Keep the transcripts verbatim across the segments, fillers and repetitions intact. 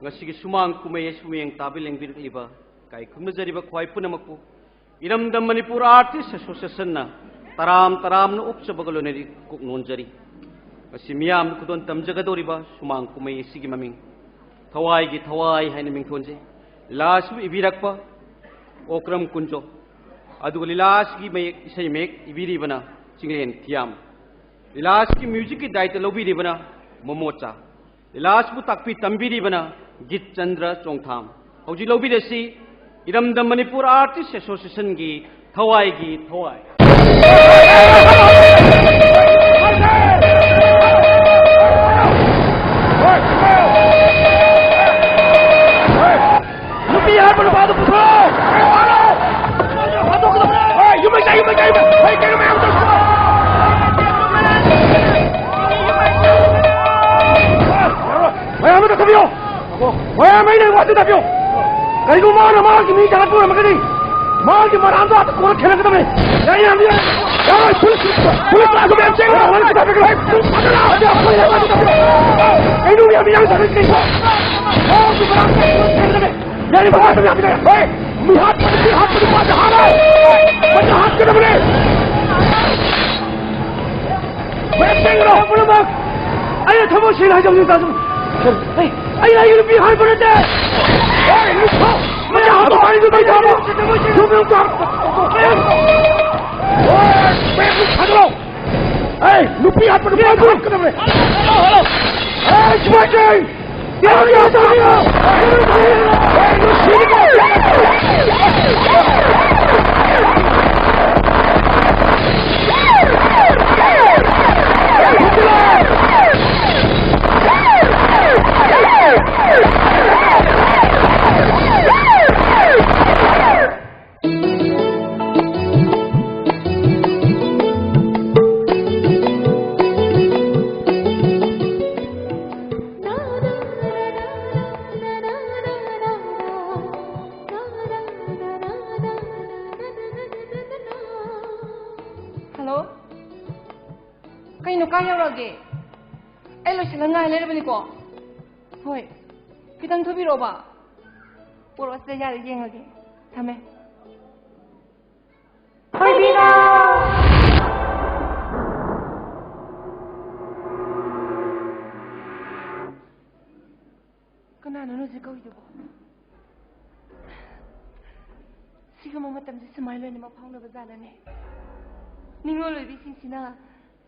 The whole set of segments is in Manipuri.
ꯉꯁꯤꯒꯤ ꯁꯨꯃꯥꯡ ꯀꯨꯝꯍꯩ ꯑꯁꯤꯕꯨ ꯃꯤꯠꯌꯦꯡ ꯇꯥꯕꯤ ꯂꯦꯡꯕꯤꯔꯛꯂꯤꯕ ꯏꯀꯥꯏ ꯈꯨꯝꯅꯖꯔꯤꯕ ꯈ꯭ꯋꯥꯏ ꯄꯨꯝꯅꯃꯛꯄꯨ ꯏꯔꯝꯗꯝ ꯃꯅꯤꯄꯨꯔ ꯑꯥꯔꯇꯤꯁ ꯑꯦꯁꯣꯁꯤꯌꯦꯁꯟꯅ ꯇꯔꯥꯝ ꯇꯔꯥꯝꯅ ꯑꯣꯛꯆꯕꯒ ꯂꯣꯏꯅꯔꯤ ꯀꯣꯛ ꯅꯣꯟꯖꯔꯤ꯫ ꯉꯁꯤ ꯃꯤꯌꯥꯝꯗ ꯈꯨꯗꯣꯜ ꯇꯝꯖꯒꯗꯧꯔꯤꯕ ꯁꯨꯃꯥꯡ ꯀꯨꯝꯍꯩ ꯑꯁꯤꯒꯤ ꯃꯃꯤꯡ ꯊꯋꯥꯏꯒꯤ ꯊꯋꯥꯏ ꯍꯥꯏꯅ ꯃꯤꯡꯊꯣꯟꯖꯩ꯫ ꯂꯤꯂꯥ ꯑꯁꯤꯕꯨ ꯏꯕꯤꯔꯛꯄ ꯑꯣꯀ꯭ꯔꯝ ꯀꯨꯟꯖꯣ, ꯑꯗꯨꯒ ꯂꯤꯂꯥ ꯑꯁꯤꯒꯤ ꯃꯌꯦꯛ, ꯏꯁꯩ ꯃꯌꯦꯛ ꯏꯕꯤꯔꯤꯕꯅ ꯆꯤꯡꯂꯦꯟ ꯊꯤꯌꯥꯝ, ꯂꯤꯂꯥ ꯑꯁꯤꯒꯤ ꯃ꯭ꯌꯨꯖꯤꯛꯀꯤ ꯗꯥꯏꯇ ꯂꯧꯕꯤꯔꯤꯕꯅ ꯃꯣꯃꯣꯆꯥ, ꯂꯤꯂꯥ ꯑꯁꯤꯕꯨ ꯇꯥꯛꯄꯤ ꯇꯝꯕꯤꯔꯤꯕꯅ ꯒꯤꯠ ꯆꯟꯗ꯭ꯔ ꯆꯣꯡꯊꯥꯝ꯫ ꯍꯧꯖꯤꯛ ꯂꯧꯕꯤꯔꯁꯤ ꯏꯔꯝꯗꯝ ꯃꯅꯤꯄꯨꯔ ꯑꯥꯔꯇꯤꯁ ꯑꯦꯁꯣꯁꯤꯌꯦꯁꯟꯒꯤ ꯊꯋꯥꯏꯒꯤ ꯊꯋꯥꯏ꯫ ꯅꯨꯄꯤ ꯍꯥꯠꯄ ꯅꯨꯄꯥꯗꯨ ꯄꯨꯊꯣꯔꯛꯑꯣ! ꯍꯥꯠꯇꯣꯛꯀꯗꯕꯅꯦ! ꯍꯣꯏ, ꯌꯨꯝ ꯃꯩ ꯆꯥꯏ, ꯌꯨꯝ ꯃꯩ ꯆꯥꯏ, ꯌꯨꯝ ꯃꯩ! ꯍꯣꯏ, ꯀꯩꯅꯣ ꯃꯌꯥꯝ ꯇꯧ-, ꯃꯌꯥꯝ ꯑꯃ ꯆꯠꯈ꯭ꯔꯕꯤꯌꯣ! ꯃꯌꯥꯝ ꯑꯩꯅ ꯋꯥꯁꯤ ꯇꯥꯕꯤꯌꯨ! ꯀꯔꯤꯒꯨꯝꯕ ꯃꯥꯅ ꯃꯥꯒꯤ ꯃꯤ ꯊꯥꯒꯠꯄ ꯑꯣꯏꯔꯝꯃꯒꯗꯤ, ꯃꯥꯒꯤ ꯃꯔꯥꯝꯗꯣ ꯑꯥꯗ ꯀꯣꯟꯅ ꯊꯦꯡꯅꯒꯗꯕꯅꯤ! ꯌꯥꯏ, ꯌꯥꯝ ꯌꯥꯏ! ꯌꯥꯔꯣꯏ! ꯄꯨꯂꯤꯁ, ꯄꯨꯂꯤꯁ ꯂꯥꯛꯑꯒ ꯃꯌꯥꯝ ꯆꯦꯟꯒꯗꯕꯅꯤ! ꯀꯩꯅꯣ ꯃꯌꯥꯝ ꯏꯔꯥꯡ ꯇꯧꯔꯤꯁꯤ ꯀꯩꯅꯣ? ꯃꯥꯒꯤ ꯃꯔꯥꯝꯗꯣ ꯑꯥꯗ ꯀꯣꯟꯅ ꯊꯦꯡꯅꯒꯗꯕꯅꯤ! ꯌꯥꯔꯤꯕ ꯉꯥꯛꯇ ꯃꯌꯥꯝ ꯂꯩꯔꯦ! ꯍꯣꯏ! ꯃꯤ ꯍꯥꯠꯄꯗ, ꯃꯤ ꯍꯥꯠꯄꯗ ꯃꯥꯁꯦ ꯍꯥꯠꯂꯣ! ꯃꯁꯤ ꯍꯥꯠꯀꯗꯕꯅꯦ! ꯃꯌꯥꯝ ꯆꯦꯟꯒꯅꯣ! ꯄꯨꯝꯅꯃꯛ! ꯑꯩꯅ ꯊꯃꯣꯏ ꯁꯦꯡꯅ ꯍꯥꯏꯖꯕꯅꯤ, ꯇꯥꯖꯧ꯫ ꯑꯩ, ꯑꯩꯅ ꯑꯩꯒꯤ ꯅꯨꯄꯤ ꯍꯥꯠꯄ ꯅꯠꯇꯦ! ꯍꯣꯏ! ꯃꯁꯤ ꯍꯥꯠꯇꯣꯛ! ꯃꯁꯤ ꯍꯥꯠꯇꯣꯛ! ꯊꯥꯗꯣꯛꯑꯣ! ꯍꯣꯏ! ꯃꯌꯥꯝ ꯊꯥꯗꯣꯛꯑꯣ! ꯑꯩ, ꯅꯨꯄꯤ ꯍꯥꯠꯄ ꯅꯨꯄꯥ ꯍꯥꯠꯀꯗꯕꯅꯦ! ꯑꯩ, ꯁꯨꯃꯥꯏꯅ ꯇꯧ! ꯍꯜꯂꯣ? ꯀꯩꯅꯣ, ꯀꯥꯏ ꯌꯧꯔꯛꯑꯒꯦ? ꯑꯩ ꯂꯣꯏꯁꯤꯜꯂ ꯉꯥꯏ ꯂꯩꯔꯕꯅꯤꯀꯣ꯫ ꯍꯣꯏ꯫ ꯈꯤꯇꯪ ꯊꯨꯕꯤꯔꯛꯑꯣꯕ꯫ ꯄꯣꯔꯛꯑꯣ, ꯁꯤꯗ ꯌꯥꯔꯦ, ꯌꯦꯡꯉꯒꯦ꯫ ꯊꯝꯃꯦ꯫ ꯀꯅꯥꯅꯣ ꯍꯧꯖꯤꯛ ꯀꯧꯔꯤꯗꯨꯕꯣ? ꯁꯤꯒꯨꯝꯕ ꯃꯇꯝꯁꯤ ꯁꯨꯃꯥꯏꯅ ꯂꯣꯏꯅꯃꯛ ꯐꯥꯎꯅꯕ ꯖꯥꯠꯂꯅꯦ? ꯅꯤꯡꯉꯣꯜ ꯑꯣꯏꯕꯤꯁꯤꯡꯁꯤꯅ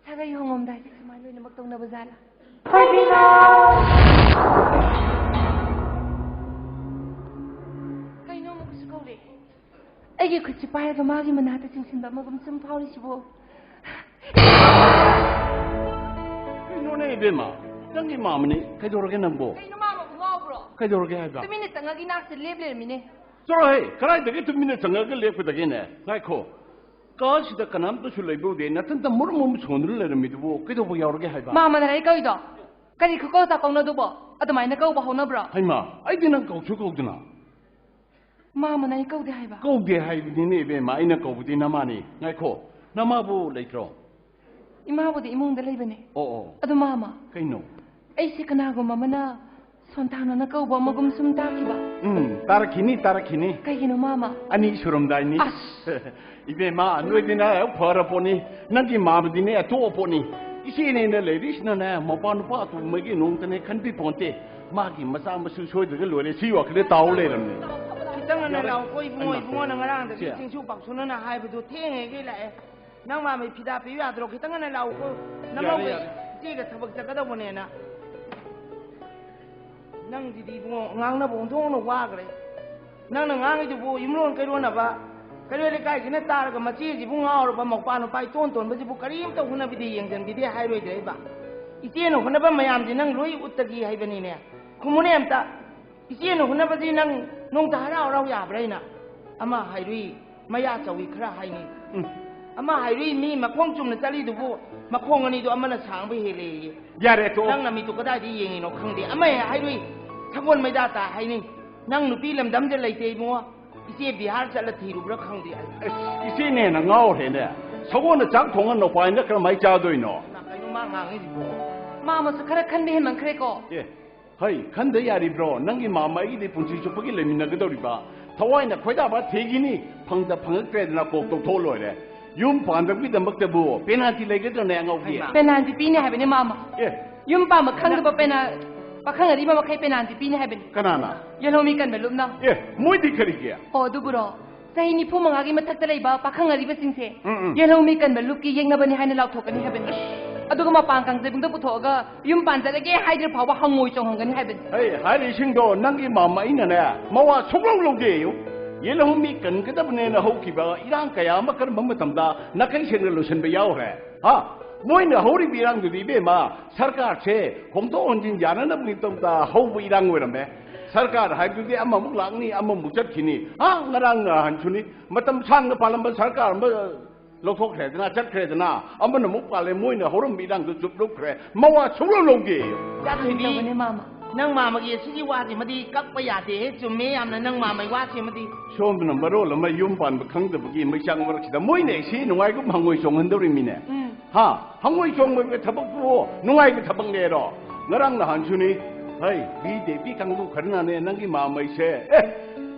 ꯁꯥꯒꯩ ꯍꯣꯡꯉꯝꯗꯥꯏꯁꯦ ꯁꯨꯃꯥꯏꯅ ꯂꯣꯏꯅꯃꯛ ꯇꯧꯅꯕ ꯖꯥꯠꯂ? ꯀꯩꯅꯣ ꯑꯃꯨꯛꯀꯁꯨ ꯀꯧꯔꯦ? ꯑꯩꯒꯤ ꯈꯨꯠꯁꯤ ꯄꯥꯏꯔꯒ ꯃꯥꯒꯤ ꯃꯅꯥꯛꯇ ꯆꯤꯡꯁꯤꯟꯕ ꯑꯃꯒꯨꯝ ꯁꯨꯝ ꯐꯥꯎꯔꯤꯁꯤꯕꯨ? ꯀꯩꯅꯣꯅꯦ ꯏꯕꯦꯝꯃ, ꯅꯪꯒꯤ ꯃꯥꯃꯅꯤ ꯀꯩꯗꯧꯔꯒꯦ ꯅꯪꯕꯣ? ꯀꯩꯅꯣ ꯃꯥꯃꯕꯨ ꯉꯥꯎꯕ꯭ꯔꯣ? ꯀꯩꯗꯧꯔꯒꯦ ꯍꯥꯏꯕ? ꯇꯨꯃꯤꯟꯅ ꯆꯪꯉꯒ ꯏꯅꯥꯛꯁꯤꯗ ꯂꯦꯞ ꯂꯩꯔꯝꯃꯤꯅꯦ꯫ ꯆꯠꯂꯣꯍꯦ, ꯀꯗꯥꯏꯗꯒꯤ ꯇꯨꯃꯤꯟꯅ ꯆꯪꯉꯒ ꯂꯦꯞꯀꯗꯒꯦꯅꯦ? ꯉꯥꯏꯈꯣ, ꯀꯥꯁꯤꯗ ꯀꯅꯥꯝꯇꯁꯨ ꯂꯩꯕ ꯎꯗꯦ, ꯅꯊꯟꯇ ꯃꯨꯔꯨꯝ ꯃꯨꯔꯨꯝ ꯁꯣꯟꯗꯨꯅ ꯂꯩꯔꯝꯃꯤꯗꯨꯕꯨ ꯀꯩꯗꯧꯕ ꯌꯥꯎꯔꯒꯦ ꯍꯥꯏꯕ? ꯃꯥꯃꯅ ꯑꯩ ꯀꯧꯏꯗꯣ ꯀꯔꯤ ꯈꯨꯀꯧ ꯆꯥꯀꯧꯅꯣ ꯑꯗꯨꯕꯣ? ꯑꯗꯨꯃꯥꯏꯅ ꯀꯧꯕ ꯍꯧꯅꯕ꯭ꯔꯣ? ꯍꯩꯃꯥ, ꯑꯩꯗꯤ ꯅꯪ ꯀꯧꯁꯨ ꯀꯧꯗꯅ꯫ ꯃꯥꯃꯅ ꯑꯩ ꯀꯧꯗꯦ ꯍꯥꯏꯕ? ꯀꯧꯗꯦ ꯍꯥꯏꯕꯅꯤꯅꯦ ꯏꯕꯦꯝꯃ, ꯑꯩꯅ ꯀꯧꯕꯗꯤ ꯅꯃꯥꯅꯤ꯫ ꯉꯥꯏꯈꯣ, ꯅꯃꯥꯕꯨ ꯂꯩꯇ꯭ꯔꯣ? ꯏꯃꯥꯕꯨꯗꯤ ꯏꯃꯨꯡꯗ ꯂꯩꯕꯅꯦ꯫ ꯑꯣ ꯑꯣ꯫ ꯑꯗꯨ ꯃꯥꯃ, ꯀꯩꯅꯣ? ꯑꯩꯁꯦ ꯀꯅꯥꯒꯨꯝꯕ ꯑꯃꯅ ꯁꯣꯟꯊꯥꯡꯅꯅ ꯀꯧꯕ ꯑꯃꯒꯨꯝ ꯁꯨꯝ ꯇꯥꯈꯤꯕ꯫ ꯎꯝ, ꯇꯥꯔꯛꯈꯤꯅꯤ, ꯇꯥꯔꯛꯈꯤꯅꯤ꯫ ꯀꯩꯒꯤꯅꯣ ꯃꯥꯃ? ꯑꯅꯤ ꯁꯨꯔꯝꯗꯥꯏꯅꯤ꯫ ꯑꯁ! ꯏꯕꯦꯝꯃ, ꯅꯣꯏꯗꯤꯅꯦ ꯐꯔ ꯄꯣꯠꯅꯤ, ꯅꯪꯒꯤ ꯃꯥꯃꯗꯤꯅꯦ ꯑꯇꯣꯛꯑ ꯄꯣꯠꯅꯤ꯫ ꯏꯆꯦꯅꯦꯅ ꯂꯩꯔꯤꯁꯤꯅꯅꯦ ꯃꯄꯥ ꯅꯨꯄꯥ ꯑꯇꯣꯡꯕꯒꯤ ꯅꯣꯡꯇꯅꯦ ꯈꯟꯕꯤ ꯄꯣꯟꯇꯦ꯫ ꯃꯥꯒꯤ ꯃꯆꯥ ꯃꯁꯨ ꯁꯣꯏꯗ꯭ꯔꯒ ꯂꯣꯏꯔꯦ, ꯁꯤ ꯋꯥꯈꯜꯗ ꯇꯥꯎ ꯂꯩꯔꯝꯅꯦ꯫ ꯈꯤꯇꯪ ꯉꯟꯅ ꯂꯥꯛꯎꯀꯣ ꯏꯕꯨꯡꯉꯣ꯫ ꯍꯩꯃꯥ꯫ ꯏꯕꯨꯡꯉꯣꯅ ꯉꯔꯥꯡꯗꯒꯤ ꯁꯦ꯫ ꯆꯤꯡꯁꯨ ꯄꯥꯛꯁꯨꯅꯅ ꯍꯥꯏꯕꯗꯨ ꯊꯦꯡꯉꯦꯒꯤ ꯂꯥꯛꯑꯦ꯫ ꯅꯪ ꯃꯥꯃꯩ ꯐꯤꯗꯥ ꯄꯤꯌꯨ ꯌꯥꯗ꯭ꯔꯣ? ꯈꯤꯇꯪ ꯉꯟꯅ ꯂꯥꯛꯎꯀꯣ꯫ ꯅꯃꯧꯒ ꯌꯥꯔꯦ꯫ ꯏꯆꯦꯒ ꯊꯕꯛ ꯆꯠꯀꯗꯧꯕꯅꯦꯅ꯫ ꯅꯪꯁꯤꯗꯤ ꯏꯕꯨꯡꯉꯣ, ꯉꯥꯡꯅꯕ ꯑꯣꯟꯊꯣꯛꯅ ꯋꯥꯈ꯭ꯔꯦ꯫ ꯅꯪꯅ ꯉꯥꯡꯉꯤꯗꯨꯕꯨ ꯌꯨꯝꯂꯣꯟ ꯀꯩꯔꯣꯟꯅꯕ, ꯀꯩꯔꯣꯜ ꯂꯩꯀꯥꯏꯁꯤꯅ ꯇꯥꯔꯒ ꯃꯆꯦꯁꯤꯕꯨ ꯉꯥꯎꯔꯕ, ꯃꯧꯄꯥ ꯅꯨꯄꯥ ꯏꯇꯣꯟ ꯇꯣꯟꯕꯁꯤꯕꯨ ꯀꯔꯤꯝꯇ ꯍꯣꯠꯅꯕꯤꯗꯦ, ꯌꯦꯡꯁꯤꯟꯕꯤꯗꯦ ꯍꯥꯏꯔꯣꯏꯗ꯭ꯔꯦꯕ? ꯏꯆꯦꯅ ꯍꯣꯠꯅꯕ ꯃꯌꯥꯝꯁꯤ ꯅꯪ ꯂꯣꯏ ꯎꯠꯇꯒꯤ ꯍꯩꯕꯅꯤꯅꯦ꯫ ꯈꯨꯝꯃꯨꯅꯦ ꯑꯝꯇ꯫ ꯏꯆꯦꯅ ꯍꯣꯠꯅꯕꯁꯤ ꯅꯪ ꯅꯣꯡꯇ ꯍꯔꯥꯎ ꯍꯔꯥꯎ ꯌꯥꯕ꯭ꯔꯥ? ꯑꯩꯅ ꯑꯃ ꯍꯥꯏꯔꯨꯏ, ꯃꯌꯥ ꯆꯧꯏ ꯈꯔ ꯍꯥꯏꯅꯤ꯫ ꯎꯝ꯫ ꯑꯃ ꯍꯥꯏꯔꯨꯏ, ꯃꯤ ꯃꯈꯣꯡ ꯆꯨꯝꯅ ꯆꯠꯂꯤꯗꯨꯕꯨ ꯃꯈꯣꯡ ꯑꯅꯤꯗꯨ ꯑꯃꯅ ꯁꯥꯡꯕ ꯍꯦꯜꯂꯦꯌꯦ꯫ ꯌꯥꯔꯦ, ꯇꯣꯛꯑꯣ꯫ ꯅꯪ ꯅꯃꯤꯠꯇꯨ ꯀꯗꯥꯏꯗ ꯌꯦꯡꯉꯤꯅꯣ ꯈꯪꯗꯦ꯫ ꯑꯃ ꯍꯦꯛ ꯍꯥꯏꯔꯨꯏ, ꯁꯒꯣꯜ ꯃꯩꯗꯥ ꯇꯥ ꯍꯥꯏꯅꯤ꯫ ꯅꯪ ꯅꯨꯄꯤ ꯂꯝꯗꯝꯗ ꯂꯩꯇꯦ ꯏꯕꯨꯡꯉꯣ꯫ ꯏꯆꯦ ꯕꯤꯍꯥꯔ ꯆꯠꯂ ꯊꯤꯔꯨꯕ꯭ꯔꯥ ꯈꯪꯗꯦ ꯑꯩ꯫ ꯑꯁ, ꯏꯆꯦꯅ ꯍꯦꯟꯅ ꯉꯥꯎꯔꯦꯅꯦ꯫ ꯁꯒꯣꯜꯅ ꯆꯥꯛ ꯊꯣꯡꯉ ꯅꯧꯄꯥꯏꯅ ꯀꯔꯝꯍꯥꯏꯅ ꯆꯥꯗꯣꯏꯅꯣ? ꯀꯩꯅꯣ ꯃꯥ ꯉꯥꯡꯉꯤꯁꯤꯕꯣ? ꯃꯥꯃꯁꯨ ꯈꯔ ꯈꯟꯕ ꯍꯦꯟꯃꯟꯈ꯭ꯔꯦꯀꯣ꯫ ꯑꯦ, ꯍꯩ, ꯈꯟꯗ ꯌꯥꯔꯤꯕ꯭ꯔꯣ? ꯅꯪꯒꯤ ꯃꯥꯝꯃ ꯑꯩꯒꯤꯗꯤ ꯄꯨꯟꯁꯤ ꯆꯨꯞꯄꯒꯤ ꯂꯩꯃꯤꯟꯅꯒꯗꯧꯔꯤꯕ꯫ ꯊꯋꯥꯏꯅ ꯈꯣꯏꯗꯥꯕ ꯊꯤꯈꯤꯅꯤ, ꯐꯪꯗ ꯐꯪꯉꯛꯇ꯭ꯔꯦꯗꯅ ꯀꯣꯛ ꯇꯧꯊꯣꯛꯑ ꯂꯣꯏꯔꯦ꯫ ꯌꯨꯝ ꯄꯥꯟꯗꯕꯒꯤꯗꯃꯛꯇꯕꯨ ꯄꯦꯅꯥꯜꯇꯤ ꯂꯩꯒꯗ꯭ꯔꯅꯦ, ꯑꯉꯥꯎꯕꯤ? ꯍꯩꯃꯥ꯫ ꯄꯦꯅꯥꯜꯇꯤ ꯄꯤꯅꯤ ꯍꯥꯏꯕꯅꯦ, ꯃꯥꯝꯃ꯫ ꯑꯦ꯫ ꯌꯨꯝ ꯄꯥꯟꯕ ꯈꯪꯗꯕ ꯄꯦꯅꯥ-, ꯄꯥꯈꯪ ꯑꯔꯤꯕ ꯃꯈꯩ ꯄꯦꯅꯥꯜꯇꯤ ꯄꯤꯅꯤ ꯍꯥꯏꯕꯅꯤ꯫ ꯀꯅꯥꯅ? ꯌꯦꯜꯍꯧꯃꯤ ꯀꯟꯕ ꯂꯨꯞꯅ꯫ ꯑꯦ, ꯃꯣꯏꯗꯤ ꯀꯔꯤꯒꯤ? ꯑꯣ, ꯑꯗꯨꯕꯨꯔꯣ? ꯆꯍꯤ ꯅꯤꯐꯨ ꯃꯉꯥꯒꯤ ꯃꯊꯛꯇ ꯂꯩꯕ ꯄꯥꯈꯪ ꯑꯔꯤꯕꯁꯤꯡꯁꯦ ꯎꯝ, ꯎꯝ꯫ ꯌꯦꯜꯍꯧꯃꯤ ꯀꯟꯕ ꯂꯨꯞꯀꯤ ꯌꯦꯛꯅꯕꯅꯤ ꯍꯥꯏꯅ ꯂꯥꯎꯊꯣꯛꯀꯅꯤ ꯍꯥꯏꯕꯅꯤ꯫ ꯑꯗꯨꯒ ꯃꯄꯥꯟ ꯀꯥꯡꯖꯩꯕꯨꯡꯗ ꯄꯨꯊꯣꯛꯑꯒ ꯌꯨꯝ ꯄꯥꯟꯖꯔꯒꯦ ꯍꯥꯏꯗ꯭ꯔ ꯐꯥꯎꯕ ꯍꯪꯉꯣꯏ ꯆꯣꯡꯍꯟꯒꯅꯤ ꯍꯥꯏꯕꯅꯤ꯫ ꯍꯩ, ꯍꯥꯏꯔꯤꯁꯤꯡꯗꯣ ꯅꯪꯒꯤ ꯃꯥꯝꯃ ꯑꯩꯅꯅꯦ ꯃꯋꯥ ꯁꯨꯡꯂꯧ ꯂꯧꯗꯦ꯫ ꯌꯦꯜꯍꯧꯃꯤ ꯀꯟꯒꯗꯕꯅꯦꯅ ꯍꯧꯈꯤꯕ ꯏꯔꯥꯡ ꯀꯌꯥ ꯑꯃ ꯀꯔꯝꯕ ꯃꯇꯝꯗ ꯅꯥꯀꯩ ꯁꯦꯡꯅ ꯂꯣꯏꯁꯤꯟꯕ ꯌꯥꯎꯈ꯭ꯔꯦ? ꯍꯥ? ꯃꯣꯏꯅ ꯍꯧꯔꯤꯕ ꯏꯔꯥꯡꯗꯨꯗꯤ, ꯏꯕꯦꯝꯃ, ꯁꯔꯀꯥꯔꯁꯦ ꯍꯣꯡꯗꯣꯛ ꯍꯣꯟꯖꯤꯟ ꯌꯥꯅꯅꯕꯒꯤꯗꯃꯛꯇ ꯍꯧꯕ ꯏꯔꯥꯡ ꯑꯣꯏꯔꯝꯃꯦ꯫ ꯁꯔꯀꯥꯔ ꯍꯥꯏꯕꯗꯨꯗꯤ ꯑꯃꯃꯨꯛ ꯂꯥꯛꯅꯤ, ꯑꯃꯃꯨꯛ ꯆꯠꯈꯤꯅꯤ꯫ ꯍꯥ, ꯉꯔꯥꯡ ꯅꯍꯥꯟꯁꯨꯅꯤ, ꯃꯇꯝ ꯁꯥꯡꯅ ꯄꯥꯜꯂꯝꯕ ꯁꯔꯀꯥꯔ ꯑꯃ ꯂꯧꯊꯣꯛꯈ꯭ꯔꯦꯗꯅ, ꯆꯠꯈ꯭ꯔꯦꯗꯅ, ꯑꯃꯅ ꯑꯃꯨꯛ ꯄꯥꯜꯂꯦ, ꯃꯣꯏꯅ ꯍꯧꯔꯝꯕ ꯏꯔꯥꯡꯗꯨ ꯆꯨꯞ ꯂꯨꯞꯈ꯭ꯔꯦ, ꯃꯋꯥ ꯁꯨꯡꯂꯧ ꯂꯧꯗꯦ꯫ ꯀꯔꯤ ꯇꯧꯒꯅꯤ, ꯃꯥꯃ? ꯅꯪ ꯃꯥꯃꯒꯤ ꯑꯁꯤꯒꯤ ꯋꯥꯁꯤꯃꯗꯤ ꯀꯛꯄ ꯌꯥꯗꯦꯍꯦ, ꯆꯨꯝꯃꯦ ꯌꯥꯝꯅ ꯅꯪ ꯃꯥꯃꯒꯤ ꯋꯥꯁꯤꯃꯗꯤ꯫ ꯁꯣꯝꯗꯅ ꯃꯔꯣꯜ ꯑꯃ ꯌꯨꯝ ꯄꯥꯟꯕ ꯈꯪꯗꯕꯒꯤ ꯃꯩꯆꯥꯛ ꯃꯔꯛꯁꯤꯗ ꯃꯣꯏꯅ ꯏꯁꯤ ꯅꯨꯡꯉꯥꯏꯒꯨꯝ ꯍꯪꯉꯣꯏ ꯆꯣꯡꯍꯟꯗꯧꯔꯤꯃꯤꯅꯦ꯫ ꯎꯝ꯫ ꯍꯥ? ꯍꯪꯉꯣꯏ ꯆꯣꯡꯕꯒꯤ ꯊꯕꯛꯄꯨ ꯅꯨꯡꯉꯥꯏꯕ ꯊꯕꯛꯅꯦꯔꯣ? ꯉꯔꯥꯡ ꯅꯍꯥꯟꯁꯨꯅꯤ, ꯍꯩ, ꯕꯤ ꯖꯦ ꯄꯤ ꯀꯥꯡꯕꯨ ꯈꯔꯅꯅꯦ ꯅꯪꯒꯤ ꯃꯥꯃꯩꯁꯦ, ꯑꯦ,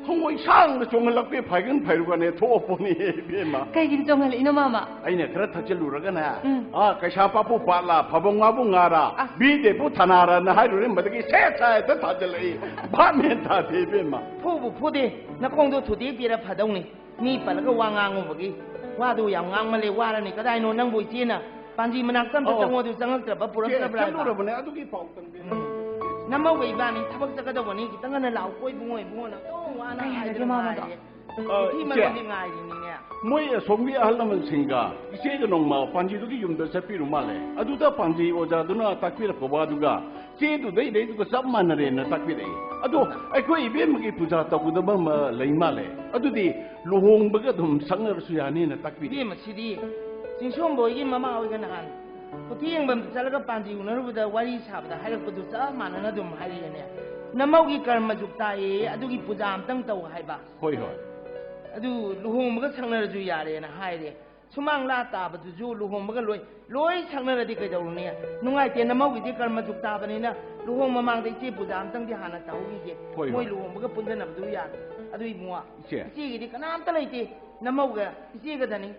ꯍꯪꯉꯣꯏ ꯁꯥꯡꯅ ꯆꯣꯡꯍꯜꯂꯛꯄꯩ ꯐꯥꯏꯒꯟ ꯐꯩꯔꯨꯒꯅꯦ ꯊꯣꯛꯑꯄꯣꯅꯤ, ꯏꯕꯦꯝꯃ꯫ ꯀꯩꯒꯤꯅ ꯆꯣꯡꯍꯜꯂꯛꯏꯅꯣ, ꯃꯥꯃ? ꯑꯩꯅ ꯈꯔ ꯊꯛꯆꯜꯂꯨꯔꯒꯅꯦ, ꯎꯝ꯫ ꯑꯥ, ꯀꯩꯁꯥꯝꯄꯥꯠꯄꯨ ꯄꯥꯠꯂꯥ, ꯐꯕꯧ ꯉꯥꯕꯨ ꯉꯥꯔꯥ, ꯑꯁ꯫ ꯕꯤ ꯖꯦ ꯄꯤ ꯊꯅꯥꯔꯥꯅ ꯍꯥꯏꯔꯨꯔꯦ, ꯃꯗꯨꯗꯒꯤ ꯁꯦꯠ ꯁꯥꯏ ꯍꯦꯛꯇ ꯊꯥꯖꯜꯂꯛꯏ꯫ ꯚꯥꯞ ꯃꯦꯟ ꯇꯥꯗꯦ, ꯏꯕꯦꯝꯃ꯫ ꯐꯨꯕꯨ ꯐꯨꯗꯦ, ꯅꯈꯣꯡꯗꯣ ꯊꯨꯗꯦꯛꯄꯤꯔ ꯐꯗꯧꯅꯤ꯫ ꯃꯤ ꯄꯜꯂꯒ ꯋꯥ ꯉꯥꯡꯉꯨꯕꯒꯤ꯫ ꯋꯥꯗꯨ ꯌꯥꯝ ꯉꯥꯡꯃꯜꯂꯦ, ꯋꯥꯔꯅꯤ꯫ ꯀꯗꯥꯏꯅꯣ ꯅꯪꯕꯨ ꯏꯆꯦꯅ ꯄꯥꯟꯖꯤ ꯃꯅꯥꯛꯇ ꯑꯝꯇ ꯑꯧ꯫ ꯆꯪꯉꯣ, ꯑꯗꯨ ꯆꯪꯉꯛꯇ꯭ꯔꯕ, ꯏꯆꯦ, ꯄꯨꯔꯛꯇ꯭ꯔꯕ꯭ꯔꯥ ꯍꯥꯏꯕ? ꯆꯠꯂꯨꯔꯕꯅꯦ, ꯑꯗꯨꯒꯤ ꯄꯥꯎ ꯇꯝꯕꯤꯔꯛꯑꯣ꯫ ꯎꯝ꯫ ꯅꯃꯧꯒ ꯏꯕꯥꯅꯤ ꯊꯕꯛ ꯆꯠꯀꯗꯧꯕꯅꯤ, ꯈꯤꯇꯪ ꯉꯟꯅ ꯂꯥꯛꯑꯣ, ꯀꯣꯏ ꯏꯕꯨꯡꯉꯣ, ꯏꯕꯨꯡꯉꯣꯅ ꯑꯗꯨꯝ ꯋꯥꯅ ꯀꯩ ꯍꯥꯏꯔꯒꯦ ꯍꯥꯏꯗꯅ ꯃꯥꯃꯗꯣ? ꯉꯥꯏꯔꯦ꯫ ꯑ, ꯅꯨꯄꯤ ꯏꯆꯦ, ꯃꯔꯣꯟꯗꯤ ꯉꯥꯏꯔꯤꯅꯤꯅꯦ꯫ ꯃꯣꯏ ꯑꯁꯣꯝꯒꯤ ꯑꯍꯜ ꯂꯃꯟꯁꯤꯡꯒ ꯏꯆꯦꯒ ꯅꯣꯡꯃ ꯄꯥꯟꯖꯤꯗꯨꯒꯤ ꯌꯨꯝꯗ ꯆꯠꯄꯤꯔꯨ ꯃꯥꯜꯂꯦ꯫ ꯑꯗꯨꯗ ꯄꯥꯟꯖꯤ ꯑꯣꯖꯥꯗꯨꯅ ꯇꯥꯛꯄꯤꯔꯛꯄ ꯋꯥꯗꯨꯒ ꯆꯦꯗꯨꯗꯩ ꯏꯗꯩꯗꯨꯒ ꯆꯞ ꯃꯥꯟꯅꯔꯦꯅ ꯇꯥꯛꯄꯤꯔꯛꯏ꯫ ꯑꯗꯣ ꯑꯩꯈꯣꯏ ꯏꯕꯦꯝꯃꯒꯤ ꯄꯨꯖꯥ ꯇꯧꯒꯗꯕ ꯑꯃ ꯂꯩ ꯃꯥꯜꯂꯦ꯫ ꯑꯗꯨꯗꯤ ꯂꯨꯍꯣꯡꯕꯒ ꯑꯗꯨꯝ ꯁꯛꯅꯔꯁꯨ ꯌꯥꯅꯤꯅ ꯇꯥꯛꯄꯤꯔꯛꯏ꯫ ꯏꯕꯦꯝꯃ, ꯁꯤꯗꯤ ꯆꯤꯡꯁꯣꯝꯕ ꯍꯣꯏꯒꯤ ꯃꯃꯥ ꯍꯣꯏꯒ ꯅꯍꯥꯟ ꯀꯨꯊꯤ ꯌꯦꯡꯐꯝꯗ ꯆꯠꯂꯒ ꯄꯥꯟꯖꯤ ꯎꯅꯔꯨꯕꯗ ꯋꯥꯔꯤ ꯁꯥꯕꯗ ꯍꯥꯏꯔꯛꯄꯗꯨ ꯆꯞ ꯃꯥꯟꯅꯅ ꯑꯗꯨꯝ ꯍꯥꯏꯔꯛꯑꯦꯅꯦ꯫ ꯅꯃꯧꯒꯤ ꯀꯔꯃ ꯖꯨꯛ ꯇꯥꯛꯑꯦ, ꯑꯗꯨꯒꯤ ꯄꯨꯖꯥ ꯑꯝꯇꯪ ꯇꯧ ꯍꯥꯏꯕ꯫ ꯍꯣꯏ, ꯍꯣꯏ꯫ ꯑꯗꯨ ꯂꯨꯍꯣꯡꯕꯒ ꯁꯛꯅꯔꯁꯨ ꯌꯥꯔꯦꯅ ꯍꯥꯏꯔꯦ꯫ ꯁꯨꯃꯥꯡ ꯂꯥ ꯇꯥꯕꯗꯨꯁꯨ ꯂꯨꯍꯣꯡꯕꯒ ꯂꯣꯏ ꯂꯣꯏ ꯁꯛꯅꯔꯗꯤ ꯀꯩꯗꯧꯔꯨꯅꯤ? ꯅꯨꯡꯉꯥꯏꯇꯦ, ꯅꯃꯧꯒꯤꯗꯤ ꯀꯔꯃ ꯖꯨꯛ ꯇꯥꯕꯅꯤꯅ ꯂꯨꯍꯣꯡ ꯃꯃꯥꯡꯗ ꯏꯆꯦ ꯄꯨꯖꯥ ꯑꯝꯇꯪꯗꯤ ꯍꯥꯟꯅ ꯇꯧꯍꯧꯈꯤꯒꯦ꯫ ꯍꯣꯏ, ꯃꯣꯏ ꯍꯣꯏ꯫ ꯂꯨꯍꯣꯡꯕꯒ ꯄꯨꯟꯖꯟꯅꯕꯗꯨ ꯌꯥꯔꯦ꯫ ꯑꯗꯨ ꯏꯕꯨꯡꯉꯣ, ꯏꯆꯦ꯫ ꯏꯆꯦꯒꯤꯗꯤ ꯀꯅꯥꯝꯇ ꯂꯩꯇꯦ, ꯅꯃꯧꯒ ꯏꯆꯦꯒꯗꯅꯤ꯫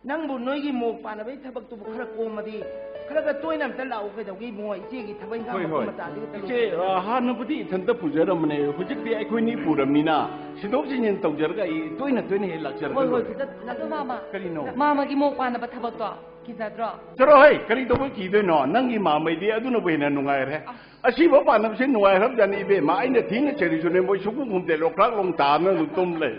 ꯅꯪꯕꯨ ꯅꯣꯏꯒꯤ ꯃꯣꯛ ꯄꯥꯟꯅꯕꯒꯤ ꯊꯕꯛꯇꯨꯕꯨ ꯈꯔ ꯀꯣꯝꯃꯗꯤ ꯈꯔꯒ ꯇꯣꯏꯅ ꯑꯝꯇ ꯂꯥꯛꯎ ꯀꯩꯗꯧꯒꯦ ꯏꯕꯨꯡꯉꯣ? ꯏꯆꯦꯒꯤ ꯊꯕꯛ ꯏꯪꯈꯥꯡ ꯍꯣꯏ, ꯃꯀꯨꯞ ꯍꯣꯏ꯫ ꯃꯇꯥꯗꯨꯒꯤ ꯇꯂꯣꯞ ꯏꯆꯦ, ꯈꯔ ꯑ, ꯍꯥꯟꯅꯕꯨꯗꯤ ꯏꯊꯟꯇ ꯄꯨꯖꯔꯝꯕꯅꯦ, ꯍꯧꯖꯤꯛꯇꯤ ꯑꯩꯈꯣꯏꯅꯤ ꯄꯨꯔꯕꯅꯤꯅ ꯁꯤꯟꯗꯣꯛ ꯁꯤꯟꯖꯤꯟ ꯇꯧꯖꯔꯒ ꯑꯩ ꯇꯣꯏꯅ ꯇꯣꯏꯅ ꯍꯦꯛ ꯂꯥꯛꯆꯔꯒ ꯍꯣꯏ, ꯍꯣꯏ, ꯂꯣꯏꯔꯦ꯫ ꯈꯤꯇꯪ ꯑꯗꯨ ꯃꯥꯃ, ꯀꯔꯤꯅꯣ? ꯃꯥꯃꯒꯤ ꯃꯣꯛ ꯄꯥꯟꯅꯕ ꯊꯕꯛꯇꯣ ꯀꯤꯖꯗ꯭ꯔꯣ? ꯆꯠꯂꯣꯍꯦ, ꯀꯔꯤ ꯇꯧꯕꯩ ꯀꯤꯗꯣꯏꯅꯣ? ꯅꯪꯒꯤ ꯃꯥꯃꯩꯗꯤ ꯑꯗꯨꯅꯕꯨ ꯍꯦꯟꯅ ꯅꯨꯡꯉꯥꯏꯔꯦ꯫ ꯑꯁ꯫ ꯑꯁꯤꯕ ꯄꯥꯟꯅꯕꯁꯦ ꯅꯨꯡꯉꯥꯏꯈ꯭ꯔꯕꯖꯥꯠꯅꯤ ꯏꯕꯦꯝꯃ꯫ ꯑꯩꯅ ꯊꯤꯅ ꯆꯩꯔꯤꯁꯨꯅꯦ, ꯃꯣꯏ ꯁꯨꯛꯈꯨꯝ ꯈꯨꯝꯗꯦ, ꯂꯣꯛꯈ꯭ꯔꯥꯛ ꯂꯣꯡ ꯇꯥꯗꯅ ꯑꯗꯨꯝ ꯇꯨꯝ ꯂꯩ꯫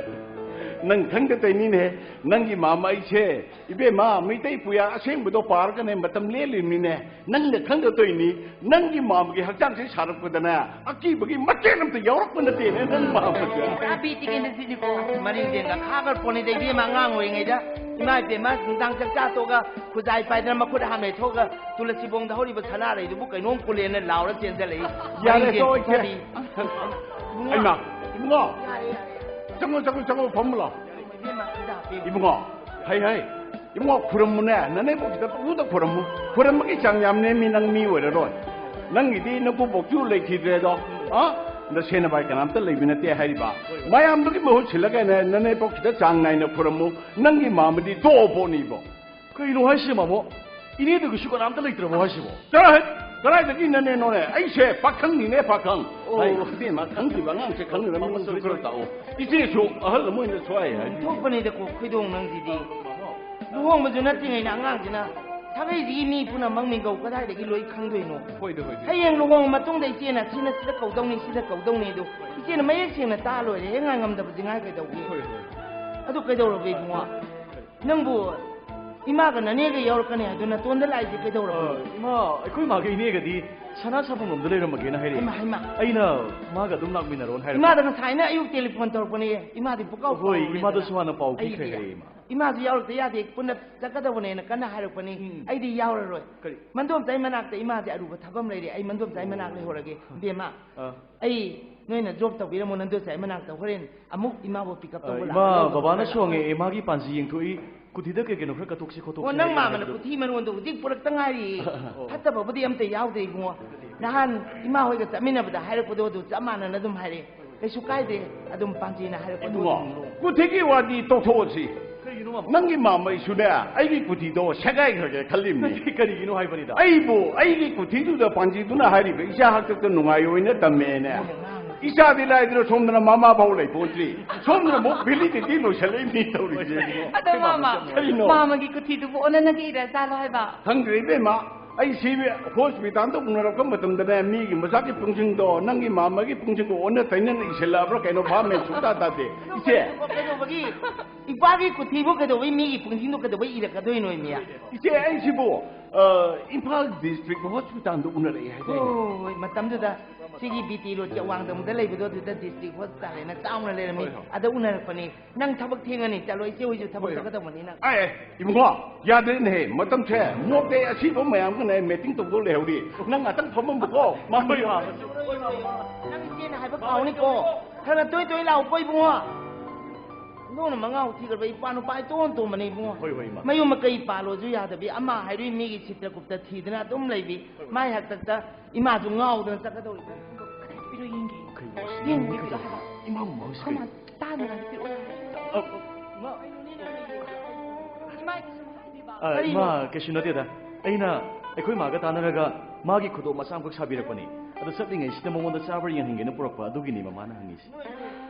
ꯅꯪ ꯈꯪꯗ ꯇꯧꯏꯅꯤꯅꯦ, ꯅꯪꯒꯤ ꯃꯥꯃ ꯑꯩꯁꯦ ꯏꯕꯦꯝꯃ, ꯃꯩꯇꯩ ꯄꯨꯌꯥ ꯑꯁꯦꯡꯕꯗꯣ ꯄꯥꯔꯒꯅꯦ ꯃꯇꯝ ꯂꯦꯜꯂꯤꯕꯅꯤꯅꯦ꯫ ꯅꯪꯅ ꯈꯪꯗ ꯇꯧꯏꯅꯤ, ꯅꯪꯒꯤ ꯃꯥꯃꯒꯤ ꯍꯛꯆꯥꯡꯁꯦ ꯁꯥꯔꯛꯄꯗꯅꯦ ꯑꯀꯤꯕꯒꯤ ꯃꯆꯦꯠ ꯑꯝꯇ ꯌꯥꯎꯔꯛꯄ ꯅꯠꯇꯦꯅꯦ ꯅꯪ ꯃꯥꯃꯁꯦ꯫ ꯄꯨꯔꯥ ꯕꯤꯠꯇꯤꯒꯦꯟꯗ ꯁꯤꯅꯤꯀꯣ꯫ ꯃꯔꯤꯡꯖꯦꯜꯒ ꯈꯥꯒ ꯄꯣꯟꯅꯤꯗ ꯏꯕꯦꯝꯃ, ꯑꯉꯥꯡ ꯑꯣꯏꯔꯤꯉꯩꯗ ꯏꯃꯥ ꯏꯕꯦꯝꯃ ꯅꯨꯡꯗꯥꯡ ꯆꯥꯛ ꯆꯥ ꯇꯣꯛꯑꯒ ꯈꯨꯖꯥꯏ ꯄꯥꯏꯗꯅ ꯃꯈꯨꯠ ꯍꯥꯝ ꯂꯩꯊꯣꯛꯑꯒ ꯇꯨꯂꯁꯤꯕꯣꯡꯗ ꯍꯧꯔꯤꯕ ꯁꯅꯥꯔꯩꯗꯨꯕꯨ ꯀꯩꯅꯣꯝ ꯀꯨꯂꯦꯅ ꯂꯥꯎꯔ ꯆꯦꯟꯖꯜꯂꯛꯏ꯫ ꯌꯥꯔꯦ, ꯃꯔꯤꯡꯖꯦꯜ ꯇꯣꯛꯑꯣ, ꯏꯆꯦ꯫ ꯐꯔꯤ꯫ ꯏꯃꯥ, ꯏꯕꯨꯡꯉꯣ꯫ ꯌꯥꯔꯦ, ꯌꯥꯔꯦ꯫ ꯆꯪꯉꯣ, ꯆꯪꯉꯣ, ꯆꯪꯉꯣ, ꯐꯝꯃꯨ ꯂꯥꯎ꯫ ꯏꯕꯦꯝꯃ, ꯈꯨꯗꯥ ꯄꯤꯌꯨ꯫ ꯏꯕꯨꯡꯉꯣ, ꯍꯩ, ꯍꯩ꯫ ꯏꯕꯨꯡꯉꯣ, ꯈꯨꯔꯨꯝꯃꯨꯅꯦ, ꯅꯅꯦꯝꯄꯣꯛ ꯈꯤꯇ ꯇꯧꯗ ꯈꯨꯔꯨꯝꯃꯨ꯫ ꯈꯨꯔꯨꯝꯕꯒꯤ ꯆꯥꯡ ꯌꯥꯝ ꯅꯦꯝꯃꯤ, ꯅꯪ ꯃꯤ ꯑꯣꯏꯔꯔꯣꯏ꯫ ꯅꯪꯒꯤꯗꯤ ꯅꯀꯨꯕꯣꯛꯁꯨ ꯂꯩꯈꯤꯗ꯭ꯔꯦꯗꯣ, ꯑ? ꯅꯁꯦꯟ ꯅꯕꯥꯏ ꯀꯅꯥꯝꯇ ꯂꯩꯕ ꯅꯠꯇꯦ ꯍꯥꯏꯔꯤꯕ꯫ ꯃꯌꯥꯝꯗꯨꯒꯤ ꯃꯍꯨꯠ ꯁꯤꯜꯂꯒꯅꯦ, ꯅꯅꯦꯝꯄꯣꯛ ꯈꯤꯇ ꯆꯥꯡ ꯅꯥꯏꯅ ꯈꯨꯔꯨꯝꯃꯨ꯫ ꯅꯪꯒꯤ ꯃꯥꯃꯗꯤ ꯇꯣꯛꯑꯣ ꯄꯣꯠꯅꯤꯕꯣ꯫ ꯀꯩꯅꯣ ꯍꯥꯏꯁꯤ, ꯃꯥꯃꯣ? ꯏꯅꯦꯗꯨꯒꯤꯁꯨ ꯀꯅꯥꯝꯇ ꯂꯩꯇ꯭ꯔꯕꯣ ꯍꯥꯏꯁꯤꯕꯣ? ꯆꯠꯂꯣꯍꯦ! ꯀꯗꯥꯏꯗꯒꯤ ꯅꯅꯦꯅꯣꯅꯦ? ꯑꯩꯁꯦ ꯄꯥꯈꯪꯅꯤꯅꯦ, ꯄꯥꯈꯪ꯫ ꯑꯣ꯫ ꯍꯩ, ꯏꯕꯦꯝꯃ, ꯈꯪꯗ꯭ꯔꯤꯕ ꯑꯉꯥꯡꯁꯦ ꯈꯪꯅꯅꯕ ꯃꯃꯜꯁꯨ ꯃꯃꯜꯁꯨ ꯈꯔ ꯈꯔ ꯇꯥꯛꯑꯣ꯫ ꯏꯆꯦꯁꯨ ꯑꯍꯜ ꯑꯃ ꯑꯣꯏꯅ ꯁ꯭ꯋꯥꯏ ꯍꯥꯏ꯫ ꯊꯣꯛꯄꯅꯤꯗꯀꯣ, ꯈꯣꯏꯗꯣꯡ ꯅꯪꯁꯤꯗꯤ꯫ ꯂꯨꯍꯣꯡꯕꯁꯨ ꯅꯠꯇ꯭ꯔꯤꯉꯩꯅ ꯑꯉꯥꯡꯁꯤꯅ ꯁꯥꯒꯩꯁꯤꯒꯤ ꯃꯤ ꯄꯨꯝꯅꯃꯛ ꯃꯤꯡꯒꯧ ꯀꯗꯥꯏꯗꯒꯤ ꯂꯣꯏ ꯈꯪꯗꯣꯏꯅꯣ? ꯍꯣꯏꯗ, ꯍꯣꯏꯗ꯫ ꯍꯌꯦꯡ ꯂꯨꯍꯣꯡꯉ ꯃꯇꯨꯡꯗ ꯏꯆꯦꯅ ꯁꯤꯅ ꯁꯤꯗ ꯀꯧꯗꯧꯅꯤ, ꯁꯤꯗ ꯀꯧꯗꯧꯅꯤ ꯑꯗꯣ ꯏꯆꯦꯅ ꯃꯌꯦꯛ ꯁꯦꯡꯅ ꯇꯥ ꯂꯣꯏꯔꯦ꯫ ꯍꯦꯛ ꯉꯥꯏ ꯉꯝꯗꯕꯁꯤ ꯉꯥꯏ ꯀꯩꯗꯧꯒꯦ? ꯍꯣꯏ, ꯍꯣꯏ꯫ ꯑꯗꯨ ꯀꯩꯗꯧꯔꯕ ꯏꯕꯨꯡꯉꯣ? ꯅꯪꯕꯨ ꯏꯃꯥꯒ ꯅꯅꯦꯒ ꯌꯥꯎꯔꯛꯀꯅꯤ ꯍꯥꯏꯗꯨ ꯅꯇꯣꯟꯗ ꯂꯥꯛꯏꯁꯦ ꯀꯩꯗꯧꯔꯕꯅꯣ? ꯑ, ꯏꯃꯥ, ꯑꯩꯈꯣꯏ ꯃꯥꯒ ꯏꯅꯦꯒꯗꯤ ꯁꯅꯥ ꯁꯥꯐꯝ ꯂꯣꯝꯗ ꯂꯩꯔꯝꯃꯒꯦꯅ ꯍꯥꯏꯔꯛꯑꯦ꯫ ꯍꯩꯃꯥ, ꯍꯩꯃꯥ꯫ ꯑꯩꯅ ꯃꯥꯒ ꯑꯗꯨꯝ ꯂꯥꯛꯃꯤꯟꯅꯔꯣꯅ ꯍꯥꯏꯔꯛꯄ꯫ ꯏꯃꯥꯗ ꯉꯁꯥꯏꯅ ꯑꯌꯨꯛ ꯇꯦꯂꯤꯐꯣꯟ ꯇꯧꯔꯛꯄꯅꯦ꯫ ꯏꯃꯥꯗꯤ ꯄꯨꯀꯥꯎ ꯍꯣꯏ, ꯀꯥꯎꯔꯦꯗꯅ꯫ ꯏꯃꯥꯗꯁꯨ ꯍꯥꯟꯅ ꯄꯥꯎ ꯑꯩꯗꯤ ꯄꯤꯈ꯭ꯔꯦ ꯍꯥꯏꯔꯛꯑꯦ, ꯏꯃꯥ꯫ ꯏꯃꯥꯁꯨ ꯌꯥꯎꯔꯛꯇ ꯌꯥꯗꯦ, ꯄꯨꯟꯅ ꯆꯠꯀꯗꯧꯕꯅꯦꯅ ꯀꯟꯅ ꯍꯥꯏꯔꯛꯄꯅꯤ꯫ ꯎꯝ꯫ ꯑꯩꯗꯤ ꯌꯥꯎꯔꯔꯣꯏ꯫ ꯀꯔꯤ? ꯃꯟꯗꯣꯝꯆꯥ ꯃꯅꯥꯛꯇ ꯏꯃꯥꯁꯦ ꯑꯔꯨꯕ ꯊꯕꯛ ꯑꯃ ꯂꯩꯔꯦ꯫ ꯑꯩ ꯃꯟꯗꯣꯝꯆꯥ ꯃꯅꯥꯛ ꯂꯩꯍꯧꯔꯒꯦ꯫ ꯏꯕꯦꯝꯃ, ꯑ꯫ ꯑꯩ ꯅꯣꯏꯅ ꯖꯣꯕ ꯇꯧꯕꯤꯔꯝꯃꯣ ꯅꯟꯗꯣꯁꯦ ꯑꯩ ꯃꯅꯥꯛꯇ꯫ ꯍꯣꯔꯦꯟ ꯑꯃꯨꯛ ꯏꯃꯥꯕꯨ ꯄꯤꯛ ꯑꯞ ꯑ, ꯇꯧꯕ ꯏꯃꯥ, ꯂꯥꯛꯑꯣ꯫ ꯕꯕꯥꯅ ꯁꯣꯡꯉꯛꯑꯦ, ꯃꯥꯒꯤ ꯄꯥꯟꯖꯤ ꯌꯦꯡꯊꯣꯛꯏ꯫ ꯀꯨꯊꯤꯗ ꯀꯩ ꯀꯩꯅꯣ ꯈꯔ ꯀꯠꯊꯣꯛꯁꯤ ꯈꯣꯠꯇꯣꯛꯁꯤ ꯑꯣ, ꯅꯪ ꯍꯥꯏꯒꯦ ꯃꯥꯃꯅ ꯍꯥꯏꯕꯗꯣ꯫ ꯀꯨꯊꯤ ꯃꯔꯣꯟꯗꯣ ꯍꯧꯖꯤꯛ ꯄꯨꯔꯛꯇ ꯉꯥꯏꯔꯤ꯫ ꯑꯣ꯫ ꯐꯠꯇꯕꯕꯨꯗꯤ ꯑꯝꯇ ꯌꯥꯎꯗꯦ ꯏꯕꯨꯡꯉꯣ꯫ ꯅꯍꯥꯟ ꯏꯃꯥ ꯍꯣꯏꯒ ꯆꯠꯃꯤꯟꯅꯕꯗ ꯍꯥꯏꯔꯛꯄꯗꯣ ꯑꯗꯨ ꯆꯞ ꯃꯥꯟꯅꯅ ꯑꯗꯨꯝ ꯍꯥꯏꯔꯛꯑꯦ꯫ ꯀꯩꯁꯨ ꯀꯥꯏꯗꯦ, ꯑꯗꯨꯝ ꯄꯥꯟꯖꯤꯅ ꯍꯥꯏꯔꯛꯄꯗꯣ ꯏꯕꯨꯡꯉꯣ, ꯑꯗꯨꯝ ꯏꯜꯂꯣ꯫ ꯀꯨꯊꯤꯒꯤ ꯋꯥꯗꯤ ꯇꯣꯛꯊꯣꯛꯑꯁꯤ꯫ ꯀꯩꯒꯤꯅꯣ, ꯃꯥꯃ? ꯅꯪꯒꯤ ꯃꯥꯃꯩꯁꯨꯅꯦ, ꯑꯩꯒꯤ ꯀꯨꯊꯤꯗꯣ ꯁꯦꯒꯥꯏꯈ꯭ꯔꯒꯦ ꯈꯜꯂꯤꯕꯅꯤ꯫ ꯀꯔꯤꯒꯤꯅꯣ ꯍꯥꯏꯕꯅꯤꯗ? ꯑꯩꯕꯨ ꯑꯩꯒꯤ ꯀꯨꯊꯤꯗꯨꯗ ꯄꯥꯟꯖꯤꯗꯨꯅ ꯍꯥꯏꯔꯤꯕ ꯏꯆꯥ ꯍꯥꯛꯇꯛꯇ ꯅꯨꯡꯉꯥꯏꯔꯣꯏꯅ ꯇꯝꯃꯦꯅꯦ꯫ ꯏꯆꯥꯗꯤ ꯂꯥꯏꯗꯅ ꯁꯣꯝꯗꯅ ꯃꯃꯥ ꯐꯥꯎ ꯂꯩꯄꯣꯠꯇ꯭ꯔꯤ꯫ ꯁꯣꯝꯗꯅ ꯑꯃꯨꯛ validity ꯂꯣꯏꯁꯜꯂꯛꯏꯅꯤ ꯇꯧꯔꯤꯁꯦ꯫ ꯑꯗꯣ ꯃꯥꯃ, ꯀꯔꯤꯅꯣ? ꯃꯥꯃꯒꯤ ꯀꯨꯊꯤꯗꯨꯕꯨ ꯑꯣꯟꯅꯅꯒ ꯏꯔ ꯖꯥꯠꯂꯣ ꯍꯥꯏꯕ? ꯈꯪꯗ꯭ꯔꯦ ꯏꯕꯦꯝꯃ, ꯑꯩ ꯁꯤ ꯍꯣꯁꯄꯤꯇꯥꯜꯗ ꯎꯅꯔꯛꯄ ꯃꯇꯝꯗꯅꯦ, ꯃꯤꯒꯤ ꯃꯆꯥꯒꯤ ꯄꯨꯡꯁꯤꯡꯗꯣ ꯅꯪꯒꯤ ꯃꯥꯃꯒꯤ ꯄꯨꯡꯁꯤꯡꯒ ꯑꯣꯟꯅ ꯇꯩꯅꯅ ꯏꯁꯤꯜꯂꯛꯑꯕ꯭ꯔꯥ ꯀꯩꯅꯣ, ꯚꯥꯞ ꯃꯦꯟ ꯁꯨꯡꯇꯥ ꯇꯥꯗꯦ꯫ ꯏꯆꯦ꯫ ꯀꯩꯗꯧꯕꯒꯤ? ꯏꯄꯥꯒꯤ ꯀꯨꯊꯤꯕꯨ ꯀꯩꯗꯧꯕꯩ ꯃꯤꯒꯤ ꯄꯨꯡꯁꯤꯡꯗꯣ ꯀꯩꯗꯧꯕꯩ ꯏꯔꯛꯀꯗꯣꯏꯅꯣ, ꯏꯃꯤꯌꯥ? ꯏꯆꯦ, ꯑꯩꯁꯤꯕꯨ, ꯑ, ꯏꯝꯐꯥꯜ ꯗꯤꯁꯇ꯭ꯔꯤꯛ ꯍꯣꯁꯄꯤꯇꯥꯜꯗ ꯎꯅꯔꯛꯑꯦ ꯍꯥꯏꯗꯥꯏꯅꯦ? ꯍꯣꯏ, ꯃꯇꯝꯗꯨꯗ ꯁꯤꯒꯤ ꯕꯤ ꯇꯤ ꯔꯣꯗꯀꯤ ꯑꯋꯥꯡꯗ ꯑꯃꯨꯛꯇ ꯂꯩꯕꯗꯣ, ꯑꯗꯨꯗ ꯗꯤꯁꯇ꯭ꯔꯤꯛ ꯍꯣꯁꯄꯤꯇꯥꯜ ꯍꯥꯏꯅ ꯆꯥꯎꯅ ꯂꯩꯔꯝꯃꯤ꯫ ꯍꯣꯏ, ꯍꯣꯏ꯫ ꯑꯗ ꯎꯅꯔꯛꯄꯅꯤ꯫ ꯅꯪ ꯊꯕꯛ ꯊꯦꯡꯉꯅꯤ, ꯆꯠꯂꯣ, ꯏꯆꯦ ꯍꯣꯏꯁꯨ ꯊꯕꯛ ꯍꯣꯏ, ꯍꯣꯏ꯫ ꯆꯠꯀꯗꯧꯕꯅꯤ ꯅꯪ꯫ ꯑꯦ, ꯏꯕꯨꯡꯉꯣ, ꯌꯥꯗ꯭ꯔꯦꯅꯦꯍꯦ, ꯃꯇꯝꯁꯦ ꯃꯣꯞꯇꯦ ꯑꯁꯤꯕ ꯃꯌꯥꯝꯒꯅꯦ meeting ꯇꯧꯗꯧ ꯂꯩꯍꯧꯔꯤ꯫ ꯅꯪ ꯉꯥꯛꯇꯪ ꯐꯝꯃꯝꯕꯀꯣ, ꯃꯥ ꯍꯣꯏ, ꯍꯣꯏ꯫ ꯅꯪ ꯏꯆꯦꯅ ꯍꯥꯏꯕ ꯀꯥꯎꯅꯤꯀꯣ꯫ ꯈꯔ ꯈꯔ ꯇꯣꯏ ꯇꯣꯏ ꯂꯥꯛꯎꯀꯣ, ꯏꯕꯨꯡꯉꯣ꯫ ꯅꯣꯡꯅ ꯃꯉꯥꯎ ꯊꯤꯈ꯭ꯔꯕ ꯏꯄꯥ ꯅꯨꯄꯥ ꯏꯇꯣꯟ ꯇꯣꯟꯕꯅꯦ, ꯏꯕꯨꯡꯉꯣ꯫ ꯍꯣꯏ, ꯍꯣꯏ, ꯏꯃꯥ꯫ ꯃꯌꯨꯝ ꯃꯀꯩ ꯄꯥꯜꯂꯣꯁꯨ ꯌꯥꯗꯕꯤ, ꯑꯃ ꯍꯥꯏꯔꯨꯏ ꯃꯤꯒꯤ ꯆꯤꯇ꯭ꯔꯒꯨꯞꯇ ꯊꯤꯗꯅ ꯑꯗꯨꯝ ꯂꯩꯕꯤ꯫ ꯍꯣꯏ, ꯍꯣꯏ꯫ ꯃꯥꯏ ꯍꯥꯛꯇꯛꯇ ꯏꯃꯥꯁꯨ ꯉꯥꯎꯗꯅ ꯆꯠꯀꯗꯧꯔꯤꯕ꯫ ꯀꯗꯥꯏ ꯄꯤꯔꯣ ꯌꯦꯡꯒꯦ? ꯀꯩꯅꯣ? ꯌꯦꯡꯒꯦ, ꯄꯤꯔꯣ ꯍꯥꯏꯕ꯫ ꯏꯃꯥ ꯃꯃꯥ ꯍꯣꯏꯁꯦ ꯈꯣꯏ ꯃꯥ ꯀꯩꯅꯣ? ꯇꯥꯅ ꯉꯥꯏ ꯄꯤꯔꯛꯑꯣ ꯍꯥꯏꯕ꯫ ꯑ, ꯏꯃꯥ꯫ ꯏꯃꯥ, ꯀꯩꯁꯨ ꯍꯥꯏꯗꯦꯕ꯫ ꯑ, ꯀꯔꯤꯅꯣ? ꯏꯃꯥ, ꯀꯩꯁꯨ ꯅꯠꯇꯦꯗ꯫ ꯑꯩꯅ ꯑꯩꯈꯣꯏ ꯃꯥꯒ ꯇꯥꯟꯅꯔꯒ ꯃꯥꯒꯤ ꯈꯨꯗꯣꯞ ꯃꯆꯥ ꯑꯃꯈꯛ ꯁꯥꯕꯤꯔꯛꯄꯅꯤ꯫ ꯑꯗꯣ ꯆꯠꯂꯤꯉꯩꯁꯤꯗ ꯃꯉꯣꯟꯗ ꯆꯥꯕ꯭ꯔꯥ ꯌꯦꯡꯍꯟꯒꯦꯅ ꯄꯨꯔꯛꯄ, ꯑꯗꯨꯒꯤꯅꯤ ꯃꯃꯥꯅ ꯍꯪꯉꯤꯁꯦ꯫ ꯅꯣꯏ,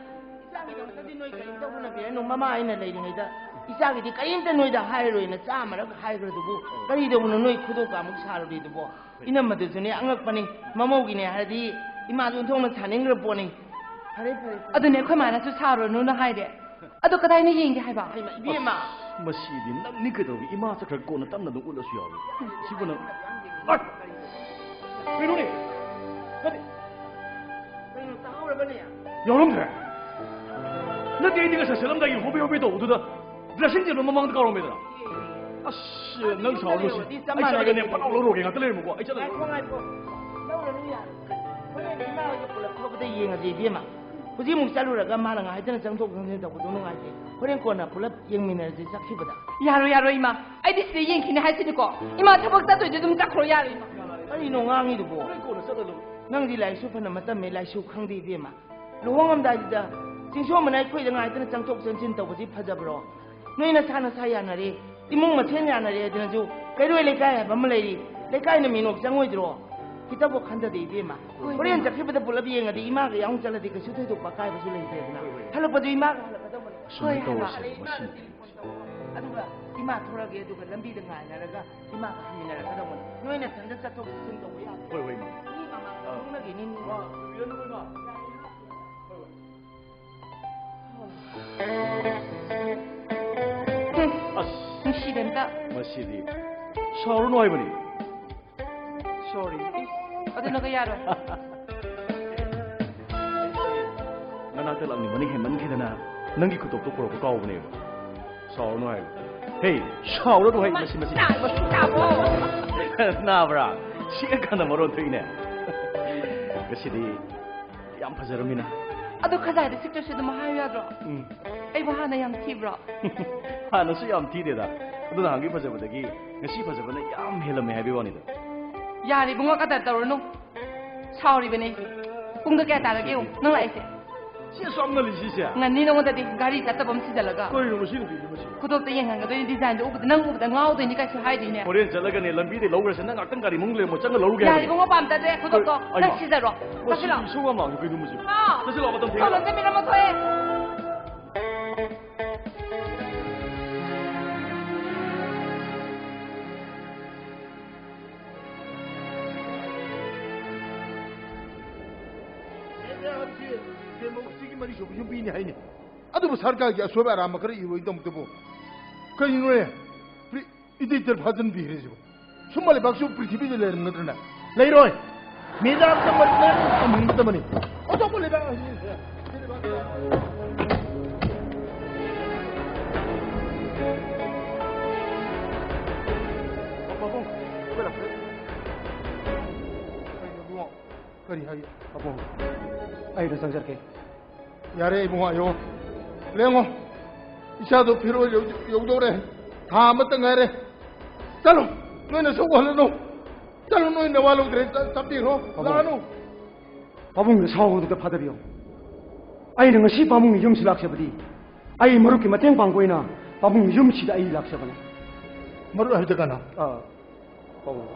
ꯏꯆꯥꯒꯤꯗꯃꯛꯇꯗꯤ ꯅꯣꯏ ꯀꯔꯤꯝꯇ ꯍꯣꯠꯅꯕꯤꯔꯅꯨ꯫ ꯃꯃꯥ ꯑꯩꯅ ꯂꯩꯔꯤꯉꯩꯗ ꯏꯆꯥꯒꯤꯗꯤ ꯀꯔꯤꯝꯇ ꯅꯣꯏꯗ ꯍꯥꯏꯔꯣꯏꯅ ꯆꯥꯝꯃꯔꯛ ꯍꯥꯏꯈ꯭ꯔꯗꯨꯕꯨ ꯀꯔꯤꯗꯧꯕꯅꯣ ꯅꯣꯏ ꯈꯨꯗꯣꯞ ꯀꯥꯃꯨꯛ ꯁꯥꯔꯨꯔꯤꯗꯨꯕꯣ? ꯏꯅꯝꯃꯗꯨꯁꯨꯅꯦ ꯑꯉꯛꯄꯅꯤ꯫ ꯃꯃꯧꯒꯤꯅꯦ ꯍꯥꯏꯔꯗꯤ ꯏꯃꯥꯁꯨ ꯑꯣꯟꯊꯣꯛꯅ ꯁꯥꯅꯤꯡꯈ꯭ꯔ ꯄꯣꯠꯅꯤ꯫ ꯐꯔꯦ, ꯐꯔꯦ, ꯐꯔꯦ꯫ ꯑꯗꯨꯅꯦ ꯑꯩꯈꯣꯏ ꯃꯥꯅꯁꯨ ꯁꯥꯔꯨꯔꯅꯨꯅ ꯍꯥꯏꯔꯦ꯫ ꯑꯗꯣ ꯀꯗꯥꯏꯅ ꯌꯦꯡꯒꯦ ꯍꯥꯏꯕ? ꯍꯩꯃꯥ, ꯏꯕꯦꯝꯃ꯫ ꯑꯁ, ꯃꯁꯤꯗꯤ ꯅꯪꯅꯤ ꯀꯩꯗꯧꯔꯤ? ꯏꯃꯥ ꯆꯠꯈ꯭ꯔꯒ ꯀꯣꯟꯅ ꯇꯞꯅ ꯑꯗꯨꯝ ꯎꯠꯂꯁꯨ ꯌꯥꯎꯏ꯫ ꯁꯤꯕꯨ ꯅꯪ꯫ ꯑꯁ! ꯀꯩꯅꯣꯅꯦ? ꯅꯠꯇꯦ꯫ ꯀꯩꯅꯣ ꯇꯥꯍꯧꯔꯕꯅꯦ? ꯌꯥꯎꯔꯝꯗ꯭ꯔꯦ? ꯅꯠꯇꯦ, ꯑꯩꯗꯤ ꯉꯁꯥꯏ ꯆꯠꯂꯝꯗꯥꯏꯒꯤ ꯍꯣꯕꯦ ꯍꯣꯕꯦ ꯇꯧꯕꯗꯨꯗ dressing table ꯃꯃꯥꯡꯗ ꯀꯥꯎꯔꯝꯃꯦꯗꯅ꯫ ꯑꯁ, ꯅꯪ ꯁꯥꯎꯔꯅꯨ ꯁꯤ꯫ ꯆꯞ ꯑꯩ ꯆꯠꯂꯒꯅꯦ ꯃꯥꯟꯅꯔꯦ꯫ ꯐꯠ ꯂꯥꯎ ꯂꯧꯔꯨꯔꯒꯦ, ꯉꯥꯛꯇ ꯂꯩꯔꯝꯃꯨꯀꯣ꯫ ꯑꯩ ꯆꯠꯂꯒꯦ꯫ ꯉꯥꯏꯈꯣ, ꯉꯥꯏꯈꯣ꯫ ꯂꯧꯔꯅꯨ ꯌꯥꯔꯦ꯫ ꯍꯣꯔꯦꯟ ꯏꯃꯥ ꯍꯣꯏꯒ ꯄꯨꯂꯞ ꯊꯣꯛꯄꯗ ꯌꯦꯡꯉꯁꯦ, ꯏꯕꯦꯝꯃ꯫ ꯍꯧꯖꯤꯛ ꯑꯃꯨꯛ ꯆꯠꯂꯨꯔꯒ ꯃꯥꯅ ꯉꯥꯏꯗꯅ ꯆꯪꯊꯣꯛ ꯆꯪꯁꯤꯟ ꯇꯧꯕꯗꯣ ꯅꯨꯡꯉꯥꯏꯇꯦ꯫ ꯍꯣꯔꯦꯟ ꯀꯣꯟꯅ ꯄꯨꯂꯞ ꯌꯦꯡꯃꯤꯟꯅꯔꯁꯤ ꯆꯠꯈꯤꯕꯗ꯫ ꯌꯥꯔꯣꯏ, ꯌꯥꯔꯣꯏ, ꯏꯃꯥ꯫ ꯑꯩꯗꯤ ꯁꯤꯗ ꯌꯦꯡꯈꯤꯅꯤ ꯍꯥꯏꯁꯤꯅꯤꯀꯣ꯫ ꯏꯃꯥ, ꯊꯕꯛ ꯆꯠꯇꯣꯏꯗꯤ ꯑꯗꯨꯝ ꯆꯠꯈ꯭ꯔꯣ, ꯌꯥꯔꯣꯏ, ꯏꯃꯥ꯫ ꯀꯔꯤꯅꯣ ꯉꯥꯡꯉꯤꯗꯨꯕꯣ? ꯍꯣꯔꯦꯟ ꯀꯣꯟꯅ ꯆꯠꯂ ꯂꯣꯏꯔꯦ꯫ ꯅꯪꯗꯤ ꯂꯥꯏꯔꯤꯛꯁꯨ ꯐꯅ ꯃꯇꯝꯃꯦ, ꯂꯥꯏꯁꯨ ꯈꯪꯗꯦ, ꯏꯕꯦꯝꯃ꯫ ꯂꯨꯍꯣꯡꯉꯝꯗꯥꯏꯁꯤꯗ ꯆꯤꯡꯁꯣꯝꯕꯅ ꯑꯩꯈꯣꯏꯗ ꯉꯥꯏꯗꯅ ꯆꯪꯊꯣꯛ ꯆꯪꯁꯤꯟ ꯇꯧꯕꯁꯤ ꯐꯖꯕ꯭ꯔꯣ? ꯅꯣꯏ ꯅꯁꯥ ꯅꯁꯥ ꯌꯥꯅꯔꯦ, ꯏꯃꯨꯡ ꯃꯁꯦꯟ ꯌꯥꯅꯔꯦ ꯍꯥꯏꯗꯅꯁꯨ ꯀꯩꯔꯣꯏ ꯂꯩꯀꯥꯏ ꯍꯥꯏꯕ ꯑꯃ ꯂꯩꯔꯤ, ꯂꯩꯀꯥꯏꯅ ꯃꯤꯅꯣꯛ ꯆꯪꯉꯣꯏꯗ꯭ꯔꯣ? ꯈꯤꯇꯕꯨ ꯈꯟꯊꯗꯦ, ꯏꯕꯦꯝꯃ꯫ ꯍꯣꯏ, ꯍꯣꯔꯦꯟ ꯏꯕꯦꯝꯃ꯫ ꯆꯠꯈꯤꯕꯗ ꯄꯨꯂꯞ ꯌꯦꯡꯉꯗꯤ ꯏꯃꯥꯒ ꯌꯥꯎꯅ ꯆꯠꯂꯗꯤ ꯀꯩꯁꯨ ꯊꯣꯏꯗꯣꯛꯄ ꯑꯀꯥꯏꯕꯁꯨ ꯂꯩꯇ꯭ꯔꯦꯗꯅ꯫ ꯍꯣꯏ, ꯍꯣꯏ꯫ ꯍꯜꯂꯛꯄꯗꯨ ꯏꯃꯥꯒ ꯍꯜꯂꯛꯀꯗꯧꯕꯅꯤ꯫ ꯍꯣꯏ, ꯁꯨꯃꯥꯏꯅ ꯍꯥꯏꯕ꯫ ꯇꯧꯔꯁꯦ, ꯃꯁꯤ꯫ ꯑꯗꯨꯒ ꯏꯃꯥ ꯊꯣꯔꯛꯑꯒꯦ, ꯑꯗꯨꯒ ꯂꯝꯕꯤꯗ ꯉꯥꯏꯅꯔꯒ ꯏꯃꯥꯒ ꯍꯟꯃꯤꯟꯅꯔꯛꯀꯗꯧꯕꯅꯤ꯫ ꯅꯣꯏ ꯅꯊꯟꯗ ꯆꯠꯊꯣꯛ ꯆꯠꯁꯤꯟ ꯇꯧꯕ ꯌꯥꯗꯦ꯫ ꯍꯣꯏ, ꯍꯣꯏ, ꯏꯃꯥ꯫ ꯃꯤ ꯃꯃꯥꯡꯗ ꯑꯥ꯫ ꯊꯣꯛꯅꯈꯤꯅꯤ꯫ ꯑꯥ, ꯏꯃꯥ꯫ ꯍꯣꯏ, ꯍꯣꯏ꯫ ꯑꯁ꯫ ꯅꯨꯡꯁꯤꯗꯦ ꯑꯝꯇ꯫ ꯃꯁꯤꯗꯤ ꯁꯥꯎꯔꯅꯨ ꯍꯥꯏꯕꯅꯤ꯫ Sorry꯫ ꯑꯗꯨꯅꯒ ꯌꯥꯔꯣꯏ꯫ ꯅꯅꯥꯛꯇ ꯂꯥꯛꯅꯤꯡꯕꯅ ꯍꯦꯟꯃꯟꯈꯤꯗꯅ ꯅꯪꯒꯤ ꯈꯨꯇꯣꯛꯇꯣ ꯄꯨꯔꯛꯄ ꯀꯥꯎꯕꯅꯦꯕ꯫ ꯁꯥꯎꯔꯅꯨ ꯍꯥꯏꯕ꯫ ꯍꯦ, ꯁꯥꯎꯔꯅꯨ ꯍꯥꯏ, ꯃꯁꯤ, ꯃꯁꯤ꯫ ꯅꯥꯕ꯭ꯔꯥ? ꯁꯤꯛꯑꯀꯥꯟꯗ ꯃꯔꯣꯟ ꯊꯣꯛꯏꯅꯦ꯫ ꯉꯁꯤꯗꯤ ꯌꯥꯝ ꯐꯖꯔꯝꯃꯤꯅ꯫ ꯑꯗꯨ ꯈꯖꯥꯏꯗ ꯁꯤꯛꯇ꯭ꯔꯁꯨ ꯑꯗꯨꯝ ꯍꯥꯏꯌꯨ ꯌꯥꯗ꯭ꯔꯣ? ꯎꯝ꯫ ꯑꯩꯕꯨ ꯍꯥꯟꯅ ꯌꯥꯝ ꯊꯤꯕ꯭ꯔꯣ? ꯍꯥꯟꯅꯁꯨ ꯌꯥꯝ ꯊꯤꯗꯦꯗ꯫ ꯑꯗꯨ ꯅꯍꯥꯟꯒꯤ ꯐꯖꯕꯗꯒꯤ ꯉꯁꯤ ꯐꯖꯕꯅ ꯌꯥꯝ ꯍꯦꯜꯂꯝꯃꯦ ꯍꯥꯏꯕꯒꯤ ꯋꯥꯅꯤꯗ꯫ ꯌꯥꯔꯦ ꯏꯕꯨꯡꯉꯣ, ꯀꯗꯔ ꯇꯧꯔꯅꯨ꯫ ꯁꯥꯎꯔꯤꯕꯅꯦ ꯑꯩꯁꯦ꯫ ꯄꯨꯡꯗꯣ ꯀꯌꯥ ꯇꯥꯔꯒꯦ ꯌꯦꯡꯉꯨ, ꯅꯪ ꯂꯥꯛꯏꯁꯦ꯫ ꯁꯤ ꯑꯁꯨꯛ ꯌꯥꯝ ꯉꯜꯂꯤꯁꯤꯁꯦ? ꯉꯟꯅꯤ ꯅꯉꯣꯟꯗꯗꯤ, ꯒꯥꯔꯤ ꯆꯠꯇꯕ ꯑꯃ ꯊꯤꯖꯤꯜꯂꯒ꯫ ꯀꯩꯅꯣ ꯃꯁꯤ ꯅꯨꯄꯤꯁꯦ ꯃꯁꯤ? ꯈꯨꯗꯣꯞꯇ ꯌꯦꯡꯍꯟꯒꯗꯣꯏꯅꯤ, ꯗꯤꯖꯥꯏꯟꯗꯣ ꯎꯕꯗ, ꯅꯪ ꯎꯕꯗ ꯉꯥꯎꯗꯣꯏꯅꯤ ꯀꯥꯏꯁꯨ ꯍꯥꯏꯗꯣꯏꯅꯦ꯫ ꯍꯣꯔꯦꯟ ꯆꯠꯂꯒꯅꯦ, ꯂꯝꯕꯤꯗꯩ ꯂꯧꯈ꯭ꯔꯁꯦ, ꯅꯪ ꯉꯥꯛꯇꯪ ꯒꯥꯔꯤ ꯃꯅꯨꯡ ꯂꯩꯔꯝꯃꯣ, ꯆꯪꯉ ꯂꯧꯔꯨꯒꯦ ꯌꯥꯔꯦ ꯍꯥꯏꯕꯅꯦ꯫ ꯏꯕꯨꯡꯉꯣ, ꯄꯥꯝꯖꯗ꯭ꯔꯦ ꯈꯨꯗꯣꯞꯇꯣ꯫ ꯑꯩ ꯅꯪ ꯃꯥ-, ꯁꯤꯖꯔꯣ꯫ ꯃꯁꯤ ꯆꯠꯁꯤꯜꯂꯣ꯫ ꯏꯁꯧ ꯌꯥꯝ ꯂꯥꯡꯉꯤ ꯀꯩꯅꯣ ꯃꯁꯤ? ꯑꯥ꯫ ꯆꯠꯁꯤꯜꯂꯣ, ꯃꯇꯝ ꯊꯦꯡꯉꯦ꯫ ꯁꯣꯂꯣꯟꯁꯦ ꯃꯤꯅꯝ ꯑꯃ ꯊꯣꯛꯑꯦ꯫ ꯁꯤꯒꯤ ꯃꯔꯤꯁꯨꯕ ꯌꯨꯝꯕꯤꯅꯤ ꯍꯥꯏꯅꯤ꯫ ꯑꯗꯨꯕꯨ ꯁꯔꯀꯥꯔꯒꯤ ꯑꯁꯣꯏꯕ ꯑꯔꯥꯟꯕ ꯈꯔ ꯏꯔꯣꯏꯗꯃꯛꯇꯕꯨ ꯀꯔꯤꯅꯣꯅꯦ? ꯄ꯭ꯔꯤ-, ꯏꯗꯤꯛꯇꯔ ꯐꯥꯖꯤꯟꯕꯤꯈ꯭ꯔꯦ ꯁꯤꯕꯨ꯫ ꯁꯨꯝꯕ ꯂꯩꯕꯥꯛꯁꯤꯕꯨ ꯄ꯭ꯔꯤꯊꯤꯕꯤꯗ ꯂꯩꯔꯝꯒꯗ꯭ꯔꯅꯦ? ꯂꯩꯔꯣꯏ꯫ ꯃꯦꯗꯥꯝ ꯆꯪꯕ ꯂꯩꯔꯝꯒꯗꯕꯅꯤ꯫ ꯑꯇꯣꯞꯄ ꯂꯩꯕꯥꯛ ꯑꯁꯤ ꯄꯥꯕꯨꯡ, ꯑꯩꯈꯣꯏ ꯂꯥꯛꯄꯗ ꯀꯩꯅꯣ ꯏꯕꯨꯡꯉꯣ? ꯀꯔꯤ ꯍꯥꯏ? ꯄꯥꯕꯨꯡ, ꯑꯩꯗꯣ ꯆꯪꯖꯔꯛꯀꯦ꯫ ꯌꯥꯔꯦ ꯏꯕꯨꯡꯉꯣ, ꯑꯌꯣ, ꯂꯦꯡꯉꯣ꯫ ꯏꯆꯥꯗꯣ ꯐꯤꯔꯣꯜ ꯌꯧ-, ꯌꯧꯗꯧꯔꯦ꯫ ꯊꯥ ꯑꯃꯇ ꯉꯥꯏꯔꯦ꯫ ꯆꯠꯂꯣ, ꯅꯣꯏꯅ ꯁꯣꯛꯍꯜꯂꯅꯨ꯫ ꯆꯠꯂꯣ, ꯅꯣꯏ ꯅꯋꯥ ꯂꯧꯗ꯭ꯔꯦ꯫ ꯆ-, ꯆꯠꯄꯤꯈ꯭ꯔꯣ꯫ ꯄꯥꯕꯨꯡ꯫ ꯂꯥꯛꯑꯅꯨ꯫ ꯄꯥꯕꯨꯡꯅ ꯁꯥꯎꯕꯗꯨꯗ ꯐꯥꯗꯕꯤꯌꯣ꯫ ꯑꯩꯅ ꯉꯁꯤ ꯄꯥꯕꯨꯡꯒꯤ ꯌꯨꯝꯁꯤ ꯂꯥꯛꯆꯕꯗꯤ ꯑꯩ ꯃꯔꯨꯞꯀꯤ ꯃꯇꯦꯡ ꯄꯥꯡꯕ ꯑꯣꯏꯅ ꯄꯥꯕꯨꯡꯒꯤ ꯌꯨꯝꯁꯤꯗ ꯑꯩ ꯂꯥꯛꯆꯕꯅꯤ꯫ ꯃꯔꯨꯞ ꯍꯥꯏꯕꯗꯤ ꯀꯅꯥ? ꯑꯥ, ꯄꯥꯕꯨꯡ꯫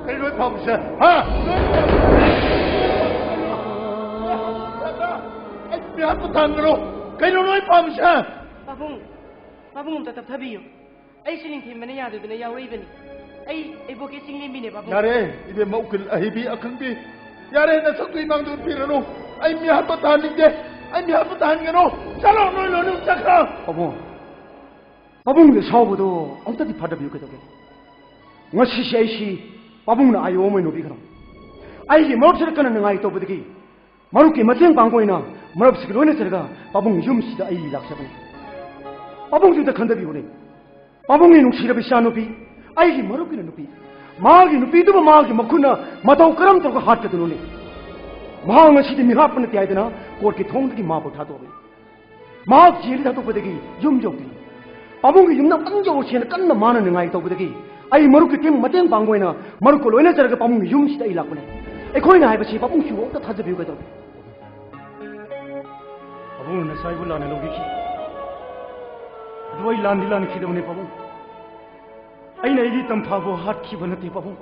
ꯀꯩꯅꯣ ꯅꯣꯏ ꯄꯥꯝꯃꯤꯁꯦ? ꯍꯥ? ꯑꯩ ꯃꯤꯍꯥꯠꯄ ꯇꯥꯍꯟꯒꯅꯨ꯫ ꯀꯩꯅꯣ ꯅꯣꯏ ꯄꯥꯝꯃꯤꯁꯦ? ꯄꯥꯕꯨꯡ, ꯄꯥꯕꯨꯡ ꯑꯝꯇ ꯇꯞꯊꯕꯤꯌꯨ꯫ ꯑꯩꯁꯨ ꯅꯤꯡꯊꯤꯡꯕꯅ ꯌꯥꯗꯗꯅ ꯌꯥꯎꯔꯛꯏꯕꯅꯤ꯫ ꯑꯩ ꯏꯕꯣꯛꯀꯤ ꯆꯤꯡꯂꯦꯝꯕꯤꯅꯦ, ꯄꯥꯕꯨꯡ꯫ ꯌꯥꯔꯦ, ꯏꯕꯦꯝꯃ, ꯎꯀꯤꯜ ꯑꯍꯩꯕꯤ ꯑꯈꯪꯕꯤ꯫ ꯌꯥꯔꯦ, ꯅꯁꯛꯇꯨ ꯏꯃꯥꯡꯗ ꯎꯠꯄꯤꯔꯅꯨ꯫ ꯑꯩ ꯃꯤꯍꯥꯠꯄ ꯇꯥꯍꯟꯅꯤꯡꯗꯦ꯫ ꯑꯩ ꯃꯤꯍꯥꯠꯄ ꯇꯥꯍꯟꯒꯅꯨ꯫ ꯆꯠꯂꯣ, ꯅꯣꯏ ꯂꯣꯏꯅꯃꯛ ꯆꯠꯈ꯭ꯔꯣ꯫ ꯄꯥꯕꯨꯡ, ꯄꯥꯕꯨꯡꯒꯤ ꯁꯥꯎꯕꯗꯣ ꯑꯃꯨꯛꯇꯗꯤ ꯐꯥꯗꯕꯤꯌꯨ ꯀꯩꯗꯧꯒꯦ? ꯉꯁꯤꯁꯦ ꯑꯩꯁꯤ ꯄꯥꯕꯨꯡꯅ ꯑꯥꯏ ꯑꯣ ꯑꯃ ꯑꯣꯏꯅ ꯎꯕꯤꯈ꯭ꯔꯣ꯫ ꯑꯩꯒꯤ ꯃꯔꯨꯞꯁꯤꯗ ꯀꯟꯅ ꯅꯤꯡꯉꯥꯏ ꯇꯧꯕꯗꯒꯤ ꯃꯔꯨꯞꯀꯤ ꯃꯇꯦꯡ ꯄꯥꯡꯕ ꯑꯣꯏꯅ ꯃꯔꯨꯞꯁꯤꯒ ꯂꯣꯏꯅꯖꯔꯒ ꯄꯥꯕꯨꯡꯒꯤ ꯌꯨꯝꯁꯤꯗ ꯑꯩ ꯂꯥꯛꯆꯕꯅꯤ꯫ ꯄꯥꯕꯨꯡꯁꯤꯗ ꯈꯟꯊꯕꯤꯌꯨꯅꯦ꯫ ꯄꯥꯕꯨꯡꯒꯤ ꯅꯨꯡꯁꯤꯔꯕ ꯏꯆꯥ ꯅꯨꯄꯤ, ꯑꯩꯒꯤ ꯃꯔꯨꯞꯀꯤꯅ ꯅꯨꯄꯤ, ꯃꯥꯒꯤ ꯅꯨꯄꯤꯗꯨꯕꯨ ꯃꯥꯒꯤ ꯃꯈꯨꯠꯅ ꯃꯇꯧ ꯀꯔꯝ ꯇꯧꯔꯒ ꯍꯥꯠꯀꯗꯣꯏꯅꯣꯅꯦ? ꯃꯍꯥꯛ ꯉꯁꯤꯗꯤ ꯃꯤꯍꯥꯠꯄ ꯅꯠꯇꯦ ꯍꯥꯏꯗꯅ ꯀꯣꯔꯠꯀꯤ ꯊꯣꯡꯗꯒꯤ ꯃꯥꯕꯨ ꯊꯥꯗꯣꯛꯑꯦ꯫ ꯃꯍꯥꯛ ꯖꯦꯜꯗ ꯊꯥꯗꯣꯛꯄꯗꯒꯤ ꯌꯨꯝ ꯌꯧꯗ꯭ꯔꯤ꯫ ꯄꯥꯕꯨꯡꯒꯤ ꯌꯨꯝꯗ ꯑꯃꯨꯛꯇꯪ ꯌꯧꯔꯁꯦꯅ ꯀꯟꯅ ꯃꯥꯅ ꯅꯤꯡꯉꯥꯏ ꯇꯧꯕꯗꯒꯤ ꯑꯩ ꯃꯔꯨꯞꯀꯤ ꯇꯤꯝ ꯃꯇꯦꯡ ꯄꯥꯡꯕ ꯑꯣꯏꯅ ꯃꯔꯨꯞꯀ ꯂꯣꯏꯅꯖꯔꯒ ꯄꯥꯕꯨꯡꯒꯤ ꯌꯨꯝꯁꯤꯗ ꯑꯩ ꯂꯥꯛꯄꯅꯦ꯫ ꯑꯩꯈꯣꯏꯅ ꯍꯥꯏꯕꯁꯤ ꯄꯥꯕꯨꯡꯁꯤꯕꯨ ꯑꯝꯇ ꯊꯥꯖꯕꯤꯌꯨ ꯀꯩꯗꯧꯔꯦ? ꯄꯥꯕꯨꯡꯅ ꯅꯆꯥ ꯑꯩꯕꯨ ꯂꯥꯟꯅ ꯂꯧꯕꯤꯈꯤ꯫ ꯑꯗꯨ ꯑꯩ ꯂꯥꯟꯗꯤ ꯂꯥꯟꯈꯤꯗꯕꯅꯦ ꯄꯥꯕꯨꯡ꯫ ꯑꯩꯅ ꯑꯩꯒꯤ ꯇꯝꯐꯥꯕꯨ ꯍꯥꯠꯈꯤꯕ ꯅꯠꯇꯦ ꯄꯥꯕꯨꯡ꯫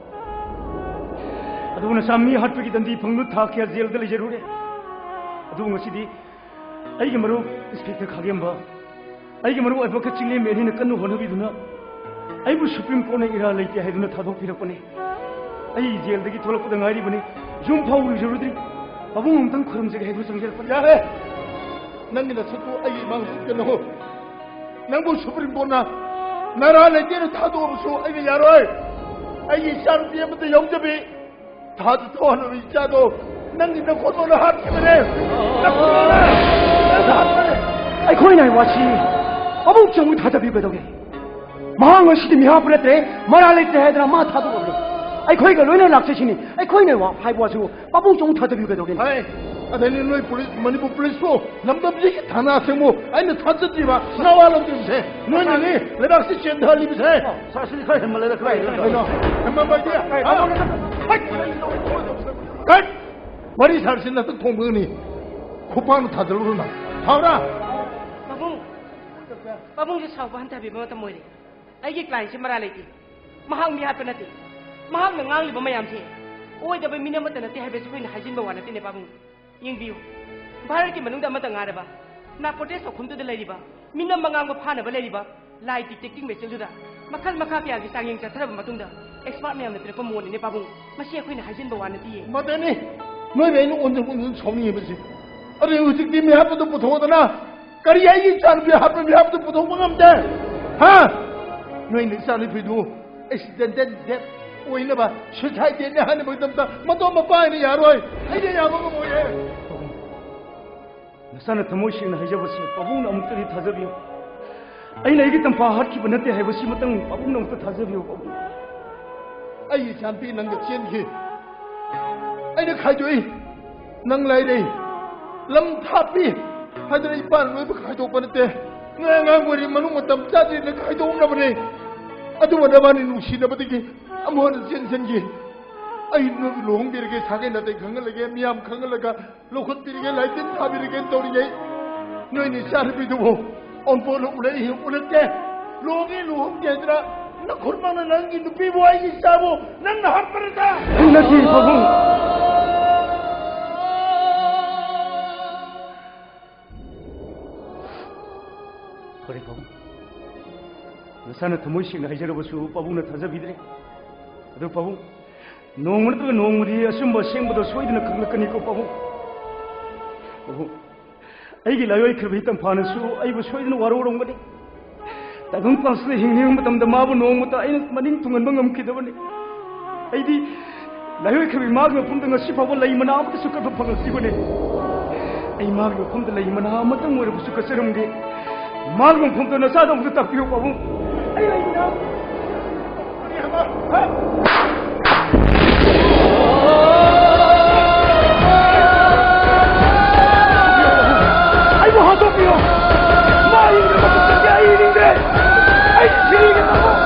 ꯑꯗꯨꯕꯨ ꯅꯆꯥ ꯃꯤ ꯍꯥꯠꯄꯒꯤ ꯗꯟꯗꯤ ꯐꯪꯗꯨꯅ ꯊꯥ ꯀꯌꯥ ꯖꯦꯜꯗ ꯂꯩꯖꯔꯨꯔꯦ꯫ ꯑꯗꯨꯕꯨ ꯉꯁꯤꯗꯤ ꯑꯩꯒꯤ ꯃꯔꯨꯞ ꯏꯟꯁꯄꯦꯛꯇꯔ ꯈꯥꯒꯦꯝꯕ, ꯑꯩꯒꯤ ꯃꯔꯨꯞ ꯑꯣꯏꯕ ꯀꯛꯆꯤꯡ ꯂꯦꯝꯃꯦꯅ ꯀꯟꯅ ꯍꯣꯠꯅꯕꯤꯗꯨꯅ ꯑꯩꯕꯨ ꯁꯨꯄ꯭ꯔꯤꯝ ꯀꯣꯔꯠꯅ ꯏꯔꯥ ꯂꯩꯇꯦ ꯍꯥꯏꯗꯨꯅ ꯊꯥꯗꯣꯛꯄꯤꯔꯛꯄꯅꯦ꯫ ꯑꯩ ꯖꯦꯜꯗꯒꯤ ꯊꯣꯛꯂꯛꯄꯗ ꯉꯥꯏꯔꯤꯕꯅꯤ, ꯌꯨꯝ ꯐꯥꯎ ꯂꯨꯖꯔꯨꯗ꯭ꯔꯤ꯫ ꯄꯥꯕꯨꯡ ꯑꯃꯨꯛꯇꯪ ꯈꯨꯔꯨꯝꯖꯒꯦ ꯍꯥꯏꯗꯨꯅ ꯆꯪꯖꯔꯛꯄꯅꯤ꯫ ꯌꯥꯔꯦ, ꯅꯪꯒꯤ ꯅꯁꯛꯇꯨ ꯑꯩꯒꯤ ꯏꯃꯥꯡꯗ ꯎꯠꯀꯅꯨ꯫ ꯅꯪꯕꯨ ꯁꯨꯄ꯭ꯔꯤꯝ ꯀꯣꯔꯠꯅ ꯅꯔꯥ ꯂꯩꯇꯦꯅ ꯊꯥꯗꯣꯛꯑꯕꯁꯨ ꯑꯩꯅ ꯌꯥꯔꯣꯏ꯫ ꯑꯩꯒꯤ ꯏꯆꯥꯅꯨꯄꯤ ꯑꯃꯠꯇ ꯌꯥꯎꯖꯕꯤ, ꯊꯥꯗ ꯊꯣꯛꯍꯟꯅꯕ ꯏꯆꯥꯗꯣ ꯅꯪꯒꯤ ꯅꯈꯣꯟ ꯃꯈꯣꯟꯅ ꯍꯥꯠꯈꯤꯕꯅꯦ꯫ ꯅꯈꯣꯟ ꯃꯈꯣꯟꯅ ꯍꯥꯠꯈꯤꯕꯅꯦ꯫ ꯑꯩꯈꯣꯏꯅ ꯍꯥꯏ ꯋꯥꯁꯤ ꯄꯥꯕꯨꯡ ꯆꯧꯅ ꯊꯥꯖꯕꯤꯌꯨ ꯀꯩꯗꯧꯒꯦ? ꯃꯍꯥꯛ ꯉꯁꯤꯗꯤ ꯃꯤꯍꯥꯠꯄ ꯅꯠꯇ꯭ꯔꯦ, ꯃꯔꯥꯜ ꯂꯩꯇ꯭ꯔꯦ ꯍꯥꯏꯗꯅ ꯃꯥ ꯊꯥꯗꯣꯛꯑꯕꯅꯤ꯫ ꯑꯩꯈꯣꯏꯒ ꯂꯣꯏꯅ ꯂꯥꯛꯆꯁꯤꯅꯤ꯫ ꯑꯩꯈꯣꯏꯅ ꯋꯥ-, ꯍꯥꯏꯕ ꯋꯥꯁꯤꯕꯨ ꯄꯥꯕꯨꯡ ꯆꯧꯅ ꯊꯥꯖꯕꯤꯌꯨ ꯀꯩꯗꯧꯒꯦ? ꯍꯥꯏ, ꯑꯗꯩꯅꯤ ꯅꯣꯏ ꯄꯨꯂꯤꯁ, ꯃꯅꯤꯄꯨꯔ ꯄꯨꯂꯤꯁꯄꯨ ꯂꯝꯗꯝꯁꯤꯒꯤ ꯊꯥꯅꯥ ꯁꯦꯝꯃꯨ ꯑꯩꯅ ꯊꯥꯖꯗ꯭ꯔꯤꯕ ꯅꯋꯥ ꯂꯧꯗ꯭ꯔꯤꯕꯁꯦ ꯅꯣꯏꯅꯅꯤ ꯂꯩꯕꯥꯛꯁꯤ ꯆꯦꯟꯊꯍꯜꯂꯤꯕꯁꯦ꯫ ꯁꯥꯁꯤ ꯈꯔ ꯍꯦꯟꯃꯜꯂꯦꯗ, ꯈꯔ ꯍꯦꯟꯃꯜꯂꯦ꯫ ꯀꯩꯅꯣ? ꯍꯦꯟꯃꯟꯕ ꯍꯥꯏꯗꯤ? ꯀꯠ! ꯋꯥꯔꯤ ꯁꯥꯔꯁꯤ ꯅꯊꯛ ꯊꯣꯡꯕꯒꯅꯤ꯫ ꯈꯨꯄꯥꯛꯅ ꯊꯥꯖꯤꯜꯂꯨꯔꯣ ꯅꯪ꯫ ꯊꯥꯎꯔꯥ? ꯄꯥꯕꯨꯡ, ꯄꯥꯕꯨꯡꯁꯦ ꯁꯥꯎꯕ ꯍꯟꯊꯕꯤꯕ ꯃꯇꯝ ꯑꯣꯏꯔꯦ꯫ ꯑꯩꯒꯤ ꯀ꯭ꯂꯥꯏꯟꯁꯦ ꯃꯔꯥꯜ ꯂꯩꯇꯦ꯫ ꯃꯍꯥꯛ ꯃꯤꯍꯥꯠꯄ ꯅꯠꯇꯦ꯫ ꯃꯍꯥꯛꯅ ꯉꯥꯡꯂꯤꯕ ꯃꯌꯥꯝꯁꯦ ꯑꯣꯏꯗꯕ ꯃꯤꯅꯝ ꯑꯃꯠꯇ ꯅꯠꯇꯦ ꯍꯥꯏꯕꯁꯤ ꯑꯩꯈꯣꯏꯅ ꯍꯥꯏꯖꯤꯟꯕ ꯋꯥ ꯅꯠꯇꯦꯅꯦ ꯄꯥꯕꯨꯡ꯫ ꯌꯦꯡꯕꯤꯌꯨ, ꯚꯥꯔꯠꯀꯤ ꯃꯅꯨꯡꯗ ꯑꯃꯠꯇ ꯉꯥꯏꯔꯕ ꯅꯥꯔꯀꯣꯇꯤꯛꯁ ꯆꯥꯛꯈꯨꯝꯗꯨꯗ ꯂꯩꯔꯤꯕ ꯃꯤꯅꯝ ꯑꯉꯥꯡꯕ ꯐꯥꯅꯕ ꯂꯩꯔꯤꯕ ꯂꯥꯏ ꯗꯤꯇꯦꯛꯇꯤꯡ ꯃꯦꯆꯤꯟꯗꯨꯗ ꯃꯈꯜ ꯃꯈꯥ ꯀꯌꯥꯒꯤ ꯆꯥꯡꯌꯦꯡ ꯆꯠꯊꯔꯕ ꯃꯇꯨꯡꯗ ꯑꯦꯛꯁꯄꯥꯔꯠ ꯃꯌꯥꯝꯅ ꯄꯤꯔꯛꯄ ꯃꯣꯠꯅꯤꯅꯦ ꯄꯥꯕꯨꯡ꯫ ꯃꯁꯤ ꯑꯩꯈꯣꯏꯅ ꯍꯥꯏꯖꯤꯟꯕ ꯋꯥ ꯅꯠꯇꯤꯌꯦ꯫ ꯃꯗꯨꯅꯤ ꯅꯣꯏꯕꯨ ꯑꯩꯅ ꯑꯣꯟꯁꯤꯟ ꯑꯣꯟꯁꯤꯟ ꯁꯥꯎꯅꯤꯡꯉꯤꯕꯁꯤ꯫ ꯑꯗꯨ ꯍꯧꯖꯤꯛꯇꯤ ꯃꯤꯍꯥꯠꯄꯗꯨ ꯄꯨꯊꯣꯛꯑꯗꯅ ꯀꯔꯤ ꯑꯩꯒꯤ ꯏꯆꯥꯅꯨꯄꯤ ꯍꯥꯠꯄ ꯃꯤꯍꯥꯠꯄꯗꯨ ꯄꯨꯊꯣꯛꯄ ꯉꯝꯗꯦ? ꯍꯥ? ꯅꯣꯏꯅ ꯏꯆꯥꯅꯨꯄꯤꯗꯨ ꯑꯦꯛꯁꯤꯗꯦꯟꯇꯦꯜ ꯗꯦꯠ ꯑꯣꯏꯅꯕ ꯁꯨꯏꯁꯥꯏꯗ ꯗꯦꯠꯅꯤ ꯍꯥꯏꯅꯕꯒꯤꯗꯃꯛꯇ ꯃꯇꯣꯝ ꯃꯄꯥ ꯑꯣꯏꯅ ꯌꯥꯔꯣꯏ꯫ ꯑꯩꯅ ꯌꯥꯕ ꯉꯝꯃꯣꯏꯌꯦ꯫ ꯅꯆꯥꯅ ꯊꯃꯣꯏ ꯁꯦꯡꯅ ꯍꯥꯏꯖꯕꯁꯤ ꯄꯥꯕꯨꯡꯅ ꯑꯃꯨꯛꯇꯗꯤ ꯊꯥꯖꯕꯤꯌꯨ꯫ ꯑꯩꯅ ꯑꯩꯒꯤ ꯇꯝꯐꯥ ꯍꯥꯠꯈꯤꯕ ꯅꯠꯇꯦ ꯍꯥꯏꯕꯁꯤꯃꯇꯪ ꯄꯥꯕꯨꯡꯅ ꯑꯃꯨꯛꯇ ꯊꯥꯖꯕꯤꯌꯨ, ꯄꯥꯕꯨꯡ꯫ ꯑꯩꯒꯤ ꯏꯆꯥꯅꯨꯄꯤ ꯅꯪꯒ ꯆꯦꯟꯈꯤ꯫ ꯑꯩꯅ ꯈꯥꯏꯗꯣꯛꯏ꯫ ꯅꯪ ꯂꯥꯏꯔꯩ꯫ ꯂꯝ ꯊꯥꯞꯄꯤ ꯍꯥꯏꯗꯅ ꯏꯄꯥꯅ ꯂꯣꯏꯕ ꯈꯥꯏꯗꯣꯛꯄ ꯅꯠꯇꯦ꯫ ꯅꯣꯏ ꯑꯉꯥꯡ ꯑꯣꯏꯔꯤ ꯃꯅꯨꯡ ꯃꯇꯝ ꯆꯥꯗ꯭ꯔꯤꯅ ꯈꯥꯏꯗꯣꯛꯅꯕꯅꯦ꯫ ꯑꯗꯨꯕꯨ ꯅꯕꯥꯅꯤ ꯅꯨꯡꯁꯤꯅꯕꯗꯒꯤ ꯑꯃꯨꯛ ꯍꯟꯅ ꯆꯦꯟꯁꯤꯟꯈꯤ꯫ ꯑꯩ ꯅꯣꯏꯕꯨ ꯂꯨꯍꯣꯡꯕꯤꯔꯒꯦ, ꯁꯥꯒꯩ ꯅꯥꯇꯩ ꯈꯪꯍꯜꯂꯒꯦ, ꯃꯤꯌꯥꯝ ꯈꯪꯍꯜꯂꯒ ꯂꯧꯈꯠꯄꯤꯔꯒꯦ, ꯂꯥꯏꯇꯤꯟ ꯊꯥꯕꯤꯔꯒꯦꯅ ꯇꯧꯔꯤꯉꯩ ꯅꯣꯏꯅ ꯏꯆꯥꯅꯨꯄꯤꯗꯨꯕꯨ ꯑꯣꯟꯄꯣꯠꯅ ꯎꯔꯛꯏ, ꯎꯔꯛꯇꯦ꯫ ꯂꯨꯍꯣꯡꯉꯦ, ꯂꯨꯍꯣꯡꯗꯦ ꯍꯥꯏꯗꯅ ꯅꯈꯨꯠꯃꯛꯅ ꯅꯪꯒꯤ ꯅꯨꯄꯤꯕꯨ ꯑꯩꯒꯤ ꯏꯆꯥꯕꯨ ꯅꯪꯅ ꯍꯥꯠꯄ ꯅꯠꯇ꯭ꯔꯥ? ꯅꯠꯇꯦ, ꯄꯥꯕꯨꯡ꯫ ꯐꯔꯦ, ꯄꯥꯕꯨꯡ꯫ ꯅꯁꯥꯅ ꯊꯃꯣꯏ ꯁꯦꯡꯅ ꯍꯥꯏꯖꯔꯕꯁꯨ ꯄꯥꯕꯨꯡꯅ ꯊꯥꯖꯕꯤꯗ꯭ꯔꯦ꯫ ꯑꯗꯨ ꯄꯥꯕꯨꯡ, ꯅꯣꯡꯃ ꯅꯠꯇ꯭ꯔꯒ ꯅꯣꯡꯃꯗꯤ ꯑꯆꯨꯝꯕ ꯑꯁꯦꯡꯕꯗꯣ ꯁꯣꯏꯗꯅ ꯈꯪꯂꯛꯀꯅꯤꯀꯣ, ꯄꯥꯕꯨꯡ꯫ ꯄꯥꯕꯨꯡ, ꯑꯩꯒꯤ ꯂꯥꯏꯑꯣꯏꯈ꯭ꯔꯕ ꯏꯇꯝꯐꯥꯅꯁꯨ ꯑꯩꯕꯨ ꯁꯣꯏꯗꯅ ꯋꯥꯔꯧꯔꯝꯒꯅꯤ꯫ ꯇꯥꯏꯕꯪ ꯄꯥꯟꯁꯤꯗ ꯍꯤꯡꯂꯤꯉꯩ ꯃꯇꯝꯗ ꯃꯥꯕꯨ ꯅꯣꯡꯃꯇ ꯑꯩꯅ ꯃꯅꯤꯡ ꯊꯨꯡꯍꯟꯕ ꯉꯝꯈꯤꯗꯕꯅꯤ꯫ ꯑꯩꯗꯤ ꯂꯥꯏꯑꯣꯏꯈ꯭ꯔꯕꯤ ꯃꯥꯒꯤ ꯃꯐꯝꯗ ꯉꯁꯤ ꯐꯥꯎꯕ ꯂꯩ ꯃꯅꯥ ꯑꯃꯠꯇꯁꯨ ꯀꯠꯄ ꯐꯪꯂꯛꯇ꯭ꯔꯤꯕꯅꯤ꯫ ꯑꯩ ꯃꯥꯒꯤ ꯃꯐꯝꯗ ꯂꯩ ꯃꯅꯥ ꯑꯃꯇꯪ ꯑꯣꯏꯔꯕꯁꯨ ꯀꯠꯆꯔꯝꯒꯦ꯫ ꯃꯥꯒꯤ ꯃꯐꯝꯗ ꯅꯆꯥꯗ ꯑꯃꯨꯛꯇ ꯇꯥꯛꯄꯤꯌꯨ, ꯄꯥꯕꯨꯡ꯫ ꯑꯩ ꯂꯩ ꯃꯅꯥ ꯑꯩꯕꯨ ꯍꯥꯠꯇꯣꯛꯄꯤꯌꯨ! ꯃꯥ ꯍꯤꯡꯗ꯭ꯔꯕ ꯃꯇꯨꯡꯗꯗꯤ ꯑꯩ ꯍꯤꯡꯗ꯭ꯔꯦ! ꯑꯩ ꯁꯤꯔꯦ, ꯄꯥꯕꯨꯡ!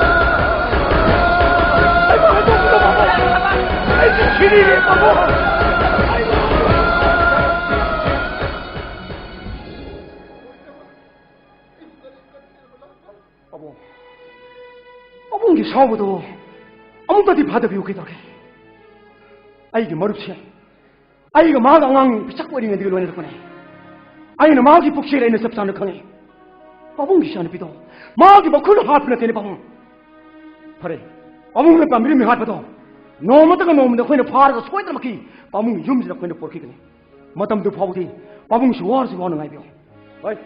ꯑꯩꯕꯨ ꯍꯥꯠꯇꯣꯛꯄꯤꯌꯨ, ꯄꯥꯕꯨꯡ! ꯑꯩ ꯁꯤꯔꯦ, ꯄꯥꯕꯨꯡ! ꯄꯥꯕꯨꯡ, ꯄꯥꯕꯨꯡꯒꯤ ꯁꯥꯎꯕꯗꯣ ꯑꯃꯨꯛꯇꯗꯤ ꯐꯥꯗꯕꯤꯌꯨ, ꯀꯩꯗꯧꯔꯒꯦ? ꯑꯩꯒꯤ ꯃꯔꯨꯞꯁꯦ ꯑꯩꯒ ꯃꯥꯒ ꯑꯉꯥꯡ ꯄꯤꯁꯛ ꯑꯣꯏꯔꯤꯉꯩꯗꯒꯤ ꯂꯣꯏꯅꯔꯛꯄꯅꯦ꯫ ꯑꯩꯅ ꯃꯥꯒꯤ ꯄꯨꯛꯆꯦꯜ ꯑꯩꯅ ꯆꯞ ꯆꯥꯅ ꯈꯪꯉꯤ꯫ ꯄꯥꯕꯨꯡꯒꯤ ꯏꯆꯥꯅꯨꯄꯤꯗꯣ ꯃꯥꯒꯤ ꯃꯈꯨꯠꯅ ꯍꯥꯠꯄ ꯅꯠꯇꯦꯅꯦ, ꯄꯥꯕꯨꯡ꯫ ꯐꯔꯦ, ꯄꯥꯕꯨꯡꯅ ꯄꯥꯝꯕꯤꯔꯝꯃꯤ ꯍꯥꯠꯄꯗꯣ ꯅꯣꯡꯃꯇꯒ ꯅꯣꯡꯃꯗ ꯑꯩꯈꯣꯏꯅ ꯐꯥꯔꯒ ꯁꯣꯏꯗꯅꯃꯛꯀꯤ ꯄꯥꯕꯨꯡꯒꯤ ꯌꯨꯝꯁꯤꯗ ꯑꯩꯈꯣꯏꯅ ꯄꯨꯔꯛꯈꯤꯒꯅꯤ꯫ ꯃꯇꯝꯗꯨ ꯐꯥꯎꯕꯗꯤ ꯄꯥꯕꯨꯡꯁꯨ ꯋꯥꯔꯁꯨ ꯋꯥꯅ ꯉꯥꯏꯕꯤꯌꯨ꯫ ꯍꯣꯏ꯫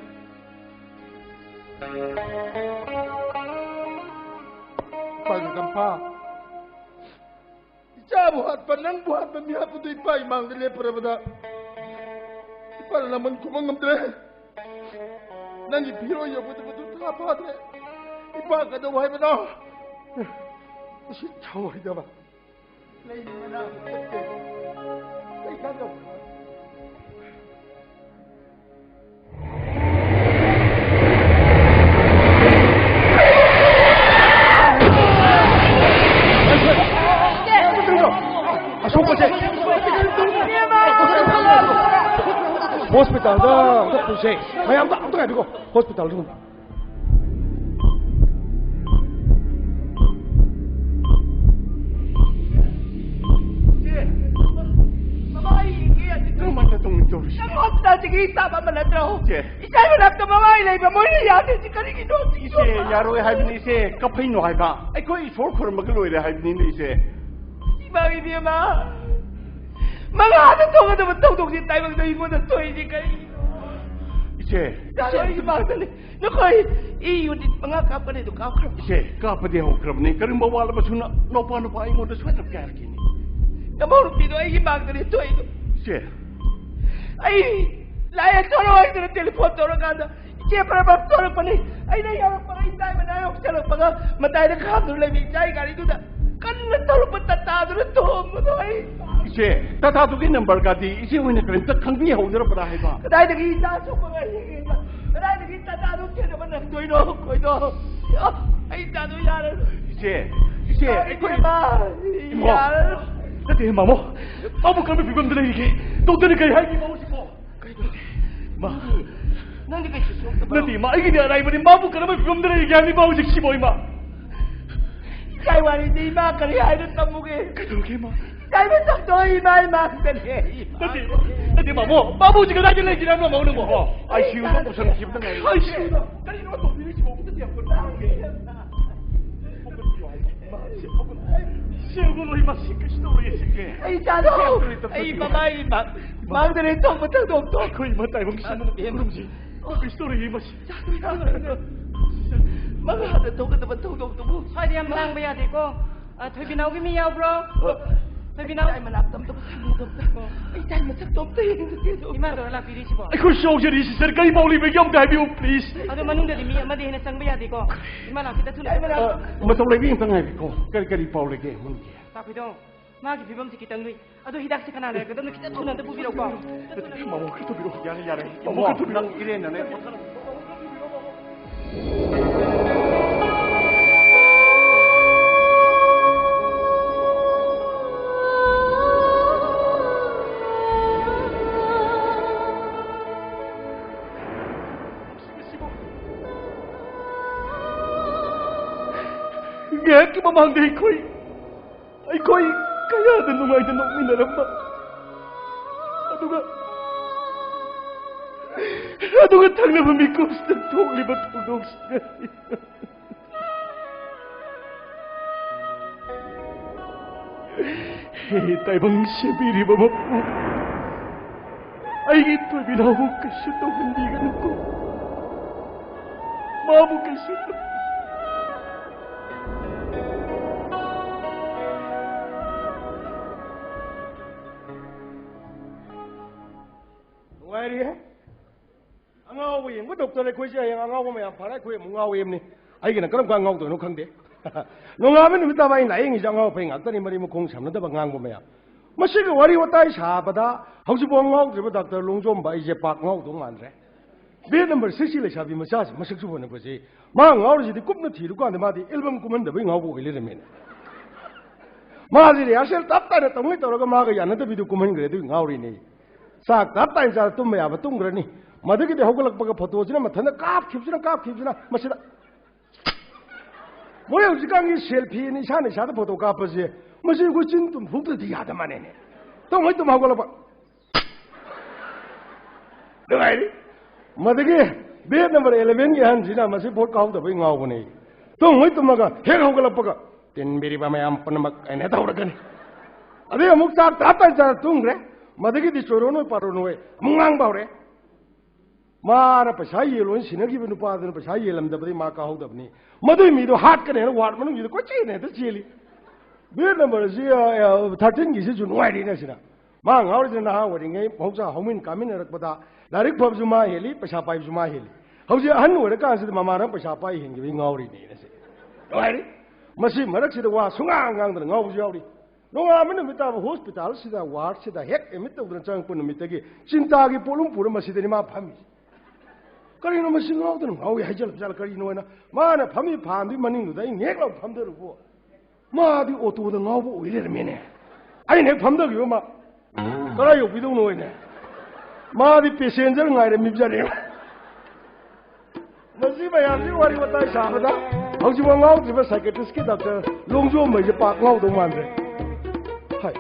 ꯏꯄꯥ ꯖꯒꯝꯄꯥ, ꯏꯆꯥꯕꯨ ꯍꯥꯠꯄ, ꯅꯪꯕꯨ ꯍꯥꯠꯄ, ꯃꯤ ꯍꯥꯠꯄꯗꯨ ꯏꯄꯥ ꯏꯃꯥꯡꯗ ꯂꯦꯞꯄꯨꯔꯕꯗ ꯏꯄꯥꯅ ꯂꯃꯟ ꯈꯨꯝꯕ ꯉꯝꯗ꯭ꯔꯦ꯫ ꯅꯪꯒꯤ ꯐꯤꯔꯣꯜ ꯌꯧꯒꯗꯕꯗꯨ ꯊꯥ ꯐꯥꯗ꯭ꯔꯦ꯫ ꯏꯄꯥ ꯀꯩꯗꯧ ꯍꯥꯏꯕꯅꯣ? ꯃꯁꯤ ꯊꯧꯑꯣꯏꯗꯕ꯫ ꯂꯩ ꯃꯅꯥ ꯀꯩ ꯀꯥꯟꯗꯕ? ꯑꯁꯣꯛꯄꯁꯦ ꯍꯣꯁꯄꯤꯇꯥꯜꯗ ꯑꯝꯇ ꯄꯨꯁꯦ꯫ ꯃꯌꯥꯝꯗ ꯑꯝꯇ ꯉꯥꯏꯕꯤꯀꯣ, ꯍꯣꯁꯄꯤꯇꯥꯜꯗ꯫ ꯏꯆꯦ, ꯃꯃꯥ, ꯑꯩ ꯌꯦꯡꯒꯦ ꯌꯥꯗꯦ꯫ ꯀꯔꯝꯍꯥꯏꯅ ꯇꯧꯅꯤ ꯇꯧꯔꯤꯁꯦ? ꯅꯪ ꯍꯣꯁꯄꯤꯇꯥꯜꯁꯤꯒꯤ ꯏꯁꯇꯥꯐ ꯑꯃ ꯅꯠꯇ꯭ꯔꯣ? ꯏꯆꯦ꯫ ꯏꯆꯥ ꯃꯅꯥꯛꯇ ꯃꯃꯥ ꯑꯩ ꯂꯩꯕ ꯃꯣꯏꯅ ꯌꯥꯗ꯭ꯔꯤꯁꯤ ꯀꯔꯤꯒꯤꯅꯣ? ꯏꯆꯦ, ꯌꯥꯔꯣꯏ ꯍꯥꯏꯕꯅꯤ ꯏꯆꯦ, ꯀꯞꯐꯩꯅꯣ ꯍꯥꯏꯕ? ꯑꯩꯈꯣꯏ ꯏꯁꯣꯔ ꯈꯨꯔꯨꯝꯃꯒ ꯂꯣꯏꯔꯦ ꯍꯥꯏꯕꯅꯤꯅꯦ ꯏꯆꯦ꯫ ꯏꯃꯥ ꯏꯕꯦꯝꯃ, ꯃꯉꯥꯗ ꯊꯣꯛꯀꯗꯕ ꯊꯧꯗꯣꯛꯁꯤ ꯇꯥꯏꯕꯪꯗ ꯑꯩꯉꯣꯟꯗ ꯊꯣꯛꯏꯁꯤ ꯀꯔꯤꯒꯤꯅꯣ? ꯏꯆꯦ, ꯏꯆꯥ ꯂꯣꯏ ꯏꯃꯥꯡꯗ ꯂꯩ꯫ ꯅꯈꯣꯏ ꯏ ꯌꯨꯅꯤꯠ ꯃꯉꯥ ꯀꯥꯞꯀꯅꯤ ꯑꯗꯨ ꯀꯥꯞꯈ꯭ꯔꯕ? ꯏꯆꯦ, ꯀꯥꯞꯄꯗꯤ ꯍꯧꯈ꯭ꯔꯕꯅꯤ꯫ ꯀꯔꯤꯒꯨꯝꯕ ꯋꯥꯠꯂꯕꯁꯨ ꯅ-, ꯅꯧꯄꯥ ꯅꯨꯄꯥ ꯑꯩꯉꯣꯟꯗ ꯁꯣꯏꯗꯅ ꯀꯥꯏꯔꯛꯈꯤꯅꯤ꯫ ꯅꯃꯧ ꯅꯨꯄꯤꯗꯣ ꯑꯩꯒꯤ ꯃꯥꯡꯗꯅꯦ ꯊꯣꯛꯏꯗꯣ꯫ ꯏꯆꯦ꯫ ꯑꯩ ꯂꯥꯏ ꯊꯣꯔꯛꯑꯣ ꯍꯥꯏꯗꯅ ꯇꯦꯂꯤꯐꯣꯟ ꯇꯧꯔꯀꯥꯟꯗ ꯏꯆꯦ ꯄꯔꯃ ꯊꯣꯔꯛꯄꯅꯤ꯫ ꯑꯩꯅ ꯌꯧꯔꯛꯄꯒ ꯏꯆꯥꯏ ꯃꯅꯥ ꯌꯧꯁꯜꯂꯛꯄꯒ ꯃꯇꯥꯏꯗ ꯈꯥꯝꯗꯨꯅ ꯂꯩꯕ ꯏꯆꯥꯒꯤ ꯒꯥꯔꯤꯗꯨꯗ ꯀꯟꯅ ꯊꯧꯔꯛꯄ ꯇꯥꯇꯥꯗꯨꯅ ꯊꯣꯝꯕꯗꯣ ꯑꯩ꯫ ꯏꯆꯦ, ꯇꯥꯇꯥꯗꯨꯒꯤ ꯅꯝꯕꯔꯒꯗꯤ ꯏꯆꯦ ꯍꯣꯏꯅ ꯀꯔꯤꯝꯇ ꯈꯪꯕꯤꯍꯧꯗ꯭ꯔꯕ꯭ꯔꯥ ꯍꯥꯏꯕ? ꯀꯗꯥꯏꯗꯒꯤ ꯏꯆꯥ ꯁꯣꯛꯄ ꯉꯥꯏꯔꯤꯉꯩꯗ ꯀꯗꯥꯏꯗꯒꯤ ꯇꯥꯇꯥꯗꯨ ꯆꯦꯟꯅꯕ ꯅꯪꯗꯣꯏꯅꯣ? ꯀꯣꯏꯗꯣ꯫ ꯑꯩ ꯏꯆꯥꯗꯣ ꯌꯥꯔꯦ꯫ ꯏꯆꯦ, ꯏꯆꯦ, ꯑꯩꯈꯣꯏ ꯏꯃꯥ, ꯏꯃꯥ꯫ ꯌꯥꯔꯦ꯫ ꯅꯠꯇꯦ, ꯃꯥꯃꯣ꯫ ꯃꯥꯕꯨ ꯀꯔꯝꯕ ꯐꯤꯕꯝꯗ ꯂꯩꯔꯤꯒꯦ? ꯗꯣꯛꯇꯔꯅ ꯀꯔꯤ ꯍꯥꯏꯒꯦ ꯃꯥꯕꯨꯁꯤꯕꯣ? ꯀꯩꯅꯣ? ꯃꯥ꯫ ꯅꯪꯗꯤ ꯀꯩꯁꯨ ꯁꯣꯛꯇꯕ꯭ꯔꯣ? ꯅꯠꯇꯦ, ꯏꯃꯥ, ꯑꯩꯒꯤꯗꯤ ꯑꯔꯥꯏꯕꯅꯤ꯫ ꯃꯥꯕꯨ ꯀꯔꯝꯕ ꯐꯤꯕꯝꯗ ꯂꯩꯔꯤꯒꯦ ꯍꯥꯏꯕꯅꯤ ꯃꯥ ꯍꯧꯖꯤꯛꯁꯤꯕꯣ, ꯏꯃꯥ꯫ ꯏꯆꯥꯏ ꯋꯥꯔꯤꯗꯤ ꯏꯃꯥ ꯀꯔꯤ ꯍꯥꯏꯅ ꯇꯝꯃꯨꯒꯦ? ꯀꯩꯗꯧꯔꯒꯦ, ꯏꯃꯥ? ꯏꯆꯥꯏ ꯃꯁꯛꯇꯣ ꯏꯃꯥ ꯏꯃꯥꯡꯗꯅꯦ꯫ ꯅꯠꯇꯦ, ꯏꯃꯥ꯫ ꯅꯠꯇꯦ, ꯃꯥꯃꯣ꯫ ꯃꯥꯕꯨ ꯍꯧꯖꯤꯛ ꯀꯗꯥꯏꯗ ꯂꯩꯒꯦ ꯍꯥꯏꯕꯅꯣ, ꯃꯥꯃꯣ, ꯅꯪꯕꯣ? ꯍꯣ, ICU ꯗ ꯄꯨꯁꯟꯈꯤꯕꯗ ꯉꯥꯏꯔꯤ꯫ ICU ꯗ? ꯀꯔꯤꯅꯣ ꯇꯧꯕꯤꯔꯤꯁꯤꯕꯣ? ꯑꯝꯇ ꯌꯦꯡꯉꯨ꯫ ꯁꯦ, ꯍꯧꯒꯠꯂꯣ, ꯏꯃꯥ, ꯁꯤ ꯀꯩꯁꯨ ꯇꯧꯔꯣꯏꯌꯦ, ꯁꯤ꯫ ꯑꯩ ꯆꯥꯗꯣ, ꯑꯩ ꯃꯃꯥꯏ ꯏꯃꯥ, ꯃꯥꯡꯗꯅꯦ ꯊꯣꯛꯄ ꯊꯧꯗꯣꯛꯇꯣ꯫ ꯑꯩꯈꯣꯏ ꯏꯃꯥ ꯇꯥꯏꯕꯪ ꯁꯤꯃ ꯈꯨꯔꯨꯝꯁꯤ꯫ ꯀꯩꯁꯨ ꯇꯧꯔꯣꯏꯌꯦ, ꯃꯁꯤ꯫ ꯃꯉꯥꯗ ꯊꯣꯛꯀꯗꯕ ꯊꯧꯗꯣꯛꯇꯨꯕꯨ꯫ ꯁ꯭ꯋꯥꯏꯗ ꯌꯥꯝ ꯂꯥꯡꯕ ꯌꯥꯗꯦꯀꯣ꯫ ꯑ, ꯊꯣꯏꯕꯤꯅꯥꯎꯒꯤ ꯃꯤ ꯌꯥꯎꯕ꯭ꯔꯣ? ꯊꯣꯏꯕꯤꯅꯥꯎ? ꯑꯩ ꯃꯅꯥꯛꯇ ꯑꯝꯇ ꯄꯨꯁꯤꯜꯂꯨ, ꯑꯝꯇ꯫ ꯑꯣ꯫ ꯑꯩ ꯏꯆꯥꯒꯤ ꯃꯁꯛꯇꯣ ꯑꯝꯇ ꯌꯦꯡꯖꯒꯦ, ꯑꯗꯣ꯫ ꯏꯃꯥꯗꯨꯔ ꯂꯥꯛꯄꯤꯔꯤꯁꯤꯕꯣ? ꯑꯩꯈꯣꯏ ꯁꯣꯛꯖꯔꯤ, ꯁꯤꯁꯇꯔ, ꯀꯔꯤ ꯄꯥꯎ ꯂꯩꯕꯒꯦ ꯑꯝꯇ ꯍꯥꯏꯕꯤꯌꯨ, ꯄ꯭ꯂꯤꯖ꯫ ꯑꯗꯣ ꯃꯅꯨꯡꯗꯗꯤ ꯃꯤ ꯑꯃꯗꯤ ꯍꯦꯟꯅ ꯆꯪꯕ ꯌꯥꯗꯦꯀꯣ꯫ ꯏꯃꯥ ꯂꯥꯛꯄꯤꯗ ꯊꯨꯅ ꯑꯩ ꯃꯅꯥꯛ- ꯆꯠꯂꯣ꯫ ꯑ, ꯃꯇꯧ ꯂꯩꯕꯤ ꯑꯝꯇ ꯉꯥꯏꯕꯤꯀꯣ꯫ ꯀꯔꯤ, ꯀꯔꯤ ꯄꯥꯎ ꯂꯩꯒꯦ ꯃꯅꯨꯡꯒꯤ? ꯇꯥꯈꯣꯏꯗꯣ, ꯃꯥꯒꯤ ꯐꯤꯕꯝꯁꯤ ꯈꯤꯇꯪ ꯂꯨꯏ꯫ ꯑꯗꯣ ꯍꯤꯗꯥꯛꯁꯦ ꯀꯅꯥ ꯂꯩꯔꯛꯀꯗꯕꯅꯣ? ꯈꯤꯇꯪ ꯊꯨꯅ ꯑꯝꯇ ꯄꯨꯕꯤꯔꯛꯎꯀꯣ꯫ ꯃꯥꯃꯣ, ꯈꯔ ꯊꯨꯕꯤꯔꯛꯑꯣ꯫ ꯌꯥꯔꯦ, ꯌꯥꯔꯦ꯫ ꯃꯥꯃꯣ, ꯈꯔ ꯊꯨꯕꯤꯔꯛꯑꯣ꯫ ꯅꯪ ꯏꯔꯦꯟꯅꯅꯦ꯫ ꯉꯥꯏꯍꯥꯛꯀꯤ ꯃꯃꯥꯡꯗ ꯑꯩꯈꯣꯏ ꯑꯩꯈꯣꯏ ꯀꯌꯥꯗ ꯅꯨꯡꯉꯥꯏꯅ ꯅꯣꯛꯃꯤꯟꯅꯔꯝꯕ, ꯑꯗꯨꯒ, ꯑꯗꯨꯒ ꯊꯪꯅꯕ ꯃꯤꯀꯨꯞꯁꯤꯗ ꯊꯣꯛꯂꯤꯕ ꯊꯧꯗꯣꯛꯁꯤꯡ ꯑꯁꯤ꯫ ꯍꯦ ꯇꯥꯏꯕꯪ ꯁꯦꯝꯕꯤꯔꯤꯕ ꯃꯄꯨ, ꯑꯩꯒꯤ ꯊꯣꯏꯕꯤꯅꯥꯎꯕꯨ ꯀꯩꯁꯨ ꯇꯧꯍꯟꯕꯤꯒꯅꯨꯀꯣ꯫ ꯃꯥꯕꯨ ꯀꯩꯁꯨ ꯇꯧ- ꯍꯥꯏꯔꯤ꯫ ꯑꯉꯥꯎꯕ ꯌꯦꯡꯕ ꯗꯣꯛꯇꯔ ꯑꯩꯈꯣꯏꯁꯦ ꯍꯌꯦꯡ ꯑꯉꯥꯎꯕ ꯃꯌꯥꯝ ꯐꯔꯦ, ꯑꯩꯈꯣꯏ ꯑꯃꯨꯛ ꯉꯥꯎꯋꯦꯕꯅꯤ꯫ ꯑꯩꯒꯤꯅ ꯀꯔꯝ ꯀꯥꯟ ꯉꯥꯎꯗꯣꯏꯅꯣ ꯈꯪꯗꯦ꯫ ꯅꯣꯡꯉꯥꯟꯕ ꯅꯨꯃꯤꯠ ꯇꯥꯕ ꯑꯩꯅ ꯂꯥꯏꯌꯦꯡꯉꯤꯁꯦ ꯑꯉꯥꯎ ꯑꯐꯩ ꯉꯥꯛꯇꯅꯤ, ꯃꯔꯤ ꯃꯈꯣꯡ ꯁꯝꯅꯗꯕ ꯉꯥꯡꯕ ꯃꯌꯥꯝ꯫ ꯃꯁꯤꯒꯤ ꯋꯥꯔꯤ ꯋꯥꯇꯥꯏ ꯁꯥꯕꯗ ꯍꯧꯖꯤꯛꯐꯥꯎ ꯉꯥꯎꯗ꯭ꯔꯤꯕ ꯗꯥꯛꯇꯔ ꯂꯣꯡꯖꯣꯝꯕ ꯑꯩꯁꯦ ꯄꯥꯛ ꯉꯥꯎꯗꯧ ꯃꯥꯟꯗ꯭ꯔꯦ꯫ ꯕꯦꯗ ꯅꯝꯕꯔ ꯁꯤꯛꯁꯀꯤ ꯂꯩꯁꯥꯕꯤ ꯃꯆꯥꯁꯤ ꯃꯁꯛꯁꯨ ꯐꯅ ꯐꯖꯩ꯫ ꯃꯥ ꯉꯥꯎꯔꯤꯁꯤꯗꯤ ꯀꯨꯞꯅ ꯊꯤꯔꯨꯀꯥꯟꯗ ꯃꯥꯗꯤ ꯑꯦꯜꯕꯝ ꯀꯨꯝꯍꯟꯗꯕꯩ ꯉꯥꯎꯕ ꯑꯣꯏ ꯂꯩꯔꯝꯃꯦꯅꯦ꯫ ꯃꯥꯁꯤ ꯔꯤꯍꯥꯔꯁꯦꯜ ꯇꯞ ꯇꯥꯏꯅ ꯇꯧꯉꯩ ꯇꯧꯔꯒ ꯃꯥꯒ ꯌꯥꯅꯗꯕꯤꯗꯨ ꯀꯨꯝꯍꯟꯈ꯭ꯔꯦ, ꯑꯗꯨꯒꯤ ꯉꯥꯎꯔꯤꯅꯦ꯫ ꯆꯥꯛ ꯇꯞ ꯇꯥꯏꯅ ꯆꯥꯔ ꯇꯨꯝꯕ ꯌꯥꯕ ꯇꯨꯝꯈ꯭ꯔꯅꯤ꯫ ꯃꯗꯨꯒꯤꯗꯤ ꯍꯧꯒꯠꯂꯛꯄꯒ ꯐꯣꯇꯣꯁꯤꯅ ꯃꯊꯟꯇ ꯀꯥꯞꯈꯤꯕꯁꯤꯅ, ꯀꯥꯞꯈꯤꯕꯁꯤꯅ ꯃꯁꯤꯗ꯫ ꯃꯣꯏ ꯍꯧꯖꯤꯛꯀꯥꯟꯒꯤ ꯁꯦꯜꯐꯤꯅ ꯏꯁꯥꯅ ꯏꯁꯥꯗ ꯐꯣꯇꯣ ꯀꯥꯞꯄꯁꯦ, ꯃꯁꯤ ꯑꯩꯈꯣꯏ ꯆꯤꯟ ꯇꯨꯝ ꯊꯣꯛꯇ꯭ꯔꯗꯤ ꯌꯥꯗ ꯃꯥꯅꯦꯅꯦ꯫ ꯇꯨꯝꯃꯩ ꯇꯨꯝ ꯍꯧꯒꯠꯂꯛꯄ꯫ ꯅꯨꯡꯉꯥꯏꯔꯤ꯫ ꯃꯗꯨꯒꯤ ꯕꯦꯗ ꯅꯝꯕꯔ ꯏꯂꯦꯚꯦꯟꯒꯤ ꯑꯍꯟꯁꯤꯅ ꯃꯁꯤ ꯚꯣꯠ ꯀꯥꯍꯧꯗꯕꯩ ꯉꯥꯎꯕꯅꯦ꯫ ꯇꯨꯝꯃꯩ ꯇꯨꯝꯃꯒ ꯍꯦꯛ ꯍꯧꯒꯠꯂꯛꯄꯒ, "ꯇꯤꯟꯕꯤꯔꯤꯕ ꯃꯌꯥꯝ ꯄꯨꯝꯅꯃꯛ" ꯍꯥꯏꯅ ꯇꯧꯔꯛꯀꯅꯤ꯫ ꯑꯗꯩ ꯑꯃꯨꯛ ꯆꯥꯛ ꯇꯞ ꯇꯥꯏ ꯆꯥꯔ ꯇꯨꯝꯈ꯭ꯔꯦ꯫ ꯃꯗꯒꯤꯗꯤ ꯆꯣꯏꯔꯣꯟ ꯑꯣꯏ ꯄꯥꯔꯣꯟ ꯑꯣꯏ ꯑꯃꯨꯛ ꯉꯥꯡꯕ ꯍꯧꯔꯦ꯫ ꯃꯥꯅ ꯄꯩꯁꯥ ꯌꯦꯜꯂꯣꯅ ꯁꯤꯟꯅꯈꯤꯕ ꯅꯨꯄꯥꯗꯨꯅ ꯄꯩꯁꯥ ꯌꯦꯜꯂꯝꯗꯕꯗꯩ ꯃꯥ ꯀꯥꯍꯧꯗꯕꯅꯤ꯫ ꯃꯗꯨꯏ ꯃꯤꯗꯣ ꯍꯥꯠꯀꯅꯦꯅ ꯋꯥꯔꯗ ꯃꯅꯨꯡꯁꯤꯗ ꯀꯣꯏꯆꯦꯟ ꯍꯦꯛꯇ ꯆꯦꯜꯂꯤ꯫ ꯕꯦꯗ ꯅꯝꯕꯔꯁꯤ, ꯑ, ꯑ, ꯊꯥꯔꯇꯤꯟꯒꯤꯁꯤꯁꯨ ꯅꯨꯡꯉꯥꯏꯔꯤꯅꯦ ꯁꯤꯗ꯫ ꯃꯥ ꯉꯥꯎꯔꯤꯁꯤꯅ ꯅꯍꯥ ꯑꯣꯏꯔꯤꯉꯩ ꯃꯍꯧꯁꯥ ꯍꯧꯃꯤꯟ ꯀꯥꯃꯤꯟꯅꯔꯛꯄꯗ ꯂꯥꯏꯔꯤꯛ ꯐꯕꯁꯨ ꯃꯥ ꯍꯦꯜꯂꯤ, ꯄꯩꯁꯥ ꯄꯥꯏꯕꯁꯨ ꯃꯥ ꯍꯦꯜꯂꯤ꯫ ꯍꯧꯖꯤꯛ ꯑꯍꯟ ꯑꯣꯏꯔꯀꯥꯟꯁꯤꯗ ꯃꯃꯥꯅ ꯄꯩꯁꯥ ꯄꯥꯏ ꯍꯦꯟꯈꯤꯕꯒꯤ ꯉꯥꯎꯔꯤꯅꯦꯅ ꯁꯤ꯫ ꯅꯨꯡꯉꯥꯏꯔꯤ꯫ ꯃꯁꯤ ꯃꯔꯛꯁꯤꯗ ꯋꯥ ꯁꯨꯡꯉꯥꯡ ꯉꯥꯡꯗꯅ ꯉꯥꯎꯕꯁꯨ ꯌꯥꯎꯔꯤ꯫ ꯅꯣꯡꯉꯥꯟꯕ ꯅꯨꯃꯤꯠ ꯇꯥꯕ ꯍꯣꯁꯄꯤꯇꯥꯜꯁꯤꯗ ꯋꯥꯔꯗꯁꯤꯗ ꯍꯦꯛ ꯑꯦꯗꯃꯤꯠ ꯇꯧꯗꯅ ꯆꯪꯉꯛꯄ ꯅꯨꯃꯤꯠꯇꯒꯤ ꯆꯤꯟꯇꯥꯒꯤ ꯄꯣꯠꯂꯨꯝ ꯄꯨꯔ ꯃꯁꯤꯗꯅꯤ ꯃꯥ ꯐꯝꯃꯤꯁꯦ꯫ ꯀꯔꯤꯅꯣ ꯃꯁꯤ ꯉꯥꯎꯗꯅ ꯉꯥꯎꯏ ꯍꯥꯏꯖꯜꯂꯕ ꯖꯥꯠꯂ ꯀꯔꯤꯅꯣ ꯍꯥꯏꯅ ꯃꯥꯅ ꯐꯝꯃꯤ ꯐꯥꯟꯗꯨꯒꯤ ꯃꯅꯤꯡꯗꯨꯗ ꯑꯩ ꯅꯦꯛ ꯂꯥꯎ ꯐꯝꯗꯔꯨꯕ꯫ ꯃꯥꯗꯤ ꯑꯣꯇꯣꯗ ꯉꯥꯎꯕ ꯑꯣꯏ ꯂꯩꯔꯝꯃꯦꯅꯦ꯫ ꯑꯩꯅ ꯍꯦꯛ ꯐꯝꯗꯈꯤꯕ ꯃꯥ ꯀꯗꯥꯏ ꯌꯧꯕꯤꯗꯧꯅꯣ ꯍꯥꯏꯅꯦ꯫ ꯃꯥꯗꯤ ꯄꯦꯁꯦꯟꯖꯔ ꯉꯥꯏꯔꯝꯃꯤꯕꯖꯥꯠꯅꯦ꯫ ꯃꯁꯤ ꯃꯌꯥꯝꯁꯤ ꯋꯥꯔꯤ ꯋꯥꯇꯥꯏ ꯁꯥꯕꯗ ꯍꯧꯖꯤꯛꯐꯥꯎ ꯉꯥꯎꯗ꯭ꯔꯤꯕ ꯁꯥꯏꯀꯦꯇ꯭ꯔꯤꯁꯀꯤ ꯗꯥꯛꯇꯔ ꯂꯣꯡꯖꯣꯝꯕꯩꯁꯦ ꯄꯥꯛ ꯉꯥꯎꯗꯧ ꯃꯥꯟꯗ꯭ꯔꯦ꯫ ꯍꯥꯏ꯫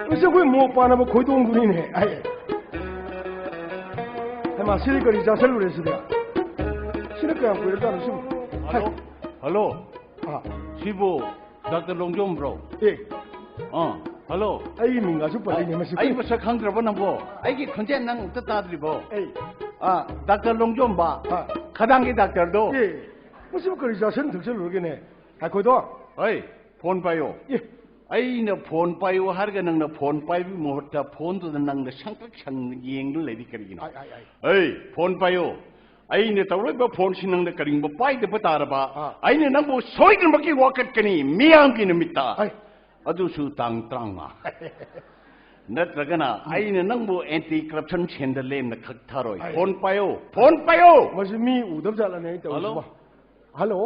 ꯃꯁꯤ ꯑꯩꯈꯣꯏ ꯃꯣꯛ ꯄꯥꯟꯅꯕ ꯈꯣꯏꯗꯣꯡꯗꯨꯅꯤꯅꯦ꯫ ꯍꯥꯏ꯫ ꯍꯩꯃꯥ, ꯁꯤꯗꯤ ꯀꯔꯤ ꯆꯥꯁꯜꯂꯨꯔꯦ ꯁꯤꯗꯤ? ꯁꯤꯅ ꯀꯌꯥꯝ ꯀꯨꯏꯔꯖꯥꯠꯅꯣ ꯁꯤꯕꯨ? ꯍꯥꯏ꯫ ꯍꯜꯂꯣ꯫ ꯍꯜꯂꯣ꯫ ꯑꯥ꯫ ꯁꯤꯕꯨ ꯗꯥꯛꯇꯔ ꯂꯣꯡꯖꯣꯝꯕ꯭ꯔꯣ? ꯑꯦ꯫ ꯑꯥ, ꯍꯜꯂꯣ꯫ ꯑꯩꯒꯤ ꯃꯤꯡꯒꯁꯨ ꯄꯜꯂꯤꯅꯦ ꯃꯁꯤ꯫ ꯑꯩ ꯃꯁꯛ ꯈꯪꯗ꯭ꯔꯕꯣ ꯅꯪꯕꯣ? ꯑꯩꯒꯤ ꯈꯣꯟꯖꯦꯜ ꯅꯪ ꯑꯝꯇ ꯇꯥꯗ꯭ꯔꯤꯕꯣ? ꯑꯩ꯫ ꯑꯥ, ꯗꯥꯛꯇꯔ ꯂꯣꯡꯖꯣꯝꯕ꯫ ꯑꯥ꯫ ꯈꯗꯥꯡꯒꯤ ꯗꯥꯛꯇꯔꯗꯣ꯫ ꯑꯦ, ꯃꯁꯤꯕꯨ ꯀꯔꯤ ꯆꯥꯁꯟ ꯊꯛꯆꯜꯂꯨꯔꯒꯦꯅꯦ? ꯉꯥꯏꯈꯣꯗꯣ꯫ ꯍꯣꯏ, ꯐꯣꯟ ꯄꯥꯏꯌꯣ꯫ ꯑꯦ, ꯑꯩꯅ ꯐꯣꯟ ꯄꯥꯏꯌꯨ ꯍꯥꯏꯔꯒ ꯅꯪꯅ ꯐꯣꯟ ꯄꯥꯏꯕꯒꯤ ꯃꯍꯨꯠꯇ ꯐꯣꯟꯗꯨꯗ ꯅꯪꯅ ꯁꯪꯇ꯭ꯔꯤꯛ ꯁꯪꯅ ꯌꯦꯡꯗꯨꯅ ꯂꯩꯔꯤ ꯀꯔꯤꯒꯤꯅꯣ? ꯑꯩ, ꯑꯩ, ꯑꯩ꯫ ꯑꯩ, ꯐꯣꯟ ꯄꯥꯏꯌꯨ꯫ ꯑꯩꯅ ꯇꯧꯔꯛꯏꯕ ꯐꯣꯟꯁꯤ ꯅꯪꯅ ꯀꯔꯤꯒꯨꯝꯕ ꯄꯥꯏꯗꯕ ꯇꯥꯔꯕ, ꯑꯥ꯫ ꯑꯩꯅ ꯅꯪꯕꯨ ꯁꯣꯏꯗꯅꯃꯛꯀꯤ ꯋꯥꯀꯠꯀꯅꯤ ꯃꯤꯌꯥꯝꯒꯤ ꯅꯨꯃꯤꯠꯇ꯫ ꯑꯩ꯫ ꯑꯗꯨꯁꯨ ꯇꯥꯡ ꯇꯔꯥꯃꯉꯥ꯫ ꯅꯠꯇ꯭ꯔꯒꯅ ꯑꯩꯅ ꯅꯪꯕꯨ anti corruption cellꯗ ꯂꯦꯝꯅ ꯈꯛ ꯊꯥꯔꯣꯏ꯫ ꯑꯩ꯫ ꯐꯣꯟ ꯄꯥꯏꯌꯨ, ꯐꯣꯟ ꯄꯥꯏꯌꯨ꯫ ꯃꯁꯤ ꯃꯤ ꯎꯗꯕ ꯖꯥꯠꯂꯅꯦ ꯑꯩꯅ ꯇꯧꯔꯤꯁꯤꯕꯣ? ꯍꯜꯂꯣ? ꯍꯜꯂꯣ?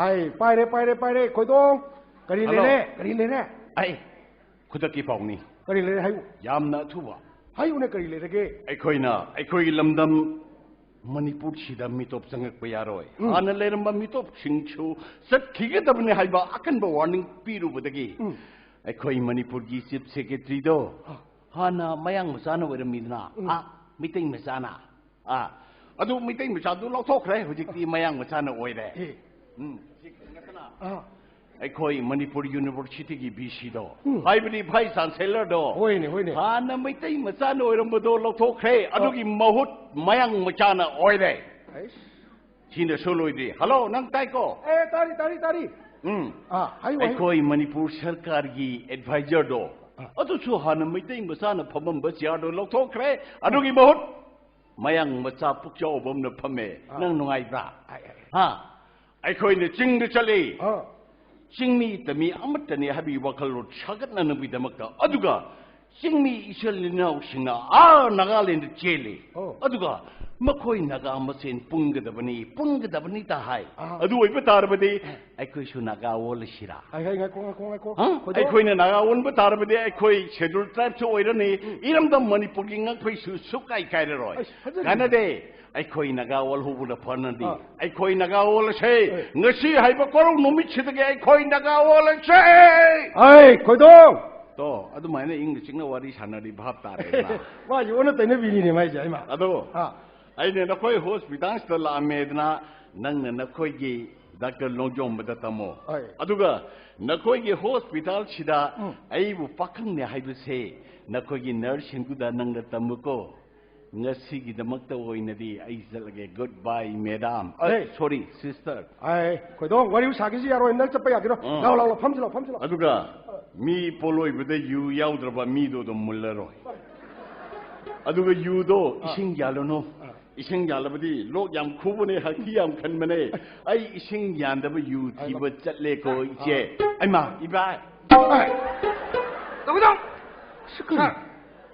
ꯑꯩ ꯄꯥꯏꯔꯦ, ꯄꯥꯏꯔꯦ, ꯄꯥꯏꯔꯦ, ꯈꯣꯏꯗꯣꯡ꯫ ꯀꯔꯤ ꯍꯜꯂꯣ? ꯂꯩꯔꯦ? ꯀꯔꯤ ꯂꯩꯔꯦ? ꯑꯩ ꯈꯨꯗꯛꯀꯤ ꯄꯥꯎꯅꯤ꯫ ꯀꯔꯤ ꯂꯩꯔꯦ? ꯍꯥꯏꯌꯨ꯫ ꯌꯥꯝꯅ ꯑꯊꯨꯕ꯫ ꯍꯥꯏꯌꯨꯅꯦ, ꯀꯔꯤ ꯂꯩꯔꯒꯦ? ꯑꯩꯈꯣꯏꯅ, ꯑꯩꯈꯣꯏꯒꯤ ꯂꯝꯗꯝ ꯃꯅꯤꯄꯨꯔꯁꯤꯗ ꯃꯤꯇꯣꯞ ꯆꯪꯉꯛꯄ ꯌꯥꯔꯣꯏ꯫ ꯎꯝ꯫ ꯍꯥꯟꯅ ꯂꯩꯔꯝꯕ ꯃꯤꯇꯣꯞꯁꯤꯡꯁꯨ ꯆꯠꯈꯤꯒꯗꯕꯅꯤ ꯍꯥꯏꯕ ꯑꯀꯟꯕ warning ꯄꯤꯔꯨꯕꯗꯒꯤ, ꯎꯝ꯫ ꯑꯩꯈꯣꯏ ꯃꯅꯤꯄꯨꯔꯒꯤ Chief Secretaryꯗꯣ ꯑꯥ꯫ ꯍꯥꯟꯅ ꯃꯌꯥꯡ ꯃꯆꯥꯅ ꯑꯣꯏꯔꯝꯃꯤꯗꯅ, ꯎꯝ꯫ ꯑꯥ, ꯃꯤꯇꯩ ꯃꯆꯥꯅ꯫ ꯑꯥ, ꯑꯗꯨ ꯃꯤꯇꯩ ꯃꯆꯥꯗꯨ ꯂꯧꯊꯣꯛꯈ꯭ꯔꯦ, ꯍꯧꯖꯤꯛꯇꯤ ꯃꯌꯥꯡ ꯃꯆꯥꯅ ꯑꯣꯏꯔꯦ꯫ ꯑꯦ꯫ ꯎꯝ, ꯁꯤ ꯅꯠꯇꯅ ꯑꯥ꯫ ꯑꯩꯈꯣꯏ ꯃꯅꯤꯄꯨꯔ Universityꯒꯤ VCꯗꯣ, ꯎꯝ꯫ ꯍꯥꯏꯕꯗꯤ Vice Chancellorꯗꯣ, ꯍꯣꯏꯅꯦ, ꯍꯣꯏꯅꯦ꯫ ꯍꯥꯟꯅ ꯃꯩꯇꯩ ꯃꯆꯥꯅ ꯑꯣꯏꯔꯝꯕꯗꯣ ꯂꯧꯊꯣꯛꯈ꯭ꯔꯦ, ꯑꯥ꯫ ꯑꯗꯨꯒꯤ ꯃꯍꯨꯠ ꯃꯌꯥꯡ ꯃꯆꯥꯅ ꯑꯣꯏꯔꯦ꯫ ꯑꯩꯁ꯫ ꯁꯤꯅꯁꯨ ꯂꯣꯏꯗ꯭ꯔꯤ꯫ ꯍꯜꯂꯣ, ꯅꯪ ꯇꯥꯏꯀꯣ? ꯑꯦ, ꯇꯥꯔꯤ, ꯇꯥꯔꯤ, ꯇꯥꯔꯤ꯫ ꯎꯝ꯫ ꯑꯥ, ꯍꯥꯏꯌꯨ, ꯍꯥꯏꯌꯨ꯫ ꯑꯩꯈꯣꯏ ꯃꯅꯤꯄꯨꯔ ꯁꯔꯀꯥꯔꯒꯤ advisorꯗꯣ, ꯑꯥ꯫ ꯑꯗꯨꯁꯨ ꯍꯥꯟꯅ ꯃꯩꯇꯩ ꯃꯆꯥꯅ ꯐꯝꯃꯝꯕ chairꯗꯣ ꯂꯧꯊꯣꯛꯈ꯭ꯔꯦ, ꯑꯗꯨꯒꯤ ꯃꯍꯨꯠ ꯃꯌꯥꯡ ꯃꯆꯥ ꯄꯨꯛꯆꯥꯎꯕ ꯑꯃꯅ ꯐꯝꯃꯦ꯫ ꯑꯥ꯫ ꯅꯪ ꯅꯨꯡꯉꯥꯏꯕ꯭ꯔꯥ? ꯑꯥꯏ, ꯑꯥꯏ, ꯑꯥꯏ꯫ ꯍꯥ? ꯑꯩꯈꯣꯏꯅ ꯆꯤꯡꯗ ꯆꯠꯂꯤ꯫ ꯑꯥ꯫ ꯆꯤꯡꯃꯤ ꯇꯝꯃꯤ ꯑꯃꯠꯇꯅꯤ ꯍꯥꯏꯕꯒꯤ ꯋꯥꯈꯜꯂꯣꯟ ꯁꯥꯒꯠꯅꯅꯕꯒꯤꯗꯃꯛꯇ꯫ ꯑꯗꯨꯒ ꯆꯤꯡꯃꯤ ꯏꯆꯤꯜ ꯏꯅꯥꯎꯁꯤꯡꯅ ꯑꯥ ꯅꯥꯒꯥꯂꯦꯟꯗ ꯆꯦꯜꯂꯤ꯫ ꯑꯣ꯫ ꯑꯗꯨꯒ ꯃꯈꯣꯏ ꯅꯥꯒꯥ ꯃꯁꯦꯟ ꯄꯨꯟꯒꯗꯕꯅꯤ, ꯄꯨꯟꯒꯗꯕꯅꯤ ꯇ ꯍꯥꯏ꯫ ꯑꯥ꯫ ꯑꯗꯨ ꯑꯣꯏꯕ ꯇꯥꯔꯕꯗꯤ ꯑꯩꯈꯣꯏꯁꯨ ꯅꯥꯒꯥ ꯑꯣꯜꯂꯁꯤꯔꯥ? ꯍꯥꯏ, ꯍꯥꯏ, ꯉꯥꯏꯈꯣ, ꯉꯥꯏꯈꯣ, ꯉꯥꯏꯈꯣ꯫ ꯍꯥ? ꯈꯣꯏꯗꯣ꯫ ꯑꯩꯈꯣꯏꯅ ꯅꯥꯒꯥ ꯑꯣꯟꯕ ꯇꯥꯔꯕꯗꯤ ꯑꯩꯈꯣꯏ Scheduled Tribeꯁꯨ ꯑꯣꯏꯔꯅꯤ, ꯎꯝ꯫ ꯏꯔꯝꯗꯝ ꯃꯅꯤꯄꯨꯔꯒꯤ ꯉꯛꯐꯩꯁꯨ ꯁꯨꯛꯀꯥꯏ ꯀꯥꯏꯔꯔꯣꯏ꯫ ꯑꯁ, ꯐꯖꯔꯤ꯫ ꯀꯥꯟꯅꯗꯦ꯫ ꯑꯩꯈꯣꯏ ꯅꯥꯒꯥ ꯑꯣꯜꯍꯧꯕꯅ ꯐꯅꯗꯤ꯫ ꯑꯥ꯫ ꯑꯩꯈꯣꯏ ꯅꯥꯒꯥ ꯑꯣꯜꯂꯁꯦ꯫ ꯑꯦ꯫ ꯉꯁꯤ ꯍꯥꯏꯕ ꯀꯣꯔꯧ ꯅꯨꯃꯤꯠꯁꯤꯗꯒꯤ ꯑꯩꯈꯣꯏ ꯅꯥꯒꯥ ꯑꯣꯜꯂꯁꯦ꯫ ꯑꯩ ꯈꯣꯏꯗꯣ꯫ ꯇꯣ, ꯑꯗꯨꯃꯥꯏꯅ ꯏꯪꯅ ꯆꯤꯛꯅ ꯋꯥꯔꯤ ꯁꯥꯟꯅꯔꯤ ꯚꯥꯞ ꯇꯥꯔꯦꯗꯅ꯫ ꯃꯥꯁꯦ ꯑꯣꯟꯅ ꯇꯩꯅꯕꯤꯔꯤꯅꯦ ꯃꯥꯏꯁꯦ, ꯍꯩꯃꯥ꯫ ꯑꯗꯣ, ꯑꯥ꯫ ꯑꯩꯅ ꯅꯈꯣꯏ hospitalꯁꯤꯗ ꯂꯥꯛꯑꯝꯃꯦꯗꯅ, ꯅꯪꯅ ꯅꯈꯣꯏꯒꯤ Doctor ꯂꯣꯡꯖꯣꯝꯕꯗ ꯇꯝꯃꯣ꯫ ꯍꯣꯏ꯫ ꯑꯗꯨꯒ ꯅꯈꯣꯏꯒꯤ hospitalꯁꯤꯗ ꯎꯝ꯫ ꯑꯩꯕꯨ ꯄꯥꯈꯪꯅꯦ ꯍꯥꯏꯕꯁꯦ ꯅꯈꯣꯏꯒꯤ nurseꯁꯤꯡꯗꯨꯗ ꯅꯪꯅ ꯇꯝꯃꯨꯀꯣ꯫ ꯉꯁꯤꯒꯤꯗꯃꯛꯇ ꯑꯣꯏꯅꯗꯤ ꯑꯩ ꯆꯠꯂꯒꯦ꯫ Good bye, madam꯫ ꯑ, ꯍꯦ꯫ Sorry, sister꯫ ꯑꯥꯏ, ꯈꯣꯏꯗꯣ, ꯋꯥꯔꯤ ꯁꯥꯒꯤꯁꯤ ꯌꯥꯔꯣꯏ꯫ ꯅꯪ ꯆꯠꯄ ꯌꯥꯒꯦꯔꯣ? ꯑꯥ꯫ ꯂꯥꯎ, ꯂꯥꯎ, ꯂꯥꯎ, ꯐꯝꯁꯤ ꯂꯥꯎ, ꯐꯝꯁꯤ ꯂꯥꯎ꯫ ꯑꯗꯨꯒ ꯃꯤ ꯄꯣꯂꯣꯏꯕꯗ ꯌꯨ ꯌꯥꯎꯗ꯭ꯔꯕ ꯃꯤꯗꯣ ꯑꯗꯨꯝ ꯃꯨꯜꯂꯔꯣꯏ꯫ ꯑꯗꯨꯒ ꯌꯨꯗꯣ ꯏꯁꯤꯡ ꯌꯥꯜꯂꯨꯅꯨ꯫ ꯏꯁꯤꯡ ꯌꯥꯜꯂꯕꯗꯤ ꯂꯣꯛ ꯌꯥꯝ ꯈꯨꯕꯅꯦ, ꯍꯛꯊꯤ ꯌꯥꯝ ꯈꯟꯕꯅꯦ꯫ ꯑꯩ ꯏꯁꯤꯡ ꯌꯥꯟꯗꯕ ꯌꯨ ꯊꯤꯕ ꯆꯠꯂꯦꯀꯣ, ꯏꯆꯦ꯫ ꯑꯩꯃ, ꯏꯕꯥꯏ꯫ ꯇꯧꯒꯗꯧ! ꯁꯥꯔ,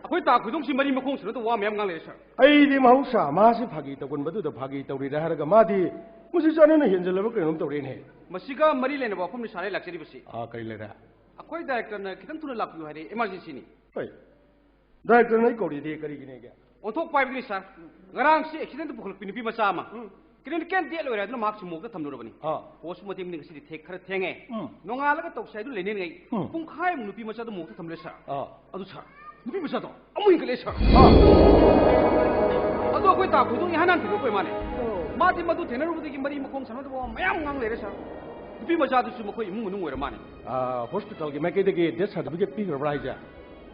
ꯑꯩꯈꯣꯏ ꯇꯥ ꯈꯣꯏꯗꯣꯡꯁꯤ ꯃꯔꯤ ꯃꯈꯣꯡ ꯁꯨꯅꯗ ꯋꯥ ꯃꯌꯥꯝ ꯉꯥꯡ ꯂꯩꯔꯦ, ꯁꯥꯔ꯫ ꯑꯩꯗꯤ ꯃꯍꯧꯁꯥ ꯃꯥꯁꯤ ꯐꯥꯒꯤ ꯇꯧꯒꯟꯕꯗꯨꯗ ꯐꯥꯒꯤ ꯇꯧꯔꯤꯔꯥ ꯍꯥꯏꯔꯒ ꯃꯥꯗꯤ ꯃꯁꯤ ꯆꯥꯟꯅꯅ ꯍꯦꯟꯖꯜꯂꯕ ꯀꯩꯅꯣꯝ ꯇꯧꯔꯦꯅꯦ꯫ ꯃꯁꯤꯒ ꯃꯔꯤ ꯂꯩꯅꯕ ꯋꯥꯐꯝꯅꯤ ꯁꯥꯔ ꯑꯩ ꯂꯥꯛꯆꯔꯤꯕꯁꯤ꯫ ꯑꯥ, ꯀꯔꯤ ꯂꯩꯔꯦ? ꯑꯩꯈꯣꯏ ꯗꯥꯏꯔꯦꯛꯇꯔꯅ ꯈꯤꯇꯪ ꯊꯨꯅ ꯂꯥꯛꯄꯤꯌꯨ ꯍꯥꯏꯔꯦ, ꯏꯃꯥꯔꯖꯦꯟꯁꯤꯅꯤ꯫ ꯍꯣꯏ꯫ ꯗꯥꯏꯔꯦꯛꯇꯔꯅ ꯑꯩ ꯀꯧꯔꯤꯗꯤ ꯀꯔꯤꯒꯤꯅꯦꯒꯦ? ꯑꯣꯟꯊꯣꯛꯄ ꯍꯥꯏꯕꯗꯨꯅꯤ ꯁꯥꯔ, ꯉꯔꯥꯡꯁꯤ ꯑꯦꯛꯁꯤꯗꯦꯟꯗ ꯄꯨꯈꯠꯂꯛꯄꯤ ꯅꯨꯄꯤ ꯃꯆꯥ ꯑꯃ ꯎꯝ꯫ ꯀ꯭ꯂꯤꯅꯤꯀꯦꯜ ꯗꯦꯠ ꯑꯣꯏꯔꯦ ꯍꯥꯏꯗꯨꯅ ꯃꯍꯥꯛꯁꯨ ꯃꯣꯔꯒꯇ ꯊꯝꯂꯨꯔꯕꯅꯤ꯫ ꯑꯥ꯫ ꯄꯣꯁꯃꯣꯔꯇꯦꯝꯗꯤ ꯉꯁꯤꯗꯤ ꯊꯦꯡ-, ꯈꯔ ꯊꯦꯡꯉꯦ꯫ ꯎꯝ꯫ ꯅꯣꯡꯉꯥꯜꯂꯒ ꯇꯧꯁꯦ ꯍꯥꯏꯗꯨꯅ ꯂꯩꯅꯔꯤꯉꯩ ꯎꯝ꯫ ꯄꯨꯡꯈꯥꯏꯃꯨꯛ ꯅꯨꯄꯤ ꯃꯆꯥꯗꯣ ꯃꯣꯔꯒꯇ ꯊꯝꯂꯦ ꯁꯥꯔ꯫ ꯑꯥ꯫ ꯑꯗꯨ ꯁꯥꯔ, ꯅꯨꯄꯤ ꯃꯆꯥꯗꯣ ꯑꯃꯨꯛ ꯍꯦꯟꯒꯠꯂꯛꯑꯦ ꯁꯥꯔ꯫ ꯑꯥ꯫ ꯑꯗꯣ ꯑꯩꯈꯣꯏ ꯇꯥ ꯈꯣꯏꯗꯣꯡ ꯏꯍꯥꯟ ꯍꯥꯟ ꯊꯦꯡꯅꯔꯛꯄ ꯃꯥꯅꯦ꯫ ꯑꯣ꯫ ꯃꯥꯗꯤ ꯃꯗꯨ ꯊꯦꯡꯅꯔꯨꯕꯗꯒꯤ ꯃꯔꯤ ꯃꯈꯣꯡ ꯁꯝꯅꯗꯕ ꯃꯌꯥꯝ ꯉꯥꯡ ꯂꯩꯔꯦ ꯁꯥꯔ꯫ ꯅꯨꯄꯤ ꯃꯆꯥꯗꯨꯁꯨ ꯃꯈꯣꯏ ꯏꯃꯨꯡ ꯃꯅꯨꯡ ꯑꯣꯏꯔ ꯃꯥꯅꯦ꯫ ꯑꯥ, ꯍꯣꯁꯄꯤꯇꯥꯜꯒꯤ ꯃꯥꯏꯀꯩꯗꯒꯤ ꯗꯦꯠ ꯁꯥꯔꯇꯤꯐꯤꯀꯦꯠ ꯄꯤꯈ꯭ꯔꯕ꯭ꯔꯥ ꯍꯥꯏꯁꯦ?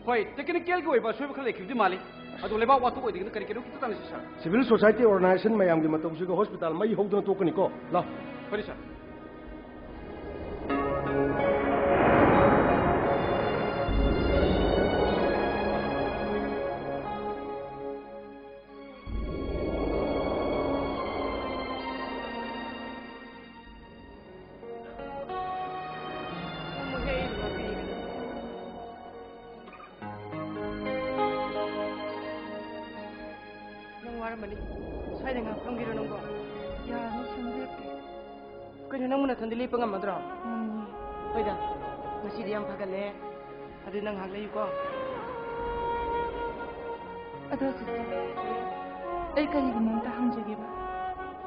ꯍꯣꯏ, ꯇꯦꯛꯅꯤꯀꯦꯜꯒꯤ ꯑꯣꯏꯕ ꯑꯁꯣꯏꯕ ꯈꯔ ꯂꯩꯈꯤꯕꯗꯤ ꯃꯥꯜꯂꯤ꯫ ꯑꯗꯣ ꯂꯩꯕꯥꯛ ꯋꯥꯊꯣꯛ ꯑꯣꯏꯗ꯭ꯔꯤꯉꯩꯗ ꯀꯔꯤ ꯀꯔꯤꯅꯣ ꯈꯤꯇ ꯇꯥꯟꯅꯁꯤ ꯁꯥꯔ꯫ ꯁꯤꯚꯤꯜ ꯁꯣꯁꯥꯏꯇꯤ ꯑꯣꯔꯒꯅꯥꯏꯖꯦꯁꯟ ꯃꯌꯥꯝꯒꯤ ꯃꯇꯧꯁꯤꯒ ꯍꯣꯁꯄꯤꯇꯥꯜ ꯃꯩ ꯍꯧꯗꯅ ꯇꯣꯛꯀꯅꯤꯀꯣ꯫ ꯂꯥꯎ꯫ ꯐꯔꯦ ꯁꯥꯔ꯫ ꯅꯪ ꯋꯥꯔꯝꯃꯅꯤ꯫ ꯁ꯭ꯋꯥꯏꯗ ꯉꯥꯏꯍꯥꯛ ꯐꯝꯒꯦꯔꯣ ꯅꯪꯕꯣ? ꯌꯥꯅꯤ, ꯁꯨꯝ ꯂꯦꯞꯀꯦ꯫ ꯀꯩꯅꯣ, ꯅꯪꯕꯨ ꯅꯊꯟꯗ ꯂꯦꯞꯄ ꯉꯝꯃꯗ꯭ꯔꯣ? ꯉꯝꯅꯤ꯫ ꯍꯣꯏꯗ, ꯉꯁꯤꯗꯤ ꯌꯥꯝ ꯐꯒꯠꯂꯦ꯫ ꯑꯗꯨ ꯅꯪ ꯉꯥꯏꯍꯥꯛ ꯂꯩꯌꯨꯀꯣ꯫ ꯑꯗꯣ ꯆꯤꯆꯦ, ꯑꯩ ꯀꯔꯤꯒꯨꯝꯕ ꯑꯝꯇ ꯍꯪꯖꯒꯦꯕ꯫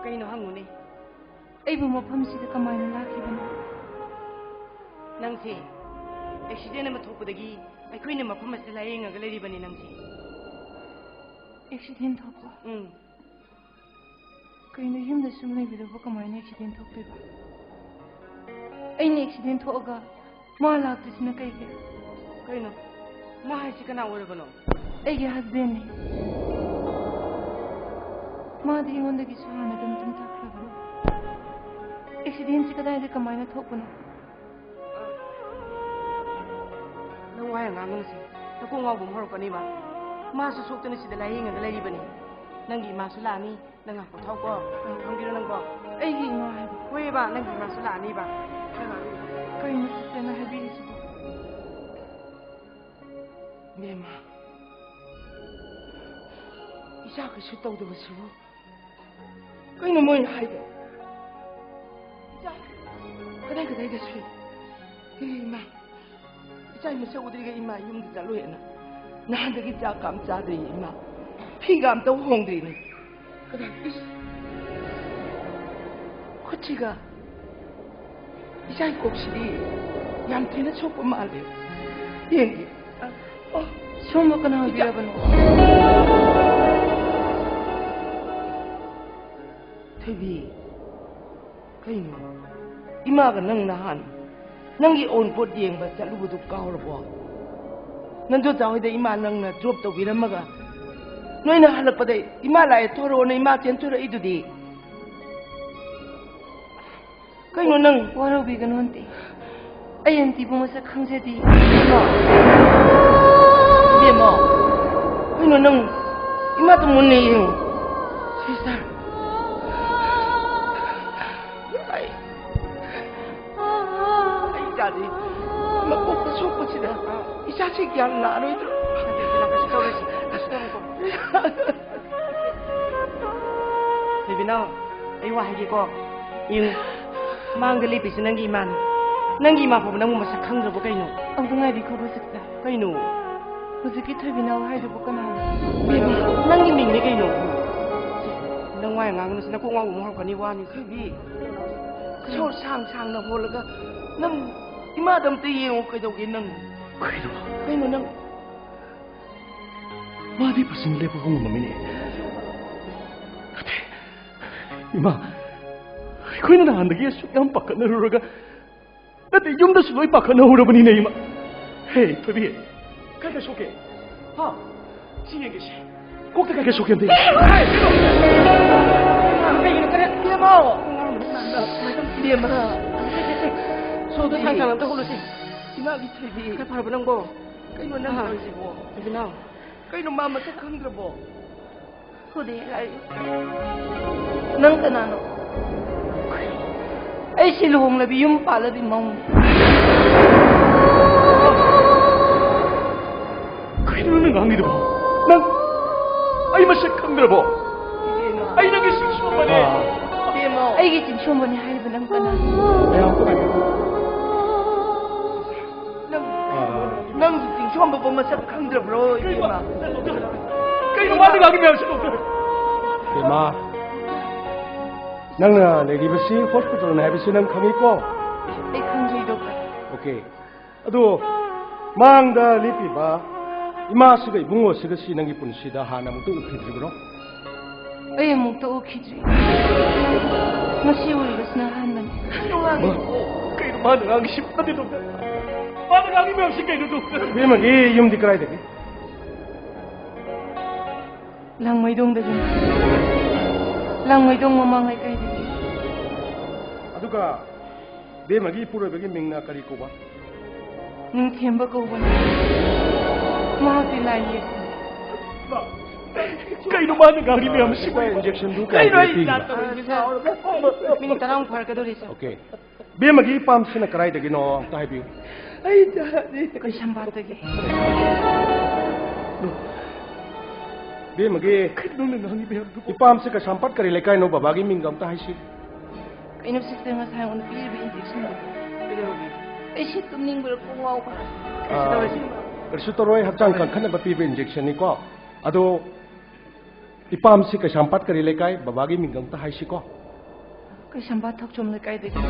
ꯀꯩꯅꯣ, ꯍꯪꯉꯨꯅꯦ꯫ ꯑꯩꯕꯨ ꯃꯐꯝꯁꯤꯗ ꯀꯃꯥꯏꯅ ꯂꯥꯛꯈꯤꯕꯅꯣ? ꯅꯪꯁꯦ ꯑꯦꯛꯁꯤꯗꯦꯟ ꯑꯃ ꯊꯣꯛꯄꯗꯒꯤ ꯑꯩꯈꯣꯏꯅ ꯃꯐꯝ ꯑꯁꯤꯗ ꯂꯥꯌꯦꯡꯉꯒ ꯂꯩꯔꯤꯕꯅꯤ ꯅꯪꯁꯦ꯫ ꯑꯦꯛꯁꯤꯗꯦꯟ ꯊꯣꯛꯄ? ꯎꯝ꯫ ꯀꯩꯅꯣ, ꯌꯨꯝꯗ ꯁꯨꯝ ꯂꯩꯕꯗꯨꯕꯨ ꯀꯃꯥꯏꯅ ꯑꯦꯛꯁꯤꯗꯦꯟ ꯊꯣꯛꯇꯣꯏꯕ? ꯑꯩꯅ ꯑꯦꯛꯁꯤꯗꯦꯟ ꯊꯣꯛꯑꯒ ꯃꯥ ꯂꯥꯛꯇ꯭ꯔꯤꯁꯤꯅ ꯀꯩꯒꯤ? ꯀꯩꯅꯣ? ꯃꯥ ꯍꯥꯏꯁꯤ ꯀꯅꯥ ꯑꯣꯏꯔꯕꯅꯣ? ꯑꯩꯒꯤ ꯍꯁꯕꯦꯟꯅꯦ꯫ ꯃꯥꯗꯤ ꯑꯩꯉꯣꯟꯗꯒꯤꯁꯨ ꯍꯥꯟꯅ ꯑꯗꯨꯝ ꯇꯨꯝꯊꯈ꯭ꯔꯕꯅꯤ꯫ ꯑꯦꯛꯁꯤꯗꯦꯟꯁꯤ ꯀꯗꯥꯏꯗ ꯀꯃꯥꯏꯅ ꯊꯣꯛꯄꯅꯣ? ꯋꯥ ꯌꯥꯝ ꯉꯥꯡꯒꯅꯨꯁꯦ꯫ ꯅꯀꯣꯛ ꯉꯥꯎꯕ ꯑꯃ ꯍꯧꯔꯛꯀꯅꯦꯕ꯫ ꯃꯥꯁꯨ ꯁꯣꯛꯇꯅ ꯁꯤꯗ ꯂꯥꯏꯌꯦꯡꯉꯒ ꯂꯩꯔꯤꯕꯅꯦ꯫ ꯅꯪꯒꯤ ꯏꯃꯥꯁꯨ ꯂꯥꯛꯑꯅꯤ꯫ ꯅꯪ ꯉꯥꯏꯍꯥꯛ ꯄꯣꯊꯥꯎꯀꯣ꯫ ꯅꯪ ꯈꯪꯕꯤꯔꯣ ꯅꯪꯕꯣ? ꯑꯩꯒꯤ ꯏꯃꯥ ꯍꯥꯏꯕ? ꯍꯣꯏꯕ, ꯅꯪꯒꯤ ꯏꯃꯥꯁꯨ ꯂꯥꯛꯑꯅꯤꯕ꯫ ꯅꯪ ꯉꯥꯏꯍꯥꯛ ꯀꯩꯅꯣ ꯁꯤꯁꯇꯔꯅ ꯍꯥꯏꯕꯤꯔꯤꯁꯤꯕꯣ? ꯏꯕꯦꯝꯃ, ꯏꯆꯥ ꯀꯩꯁꯨ ꯇꯧꯗꯕꯁꯤꯕꯨ ꯀꯩꯅꯣ ꯃꯣꯏꯅ ꯍꯥꯏꯗꯣ? ꯏꯆꯥ ꯀꯗꯥꯏ ꯀꯗꯥꯏꯗ ꯁꯨꯏ? ꯏꯃꯥ, ꯏꯆꯥ ꯃꯁꯛ ꯎꯗ꯭ꯔꯤꯒ ꯏꯃꯥ ꯌꯨꯝꯗ ꯆꯠꯂꯣꯏꯅ ꯅꯍꯥꯟꯗꯒꯤ ꯆꯥꯛ ꯀꯝ ꯆꯥꯗ꯭ꯔꯤ ꯏꯃꯥ꯫ ꯐꯤꯒ ꯑꯝꯇ ꯍꯣꯡꯗ꯭ꯔꯤꯅꯦ꯫ ꯀꯗꯥꯏ, ꯏꯁ! ꯈꯨꯠꯁꯤꯒ ꯏꯆꯥꯒꯤ ꯀꯣꯛꯁꯤꯗꯤ ꯌꯥꯝ ꯊꯤꯅ ꯁꯣꯛꯄ ꯃꯥꯜꯂꯦ꯫ ꯌꯦꯡꯒꯦ꯫ ꯑ, ꯑꯣ, ꯁꯣꯝꯕꯨ ꯀꯅꯥ ꯏꯆꯥ ꯑꯣꯏꯕꯤꯔꯕꯅꯣ? ꯊꯣꯏꯕꯤ, ꯀꯩꯅꯣ? ꯏꯃꯥꯒ ꯅꯪ ꯅꯍꯥꯟ ꯅꯪꯒꯤ ꯑꯎꯟꯄꯣꯠ ꯌꯦꯡꯕ ꯆꯠꯂꯨꯕꯗꯨ ꯀꯥꯎꯔꯕꯣ? ꯅꯟꯗꯣꯆꯥ ꯍꯣꯏꯗ ꯏꯃꯥ ꯅꯪꯅ ꯗ꯭ꯔꯣꯞ ꯇꯧꯕꯤꯔꯝꯃꯒ ꯅꯣꯏꯅ ꯍꯜꯂꯛꯄꯗ ꯏꯃꯥ ꯂꯥꯛꯑꯦ ꯊꯣꯔꯛꯑꯣꯅ ꯏꯃꯥ ꯆꯦꯟꯊꯣꯔꯛꯏꯗꯨꯗꯤ꯫ ꯀꯩꯅꯣ ꯅꯪ? ꯋꯥꯔꯧꯕꯤꯒꯅꯨ ꯑꯟꯇꯤ꯫ ꯑꯩ ꯑꯟꯇꯤꯕꯨ ꯃꯁꯛ ꯈꯪꯖꯗꯦ꯫ ꯏꯕꯦꯝꯃ꯫ ꯏꯕꯦꯝꯃ꯫ ꯀꯩꯅꯣ ꯅꯪ? ꯏꯃꯥꯗꯣ ꯃꯨꯟꯅ ꯌꯦꯡꯉꯨ꯫ ꯁꯤꯁꯇꯔ꯫ ꯑꯩ, ꯑꯩ ꯏꯆꯥꯗꯤ ꯃꯀꯣꯛꯇ ꯁꯣꯛꯄꯁꯤꯗ ꯏꯆꯥꯁꯤ ꯒ꯭ꯌꯥꯟ ꯂꯥꯛꯑꯔꯣꯏꯗ꯭ꯔꯣ? ꯀꯩꯁꯨ ꯇꯧꯔꯣꯏꯁꯦ, ꯀꯩꯁꯨ ꯇꯧꯔꯣꯏꯀꯣ꯫ ꯕꯦꯕꯤꯅꯥꯎ, ꯑꯩ ꯋꯥ ꯍꯥꯏꯒꯦꯀꯣ꯫ ꯌꯦꯡꯉꯨ, ꯃꯥꯡꯗ ꯂꯦꯞꯄꯤꯁꯤ ꯅꯪꯒꯤ ꯏꯃꯥꯅꯤ꯫ ꯅꯪꯒꯤ ꯏꯃꯥ ꯐꯥꯎꯕ ꯅꯪꯕꯨ ꯃꯁꯛ ꯈꯪꯗ꯭ꯔꯕꯣ ꯀꯩꯅꯣ? ꯑꯝꯇ ꯉꯥꯏꯕꯤꯈꯣꯕ ꯁꯤꯁꯇꯔ꯫ ꯀꯩꯅꯣ? ꯍꯧꯖꯤꯛꯀꯤ ꯊꯣꯏꯕꯤꯅꯥꯎ ꯍꯥꯏꯗꯨꯕꯨ ꯀꯅꯥꯅꯣ? ꯕꯦꯕꯤ, ꯅꯪꯒꯤ ꯃꯤꯡꯅꯦ ꯀꯩꯅꯣ꯫ ꯁꯦ, ꯅꯪ ꯋꯥ ꯌꯥꯝ ꯉꯥꯡꯒꯅꯨ, ꯁꯤ ꯅꯀꯣꯛ ꯉꯥꯎꯕ ꯑꯃ ꯍꯧꯔꯛꯀꯅꯤ, ꯋꯥꯅꯤ꯫ ꯊꯣꯏꯕꯤ, ꯁꯣꯔ ꯁꯥꯡ ꯁꯥꯡꯅ ꯍꯣꯜꯂꯒ ꯅꯪ ꯏꯃꯥꯗ ꯑꯝꯇ ꯌꯦꯡꯉꯨ, ꯀꯩꯗꯧꯒꯦ ꯅꯪ? ꯀꯩꯅꯣ? ꯀꯩꯅꯣ ꯅꯪ? ꯃꯥꯗꯤ ꯐꯖꯅ ꯂꯦꯞꯄ ꯉꯝꯃꯝꯃꯤꯅꯦ꯫ ꯅꯠꯇꯦ, ꯏꯃꯥ, ꯑꯩꯈꯣꯏꯅ ꯅꯍꯥꯟꯗꯒꯤ ꯑꯁꯨꯛ ꯌꯥꯝ ꯄꯥꯈꯠꯅꯔꯨꯔꯒ, ꯅꯠꯇꯦ, ꯌꯨꯝꯗꯁꯨ ꯂꯣꯏ ꯄꯥꯈꯠꯅꯍꯧꯔꯕꯅꯤꯅꯦ, ꯏꯃꯥ꯫ ꯍꯦ, ꯊꯣꯏꯕꯤ, ꯀꯥꯏ ꯀꯥꯏ ꯁꯣꯛꯀꯦ? ꯍꯥ? ꯁꯤ ꯌꯦꯡꯒꯦ, ꯁꯤ꯫ ꯀꯣꯛꯇ ꯀꯥꯏ ꯀꯥꯏ ꯁꯣꯛꯀꯦ ꯑꯝꯇ ꯌꯦꯡꯒꯦ꯫ ꯍꯦ, ꯀꯩꯅꯣ? ꯀꯩꯒꯤꯅꯣ, ꯀꯔꯤ? ꯏꯕꯦꯝꯃ! ꯏꯕꯦꯝꯃ! ꯁꯣꯔꯗꯣ ꯁꯥꯡ ꯁꯥꯡ ꯑꯝꯇ ꯍꯣꯜꯂꯨꯁꯦ꯫ ꯏꯃꯥꯒꯤ ꯊꯣꯏꯕꯤ꯫ ꯈꯔ ꯐꯔꯕ ꯅꯪꯕꯣ? ꯀꯩꯅꯣ ꯅꯪ ꯑꯥ꯫ ꯇꯧꯔꯤꯁꯤꯕꯣ? ꯏꯕꯤꯅꯥꯎ꯫ ꯀꯩꯅꯣ ꯃꯥ ꯃꯁꯛ ꯈꯪꯗ꯭ꯔꯕꯣ? ꯈꯨꯗꯤ ꯍꯥꯏ꯫ ꯅꯪ ꯀꯅꯥꯅꯣ? ꯑꯩꯁꯤ ꯂꯨꯍꯣꯡꯂꯕꯤ ꯌꯨꯝ ꯄꯥꯜꯂꯕꯤ ꯃꯧꯅꯤ꯫ ꯀꯩꯅꯣ ꯅꯪ ꯉꯥꯡꯉꯤꯗꯨꯕꯣ? ꯅꯪ ꯑꯩ ꯃꯁꯛ ꯈꯪꯗ꯭ꯔꯕꯣ? ꯑꯩ ꯅꯪꯒꯤ ꯆꯤꯡꯁꯣꯝꯕꯅꯦ꯫ ꯑꯥ꯫ ꯑꯩꯒꯤ ꯆꯤꯡꯁꯣꯝꯕꯅꯦ ꯍꯥꯏꯔꯤꯕ ꯅꯪ ꯀꯅꯥꯅꯣ? ꯃꯌꯥꯝ ꯀꯃꯥꯏꯅ? ꯅꯪ, ꯑꯥ꯫ ꯅꯪꯒꯤ ꯆꯤꯡꯁꯣꯝꯕꯕꯨ ꯃꯁꯛ ꯈꯪꯗ꯭ꯔꯕ꯭ꯔꯣ, ꯏꯕꯦꯝꯃ? ꯀꯩꯅꯣ ꯃꯥꯅ ꯉꯥꯡꯉꯤ ꯃꯌꯥꯝꯁꯤꯕꯣ? ꯏꯕꯦꯝꯃ, ꯅꯪꯅ ꯂꯩꯔꯤꯕꯁꯤ ꯍꯣꯁꯄꯤꯇꯥꯜꯅꯤ ꯍꯥꯏꯕꯁꯤ ꯅꯪ ꯈꯪꯉꯤꯀꯣ? ꯑꯩ ꯈꯪꯖꯩ, ꯗꯣꯛꯇꯔ꯫ ꯑꯣꯀꯦ꯫ ꯑꯗꯣ ꯃꯥꯡꯗ ꯂꯦꯞꯄꯤꯕ ꯏꯃꯥꯁꯤꯒ ꯏꯕꯨꯡꯉꯣꯁꯤꯒ ꯁꯤ ꯅꯪꯒꯤ ꯄꯨꯟꯁꯤꯗ ꯍꯥꯟꯅ ꯑꯃꯨꯛꯇ ꯎꯈꯤꯗ꯭ꯔꯤꯕ꯭ꯔꯣ? ꯑꯩ ꯑꯃꯨꯛꯇ ꯎꯈꯤꯗ꯭ꯔꯤ꯫ ꯉꯁꯤ ꯎꯔꯤꯕꯁꯤꯅ ꯑꯍꯥꯟꯕꯅꯤ꯫ ꯀꯩꯅꯣ ꯃꯥꯅ ꯉꯥꯡꯉꯤꯁꯤ? ꯐꯠꯇꯦ, ꯗꯣꯛꯇꯔ꯫ ꯃꯥꯅ ꯉꯥꯡꯉꯤ ꯃꯌꯥꯝꯁꯤ ꯀꯩꯅꯣ, ꯗꯣꯛꯇꯔ? ꯏꯕꯦꯝꯃꯒꯤ ꯌꯨꯝꯗꯤ ꯀꯗꯥꯏꯗꯒꯤ? ꯂꯥꯡꯃꯩꯗꯣꯡꯗꯒꯤꯅꯤ꯫ ꯂꯥꯡꯃꯩꯗꯣꯡ ꯃꯃꯥꯡ ꯂꯩꯀꯥꯏꯗꯒꯤ꯫ ꯑꯗꯨꯒ ꯕꯦꯝꯃꯒꯤ ꯏꯄꯨꯔꯣꯏꯕꯒꯤ ꯃꯤꯡꯅ ꯀꯔꯤ ꯀꯧꯕ? ꯅꯤꯡꯊꯦꯝꯕ ꯀꯧꯕꯅꯤ꯫ ꯃꯍꯥꯛꯇꯤ ꯂꯥꯏ ꯌꯦꯛꯄꯅꯤ꯫ ꯀꯩꯅꯣ ꯃꯥꯅ ꯉꯥꯡꯉꯤ ꯃꯌꯥꯝꯁꯤꯕꯣ? ꯏꯟꯖꯦꯛꯁꯟꯗꯨ ꯀꯌꯥꯝ ꯀꯩꯅꯣ ꯑꯩ ꯄꯤꯔꯤꯕ? ꯅꯥꯇꯣꯟꯁꯦ ꯁꯥꯎꯔꯒ ꯃꯤꯅꯤꯠ ꯇꯔꯥꯃꯨꯛ ꯐꯥꯔꯛꯀꯗꯧꯔꯤ, ꯁꯥꯔ꯫ ꯑꯣꯀꯦ꯫ ꯕꯦꯝꯃꯒꯤ ꯏꯄꯥꯝꯁꯤꯅ ꯀꯗꯥꯏꯗꯒꯤꯅꯣ ꯑꯝꯇ ꯍꯥꯏꯕꯤꯌꯨ꯫ ꯑꯩ ꯇꯥꯗꯦ꯫ ꯀꯩꯁꯥꯝꯄꯥꯠꯇꯒꯤ꯫ ꯕꯦꯝꯃꯒꯤ ꯀꯩꯅꯣ ꯅꯪꯅ ꯉꯥꯡꯉꯤ ꯃꯌꯥꯝꯗꯨꯕꯣ? ꯏꯄꯥꯝꯁꯦ ꯀꯩꯁꯥꯝꯄꯥꯠ ꯀꯔꯤ ꯂꯩꯀꯥꯏꯅꯣ? ꯕꯕꯥꯒꯤ ꯃꯤꯡꯒ ꯑꯝꯇ ꯍꯥꯏꯁꯤ꯫ ꯀꯩꯅꯣ ꯁꯤꯁꯇꯔ, ꯉꯁꯥꯏ ꯑꯩꯉꯣꯟꯗ ꯄꯤꯔꯤꯕ ꯏꯟꯖꯦꯛꯁꯟꯗꯣ? ꯀꯩꯗꯧꯔꯒꯦ? ꯑꯩꯁꯦ ꯇꯨꯝꯅꯤꯡꯕ꯭ꯔꯥ ꯀꯣꯛ ꯉꯥꯎꯕ꯭ꯔꯥ? ꯀꯩꯁꯨ ꯑꯥ, ꯇꯧꯔꯣꯏ, ꯁꯤ꯫ ꯀꯩꯁꯨ ꯇꯧꯔꯣꯏ, ꯍꯛꯆꯥꯡ ꯀꯟꯈꯠꯅꯕ ꯄꯤꯕ ꯏꯟꯖꯦꯛꯁꯟꯅꯤꯀꯣ꯫ ꯑꯗꯣ ꯏꯄꯥꯝꯁꯤ ꯀꯩꯁꯥꯝꯄꯥꯠ ꯀꯔꯤ ꯂꯩꯀꯥꯏ? ꯕꯕꯥꯒꯤ ꯃꯤꯡ ꯑꯝꯇ ꯍꯥꯏꯁꯤꯀꯣ꯫ ꯀꯩꯁꯥꯝꯄꯥꯠ ꯊꯣꯛꯆꯣꯝ ꯂꯩꯀꯥꯏꯗꯒꯤ꯫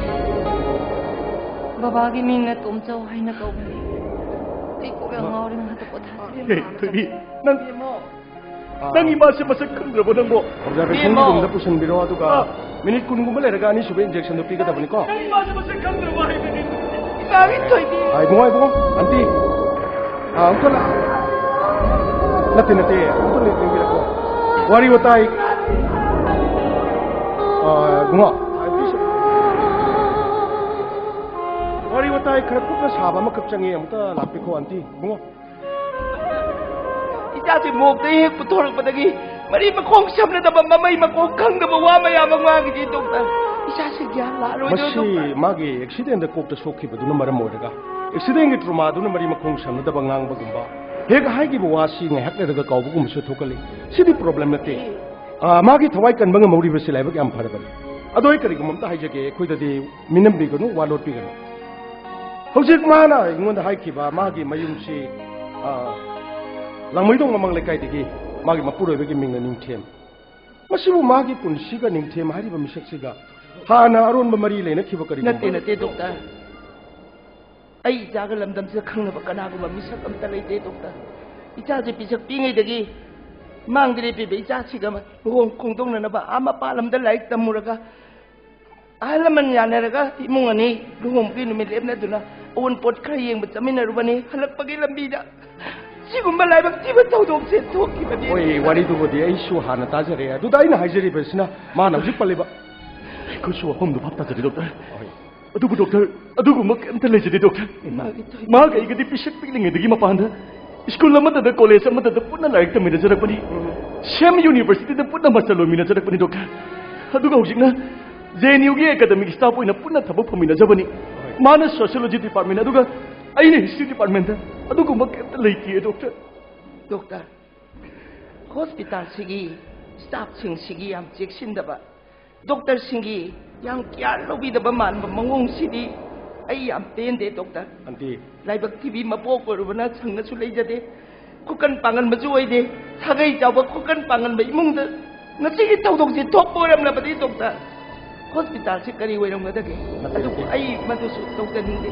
ꯕꯕꯥꯒꯤ ꯃꯤꯡꯅ ꯇꯣꯝꯆꯧ ꯍꯥꯏꯅ ꯀꯧꯕꯅꯤ꯫ ꯑꯩ ꯀꯣꯛ ꯌꯥꯝ ꯉꯥꯎꯔꯦ, ꯉꯥꯏꯍꯥꯛꯇ ꯄꯣꯊꯥꯁꯤ꯫ ꯑꯦ, ꯊꯣꯏꯕꯤ, ꯅꯪ, ꯑꯥ꯫ ꯅꯪ ꯏꯃꯥꯁꯦ ꯃꯁꯛ ꯈꯪꯗ꯭ꯔꯕꯣ ꯅꯪꯕꯣ? ꯑꯣꯕꯖꯥꯔꯕꯦꯁꯟꯒꯤ ꯔꯨꯝꯗ ꯄꯨꯁꯤꯟꯕꯤꯔꯣ, ꯑꯗꯨꯒ ꯑꯥ꯫ ꯃꯤꯅꯤꯠ ꯀꯨꯟꯒꯨꯝꯕ ꯂꯩꯔꯒ ꯑꯅꯤꯁꯨꯕ ꯏꯟꯖꯦꯛꯁꯟꯗꯣ ꯄꯤꯒꯗꯕꯅꯤꯀꯣ꯫ ꯅꯪ ꯏꯃꯥꯁꯦ ꯃꯁꯛ ꯈꯪꯗ꯭ꯔꯕꯣ ꯍꯥꯏꯕꯅꯤ? ꯏꯃꯥꯒꯤ ꯊꯣꯏꯕꯤ꯫ ꯑꯥ, ꯏꯕꯨꯡꯉꯣ, ꯏꯕꯨꯡꯉꯣ, ꯑꯟꯇꯤ꯫ ꯑꯥ, ꯑꯃꯨꯛꯇ ꯂꯥꯛ-, ꯅꯠꯇꯦ, ꯅꯠꯇꯦ, ꯑꯃꯨꯛꯇ ꯂꯦꯡꯕꯤꯔꯛꯀꯣ꯫ ꯋꯥꯔꯤ ꯋꯥꯇꯥꯏ꯫ ꯑꯥ, ꯏꯕꯨꯡꯉꯣ꯫ ꯋꯥꯔꯤ ꯋꯥꯇꯥꯏ꯫ ꯑꯩ ꯈꯔ ꯀꯨꯞꯅ ꯁꯥꯕ ꯑꯃꯈꯛ ꯆꯪꯉꯦ, ꯑꯃꯨꯛꯇ ꯂꯥꯛꯄꯤꯈꯣ ꯑꯟꯇꯤ꯫ ꯏꯕꯨꯡꯉꯣ, ꯏꯆꯥꯁꯦ ꯃꯣꯛꯇ ꯍꯦꯛ ꯄꯨꯊꯣꯔꯛꯄꯗꯒꯤ ꯃꯔꯤ ꯃꯈꯣꯡ ꯁꯝꯅꯗꯕ, ꯃꯃꯩ ꯃꯀꯣꯛ ꯈꯪꯗꯕ ꯋꯥ ꯃꯌꯥꯝ ꯑꯃ ꯉꯥꯡꯉꯤꯁꯦ ꯗꯣꯛꯇꯔ꯫ ꯏꯆꯥꯁꯦ ꯒ꯭ꯌꯥꯟ ꯂꯥꯛꯑꯔꯣꯏꯗ꯭ꯔꯣ ꯃꯁꯤ ꯗꯣꯛꯇꯔ? ꯃꯥꯒꯤ ꯑꯦꯛꯁꯤꯗꯦꯟꯗ ꯀꯣꯛꯇ ꯁꯣꯛꯈꯤꯕꯗꯨꯅ ꯃꯔꯝ ꯑꯣꯏꯔꯒ, ꯑꯦꯛꯁꯤꯗꯦꯟꯒꯤ ꯇ꯭ꯔꯣꯃꯥꯗꯨꯅ ꯃꯔꯤ ꯃꯈꯣꯡ ꯁꯝꯅꯗꯕ ꯉꯥꯡꯕꯒꯨꯝꯕ, ꯍꯦꯛ ꯍꯥꯏꯈꯤꯕ ꯋꯥꯁꯤ ꯉꯥꯏꯍꯥꯛ ꯂꯩꯔꯒ ꯀꯥꯎꯕꯒꯨꯝꯕꯁꯨ ꯊꯣꯛꯀꯜꯂꯤ꯫ ꯁꯤꯗꯤ ꯄ꯭ꯔꯣꯕ꯭ꯂꯦꯝ ꯅꯠꯇꯦ꯫ ꯑꯥ, ꯃꯥꯒꯤ ꯊꯋꯥꯏ ꯀꯟꯕ ꯉꯝꯍꯧꯔꯤꯕꯁꯤ ꯂꯥꯏꯕꯛ ꯌꯥꯝ ꯐꯔꯕꯅꯤ꯫ ꯑꯗꯣ ꯑꯩ ꯀꯔꯤꯒꯨꯝꯕ ꯑꯝꯇ ꯍꯥꯏꯖꯒꯦ, ꯑꯩꯈꯣꯏꯗꯗꯤ ꯃꯤꯅꯝꯕꯤꯒꯅꯨ, ꯋꯥ ꯂꯣꯠꯄꯤꯒꯅꯨ꯫ ꯍꯧꯖꯤꯛ ꯃꯥꯅ ꯑꯩꯉꯣꯟꯗ ꯍꯥꯏꯈꯤꯕ ꯃꯥꯒꯤ ꯃꯌꯨꯝꯁꯤ, ꯑꯥ, ꯂꯥꯡꯃꯩꯗꯣꯡ ꯃꯃꯥꯡ ꯂꯩꯀꯥꯏꯗꯒꯤ, ꯃꯥꯒꯤ ꯃꯄꯨꯔꯣꯏꯕꯒꯤ ꯃꯤꯡꯅ ꯅꯤꯡꯊꯦꯝ꯫ ꯃꯁꯤꯕꯨ ꯃꯥꯒꯤ ꯄꯨꯟꯁꯤꯒ ꯅꯤꯡꯊꯦꯝ ꯍꯥꯏꯔꯤꯕ ꯃꯤꯁꯛꯁꯤꯒ ꯍꯥꯟꯅ ꯑꯔꯣꯟꯕ ꯃꯔꯤ ꯂꯩꯅꯈꯤꯕ ꯀꯔꯤꯒꯨꯝꯕ? ꯅꯠꯇꯦ, ꯅꯠꯇꯦ, ꯗꯣꯛꯇꯔ꯫ ꯑꯩ ꯏꯆꯥꯒ ꯂꯝꯗꯝꯁꯤꯗ ꯈꯪꯅꯕ ꯀꯅꯥꯒꯨꯝꯕ ꯃꯤꯁꯛ ꯑꯝꯇ ꯂꯩꯇꯦ, ꯗꯣꯛꯇꯔ꯫ ꯏꯆꯥꯁꯦ ꯄꯤꯁꯛ ꯄꯤꯛꯏꯉꯩꯗꯒꯤ ꯃꯥꯡꯗ ꯂꯦꯞꯄꯤꯕ ꯏꯆꯥꯁꯤꯒ ꯂꯨꯍꯣꯡ ꯈꯣꯡꯗꯣꯡꯅꯅꯕ ꯑꯥ ꯃꯄꯥꯟ ꯂꯝꯗ ꯂꯥꯏꯔꯤꯛ ꯇꯝꯃꯨꯔꯒ, ꯑꯍꯜ ꯂꯃꯟ ꯌꯥꯅꯔꯒ ꯏꯃꯨꯡ ꯑꯅꯤ ꯂꯨꯍꯣꯡꯕꯒꯤ ꯅꯨꯃꯤꯠ ꯂꯦꯞꯅꯗꯨꯅ ꯑꯑꯣꯟꯄꯣꯠ ꯈꯔ ꯌꯦꯡꯕ ꯆꯠꯃꯤꯟꯅꯔꯨꯕꯅꯤ꯫ ꯍꯜꯂꯛꯄꯒꯤ ꯂꯝꯕꯤꯗ ꯁꯤꯒꯨꯝꯕ ꯂꯥꯏꯕꯛ ꯊꯤꯕ ꯊꯧꯗꯣꯛꯁꯦ ꯊꯣꯛꯈꯤꯕꯅꯤ꯫ ꯍꯣꯏ, ꯋꯥꯔꯤꯗꯨꯕꯨꯗꯤ ꯑꯩꯁꯨ ꯍꯥꯟꯅ ꯇꯥꯖꯔꯦ꯫ ꯑꯗꯨꯗ ꯑꯩꯅ ꯍꯥꯏꯖꯔꯤꯕꯁꯤꯅ ꯃꯥꯅ ꯍꯧꯖꯤꯛ ꯄꯜꯂꯤꯕ꯫ ꯑꯩꯈꯣꯏꯁꯨ ꯋꯥꯐꯝꯗꯨ ꯚꯥꯞ ꯇꯥꯖꯔꯦ, ꯗꯣꯛꯇꯔ꯫ ꯍꯣꯏ꯫ ꯑꯗꯨꯕꯨ ꯗꯣꯛꯇꯔ, ꯑꯗꯨꯒꯨꯝꯕ ꯀꯩꯝꯇ ꯂꯩꯖꯗꯦ, ꯗꯣꯛꯇꯔ꯫ ꯏꯃꯥꯒꯤ ꯊꯣꯏ- ꯃꯍꯥꯛ ꯑꯩꯒꯗꯤ ꯄꯤꯁꯛ ꯄꯤꯛꯂꯤꯉꯩꯗꯒꯤ ꯃꯄꯥꯟꯗ ꯁ꯭ꯀꯨꯜ ꯑꯃꯠꯇꯗ, ꯀꯣꯂꯦꯖ ꯑꯃꯠꯇꯗ ꯄꯨꯟꯅ ꯂꯥꯏꯔꯤꯛ ꯇꯝꯃꯤꯟꯅꯖꯔꯛꯄꯅꯤ꯫ ꯎꯝ꯫ ꯁꯦꯝ ꯌꯨꯅꯤꯚꯔꯁꯤꯇꯤꯗ ꯄꯨꯟꯅ ꯃꯥꯁꯇꯔ ꯂꯣꯏꯃꯤꯟꯅꯖꯔꯛꯄꯅꯤ, ꯗꯣꯛꯇꯔ꯫ ꯑꯗꯨꯒ ꯍꯧꯖꯤꯛꯅ ꯖꯦ ꯑꯦꯟ ꯌꯨꯒꯤ ꯑꯦꯀꯥꯗꯃꯤꯛ ꯁ꯭ꯇꯥꯐ ꯑꯣꯏꯅ ꯄꯨꯟꯅ ꯊꯕꯛ ꯐꯪꯃꯤꯟꯅꯖꯕꯅꯤ꯫ ꯍꯣꯏ꯫ ꯃꯥꯅ ꯁꯣꯁꯤꯌꯣꯂꯣꯖꯤ ꯗꯤꯄꯥꯔꯠꯃꯦꯟ, ꯑꯗꯨꯒ ꯑꯩꯅ ꯍꯤꯁꯇ꯭ꯔꯤ ꯗꯤꯄꯥꯔꯠꯃꯦꯟꯗ꯫ ꯑꯗꯨꯒꯨꯝꯕ ꯀꯩꯝꯇ ꯂꯩꯇꯦ, ꯗꯣꯛꯇꯔ꯫ ꯗꯣꯛꯇꯔ, ꯍꯣꯁꯄꯤꯇꯥꯜꯁꯤꯒꯤ ꯁ꯭ꯇꯥꯐꯁꯤꯡꯁꯤꯒꯤ ꯌꯥꯝ ꯆꯦꯛꯁꯤꯟꯗꯕ, ꯗꯣꯛꯇꯔꯁꯤꯡꯒꯤ ꯌꯥꯝ ꯀꯤꯌꯥꯔ ꯂꯧꯕꯤꯗꯕ ꯃꯥꯟꯕ ꯃꯑꯣꯡꯁꯤꯗꯤ ꯑꯩ ꯌꯥꯝ ꯄꯦꯟꯗꯦ, ꯗꯣꯛꯇꯔ꯫ ꯑꯟꯇꯤ꯫ ꯂꯥꯏꯕꯛ ꯊꯤꯕꯤ ꯃꯄꯣꯛ ꯑꯣꯏꯔꯨꯕꯅ ꯁꯪꯅꯁꯨ ꯂꯩꯖꯗꯦ, ꯈꯨꯀꯟ ꯄꯥꯡꯒꯟꯕꯁꯨ ꯑꯣꯏꯗꯦ꯫ ꯁꯥꯒꯩ ꯆꯥꯎꯕ ꯈꯨꯀꯟ ꯄꯥꯡꯒꯟꯕ ꯏꯃꯨꯡꯗ ꯉꯁꯤꯒꯤ ꯊꯧꯗꯣꯛꯁꯤ ꯊꯣꯛꯄ ꯑꯣꯏꯔꯝꯂꯕꯗꯤ, ꯗꯣꯛꯇꯔ, ꯍꯣꯁꯄꯤꯇꯥꯜꯁꯤ ꯀꯔꯤ ꯑꯣꯏꯔꯝꯒꯗꯒꯦ? ꯅꯠꯇꯦ, ꯑꯗꯨꯕꯨ ꯅꯠꯇꯦ꯫ ꯑꯩ ꯃꯗꯨꯁꯨ ꯇꯧꯖꯅꯤꯡꯗꯦ꯫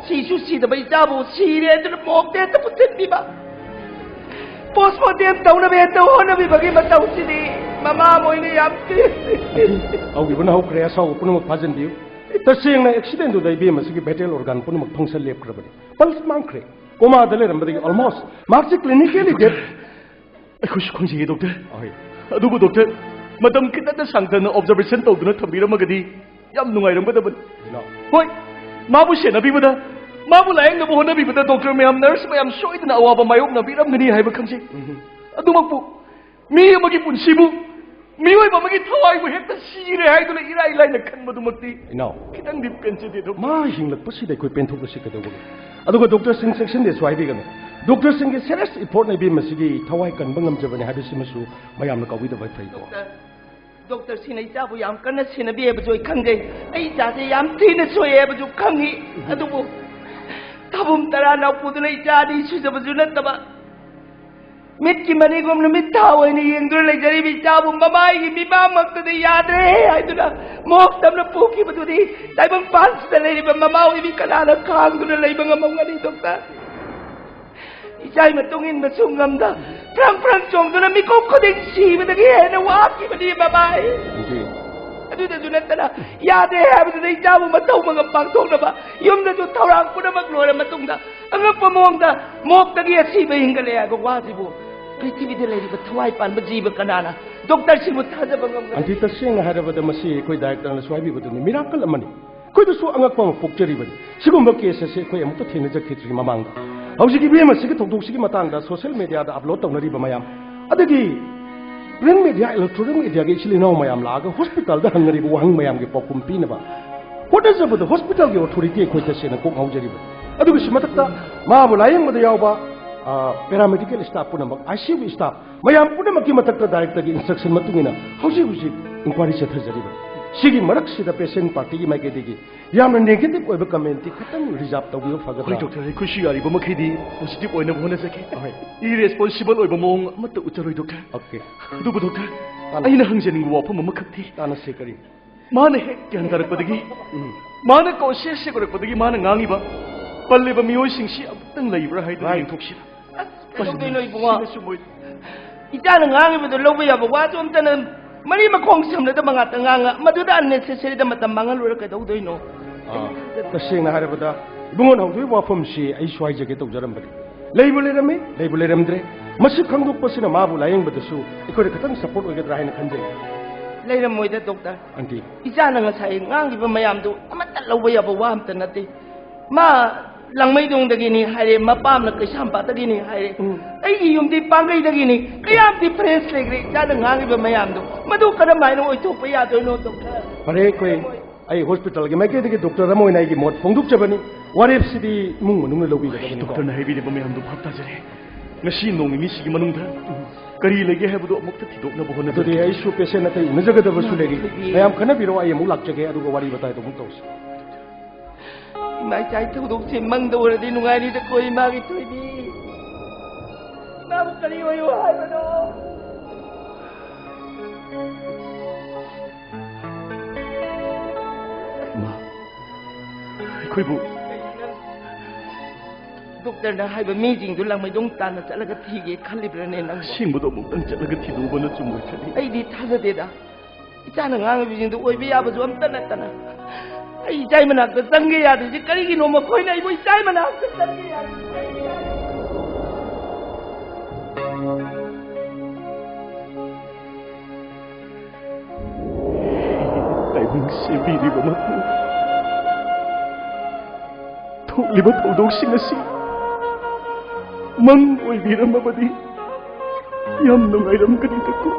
ꯁꯤꯁꯨ ꯁꯤꯗꯕ ꯏꯆꯥꯕꯨ ꯁꯤꯔꯦ ꯑꯗꯨꯅ ꯃꯣꯛꯇ ꯍꯦꯛꯇ ꯄꯨꯁꯤꯟꯕꯤꯕ, ꯄꯣꯁꯃꯣꯔꯇꯦꯝ ꯇꯧꯅꯕ ꯍꯦꯛꯇ ꯍꯣꯠꯅꯕꯤꯕꯒꯤ ꯃꯇꯧꯁꯤꯗꯤ ꯃꯃꯥ ꯑꯃ ꯑꯣꯏꯅ ꯌꯥꯝ ꯄꯦꯟꯗꯦ꯫ ꯍꯧꯈꯤꯕꯅ ꯍꯧꯈ꯭ꯔꯦ, ꯑꯁꯥꯎꯕ ꯄꯨꯝꯅꯃꯛ ꯐꯥꯖꯤꯟꯕꯤꯌꯨ꯫ ꯇꯁꯦꯡꯅ ꯑꯦꯛꯁꯤꯗꯦꯟꯗꯨꯗ ꯏꯕꯦꯝ ꯑꯁꯤꯒꯤ ꯚꯥꯏꯇꯦꯜ ꯑꯣꯔꯒꯥꯟ ꯄꯨꯝꯅꯃꯛ ꯐꯪꯁꯟ ꯂꯦꯞꯈ꯭ꯔꯕꯅꯤ꯫ ꯄꯜꯁ ꯃꯥꯡꯈ꯭ꯔꯦ꯫ ꯀꯣꯃꯥꯗ ꯂꯩꯔꯝꯕꯗꯒꯤ ꯑꯣꯜꯃꯣꯁ ꯃꯍꯥꯛꯁꯤ ꯀ꯭ꯂꯤꯅꯤꯀꯦꯂꯤ ꯗꯦꯠ꯫ ꯑꯩꯈꯣꯏꯁꯨ ꯈꯪꯖꯩꯌꯦ, ꯗꯣꯛꯇꯔ꯫ ꯑꯍꯣꯏ꯫ ꯑꯗꯨꯕꯨ, ꯗꯣꯛꯇꯔ, ꯃꯇꯝ ꯈꯤꯇꯪꯗ ꯁꯥꯡꯊꯅ ꯑꯣꯕꯖꯔꯕꯦꯁꯟ ꯇꯧꯗꯨꯅ ꯊꯝꯕꯤꯔꯝꯃꯒꯗꯤ ꯌꯥꯝ ꯅꯨꯡꯉꯥꯏꯔꯝꯒꯗꯕꯅꯤ꯫ ꯀꯩꯅꯣ? ꯍꯣꯏ, ꯃꯥꯕꯨ ꯁꯦꯟꯅꯕꯤꯕꯗ, ꯃꯥꯕꯨ ꯂꯥꯌꯦꯡꯅꯕ ꯍꯣꯠꯅꯕꯤꯕꯗ ꯗꯣꯛꯇꯔ ꯃꯌꯥꯝ, ꯅꯔꯁ ꯃꯌꯥꯝ ꯁꯣꯏꯗꯅ ꯑꯋꯥꯕ ꯃꯥꯌꯣꯛꯅꯕꯤꯔꯝꯒꯅꯤ ꯍꯥꯏꯕ ꯈꯪꯖꯩ꯫ ꯑꯗꯨꯃꯛꯄꯨ ꯃꯤ ꯑꯃꯒꯤ ꯄꯨꯟꯁꯤꯕꯨ, ꯃꯤꯑꯣꯏꯕ ꯑꯃꯒꯤ ꯊꯋꯥꯏꯕꯨ ꯍꯦꯛꯇ ꯁꯤꯔꯦ ꯍꯥꯏꯗꯨꯅ ꯏꯔꯥꯏ ꯂꯥꯏꯅ ꯈꯟꯕꯗꯨꯃꯛꯇꯤ ꯏꯅꯥꯎ, ꯈꯤꯇꯪꯗꯤ ꯄꯦꯟꯖꯗꯦ, ꯗꯣꯛꯇꯔ꯫ ꯃꯥ ꯍꯤꯡꯂꯛꯄꯁꯤꯗ ꯑꯩꯈꯣꯏ ꯄꯦꯟꯊꯣꯛꯂꯁꯤ ꯀꯩꯗꯧꯕꯒꯦ? ꯑꯗꯨꯒ ꯗꯣꯛꯇꯔꯁꯤꯡ ꯆꯦꯛꯁꯤꯟꯗꯦꯁꯨ ꯍꯥꯏꯕꯤꯒꯅꯨ꯫ ꯗꯣꯛꯇꯔꯁꯤꯡꯒꯤ ꯁꯦꯔꯁ ꯏꯐꯣꯔꯠꯅ ꯏꯕꯦꯝ ꯑꯁꯤꯒꯤ ꯊꯋꯥꯏ ꯀꯟꯕ ꯉꯝꯖꯕꯅꯤ ꯍꯥꯏꯕꯁꯤꯃꯁꯨ ꯃꯌꯥꯝꯅ ꯀꯥꯎꯕꯤꯗꯕ ꯐꯩꯀꯣ꯫ ꯗꯣꯛꯇꯔ, ꯗꯣꯛꯇꯔꯁꯤꯡꯅ ꯏꯆꯥꯕꯨ ꯌꯥꯝ ꯀꯟꯅ ꯁꯦꯟꯅꯕꯤ ꯍꯥꯏꯕꯁꯨ ꯑꯩ ꯈꯪꯖꯩ꯫ ꯑꯩ ꯏꯆꯥꯁꯦ ꯌꯥꯝ ꯊꯤꯅ ꯁꯣꯛꯑꯦ ꯍꯥꯏꯕꯁꯨ ꯈꯪꯉꯤ꯫ ꯑꯗꯨꯕꯨ ꯊꯥꯕꯨꯝ ꯇꯔꯥ ꯅꯥꯎꯄꯨꯗꯨꯅ ꯏꯆꯥ ꯑꯅꯤ ꯁꯨꯖꯕꯁꯨ ꯅꯠꯇꯕ, ꯃꯤꯠꯀꯤ ꯃꯅꯤꯡꯒꯨꯝ ꯅꯨꯃꯤꯠ ꯊꯥ ꯑꯣꯏꯅ ꯌꯦꯡꯗꯨꯅ ꯂꯩꯖꯔꯤꯕ ꯏꯆꯥꯕꯨ ꯃꯃꯥꯏꯒꯤ ꯃꯤꯃꯥꯡꯃꯛꯇꯗ ꯌꯥꯗ꯭ꯔꯦ ꯍꯥꯏꯗꯨꯅ ꯃꯣꯛ ꯇꯝꯅ ꯄꯨꯈꯤꯕꯗꯨꯗꯤ ꯇꯥꯏꯕꯪꯄꯥꯟꯁꯤꯗ ꯂꯩꯔꯤꯕ ꯃꯃꯥ ꯑꯣꯏꯕꯤ ꯀꯅꯥꯅ ꯈꯥꯡꯗꯨꯅ ꯂꯩꯕ ꯉꯝꯃꯝꯒꯅꯤ, ꯗꯣꯛꯇꯔ? ꯏꯆꯥꯒꯤ ꯃꯇꯨꯡ ꯏꯟꯕꯁꯨ ꯉꯝꯗ, ꯐ꯭ꯔꯪ ꯐ꯭ꯔꯪ ꯆꯣꯡꯗꯨꯅ ꯃꯤꯀꯨꯞ ꯈꯨꯗꯤꯡ ꯁꯤꯕꯗꯒꯤ ꯍꯦꯟꯅ ꯋꯥꯈꯤꯕꯅꯤ ꯃꯃꯥꯏ꯫ ꯑꯗꯨꯗꯁꯨ ꯅꯠꯇꯅ, ꯌꯥꯗꯦ ꯍꯥꯏꯕꯗꯨꯗ ꯏꯆꯥꯕꯨ ꯃꯇꯧ ꯃꯉꯝ ꯄꯥꯡꯊꯣꯛꯅꯕ ꯌꯨꯝꯗꯁꯨ ꯊꯧꯔꯥꯡ ꯄꯨꯝꯅꯃꯛ ꯂꯣꯏꯔ ꯃꯇꯨꯡꯗ, ꯑꯉꯛꯄ ꯃꯑꯣꯡꯗ ꯃꯣꯛꯇꯒꯤ ꯑꯁꯤꯕ ꯍꯤꯡꯒꯠꯂꯦ ꯍꯥꯏꯕ ꯋꯥꯁꯤꯕꯨ ꯄ꯭ꯔꯤꯊꯤꯕꯤꯗ ꯂꯩꯔꯤꯕ ꯊꯋꯥꯏ ꯄꯥꯟꯕ ꯖꯤꯕ ꯀꯅꯥꯅ ꯗꯣꯛꯇꯔꯁꯤꯡꯕꯨ ꯊꯥꯖꯕ ꯉꯝꯒꯅꯤ? ꯑꯟꯇꯤ, ꯇꯁꯦꯡꯅ ꯍꯥꯏꯔꯕꯗ ꯃꯁꯤ ꯑꯩꯈꯣꯏ ꯗꯥꯏꯔꯦꯛꯇꯔꯅꯁꯨ ꯍꯥꯏꯕꯤꯕꯗꯨꯅꯤ, ꯃꯤꯔꯥꯀꯜ ꯑꯃꯅꯤ꯫ ꯑꯩꯈꯣꯏꯗꯁꯨ ꯑꯉꯛꯄ ꯑꯃ ꯄꯣꯛꯆꯔꯤꯕꯅꯤ꯫ ꯁꯤꯒꯨꯝꯕ ꯀꯦꯁ ꯑꯁꯤ ꯑꯩꯈꯣꯏ ꯑꯃꯨꯛꯇ ꯊꯦꯡꯅꯖꯈꯤꯗ꯭ꯔꯤ ꯃꯃꯥꯡꯗ꯫ ꯍꯧꯖꯤꯛ ꯏꯕꯦꯝ ꯑꯁꯤꯒꯤ ꯊꯧꯗꯣꯛꯁꯤꯒꯤ ꯃꯇꯥꯡꯗ ꯁꯣꯁꯤꯌꯦꯜ ꯃꯦꯗꯤꯌꯥꯗ ꯑꯞꯂꯣꯗ ꯇꯧꯅꯔꯤꯕ ꯃꯌꯥꯝ, ꯑꯗꯒꯤ ꯄ꯭ꯔꯤꯟ ꯃꯦꯗꯤꯌꯥ, ꯏꯂꯦꯛꯇ꯭ꯔꯣꯅꯤꯛ ꯃꯦꯗꯤꯌꯥꯒꯤ ꯏꯆꯤꯜ ꯏꯅꯥꯎ ꯃꯌꯥꯝ ꯂꯥꯛꯑꯒ ꯍꯣꯁꯄꯤꯇꯥꯜꯗ ꯍꯪꯅꯔꯤꯕ ꯋꯥꯍꯪ ꯃꯌꯥꯝꯒꯤ ꯄꯥꯎꯈꯨꯝ ꯄꯤꯅꯕ ꯍꯣꯠꯅꯖꯕꯗ ꯍꯣꯁꯄꯤꯇꯥꯜꯒꯤ ꯑꯣꯊꯣꯔꯤꯇꯤ ꯑꯩꯈꯣꯏ ꯇꯁꯦꯡꯅ ꯀꯣꯛ ꯉꯥꯎꯖꯔꯤꯕꯅꯤ꯫ ꯑꯗꯨꯒꯤꯁꯨ ꯃꯊꯛꯇ ꯃꯥꯕꯨ ꯂꯥꯌꯦꯡꯕꯗ ꯌꯥꯎꯕ, ꯑ, ꯄꯦꯔꯥꯃꯦꯗꯤꯀꯦꯜ ꯁ꯭ꯇꯥꯐ ꯄꯨꯝꯅꯃꯛ, ꯑꯥꯏ ꯁꯤ ꯌꯨ ꯁ꯭ꯇꯥꯐ ꯃꯌꯥꯝ ꯄꯨꯝꯅꯃꯛꯀꯤ ꯃꯊꯛꯇ ꯗꯥꯏꯔꯦꯛꯇꯔꯒꯤ ꯏꯟꯁꯇ꯭ꯔꯛꯁꯟ ꯃꯇꯨꯡ ꯏꯟꯅ ꯍꯧꯖꯤꯛ ꯍꯧꯖꯤꯛ ꯏꯟꯀ꯭ꯋꯥꯏꯔꯤ ꯆꯠꯊꯖꯔꯤꯕꯅꯤ꯫ ꯁꯤꯒꯤ ꯃꯔꯛꯁꯤꯗ ꯄꯦꯁꯦꯟ ꯄꯥꯔꯇꯤꯒꯤ ꯃꯥꯏꯀꯩꯗꯒꯤ ꯌꯥꯝꯅ ꯅꯦꯒꯦꯇꯤꯚ ꯑꯣꯏꯕ ꯀꯃꯦꯟꯇꯤ ꯈꯤꯇꯪ ꯔꯤꯖꯥꯔꯚ ꯇꯧꯕꯤꯌꯨ ꯐꯒꯗ꯭ꯔꯥ? ꯍꯣꯏ, ꯗꯣꯛꯇꯔ, ꯑꯩꯈꯣꯏꯁꯨ ꯌꯥꯔꯤꯕ ꯃꯈꯩꯗꯤ ꯄꯣꯖꯤꯇꯤꯚ ꯑꯣꯏꯅꯕ ꯍꯣꯠꯅꯖꯒꯦ꯫ ꯍꯣꯏ꯫ ꯏꯔꯦꯁꯄꯣꯟꯁꯤꯕꯜ ꯑꯣꯏꯕ ꯃꯑꯣꯡ ꯑꯃꯠꯇ ꯎꯠꯆꯔꯣꯏ, ꯗꯣꯛꯇꯔ꯫ ꯑꯣꯀꯦ꯫ ꯑꯗꯨꯕꯨ, ꯗꯣꯛꯇꯔ, ꯇꯥꯟꯅ-, ꯑꯩꯅ ꯍꯪꯖꯅꯤꯡꯕ ꯋꯥꯐꯝ ꯑꯃꯈꯛꯇꯤ, ꯇꯥꯟꯅꯁꯤ, ꯀꯔꯤ? ꯃꯥꯅ ꯍꯦꯛ ꯒ꯭ꯌꯥꯟ ꯇꯥꯔꯛꯄꯗꯒꯤ, ꯎꯝ꯫ ꯃꯥꯅ ꯀꯣꯟꯁꯤꯌꯁ ꯑꯣꯏꯔꯛꯄꯗꯒꯤ ꯃꯥꯅ ꯉꯥꯡꯉꯤꯕ, ꯄꯜꯂꯤꯕ ꯃꯤꯑꯣꯏꯁꯤꯡꯁꯤ ꯑꯃꯨꯛꯇꯪ ꯂꯩꯕ꯭ꯔꯥ ꯍꯥꯏꯗꯨꯅ ꯔꯥꯏꯠ꯫ ꯌꯦꯡꯊꯣꯛꯁꯤꯔꯥ? ꯑꯁ, ꯀꯩꯗꯧꯗꯣꯏꯅꯣ ꯏꯕꯨꯡꯉꯣ? ꯁꯤꯅꯁꯨ ꯃꯣꯏ ꯏꯆꯥꯅ ꯉꯥꯡꯉꯤꯕꯗꯣ ꯂꯧꯕ ꯌꯥꯕ ꯋꯥꯁꯨ ꯑꯝꯇꯅ ꯃꯔꯤ ꯃꯈꯣꯡ ꯁꯝꯅꯗꯕ ꯉꯥꯛꯇ ꯉꯥꯡꯉ, ꯃꯗꯨꯗ unnecessary ꯗ ꯃꯇꯝ ꯃꯥꯡꯍꯜꯂꯨꯔ ꯀꯩꯗꯧꯗꯣꯏꯅꯣ? ꯑꯥ, ꯇꯁꯦꯡꯅ ꯍꯥꯏꯔꯕꯗ, ꯏꯕꯨꯡꯉꯣꯅ ꯍꯧꯗꯣꯛꯏꯕ ꯋꯥꯐꯝꯁꯤ ꯑꯩꯁꯨ ꯍꯥꯏꯖꯒꯦ ꯇꯧꯖꯔꯝꯕꯅꯤ꯫ ꯂꯩꯕꯨ ꯂꯩꯔꯝꯃꯤ, ꯂꯩꯕꯨ ꯂꯩꯔꯝꯗ꯭ꯔꯦ꯫ ꯃꯁꯤ ꯈꯪꯗꯣꯛꯄꯁꯤꯅ ꯃꯥꯕꯨ ꯂꯥꯌꯦꯡꯕꯗꯁꯨ ꯑꯩꯈꯣꯏꯗ ꯈꯤꯇꯪ ꯁꯄꯣꯔꯠ ꯑꯣꯏꯒꯗ꯭ꯔꯥ ꯍꯥꯏꯅ ꯈꯟꯖꯩ꯫ ꯂꯩꯔꯝꯃꯣꯏꯗ, ꯗꯣꯛꯇꯔ꯫ ꯑꯟꯇꯤ꯫ ꯏꯆꯥꯅ ꯉꯁꯥꯏ ꯉꯥꯡꯈꯤꯕ ꯃꯌꯥꯝꯗꯨ ꯑꯃꯠꯇ ꯂꯧꯕ ꯌꯥꯕ ꯋꯥ ꯑꯝꯇ ꯅꯠꯇꯦ꯫ ꯃꯥ ꯂꯥꯡꯃꯩꯗꯣꯡꯗꯒꯤꯅꯤ ꯍꯥꯏꯔꯦ, ꯃꯄꯥꯝꯅ ꯀꯩꯁꯥꯝꯄꯥꯠꯇꯒꯤꯅꯤ ꯍꯥꯏꯔꯦ꯫ ꯎꯝ꯫ ꯑꯩꯒꯤ ꯌꯨꯝꯗꯤ ꯄꯥꯡꯒꯩꯗꯒꯤꯅꯤ꯫ ꯀꯌꯥꯝ difference ꯂꯩꯈ꯭ꯔꯦ ꯏꯆꯥꯅ ꯉꯥꯡꯉꯤꯕ ꯃꯌꯥꯝꯗꯣ? ꯃꯗꯨ ꯀꯔꯝꯍꯥꯏꯅ ꯑꯣꯏꯊꯣꯛꯄ ꯌꯥꯗꯣꯏꯅꯣ, ꯗꯣꯛꯇꯔ? ꯐꯔꯦ, ꯑꯩꯈꯣꯏ, ꯑꯩ ꯍꯣꯁꯄꯤꯇꯥꯜꯒꯤ ꯃꯥꯏꯀꯩꯗꯒꯤ ꯗꯣꯛꯇꯔ ꯑꯃ ꯑꯣꯏꯅ ꯑꯩꯒꯤ ꯃꯣꯠ ꯐꯣꯡꯗꯣꯛꯆꯕꯅꯤ꯫ ꯋꯥꯔꯦꯞꯁꯤꯗꯤ ꯏꯃꯨꯡ ꯃꯅꯨꯡꯅ ꯂꯧꯕꯤꯒꯗꯕꯅꯤ꯫ ꯗꯣꯛꯇꯔꯅ ꯍꯥꯏꯕꯤꯔꯤꯕ ꯃꯌꯥꯝꯗꯣ ꯚꯥꯞ ꯇꯥꯖꯔꯦ꯫ ꯉꯁꯤ ꯅꯣꯡ ꯅꯤꯅꯤꯁꯤꯒꯤ ꯃꯅꯨꯡꯗ ꯀꯔꯤ ꯂꯩꯒꯦ ꯍꯥꯏꯕꯗꯨ ꯑꯃꯨꯛꯇ ꯊꯤꯗꯣꯛꯅꯕ ꯍꯣꯠꯅꯖꯔꯒꯦ꯫ ꯑꯗꯨꯗꯤ ꯑꯩꯁꯨ ꯄꯦꯁꯦꯟ ꯑꯇꯩ ꯎꯅꯖꯒꯗꯕꯁꯨ ꯂꯩꯔꯤ꯫ ꯃꯌꯥꯝ ꯈꯟꯅꯕꯤꯔꯣ, ꯑꯩ ꯑꯃꯨꯛ ꯂꯥꯛꯆꯒꯦ, ꯑꯗꯨꯒ ꯋꯥꯔꯤ ꯋꯥꯇꯥꯏꯗꯣ ꯑꯃꯨꯛ ꯇꯧꯁꯤ꯫ ꯏꯃꯥ ꯏꯆꯥꯒꯤ ꯊꯧꯗꯣꯛꯁꯦ ꯃꯪꯗ ꯑꯣꯏꯔꯗꯤ ꯅꯨꯡꯉꯥꯏꯅꯤꯗꯀꯣ, ꯏꯃꯥꯒꯤ ꯊꯣꯏꯕꯤ꯫ ꯏꯃꯥꯕꯨ ꯀꯔꯤ ꯑꯣꯏꯌꯨ ꯍꯥꯏꯕꯅꯣ? ꯏꯃꯥ, ꯑꯩꯈꯣꯏꯕꯨ ꯗꯣꯛꯇꯔꯅ ꯍꯥꯏꯕ ꯃꯤꯁꯤꯡꯗꯨ ꯂꯥꯡꯃꯩꯗꯣꯡ ꯇꯥꯟꯅ ꯆꯠꯂꯒ ꯊꯤꯒꯦ ꯈꯜꯂꯤꯕ꯭ꯔꯅꯦ ꯅꯪꯕꯨ? ꯑꯁꯦꯡꯕꯗꯣ ꯑꯃꯨꯛꯇꯪ ꯆꯠꯂꯒ ꯊꯤꯗꯣꯛꯎꯕꯅ ꯆꯨꯝꯃꯣꯏ ꯈꯜꯂꯤ꯫ ꯑꯩꯗꯤ ꯊꯥꯖꯗꯦꯗ꯫ ꯏꯆꯥꯅ ꯉꯥꯡꯉꯤꯕꯁꯤꯡꯗꯨ ꯑꯣꯏꯕ ꯌꯥꯕꯁꯨ ꯑꯝꯇ ꯅꯠꯇꯅ, ꯑꯩ ꯏꯆꯥꯏ ꯃꯅꯥꯛꯇ ꯆꯪꯒꯦ ꯌꯥꯗ꯭ꯔꯤꯁꯦ ꯀꯔꯤꯒꯤꯅꯣ? ꯃꯈꯣꯏꯅ ꯑꯩꯕꯨ ꯏꯆꯥꯏ ꯃꯅꯥꯛꯇ ꯆꯪꯒꯦ ꯌꯥꯗ꯭ꯔꯤꯁꯦ ꯀꯔꯤꯒꯤꯅꯣ? ꯇꯥꯏꯕꯪ ꯁꯦꯝꯕꯤꯔꯤꯕ ꯃꯄꯨ, ꯊꯣꯛꯂꯤꯕ ꯊꯧꯗꯣꯛꯁꯤꯡ ꯑꯁꯤ ꯃꯪ ꯑꯣꯏꯕꯤꯔꯝꯃꯕꯗꯤ ꯌꯥꯝ ꯅꯨꯡꯉꯥꯏꯔꯝꯒꯅꯤꯗꯀꯣ꯫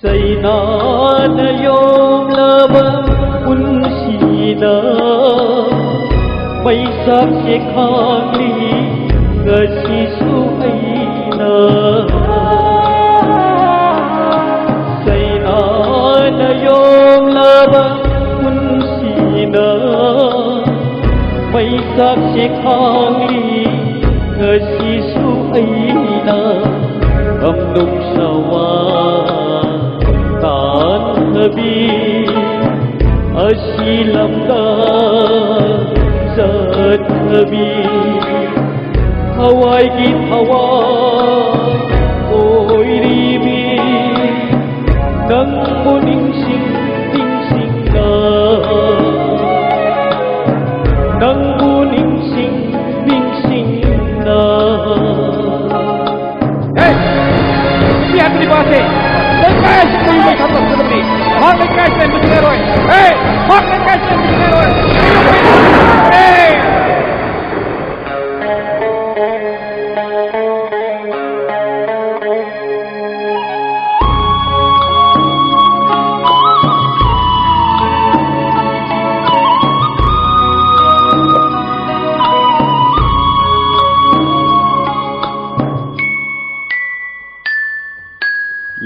ꯆꯩꯅꯥꯅ ꯌꯣꯝꯂꯕ ꯄꯨꯟꯁꯤꯗ ꯃꯩꯁꯥꯛꯁꯦ ꯈꯥꯡꯂꯤ꯫ ꯉꯁꯤꯁꯨ ꯑꯩꯅ ꯁꯩꯅꯥꯅ ꯌꯣꯝꯂꯕ ꯄꯨꯟꯁꯤꯅ ꯃꯩꯆꯥꯛꯁꯦ ꯈꯥꯡꯂꯤ꯫ ꯉꯁꯤꯁꯨ ꯑꯩꯅ ꯊꯝꯗꯨꯝ ꯁꯋꯥ ꯇꯥꯟꯊꯕꯤ ꯑꯁꯤ ꯂꯝꯗ ꯆꯠꯊꯕꯤ ꯊꯋꯥꯏꯒꯤ ꯊꯋꯥꯏ ꯑꯣꯏꯔꯤꯕꯤ ꯅꯪꯕꯨ ꯅꯤꯡꯁꯤꯡ ꯅꯤꯡꯁꯤꯡꯅ ꯅꯪꯕꯨ ꯅꯤꯡꯁꯤꯡ ꯅꯤꯡꯁꯤꯡꯅ ꯍꯦ! ꯁꯤ ꯍꯥꯏꯕ ꯅꯨꯄꯥꯁꯦ ꯂꯩꯀꯥꯏ ꯑꯁꯤꯗ ꯌꯨꯝ ꯀꯩ ꯊꯝꯂꯛꯀꯗꯕꯅꯤ꯫ ꯃꯍꯥꯛ ꯂꯩꯀꯥꯏ ꯆꯦꯟꯕꯁꯨ ꯂꯩꯔꯣꯏ꯫ ꯍꯦ! ꯃꯍꯥꯛ ꯂꯩꯀꯥꯏ ꯆꯦꯟꯕꯁꯨ ꯂꯩꯔꯣꯏ꯫ ꯍꯦ!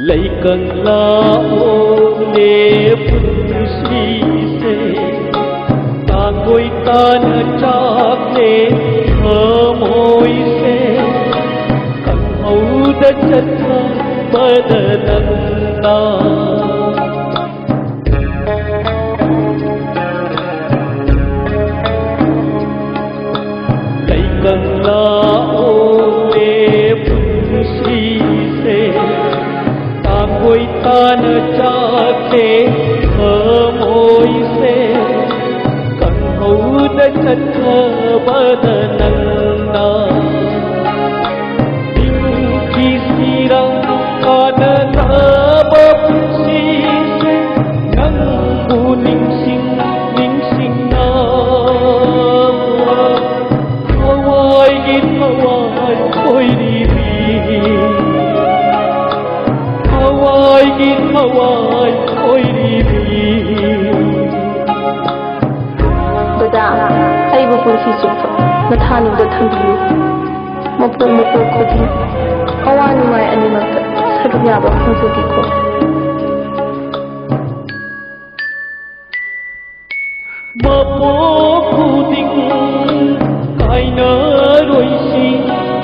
ꯂꯩꯀꯪꯂꯥ ꯑꯣꯜꯂꯦ ꯄꯨꯟꯁꯤꯁꯦ, ꯇꯥꯡꯒꯣꯏ ꯇꯥꯅ ꯆꯥꯛꯂꯦ ꯊꯃꯣꯏꯁꯦ, ꯈꯪꯍꯧꯗ ꯆꯠꯊꯕꯗ ꯅꯪꯅ ꯂꯩꯀꯪꯂꯥ ꯑꯣꯜꯂꯦ ꯄꯨꯟꯁꯤꯁꯦ, ꯇꯥꯡꯒꯣꯏ ꯇꯥꯅ ꯆꯥꯛꯂꯦ ꯊꯃꯣꯏꯁꯦ, ꯈꯪꯍꯧꯗ ꯆꯠꯈ꯭ꯔꯕꯗ ꯅꯪꯅ ꯅꯤꯡꯊꯤꯁꯤꯔ ꯀꯥꯟꯅꯗꯕ ꯄꯨꯟꯁꯤꯁꯦ ꯅꯪꯕꯨ ꯅꯤꯡꯁꯤꯡ ꯅꯤꯡꯁꯤꯡꯅ ꯊꯋꯥꯏꯒꯤ ꯊꯋꯥꯏ ꯑꯣꯏꯔꯤꯕꯤ ꯊꯋꯥꯏꯒꯤ ꯊꯋꯥꯏ ꯑꯣꯏꯔꯤꯕꯤ꯫ ꯗꯗꯥ, ꯑꯩꯕꯨ ꯄꯨꯟꯁꯤ ꯆꯨꯞꯄ ꯅꯊꯥꯅꯨꯗ ꯊꯝꯕꯤꯌꯨ꯫ ꯃꯄꯣꯛ ꯃꯄꯣꯛ ꯈꯨꯗꯤꯡ ꯑꯋꯥ ꯅꯨꯡꯉꯥꯏ ꯑꯅꯤꯃꯛꯇ ꯁꯔꯨꯛ ꯌꯥꯕ ꯐꯪꯖꯈꯤꯀꯣ꯫ ꯃꯄꯣꯛ ꯈꯨꯗꯤꯡ ꯀꯥꯏꯅꯔꯣꯏꯁꯤ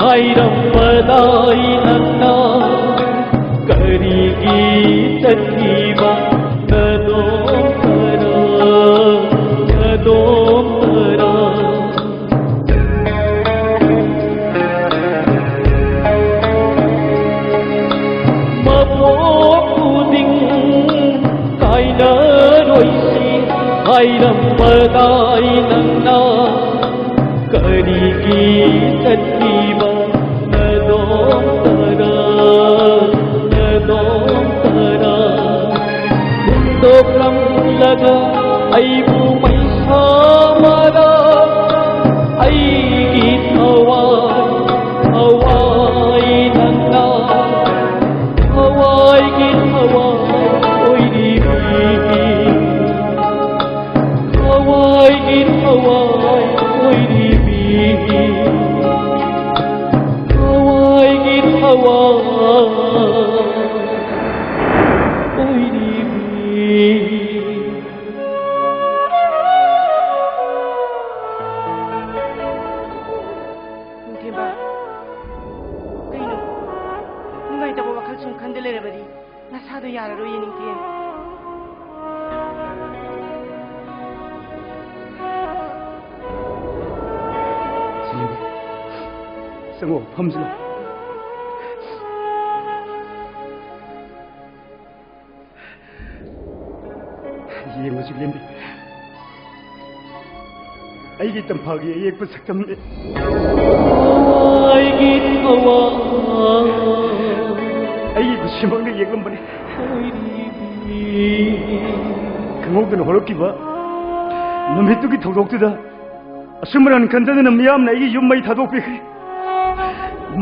ꯍꯥꯏꯔꯝꯕꯗꯥꯏ ꯅꯪꯅ ꯀꯔꯤꯒꯤ ꯆꯠꯈꯤꯕ ꯅꯗꯣꯝ ꯈꯔ, ꯅꯗꯣꯝ ꯈꯔ꯫ ꯃꯄꯣꯛ ꯈꯨꯗꯤꯡ ꯀꯥꯏꯅꯔꯣꯏꯁꯤ ꯍꯥꯏꯔꯝꯕꯗꯥꯏ ꯅꯪꯅ ꯀꯔꯤꯒꯤ ꯆꯠꯈꯤꯕ ꯅꯗꯣꯝ ꯈꯔ, ꯅꯗꯣꯝ ꯈꯔ꯫ ꯍꯨꯟꯗꯣꯛꯂꯝꯂꯒ ꯑꯩꯕꯨ ꯃꯩꯁꯥ ꯃꯔꯛꯇ ꯑꯩꯒꯤ ꯊꯋꯥꯏ, ꯊꯋꯥꯏ ꯅꯪꯅ ꯊꯋꯥꯏꯒꯤ ꯊꯋꯥꯏ ꯑꯣꯏꯔꯤꯕꯤ꯫ ꯊꯋꯥꯏꯒꯤ ꯊꯋꯥꯏ ꯑꯣꯏꯔꯤꯕꯤ꯫ ꯊꯋꯥꯏꯒꯤ ꯊꯋꯥꯏ ꯑꯣꯏꯔꯤꯕꯤ꯫ ꯅꯤꯡꯊꯦꯝꯕ, ꯀꯩꯅꯣ? ꯅꯨꯡꯉꯥꯏꯇꯕ ꯋꯥꯈꯜ ꯁꯨꯝ ꯈꯟꯗ ꯂꯩꯔꯕꯗꯤ ꯅꯁꯥꯗꯣ ꯌꯥꯔꯔꯣꯏꯌꯦ, ꯅꯤꯡꯊꯦꯝ꯫ ꯆꯪꯉꯣ, ꯐꯝꯁꯤꯜꯂꯣ꯫ ꯌꯦꯡꯉꯨ ꯆꯤꯛꯂꯦꯝꯕꯤ, ꯑꯩꯒꯤ ꯇꯝꯐꯥꯒꯤ ꯑꯌꯦꯛꯄ ꯁꯛꯇꯝꯅꯤ꯫ ꯑꯩꯒꯤ ꯊꯋꯥꯏ ꯑꯩꯒꯤ ꯈꯨꯠꯁꯦꯝꯃꯛꯅ ꯌꯦꯛꯂꯝꯕꯅꯤ꯫ ꯈꯪꯍꯧꯗꯅ ꯍꯧꯔꯛꯈꯤꯕ ꯅꯨꯃꯤꯠꯇꯨꯒꯤ ꯊꯧꯗꯣꯛꯇꯨꯗ ꯑꯁꯨꯝ ꯑꯔꯥꯟ ꯈꯟꯖꯗꯅ ꯃꯤꯌꯥꯝꯅ ꯑꯩꯒꯤ ꯌꯨꯝ ꯃꯩ ꯊꯥꯗꯣꯛꯄꯤꯈ꯭ꯔꯦ꯫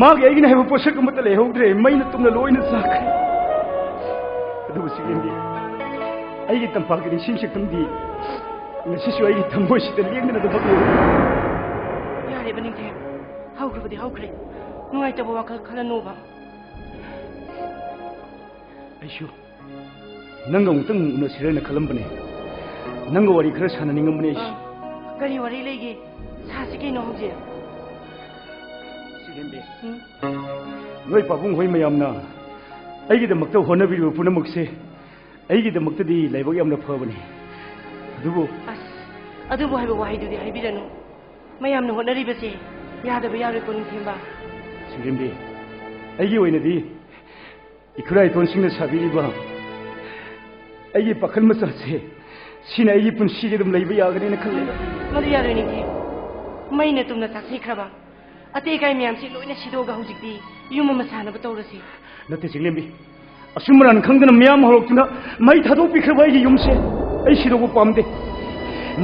ꯃꯥꯒꯤ ꯑꯩꯒꯤꯅ ꯍꯥꯏꯕ ꯄꯣꯠꯁꯛ ꯑꯃꯠꯇ ꯂꯩꯍꯧꯗ꯭ꯔꯦ꯫ ꯃꯩꯅ ꯇꯨꯝꯅ ꯂꯣꯏꯅ ꯆꯥꯈ꯭ꯔꯦ꯫ ꯑꯗꯨꯕꯨ ꯆꯤꯛꯂꯦꯝꯕꯤ, ꯑꯩꯒꯤ ꯇꯝꯄꯥꯛꯀꯤ ꯅꯤꯡꯁꯤꯡ ꯁꯛꯇꯝꯗꯤ ꯉꯁꯤꯁꯨ ꯑꯩꯒꯤ ꯊꯃꯣꯏꯁꯤꯗ ꯂꯦꯡꯗꯅ ꯑꯗꯨꯃꯛ ꯂꯩꯔꯤ꯫ ꯌꯥꯔꯦꯕ ꯅꯤꯡꯊꯦꯝ, ꯍꯧꯈ꯭ꯔꯕꯗꯤ ꯍꯧꯈ꯭ꯔꯦ꯫ ꯅꯨꯡꯉꯥꯏꯇꯕ ꯋꯥꯈꯜ ꯈꯜꯂꯅꯣꯕ꯫ ꯑꯩꯁꯨ ꯅꯪꯒ ꯑꯃꯨꯛꯇꯪ ꯎꯅꯁꯤꯔꯅ ꯈꯜꯂꯝꯕꯅꯦ꯫ ꯅꯪꯒ ꯋꯥꯔꯤ ꯈꯔ ꯁꯥꯟꯅꯅꯤꯡꯉꯝꯕꯅꯦ ꯑꯩꯁꯨ꯫ ꯑ, ꯀꯔꯤ ꯋꯥꯔꯤ ꯂꯩꯒꯦ? ꯁꯥꯁꯤ ꯀꯩꯅꯣ ꯍꯧꯖꯤꯛ꯫ ꯁꯤꯒꯦꯝꯕꯤ, ꯎꯝ? ꯅꯣꯏ ꯄꯥꯕꯨꯡ ꯍꯣꯏ ꯃꯌꯥꯝꯅ ꯑꯩꯒꯤꯗꯃꯛꯇ ꯍꯣꯠꯅꯕꯤꯔꯤꯕ ꯄꯨꯝꯅꯃꯛꯁꯦ ꯑꯩꯒꯤꯗꯃꯛꯇꯗꯤ ꯂꯥꯏꯕꯛ ꯌꯥꯝꯅ ꯐꯕꯅꯤ꯫ ꯑꯗꯨꯕꯨ ꯑꯁ, ꯑꯗꯨꯕꯨ ꯍꯥꯏꯕ ꯋꯥꯍꯩꯗꯨꯗꯤ ꯍꯥꯏꯕꯤꯔꯅꯨ꯫ ꯃꯌꯥꯝꯅ ꯍꯣꯠꯅꯔꯤꯕꯁꯦ ꯌꯥꯗꯕ ꯌꯥꯔꯣꯏꯀꯣ, ꯅꯤꯡꯊꯦꯝꯕ꯫ ꯁꯤꯒꯦꯝꯕꯤ, ꯑꯩꯒꯤ ꯑꯣꯏꯅꯗꯤ ꯏꯈꯨꯔꯥ ꯏꯇꯣꯟꯁꯤꯡꯅ ꯁꯥꯕꯤꯔꯤꯕ ꯑꯩꯒꯤ ꯄꯥꯈꯜ ꯃꯆꯥꯁꯦ, ꯁꯤꯅ ꯑꯩꯒꯤ ꯄꯨꯟꯁꯤꯒꯤ ꯑꯗꯨꯝ ꯂꯩꯕ ꯌꯥꯒꯅꯤꯅ ꯈꯜꯂꯦ꯫ ꯃꯗꯨ ꯌꯥꯔꯣꯏ, ꯅꯤꯡꯊꯦꯝ꯫ ꯃꯩꯅ ꯇꯨꯝꯅ ꯆꯥꯛꯁꯤꯟꯈ꯭ꯔꯕ ꯑꯇꯩ ꯑꯀꯥꯏ ꯃꯌꯥꯝꯁꯤ ꯂꯣꯏꯅ ꯁꯤꯗꯣꯛꯑꯒ ꯍꯧꯖꯤꯛꯇꯤ ꯌꯨꯝ ꯑꯃ ꯁꯥꯅꯕ ꯇꯧꯔꯁꯤ꯫ ꯅꯠꯇꯦ ꯆꯤꯡꯂꯦꯝꯕꯤ, ꯑꯆꯨꯝ ꯑꯔꯥꯟ ꯈꯪꯗꯅ ꯃꯤꯌꯥꯝ ꯍꯧꯔꯛꯇꯨꯅ ꯃꯩ ꯊꯥꯗꯣꯛꯄꯤꯈ꯭ꯔꯕ ꯑꯩꯒꯤ ꯌꯨꯝꯁꯦ ꯑꯩ ꯁꯤꯗꯧꯕ ꯄꯥꯝꯗꯦ꯫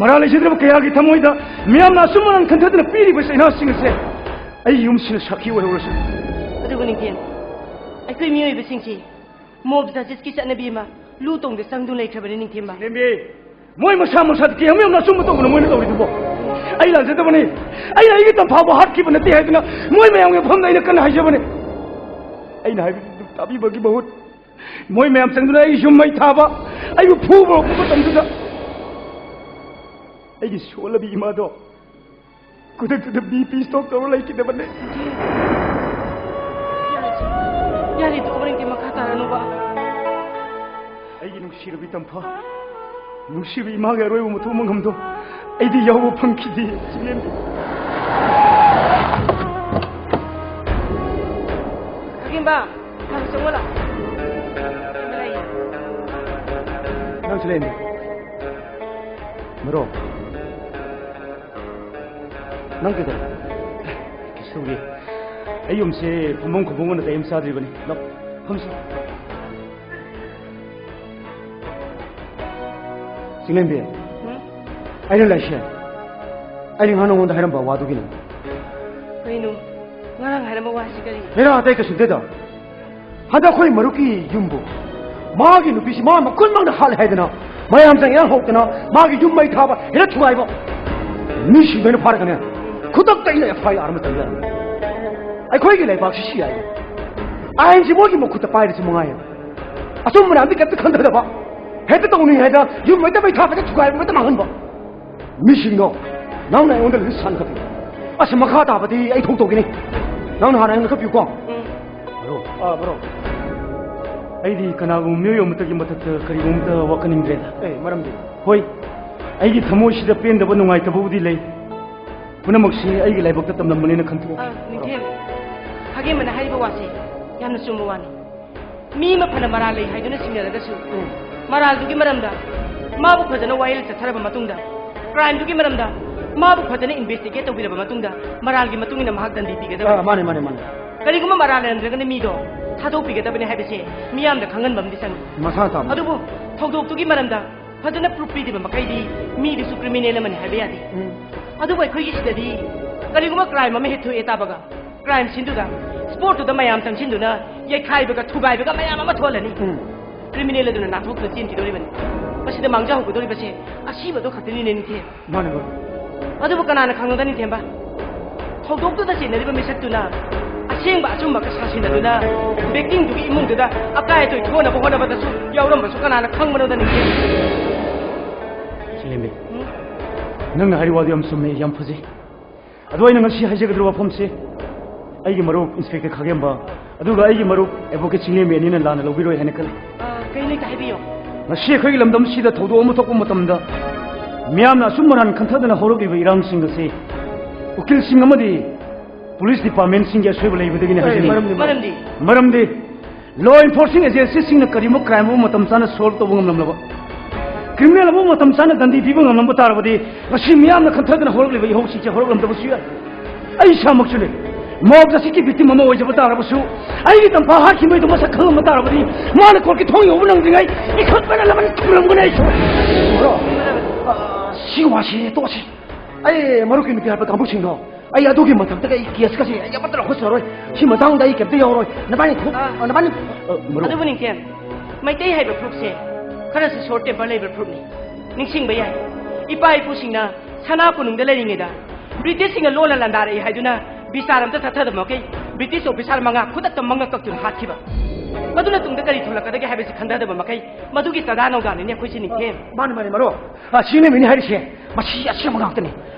ꯃꯔꯥꯜ ꯂꯩꯖꯗ꯭ꯔꯕ ꯀꯌꯥꯒꯤ ꯊꯃꯣꯏꯗ ꯃꯤꯌꯥꯝꯅ ꯑꯆꯨꯝ ꯑꯔꯥꯟ ꯈꯟꯊꯗꯅ ꯄꯤꯔꯤꯕ ꯆꯩꯅꯥꯁꯤꯡ ꯑꯁꯦ ꯑꯩꯒꯤ ꯌꯨꯝꯁꯤꯅ ꯁꯥꯈꯤ ꯑꯣꯏꯍꯧꯔꯁꯨ꯫ ꯑꯗꯨꯕꯨ ꯅꯤꯡꯊꯦꯝ, ꯑꯩꯈꯣꯏ ꯃꯤꯑꯣꯏꯕꯁꯤꯡꯁꯤ ꯃꯣꯕ ꯖꯁꯇꯤꯁꯀꯤ ꯆꯠꯅꯕꯤ ꯑꯃ ꯂꯨ ꯇꯣꯡꯗ ꯆꯪꯗꯨꯅ ꯂꯩꯈ꯭ꯔꯕꯅꯤ, ꯅꯤꯡꯊꯦꯝꯕ꯫ ꯅꯦꯝꯕꯤ, ꯃꯣꯏ ꯃꯁꯥ ꯃꯁꯥꯗ ꯀꯌꯥꯝ ꯌꯥꯝꯅ ꯑꯆꯨꯝꯕ ꯇꯧꯕꯅꯣ ꯃꯣꯏꯅ ꯇꯧꯔꯤꯗꯨꯕꯣ? ꯑꯩ ꯂꯥꯟꯖꯗꯕꯅꯤ꯫ ꯑꯩꯅ ꯑꯩꯒꯤ ꯇꯝꯐꯥꯕꯨ ꯍꯥꯠꯈꯤꯕ ꯅꯠꯇꯦ ꯍꯥꯏꯗꯨꯅ ꯃꯣꯏ ꯃꯌꯥꯝꯒꯤ ꯃꯐꯝꯗ ꯑꯩꯅ ꯀꯟꯅ ꯍꯥꯏꯖꯕꯅꯤ꯫ ꯑꯩꯅ ꯍꯥꯏꯕꯗꯨ ꯇꯥꯕꯤꯕꯒꯤ ꯃꯍꯨꯠ ꯃꯣꯏ ꯃꯌꯥꯝ ꯆꯪꯗꯨꯅ ꯑꯩꯒꯤ ꯌꯨꯝ ꯃꯩ ꯊꯥꯕ, ꯑꯩꯕꯨ ꯐꯨꯕ ꯍꯧꯔꯛꯄ ꯃꯇꯝꯗꯨꯗ ꯑꯩꯒꯤ ꯁꯣꯜꯂꯕꯤ ꯏꯃꯥꯗꯣ ꯈꯨꯗꯛꯇꯨꯗ ꯕꯤ ꯄꯤ ꯁ꯭ꯇꯣꯛ ꯇꯧꯔ ꯂꯩꯈꯤꯗꯕꯅꯦ꯫ ꯌꯥꯔꯦ, ꯌꯥꯔꯦ, ꯇꯣꯛꯑꯣ, ꯅꯪꯗꯤ ꯃꯈꯥ ꯇꯥꯔꯅꯨꯕ꯫ ꯑꯩꯒꯤ ꯅꯨꯡꯁꯤꯔꯕꯤ ꯇꯝꯐꯥ, ꯅꯨꯡꯁꯤꯕꯤ ꯏꯃꯥꯒꯤ ꯑꯔꯣꯏꯕ ꯃꯊꯧ ꯃꯉꯝꯗꯣ ꯑꯩꯗꯤ ꯌꯥꯎꯕ ꯐꯪꯈꯤꯗꯦ, ꯆꯤꯡꯂꯦꯝꯕꯤ꯫ ꯈꯥꯒꯦꯝꯕ, ꯅꯪ ꯆꯪꯉꯣ ꯂꯥꯎ꯫ ꯅꯪꯁꯨ ꯂꯩꯔꯝꯃꯤ꯫ ꯃꯔꯣ꯫ ꯅꯪ ꯀꯩꯗꯧꯔꯦ? ꯀꯩꯁꯨ ꯇꯧꯗꯦ꯫ ꯑꯩ ꯌꯨꯝꯁꯦ ꯐꯝꯐꯝ ꯈꯣꯠꯐꯝ ꯑꯣꯏꯅ ꯀꯔꯤꯝ ꯆꯥꯗ꯭ꯔꯤꯕꯅꯤ꯫ ꯂꯥꯎ, ꯐꯝꯁꯤ꯫ ꯆꯤꯡꯂꯦꯝꯕꯤ, ꯎꯝ? ꯑꯩꯅ ꯂꯩꯁꯦ, ꯑꯩꯅ ꯉꯍꯥꯟ ꯅꯉꯣꯟꯗ ꯍꯥꯏꯔꯝꯕ ꯋꯥꯗꯨꯒꯤꯅꯤ꯫ ꯀꯩꯅꯣ? ꯉꯔꯥꯡ ꯍꯥꯏꯔꯝꯕ ꯋꯥꯁꯤ ꯀꯔꯤ? ꯍꯦꯔꯥ, ꯑꯇꯩ ꯀꯩꯁꯨ ꯅꯠꯇꯦꯗ꯫ ꯍꯟꯗꯛ ꯑꯩꯈꯣꯏ ꯃꯔꯨꯞꯀꯤ ꯌꯨꯝꯕꯨ ꯃꯥꯒꯤ ꯅꯨꯄꯤꯁꯤ ꯃꯥ ꯃꯈꯨꯟꯃꯛꯅ ꯍꯥꯠꯂꯦ ꯍꯥꯏꯗꯅ ꯃꯌꯥꯝ ꯆꯪ ꯏꯔꯥꯡ ꯍꯧꯗꯅ ꯃꯥꯒꯤ ꯌꯨꯝ ꯃꯩ ꯊꯥꯕ ꯍꯦꯛꯇ ꯊꯨꯒꯥꯏꯕ꯫ ꯃꯤꯁꯤꯡꯗꯣ ꯑꯩꯅ ꯐꯥꯔꯒꯅꯦ ꯈꯨꯗꯛꯇ ꯑꯩꯅ ꯑꯦꯐ ꯑꯥꯏ ꯑꯥꯔ ꯑꯃ ꯇꯧ ꯌꯥꯔꯝꯃꯤ꯫ ꯑꯩꯈꯣꯏꯒꯤ ꯂꯩꯕꯥꯛꯁꯤ ꯁꯤ ꯍꯥꯏ, ꯑꯥꯏꯟꯁꯤ ꯃꯣꯏꯒꯤ ꯃꯈꯨꯠꯇ ꯄꯥꯏꯔꯤꯁꯤ ꯃꯉꯥꯏ꯫ ꯑꯆꯨꯝꯕ ꯃꯌꯥꯝꯗꯤ ꯀꯩꯝꯇ ꯈꯟꯊꯗꯕ, ꯍꯦꯛꯇ ꯇꯧꯅꯤ ꯍꯥꯏꯗ ꯌꯨꯝ ꯍꯦꯛꯇ ꯃꯩ ꯊꯥꯕꯗ ꯊꯨꯒꯥꯏꯕ ꯍꯦꯛꯇ ꯃꯥꯡꯍꯟꯕ꯫ ꯃꯤꯁꯤꯡꯗꯣ, ꯅꯪꯅ ꯑꯩꯉꯣꯟꯗ ꯂꯤꯁ ꯁꯥꯟꯅ ꯈꯠꯄꯤ꯫ ꯑꯁ, ꯃꯈꯥ ꯇꯥꯕꯗꯤ ꯑꯩ ꯊꯣꯛꯇꯧꯒꯤꯅꯤ꯫ ꯅꯪꯅ ꯍꯥꯟꯅ ꯑꯩꯉꯣꯟꯗ ꯈꯔ ꯄꯤꯌꯨꯀꯣ꯫ ꯎꯝ꯫ ꯕ꯭ꯔꯣ꯫ ꯑꯥ, ꯕ꯭ꯔꯣ꯫ ꯑꯩꯗꯤ ꯀꯅꯥꯒꯨꯝꯕ ꯃꯤꯑꯣꯏ ꯑꯃꯠꯇꯒꯤ ꯃꯊꯛꯇ ꯀꯔꯤꯒꯨꯝꯕ ꯑꯃꯠꯇ ꯋꯥꯈꯟꯅꯤꯡꯗ꯭ꯔꯦꯗ꯫ ꯑꯦ, ꯃꯔꯝꯗꯤ? ꯍꯣꯏ, ꯑꯩꯒꯤ ꯊꯃꯣꯏꯁꯤꯗ ꯄꯦꯟꯗꯕ, ꯅꯨꯡꯉꯥꯏꯇꯕꯕꯨꯗꯤ ꯂꯩ꯫ ꯄꯨꯝꯅꯃꯛꯁꯤ ꯑꯩꯒꯤ ꯂꯥꯏꯕꯛꯇ ꯇꯝꯂꯝꯕꯅꯦꯅ ꯈꯟꯗꯣꯛꯑꯣ꯫ ꯑ, ꯅꯤꯡꯊꯦꯝ, ꯈꯥꯒꯦꯝꯕꯅ ꯍꯥꯏꯔꯤꯕ ꯋꯥꯁꯤ ꯌꯥꯝꯅ ꯆꯨꯝꯕ ꯋꯥꯅꯤ꯫ ꯃꯤ ꯑꯃ ꯐꯅ ꯃꯔꯥꯜ ꯂꯩ ꯍꯥꯏꯗꯨꯅ ꯆꯤꯡꯅꯔꯒꯁꯨ, ꯎꯝ꯫ ꯃꯔꯥꯜꯗꯨꯒꯤ ꯃꯔꯝꯗ ꯃꯥꯕꯨ ꯐꯖꯅ ꯋꯥꯌꯦꯜ ꯆꯠꯊꯔꯕ ꯃꯇꯨꯡꯗ, ꯀ꯭ꯔꯥꯏꯝꯗꯨꯒꯤ ꯃꯔꯝꯗ ꯃꯥꯕꯨ ꯐꯖꯅ ꯏꯟꯚꯦꯁꯇꯤꯒꯦꯠ ꯇꯧꯕꯤꯔꯕ ꯃꯇꯨꯡꯗ, ꯃꯔꯥꯜꯒꯤ ꯃꯇꯨꯡ ꯏꯟꯅ ꯃꯍꯥꯛ ꯗꯟꯗꯤ ꯄꯤꯒꯗꯕꯅꯤ꯫ ꯑ, ꯃꯥꯅꯦ, ꯃꯥꯅꯦ, ꯃꯥꯅꯦ꯫ ꯀꯔꯤꯒꯨꯝꯕ ꯃꯔꯥꯜ ꯂꯩꯔꯝꯗ꯭ꯔꯒꯅ ꯃꯤꯗꯣ ꯊꯥꯗꯣꯛꯄꯤꯒꯗꯕꯅꯤ ꯍꯥꯏꯕꯁꯦ ꯃꯤꯌꯥꯝꯗ ꯈꯪꯍꯟꯕ ꯑꯃꯗꯤ ꯆꯪꯏ꯫ ꯃꯁꯥ ꯇꯥꯕꯅꯤ꯫ ꯑꯗꯨꯕꯨ ꯊꯧꯗꯣꯛꯇꯨꯒꯤ ꯃꯔꯝꯗ ꯐꯖꯅ ꯄ꯭ꯔꯨꯐ ꯄꯤꯗꯕ ꯃꯈꯩꯗꯤ ꯃꯤꯗꯨꯁꯨ ꯀ꯭ꯔꯤꯃꯤꯅꯦꯜ ꯑꯃꯅꯤ ꯍꯥꯏꯕ ꯌꯥꯗꯦ꯫ ꯎꯝ꯫ ꯑꯗꯨꯕꯨ ꯑꯩꯈꯣꯏꯒꯤ ꯁꯤꯗꯗꯤ ꯀꯔꯤꯒꯨꯝꯕ ꯀ꯭ꯔꯥꯏꯝ ꯑꯃ ꯍꯦꯛ ꯊꯣꯛꯑꯦ ꯇꯥꯕꯒ, ꯀ꯭ꯔꯥꯏꯝ ꯁꯤꯟꯗꯨꯗ, ꯁ꯭ꯄꯣꯠꯇꯨꯗ ꯃꯌꯥꯝ ꯆꯪꯁꯤꯟꯗꯨꯅ ꯌꯩꯈꯥꯏꯕꯒ ꯊꯨꯒꯥꯏꯕꯒ ꯃꯌꯥꯝ ꯑꯃ ꯊꯣꯛꯍꯜꯂꯅꯤ꯫ ꯎꯝ꯫ ꯀ꯭ꯔꯤꯃꯤꯅꯦꯜ ꯑꯗꯨꯅ ꯅꯥꯟꯊꯣꯛꯇꯨꯅ ꯆꯦꯟꯈꯤꯗꯣꯔꯤꯕꯅꯤ꯫ ꯃꯁꯤꯗ ꯃꯥꯡꯖꯍꯧꯒꯗꯧꯔꯤꯕꯁꯦ ꯑꯁꯤꯕꯗꯣ ꯈꯛꯇꯅꯤꯅꯦ, ꯅꯤꯡꯊꯦꯝ꯫ ꯃꯥꯅꯦ, ꯃꯥꯅꯦ꯫ ꯑꯗꯨꯕꯨ ꯀꯅꯥꯅ ꯈꯪꯅꯣꯗ, ꯅꯤꯡꯊꯦꯝꯕ? ꯊꯧꯗꯣꯛꯇꯨꯗ ꯆꯦꯟꯅꯔꯤꯕ ꯃꯤꯁꯛꯇꯨꯅ ꯑꯁꯦꯡꯕ ꯑꯆꯨꯝꯕꯒ ꯁꯥꯁꯤꯟꯅꯗꯨꯅ ꯚꯤꯛꯇꯤꯝꯗꯨꯒꯤ ꯏꯃꯨꯡꯗꯨꯗ ꯑꯀꯥꯏ ꯑꯇꯣꯏ ꯊꯣꯛꯅꯕ ꯍꯣꯠꯅꯕꯗꯁꯨ ꯌꯥꯎꯔꯝꯕꯁꯨ ꯀꯅꯥꯅ ꯈꯪꯕꯅꯣꯗ, ꯅꯤꯡꯊꯦꯝ? ꯆꯤꯡꯂꯦꯝꯕꯤ, ꯎꯝ? ꯅꯪꯅ ꯍꯥꯏꯔꯤꯕ ꯋꯥꯗꯨ ꯌꯥꯝ ꯆꯨꯝꯃꯦ, ꯌꯥꯝ ꯐꯖꯩ꯫ ꯑꯗꯣ ꯑꯩꯅ ꯉꯁꯤ ꯍꯥꯏꯖꯒꯗꯧꯔꯤꯕ ꯋꯥꯐꯝꯁꯦ, ꯑꯩꯒꯤ ꯃꯔꯨꯞ ꯏꯟꯁꯄꯦꯛꯇꯔ ꯈꯥꯒꯦꯝꯕ ꯑꯗꯨꯒ ꯑꯩꯒꯤ ꯃꯔꯨꯞ ꯑꯦꯗꯚꯣꯀꯦꯠ ꯆꯤꯡꯂꯦꯝꯕꯤ ꯑꯅꯤꯅ ꯂꯥꯟꯅ ꯂꯧꯕꯤꯔꯣꯏ ꯍꯥꯏꯅ ꯈꯜꯂꯤ꯫ ꯑ, ꯀꯩꯅꯣ ꯍꯦꯛꯇ ꯍꯥꯏꯕꯤꯌꯣ꯫ ꯉꯁꯤ ꯑꯩꯈꯣꯏꯒꯤ ꯂꯝꯗꯝꯁꯤꯗ ꯊꯧꯗꯣꯛ ꯑꯃ ꯊꯣꯛꯄ ꯃꯇꯝꯗ ꯃꯤꯌꯥꯝꯅ ꯑꯆꯨꯝ ꯑꯔꯥꯟ ꯈꯟꯊꯗꯅ ꯍꯧꯔꯛꯂꯤꯕ ꯏꯔꯥꯡꯁꯤꯡ ꯑꯁꯤ ꯎꯀꯤꯜꯁꯤꯡ ꯑꯃꯗꯤ ꯄꯨꯂꯤꯁ ꯗꯤꯄꯥꯔꯠꯃꯦꯟꯁꯤꯡꯒꯤ ꯑꯁꯣꯏꯕ ꯂꯩꯕꯗꯒꯤꯅꯤ ꯑꯦ, ꯍꯥꯏꯖꯅꯤꯡꯏ꯫ ꯃꯔꯝꯗꯤ? ꯃꯔꯝꯗꯤ? ꯃꯔꯝꯗꯤ ꯂꯣ ꯏꯟꯐꯣꯔꯁꯤꯡ ꯑꯦꯖꯦꯟꯁꯤꯁꯤꯡꯅ ꯀꯔꯤꯒꯨꯝꯕ ꯀ꯭ꯔꯥꯏꯝ ꯑꯃ ꯃꯇꯝ ꯆꯥꯅ ꯁꯣꯜꯕ ꯇꯧꯕ ꯉꯝꯂꯝꯂꯕ, ꯀ꯭ꯔꯤꯃꯤꯅꯦꯜ ꯑꯃ ꯃꯇꯝ ꯆꯥꯅ ꯗꯟꯗꯤ ꯄꯤꯕ ꯉꯝꯂꯝꯕ ꯇꯥꯔꯕꯗꯤ ꯉꯁꯤ ꯃꯤꯌꯥꯝꯅ ꯈꯟꯊꯗꯅ ꯍꯧꯔꯛꯂꯤꯕ ꯏꯍꯧꯁꯤꯡꯁꯦ ꯍꯧꯔꯛꯂꯝꯗꯕꯁꯨ ꯌꯥꯏ꯫ ꯑꯩ ꯏꯁꯥꯃꯛꯁꯨꯅꯦ, ꯃꯣꯕ ꯖꯁꯇꯤꯁꯀꯤ ꯚꯤꯛꯇꯤꯝ ꯑꯃ ꯑꯣꯏꯖꯕ ꯇꯥꯔꯕꯁꯨ, ꯑꯩꯒꯤ ꯇꯝꯐꯥ ꯍꯥꯠꯈꯤꯕꯩꯗꯣ ꯃꯁꯛ ꯈꯪꯂꯝꯕ ꯇꯥꯔꯕꯗꯤ ꯃꯥꯅ ꯀꯣꯔꯠꯀꯤ ꯊꯣꯡ ꯌꯧꯕ ꯅꯪꯗ꯭ꯔꯤꯉꯩ ꯏꯈꯠꯄꯅ ꯂꯃꯟ ꯈꯨꯝꯂꯝꯒꯅꯤ ꯑꯩꯁꯨ꯫ ꯕ꯭ꯔꯣ, ꯑ, ꯁꯤ ꯋꯥꯁꯤ ꯇꯣꯛꯑꯁꯤ꯫ ꯑꯩ ꯃꯔꯨꯞꯀꯤ ꯅꯨꯄꯤ ꯍꯥꯠꯄ ꯀꯥꯡꯕꯨꯁꯤꯡꯗꯣ, ꯑꯩ ꯑꯗꯨꯒꯤ ꯃꯊꯛꯇꯒ ꯑꯩ ꯀꯦꯁꯀꯁꯦ ꯑꯩ ꯑꯃꯠꯇ ꯂꯧꯈꯠꯆꯔꯣꯏ꯫ ꯁꯤ ꯃꯇꯥꯡꯗ ꯑꯩ ꯀꯩꯝꯇ ꯌꯥꯎꯔꯣꯏ꯫ ꯅꯕꯥꯅꯤ ꯊꯣꯛ-, ꯑ, ꯅꯕꯥꯅꯤ, ꯑ, ꯃꯔꯨꯞ꯫ ꯑꯗꯨꯕꯨ ꯅꯤꯡꯊꯦꯝ, ꯃꯩꯇꯩ ꯍꯥꯏꯕ ꯐꯨꯔꯨꯞꯁꯦ ꯈꯔꯁꯨ ꯁꯣꯔꯠ ꯇꯦꯝꯄꯔ ꯂꯩꯕ ꯐꯨꯔꯨꯞꯅꯤ꯫ ꯅꯤꯡꯁꯤꯡꯕ ꯌꯥꯏ, ꯏꯄꯥ ꯏꯄꯨꯁꯤꯡꯅ ꯁꯅꯥ ꯀꯣꯅꯨꯡꯗ ꯂꯩꯔꯤꯉꯩꯗ ꯕ꯭ꯔꯤꯇꯤꯁꯁꯤꯡꯅ ꯂꯣꯟꯅ ꯂꯥꯟꯗꯥꯔꯛꯏ ꯍꯥꯏꯗꯨꯅ ꯕꯤꯆꯥꯔ ꯑꯝꯇ ꯆꯠꯊꯗꯕ ꯃꯈꯩ ꯕ꯭ꯔꯤꯇꯤꯁ ꯑꯣꯐꯤꯁꯥꯔ ꯃꯉꯥ ꯈꯨꯗꯛꯇ ꯃꯉꯛ ꯀꯛꯇꯨꯅ ꯍꯥꯠꯈꯤꯕ꯫ ꯃꯗꯨꯅ ꯇꯨꯡꯗ ꯀꯔꯤ ꯊꯣꯛꯂꯛꯀꯗꯒꯦ ꯍꯥꯏꯕꯁꯤ ꯈꯟꯊꯗꯕ ꯃꯈꯩ ꯃꯗꯨꯒꯤ ꯆꯥꯗꯥ ꯅꯧꯗꯥꯅꯤꯅꯦ ꯑꯩꯈꯣꯏꯁꯦ ꯅꯤꯡꯊꯦꯝ꯫ ꯃꯥꯅꯤ, ꯃꯥꯅꯤ, ꯃꯔꯨꯞ꯫ ꯑ, ꯁꯤꯅꯦꯃꯤꯅꯤ ꯍꯥꯏꯔꯤꯁꯦ꯫ ꯃꯁꯤ ꯑꯁꯦꯡꯕ ꯉꯥꯛꯇꯅꯤ꯫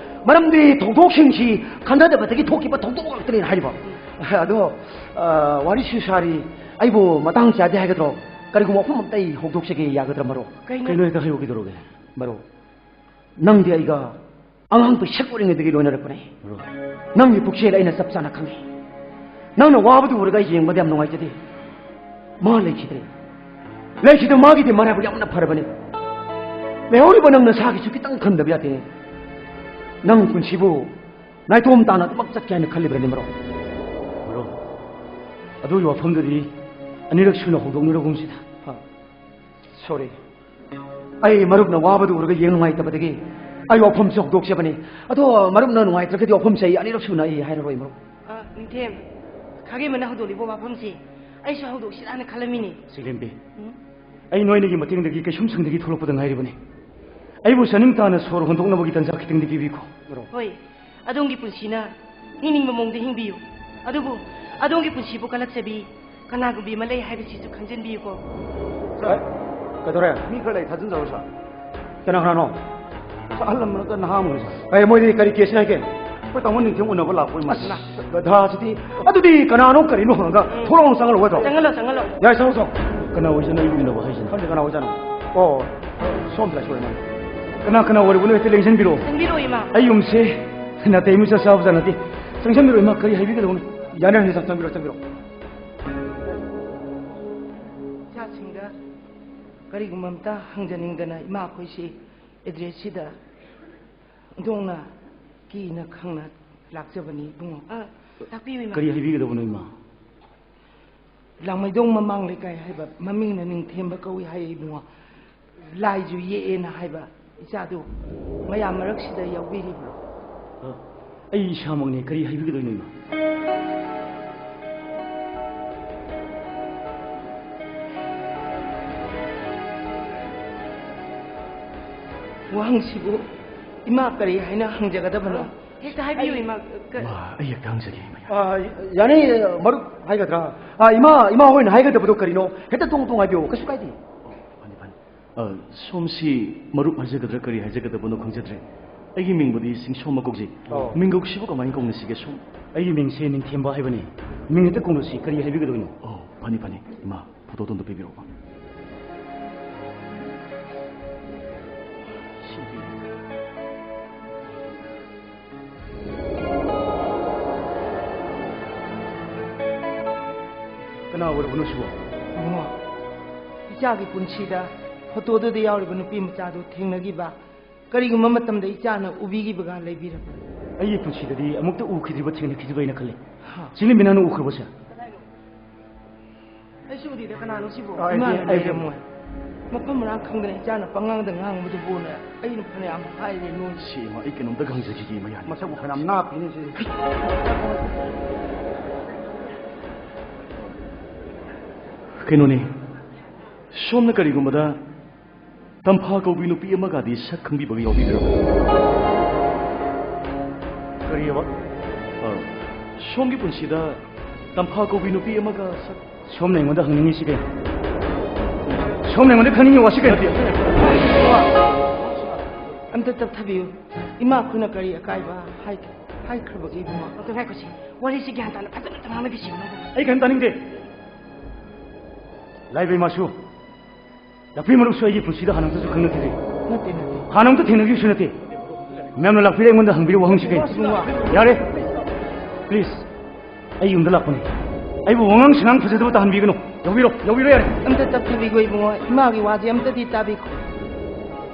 ꯃꯔꯝꯗꯤ ꯊꯧꯗꯣꯛꯁꯤꯡꯁꯤ ꯈꯟꯊꯗꯕꯗꯒꯤ ꯊꯣꯛꯈꯤꯕ ꯊꯧꯗꯣꯛ ꯉꯥꯛꯇꯅꯦꯅ ꯍꯥꯏꯔꯤꯕ꯫ ꯑꯗꯣ, ꯑ, ꯋꯥꯔꯤꯁꯨ ꯁꯥꯔꯤ꯫ ꯑꯩꯕꯨ ꯃꯇꯥꯡ ꯆꯥꯗꯦ ꯍꯥꯏꯒꯗ꯭ꯔꯣ? ꯀꯔꯤꯒꯨꯝꯕ ꯋꯥꯐꯝ ꯑꯝꯇ ꯑꯩ ꯍꯧꯗꯣꯛꯆꯒꯦ, ꯌꯥꯒꯗ꯭ꯔꯥ, ꯃꯔꯨꯞ? ꯀꯩꯅꯣ? ꯀꯩꯅꯣ ꯍꯦꯛꯇ ꯍꯥꯏꯌꯨ, ꯀꯩꯗꯧꯔꯒꯦ? ꯃꯔꯨꯞ, ꯅꯪꯗꯤ ꯑꯩꯒ ꯑꯉꯥꯡ ꯄꯤꯁꯛ ꯑꯣꯏꯔꯤꯉꯩꯗꯒꯤ ꯂꯣꯏꯅꯔꯛꯄꯅꯦ꯫ ꯃꯔꯨꯞ꯫ ꯅꯪꯒꯤ ꯄꯨꯛꯆꯦꯜ ꯑꯩꯅ ꯆꯞ ꯆꯥꯅ ꯈꯪꯉꯤ꯫ ꯅꯪꯅ ꯋꯥꯕꯗꯨ ꯎꯔꯒ ꯑꯩ ꯌꯦꯡꯕꯗ ꯌꯥꯝ ꯅꯨꯡꯉꯥꯏꯖꯗꯦ꯫ ꯃꯥ ꯂꯩꯈꯤꯗ꯭ꯔꯦ꯫ ꯂꯩꯈꯤꯗ ꯃꯥꯒꯤꯗꯤ ꯃꯔꯥꯏꯕꯛ ꯌꯥꯝꯅ ꯐꯔꯕꯅꯦ꯫ ꯂꯩꯍꯧꯔꯤꯕ ꯅꯪ ꯅꯁꯥꯒꯤꯁꯨ ꯈꯤꯇꯪ ꯈꯟꯗꯕ ꯌꯥꯗꯦ꯫ ꯅꯪ ꯄꯨꯟꯁꯤꯕꯨ ꯅꯥꯏꯇꯣꯝ ꯇꯥꯅ ꯑꯗꯨꯃꯛ ꯆꯠꯀꯦ ꯍꯥꯏꯅ ꯈꯜꯂꯤꯕ꯭ꯔꯅꯦ, ꯃꯔꯨꯞ? ꯃꯔꯨꯞ, ꯑꯗꯨꯒꯤ ꯋꯥꯐꯝꯗꯨꯗꯤ ꯑꯅꯤꯔꯛ ꯁꯨꯅ ꯍꯧꯗꯣꯛꯅꯔꯒꯨꯝꯁꯤꯗ꯫ ꯍꯥ꯫ ꯁꯣꯔꯤ꯫ ꯑꯩ ꯃꯔꯨꯞꯅ ꯋꯥꯕꯗꯨ ꯎꯔꯒ ꯌꯦꯡ ꯅꯨꯡꯉꯥꯏꯇꯕꯗꯒꯤ ꯑꯩ ꯋꯥꯐꯝꯁꯦ ꯍꯧꯗꯣꯛꯆꯕꯅꯤ꯫ ꯑꯗꯣ ꯃꯔꯨꯞꯅ ꯅꯨꯡꯉꯥꯏꯇ꯭ꯔꯒꯗꯤ ꯋꯥꯐꯝꯁꯦ ꯑꯩ ꯑꯅꯤꯔꯛ ꯁꯨꯅ ꯑꯩ ꯍꯥꯏꯔꯔꯣꯏ, ꯃꯔꯨꯞ꯫ ꯑ, ꯅꯤꯡꯊꯦꯝ, ꯈꯥꯒꯦꯝꯕꯅ ꯍꯧꯗꯣꯛꯂꯤꯕ ꯋꯥꯐꯝꯁꯤ ꯑꯩꯁꯨ ꯍꯧꯗꯣꯛꯁꯤꯔꯥꯅ ꯈꯜꯂꯝꯃꯤꯅꯤ꯫ ꯁꯤꯂꯦꯝꯕꯤ, ꯎꯝ? ꯑꯩ ꯅꯣꯏꯅꯤꯒꯤ ꯃꯇꯦꯡꯗꯒꯤ ꯀꯩꯁꯨꯝꯁꯪꯗꯒꯤ ꯊꯣꯛꯂꯛꯄꯗ ꯉꯥꯏꯔꯤꯕꯅꯤ꯫ ꯑꯩꯕꯨ ꯆꯥꯅꯤꯡ ꯇꯥꯅ ꯁꯣꯔ ꯍꯣꯟꯗꯣꯛꯅꯕꯒꯤ ꯇꯟꯖꯥ ꯈꯤꯇꯪꯗꯤ ꯄꯤꯕꯤꯈꯣ꯫ ꯍꯣꯏ, ꯑꯗꯣꯝꯒꯤ ꯄꯨꯟꯁꯤꯅ ꯍꯤꯡꯅꯤꯡꯕ ꯃꯑꯣꯡꯗ ꯍꯤꯡꯕꯤꯌꯨ꯫ ꯑꯗꯨꯕꯨ ꯑꯗꯣꯝꯒꯤ ꯄꯨꯟꯁꯤꯕꯨ ꯀꯜꯂꯛꯆꯕꯤ ꯀꯅꯥꯒꯨꯝꯕꯤ ꯑꯃ ꯂꯩ ꯍꯥꯏꯕꯁꯤꯁꯨ ꯈꯪꯖꯤꯟꯕꯤꯌꯨꯀꯣ꯫ ꯁꯥꯔ, ꯀꯩꯗꯧꯔꯦ? ꯃꯤ ꯈꯔ ꯂꯩ, ꯊꯥꯖꯤꯟꯖꯔꯣ, ꯁꯥꯔ꯫ ꯀꯅꯥ ꯀꯅꯥꯅꯣ? ꯁꯥꯔ, ꯑꯍꯜ ꯂꯃꯟ ꯅꯠꯇ꯭ꯔ ꯅꯍꯥ ꯑꯃ ꯂꯩ, ꯁꯥꯔ꯫ ꯑꯦ, ꯃꯣꯏꯗꯤ ꯀꯔꯤ ꯀꯦꯁꯅꯣ ꯍꯥꯏꯒꯦ? ꯑꯩꯈꯣꯏ ꯇꯥꯃꯣ ꯅꯤꯡꯊꯦꯝ ꯎꯅꯕ ꯂꯥꯛꯄ ꯏꯃꯥ꯫ ꯑꯁ, ꯒꯙꯥꯁꯤꯗꯤ꯫ ꯑꯗꯨꯗꯤ ꯀꯅꯥꯅꯣ ꯀꯔꯤꯅꯣ ꯍꯪꯉꯒ ꯎꯝ꯫ ꯊꯣꯛꯂꯛꯑꯣ, ꯆꯪꯍꯜꯂꯛꯑꯣ ꯍꯥꯏꯗ꯭ꯔꯣ? ꯆꯪꯍꯜꯂꯣ, ꯆꯪꯍꯜꯂꯣ꯫ ꯌꯥꯏ, ꯆꯪꯍꯜꯂꯣ, ꯆꯪꯍꯜꯂꯣ꯫ ꯀꯅꯥ ꯑꯣꯏꯖꯥꯠꯅꯣ ꯑꯩꯕꯨ ꯎꯅꯕ ꯍꯥꯏꯁꯤꯅ? ꯈꯪꯗꯦ ꯀꯅꯥ ꯑꯣꯏꯖꯥꯠꯅꯣ꯫ ꯑꯣ, ꯁꯣꯝꯗ ꯂꯥꯛꯁꯣꯏ ꯏꯃꯥ꯫ ꯀꯅꯥ ꯀꯅꯥ ꯑꯣꯏꯔꯕꯅꯣ ꯍꯦꯛꯇ ꯂꯦꯡꯁꯤꯟꯕꯤꯔꯛꯑꯣ꯫ ꯆꯪꯕꯤꯔꯛꯑꯣ, ꯏꯃꯥ꯫ ꯑꯩ ꯌꯨꯝꯁꯦ ꯅꯥꯇꯩ ꯑꯃ ꯏꯆꯥ ꯆꯥꯕ ꯖꯥꯠ ꯅꯠꯇꯦ꯫ ꯆꯪꯁꯤꯟꯕꯤꯔꯛꯑꯣ ꯏꯃꯥ, ꯀꯔꯤ ꯍꯥꯏꯕꯤꯒꯗꯕꯅꯣ? ꯌꯥꯅꯤ, ꯌꯥꯅꯤ, ꯆꯪ-, ꯆꯪꯕꯤꯔꯛꯑꯣ, ꯆꯪꯕꯤꯔꯛꯑꯣ꯫ ꯏꯆꯥꯁꯤꯡꯗ ꯀꯔꯤꯒꯨꯝꯕ ꯑꯝꯇ ꯍꯪꯖꯅꯤꯡꯗꯅ ꯏꯃꯥ ꯑꯩꯈꯣꯏꯁꯤ ꯑꯦꯗ꯭ꯔꯦꯁꯁꯤꯗ ꯏꯟꯊꯣꯛꯅ ꯀꯤꯅ ꯈꯪꯅ ꯂꯥꯛꯆꯕꯅꯤ ꯏꯕꯨꯡꯉꯣ꯫ ꯑ, ꯇꯥꯛꯄꯤꯌꯨ, ꯏꯃꯥ꯫ ꯀꯔꯤ ꯍꯥꯏꯕꯤꯒꯗꯕꯅꯣ, ꯏꯃꯥ? ꯂꯥꯡꯃꯩꯗꯣꯡ ꯃꯃꯥꯡ ꯂꯩꯀꯥꯏ ꯍꯥꯏꯕ ꯃꯃꯤꯡꯅ ꯅꯤꯡꯊꯦꯝꯕ ꯀꯧꯏ ꯍꯥꯏꯌꯦ ꯏꯕꯨꯡꯉꯣ꯫ ꯂꯥꯏꯁꯨ ꯌꯦꯛꯑꯦꯅ ꯍꯥꯏꯕ ꯏꯆꯥꯗꯨ ꯃꯌꯥꯝ ꯃꯔꯛꯁꯤꯗ ꯌꯥꯎꯕꯤꯔꯤꯕ꯭ꯔꯣ? ꯑ, ꯑꯩ ꯏꯁꯥꯃꯛꯅꯦ, ꯀꯔꯤ ꯍꯥꯏꯕꯤꯒꯗꯣꯏꯅꯣ, ꯏꯃꯥ? ꯋꯥꯍꯪꯁꯤꯕꯨ ꯏꯃꯥ ꯀꯔꯤ ꯍꯥꯏꯅ ꯍꯪꯖꯒꯗꯕꯅꯣ? ꯍꯦꯛꯇ ꯍꯥꯏꯕꯤꯌꯨ, ꯏꯃꯥ꯫ ꯀ- ꯃꯥ, ꯑꯩ ꯍꯦꯛꯇ ꯍꯪꯖꯒꯦ, ꯏꯃꯥ꯫ ꯑ, ꯌꯥꯅꯤ, ꯃꯔꯨꯞ ꯍꯥꯏꯒꯗ꯭ꯔꯥ? ꯑ, ꯏꯃꯥ, ꯏꯃꯥ ꯍꯣꯏꯅ ꯍꯥꯏꯒꯗꯕꯗꯣ ꯀꯔꯤꯅꯣ? ꯍꯦꯛꯇ ꯇꯣꯡ ꯇꯣꯡ ꯍꯥꯏꯕꯤꯌꯨ, ꯀꯩꯁꯨ ꯀꯥꯏꯗꯦ꯫ ꯑꯣ, ꯐꯅꯤ, ꯐꯅꯤ꯫ ꯑ, ꯁꯣꯝꯁꯤ ꯃꯔꯨꯞ ꯍꯥꯏꯖꯒꯗ꯭ꯔꯥ, ꯀꯔꯤ ꯍꯥꯏꯖꯒꯗꯕꯅꯣ ꯈꯪꯖꯗ꯭ꯔꯦ꯫ ꯑꯩꯒꯤ ꯃꯤꯡꯕꯨꯗꯤ ꯁꯤꯡꯁꯣꯝꯕ ꯀꯧꯖꯩ꯫ ꯑꯣ꯫ ꯃꯤꯡꯒꯧꯁꯤꯕꯨ ꯀꯃꯥꯏꯅ ꯀꯧꯅꯁꯤꯒꯦ, ꯁꯣꯝ? ꯑꯩꯒꯤ ꯃꯤꯡꯁꯦ ꯅꯤꯡꯊꯦꯝꯕ ꯍꯥꯏꯕꯅꯤ꯫ ꯃꯤꯡ ꯍꯦꯛꯇ ꯀꯧꯅꯁꯤ, ꯀꯔꯤ ꯍꯥꯏꯕꯤꯒꯗꯣꯏꯅꯣ? ꯑꯣ, ꯐꯅꯤ, ꯐꯅꯤ, ꯏꯃꯥ꯫ ꯐꯣꯇꯣꯗꯣ ꯑꯝꯇ ꯄꯤꯕꯤꯔꯛꯑꯣ꯫ ꯀꯅꯥ ꯑꯣꯏꯔꯕꯅꯣ ꯁꯤꯕꯣ? ꯏꯕꯨꯡꯉꯣ, ꯏꯆꯥꯒꯤ ꯄꯨꯟꯁꯤꯗ ꯐꯣꯇꯣꯗꯨꯗ ꯌꯥꯎꯔꯤꯕ ꯅꯨꯄꯤ ꯃꯆꯥꯗꯨ ꯊꯦꯡꯅꯈꯤꯕ, ꯀꯔꯤꯒꯨꯝꯕ ꯃꯇꯝꯗ ꯏꯆꯥꯅ ꯎꯕꯤꯈꯤꯕꯒ ꯂꯩꯕꯤꯔꯕ꯭ꯔꯥ? ꯑꯩꯒꯤ ꯄꯨꯟꯁꯤꯗꯗꯤ ꯑꯃꯨꯛꯇ ꯎꯈꯤꯗ꯭ꯔꯤꯕ, ꯊꯦꯡꯅꯈꯤꯗ꯭ꯔꯤꯕ ꯑꯩꯅ ꯈꯜꯂꯤ꯫ ꯍꯥ꯫ ꯁꯤꯅ ꯃꯤꯅꯥꯅ ꯎꯈ꯭ꯔꯕꯁꯦ? ꯑꯩꯁꯨ ꯎꯗꯦꯗ, ꯀꯅꯥꯅꯣ ꯁꯤꯕꯣ? ꯑ, ꯑꯩꯗꯤ, ꯏꯃꯥꯅ ꯑꯩꯗꯤ ꯂꯩꯔꯝꯃꯣꯏ꯫ ꯃꯐꯝ ꯃꯔꯥꯡ ꯈꯪꯗꯅ ꯏꯆꯥꯅ ꯄꯉꯥꯡꯗ ꯉꯥꯡꯕꯗꯨꯕꯨꯅ ꯑꯩꯅ ꯐꯅꯌꯥꯝ ꯍꯥꯏꯔꯦ ꯅꯣꯏ꯫ ꯁꯤ, ꯏꯃꯥ, ꯑꯩ ꯀꯩꯅꯣꯝꯇ ꯍꯪꯖꯈꯤꯒꯦ, ꯏꯃꯥ, ꯌꯥꯅꯤ? ꯃꯁꯛꯕꯨ ꯐꯅꯌꯥꯝ ꯅꯥꯞꯄꯤꯅꯦ ꯁꯤ꯫ ꯀꯩꯅꯣꯅꯦ, ꯁꯣꯝꯅ ꯀꯔꯤꯒꯨꯝꯕꯗ ꯇꯝꯐꯥ ꯀꯧꯕꯤ ꯅꯨꯄꯤ ꯑꯃꯒꯗꯤ ꯁꯛ ꯈꯪꯕꯤꯕꯒ ꯌꯥꯎꯕꯤꯕ꯭ꯔꯣ? ꯀꯔꯤꯑꯕ? ꯑ, ꯁꯣꯝꯒꯤ ꯄꯨꯟꯁꯤꯗ ꯇꯝꯐꯥ ꯀꯧꯕꯤ ꯅꯨꯄꯤ ꯑꯃꯒ ꯁꯛ ꯁꯣꯝꯅ ꯑꯩꯉꯣꯟꯗ ꯍꯪꯅꯤꯡꯉꯤꯁꯤ ꯀꯩꯅꯣ? ꯁꯣꯝꯅ ꯑꯩꯉꯣꯟꯗ ꯈꯪꯅꯤꯡꯉꯤ ꯋꯥꯁꯤ ꯀꯩꯅꯣ? ꯑꯝꯇ ꯇꯞꯊꯕꯤꯌꯨ꯫ ꯏꯃꯥ ꯑꯩꯈꯣꯏꯅ ꯀꯔꯤ ꯑꯀꯥꯏꯕ ꯍꯥꯏ-, ꯍꯥꯏꯈ꯭ꯔꯕꯒꯦ ꯏꯕꯨꯡꯉꯣ? ꯗꯣꯛꯇꯔ ꯉꯥꯏꯈꯣꯁꯤ, ꯋꯥꯔꯤꯁꯤ ꯒ꯭ꯌꯥꯟ ꯇꯥꯅ ꯐꯖꯅ ꯑꯝꯇ ꯉꯥꯡꯅꯕꯤꯁꯤ ꯏꯕꯨꯡꯉꯣ꯫ ꯑꯩ ꯀꯔꯤꯝ ꯇꯥꯅꯤꯡꯗꯦ꯫ ꯂꯥꯏꯕꯩ ꯃꯥꯁꯨ, ꯂꯥꯛꯄꯤ ꯃꯔꯨꯞꯁꯨ ꯑꯩꯒꯤ ꯄꯨꯟꯁꯤꯗ ꯍꯥꯟꯅ ꯑꯝꯇꯁꯨ ꯈꯪꯅꯈꯤꯗ꯭ꯔꯤ꯫ ꯅꯠꯇꯦ, ꯅꯠꯇꯦ꯫ ꯍꯥꯟꯅ ꯑꯝꯇ ꯊꯦꯡꯅꯈꯤꯕꯁꯨ ꯅꯠꯇꯦ꯫ ꯃꯌꯥꯝꯅ ꯂꯥꯛꯄꯤꯔꯦ ꯑꯩꯉꯣꯟꯗ ꯍꯪꯕꯤꯔꯤꯕ ꯋꯥꯍꯪꯁꯤ ꯀꯩꯅꯣ? ꯏꯕꯨꯡꯉꯣ꯫ ꯌꯥꯔꯦ꯫ ꯄ꯭ꯂꯤꯖ꯫ ꯑꯩ ꯌꯨꯝꯗ ꯂꯥꯛꯄꯅꯤ꯫ ꯑꯩꯕꯨ ꯋꯥꯉꯥꯡ ꯁꯉꯥꯡ ꯐꯖꯗꯕ ꯇꯥꯍꯟꯕꯤꯒꯅꯨ꯫ ꯌꯧꯕꯤꯔꯣ, ꯌꯧꯕꯤꯔꯣ ꯌꯥꯔꯦ꯫ ꯑꯝꯇ ꯇꯞꯊꯕꯤꯈꯣ ꯏꯕꯨꯡꯉꯣ, ꯏꯃꯥꯒꯤ ꯋꯥꯁꯦ ꯑꯝꯇꯗꯤ ꯇꯥꯕꯤꯈꯣ꯫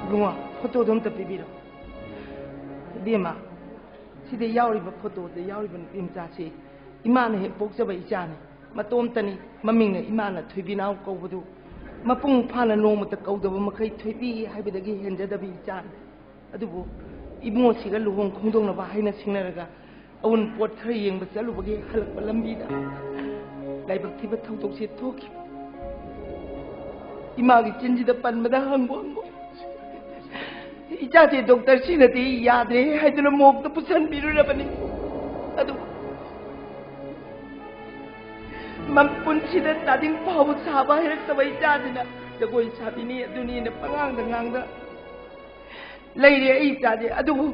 ꯏꯕꯨꯡꯉꯣ, ꯐꯣꯇꯣꯗꯣ ꯑꯝꯇ ꯄꯤꯕꯤꯔꯣ꯫ ꯏꯕꯦꯝꯃ, ꯁꯤꯗ ꯌꯥꯎꯔꯤꯕ ꯐꯣꯇꯣꯗ ꯌꯥꯎꯔꯤꯕ ꯅꯨꯄꯤ ꯃꯆꯥꯁꯤ ꯏꯃꯥꯅ ꯍꯦꯛ ꯄꯣꯛꯆꯕ ꯏꯆꯥꯅꯤ꯫ ꯃꯇꯣꯝꯇꯅꯤ꯫ ꯃꯃꯤꯡꯅ ꯏꯃꯥꯅ ꯊꯣꯏꯕꯤꯅꯥꯎ ꯀꯧꯕꯗꯨ ꯃꯄꯨꯡ ꯐꯥꯅ ꯅꯣꯡꯃꯇ ꯀꯧꯗꯕ ꯃꯈꯩ ꯊꯣꯏꯕꯤ ꯍꯥꯏꯕꯗꯒꯤ ꯍꯦꯟꯖꯗꯕ ꯏꯆꯥꯅꯤ꯫ ꯑꯗꯨꯕꯨ ꯏꯕꯨꯡꯉꯣꯁꯤꯒ ꯂꯨꯍꯣꯡ ꯈꯣꯡꯗꯣꯡꯅꯕ ꯍꯥꯏꯅ ꯁꯤꯡꯅꯔꯒ ꯑꯎꯟꯄꯣꯠ ꯈꯔ ꯌꯦꯡꯕ ꯆꯠꯂꯨꯕꯒꯤ ꯍꯜꯂꯛꯄ ꯂꯝꯕꯤꯗ ꯂꯥꯏꯕꯛ ꯊꯤꯕ ꯊꯧꯗꯣꯛꯁꯦ ꯊꯣꯛꯈꯤꯕ꯫ ꯏꯃꯥꯒꯤ ꯆꯤꯟꯁꯤꯗ ꯄꯟꯕꯗ ꯍꯪꯕꯨ ꯍꯪꯕꯨ ꯏꯆꯥꯁꯦ ꯗꯣꯛꯇꯔꯁꯤꯅꯗꯤ ꯌꯥꯗ꯭ꯔꯦ ꯍꯥꯏꯗꯨꯅ ꯃꯣꯛꯇ ꯄꯨꯁꯟꯕꯤꯔꯨꯔꯕꯅꯤ꯫ ꯑꯗꯨ ꯃꯄꯨꯟꯁꯤꯗ ꯆꯥꯗꯤꯡ ꯐꯥꯎꯕ ꯁꯥꯕ ꯍꯩꯔꯛꯇꯕ ꯏꯆꯥꯁꯤꯅ ꯖꯒꯣꯏ ꯁꯥꯕꯤꯅꯤ ꯑꯗꯨꯅꯤꯅ ꯄꯉꯥꯡꯗ ꯉꯥꯡꯗ ꯂꯩꯔꯦ ꯑꯩ ꯏꯆꯥꯁꯦ꯫ ꯑꯗꯨꯕꯨ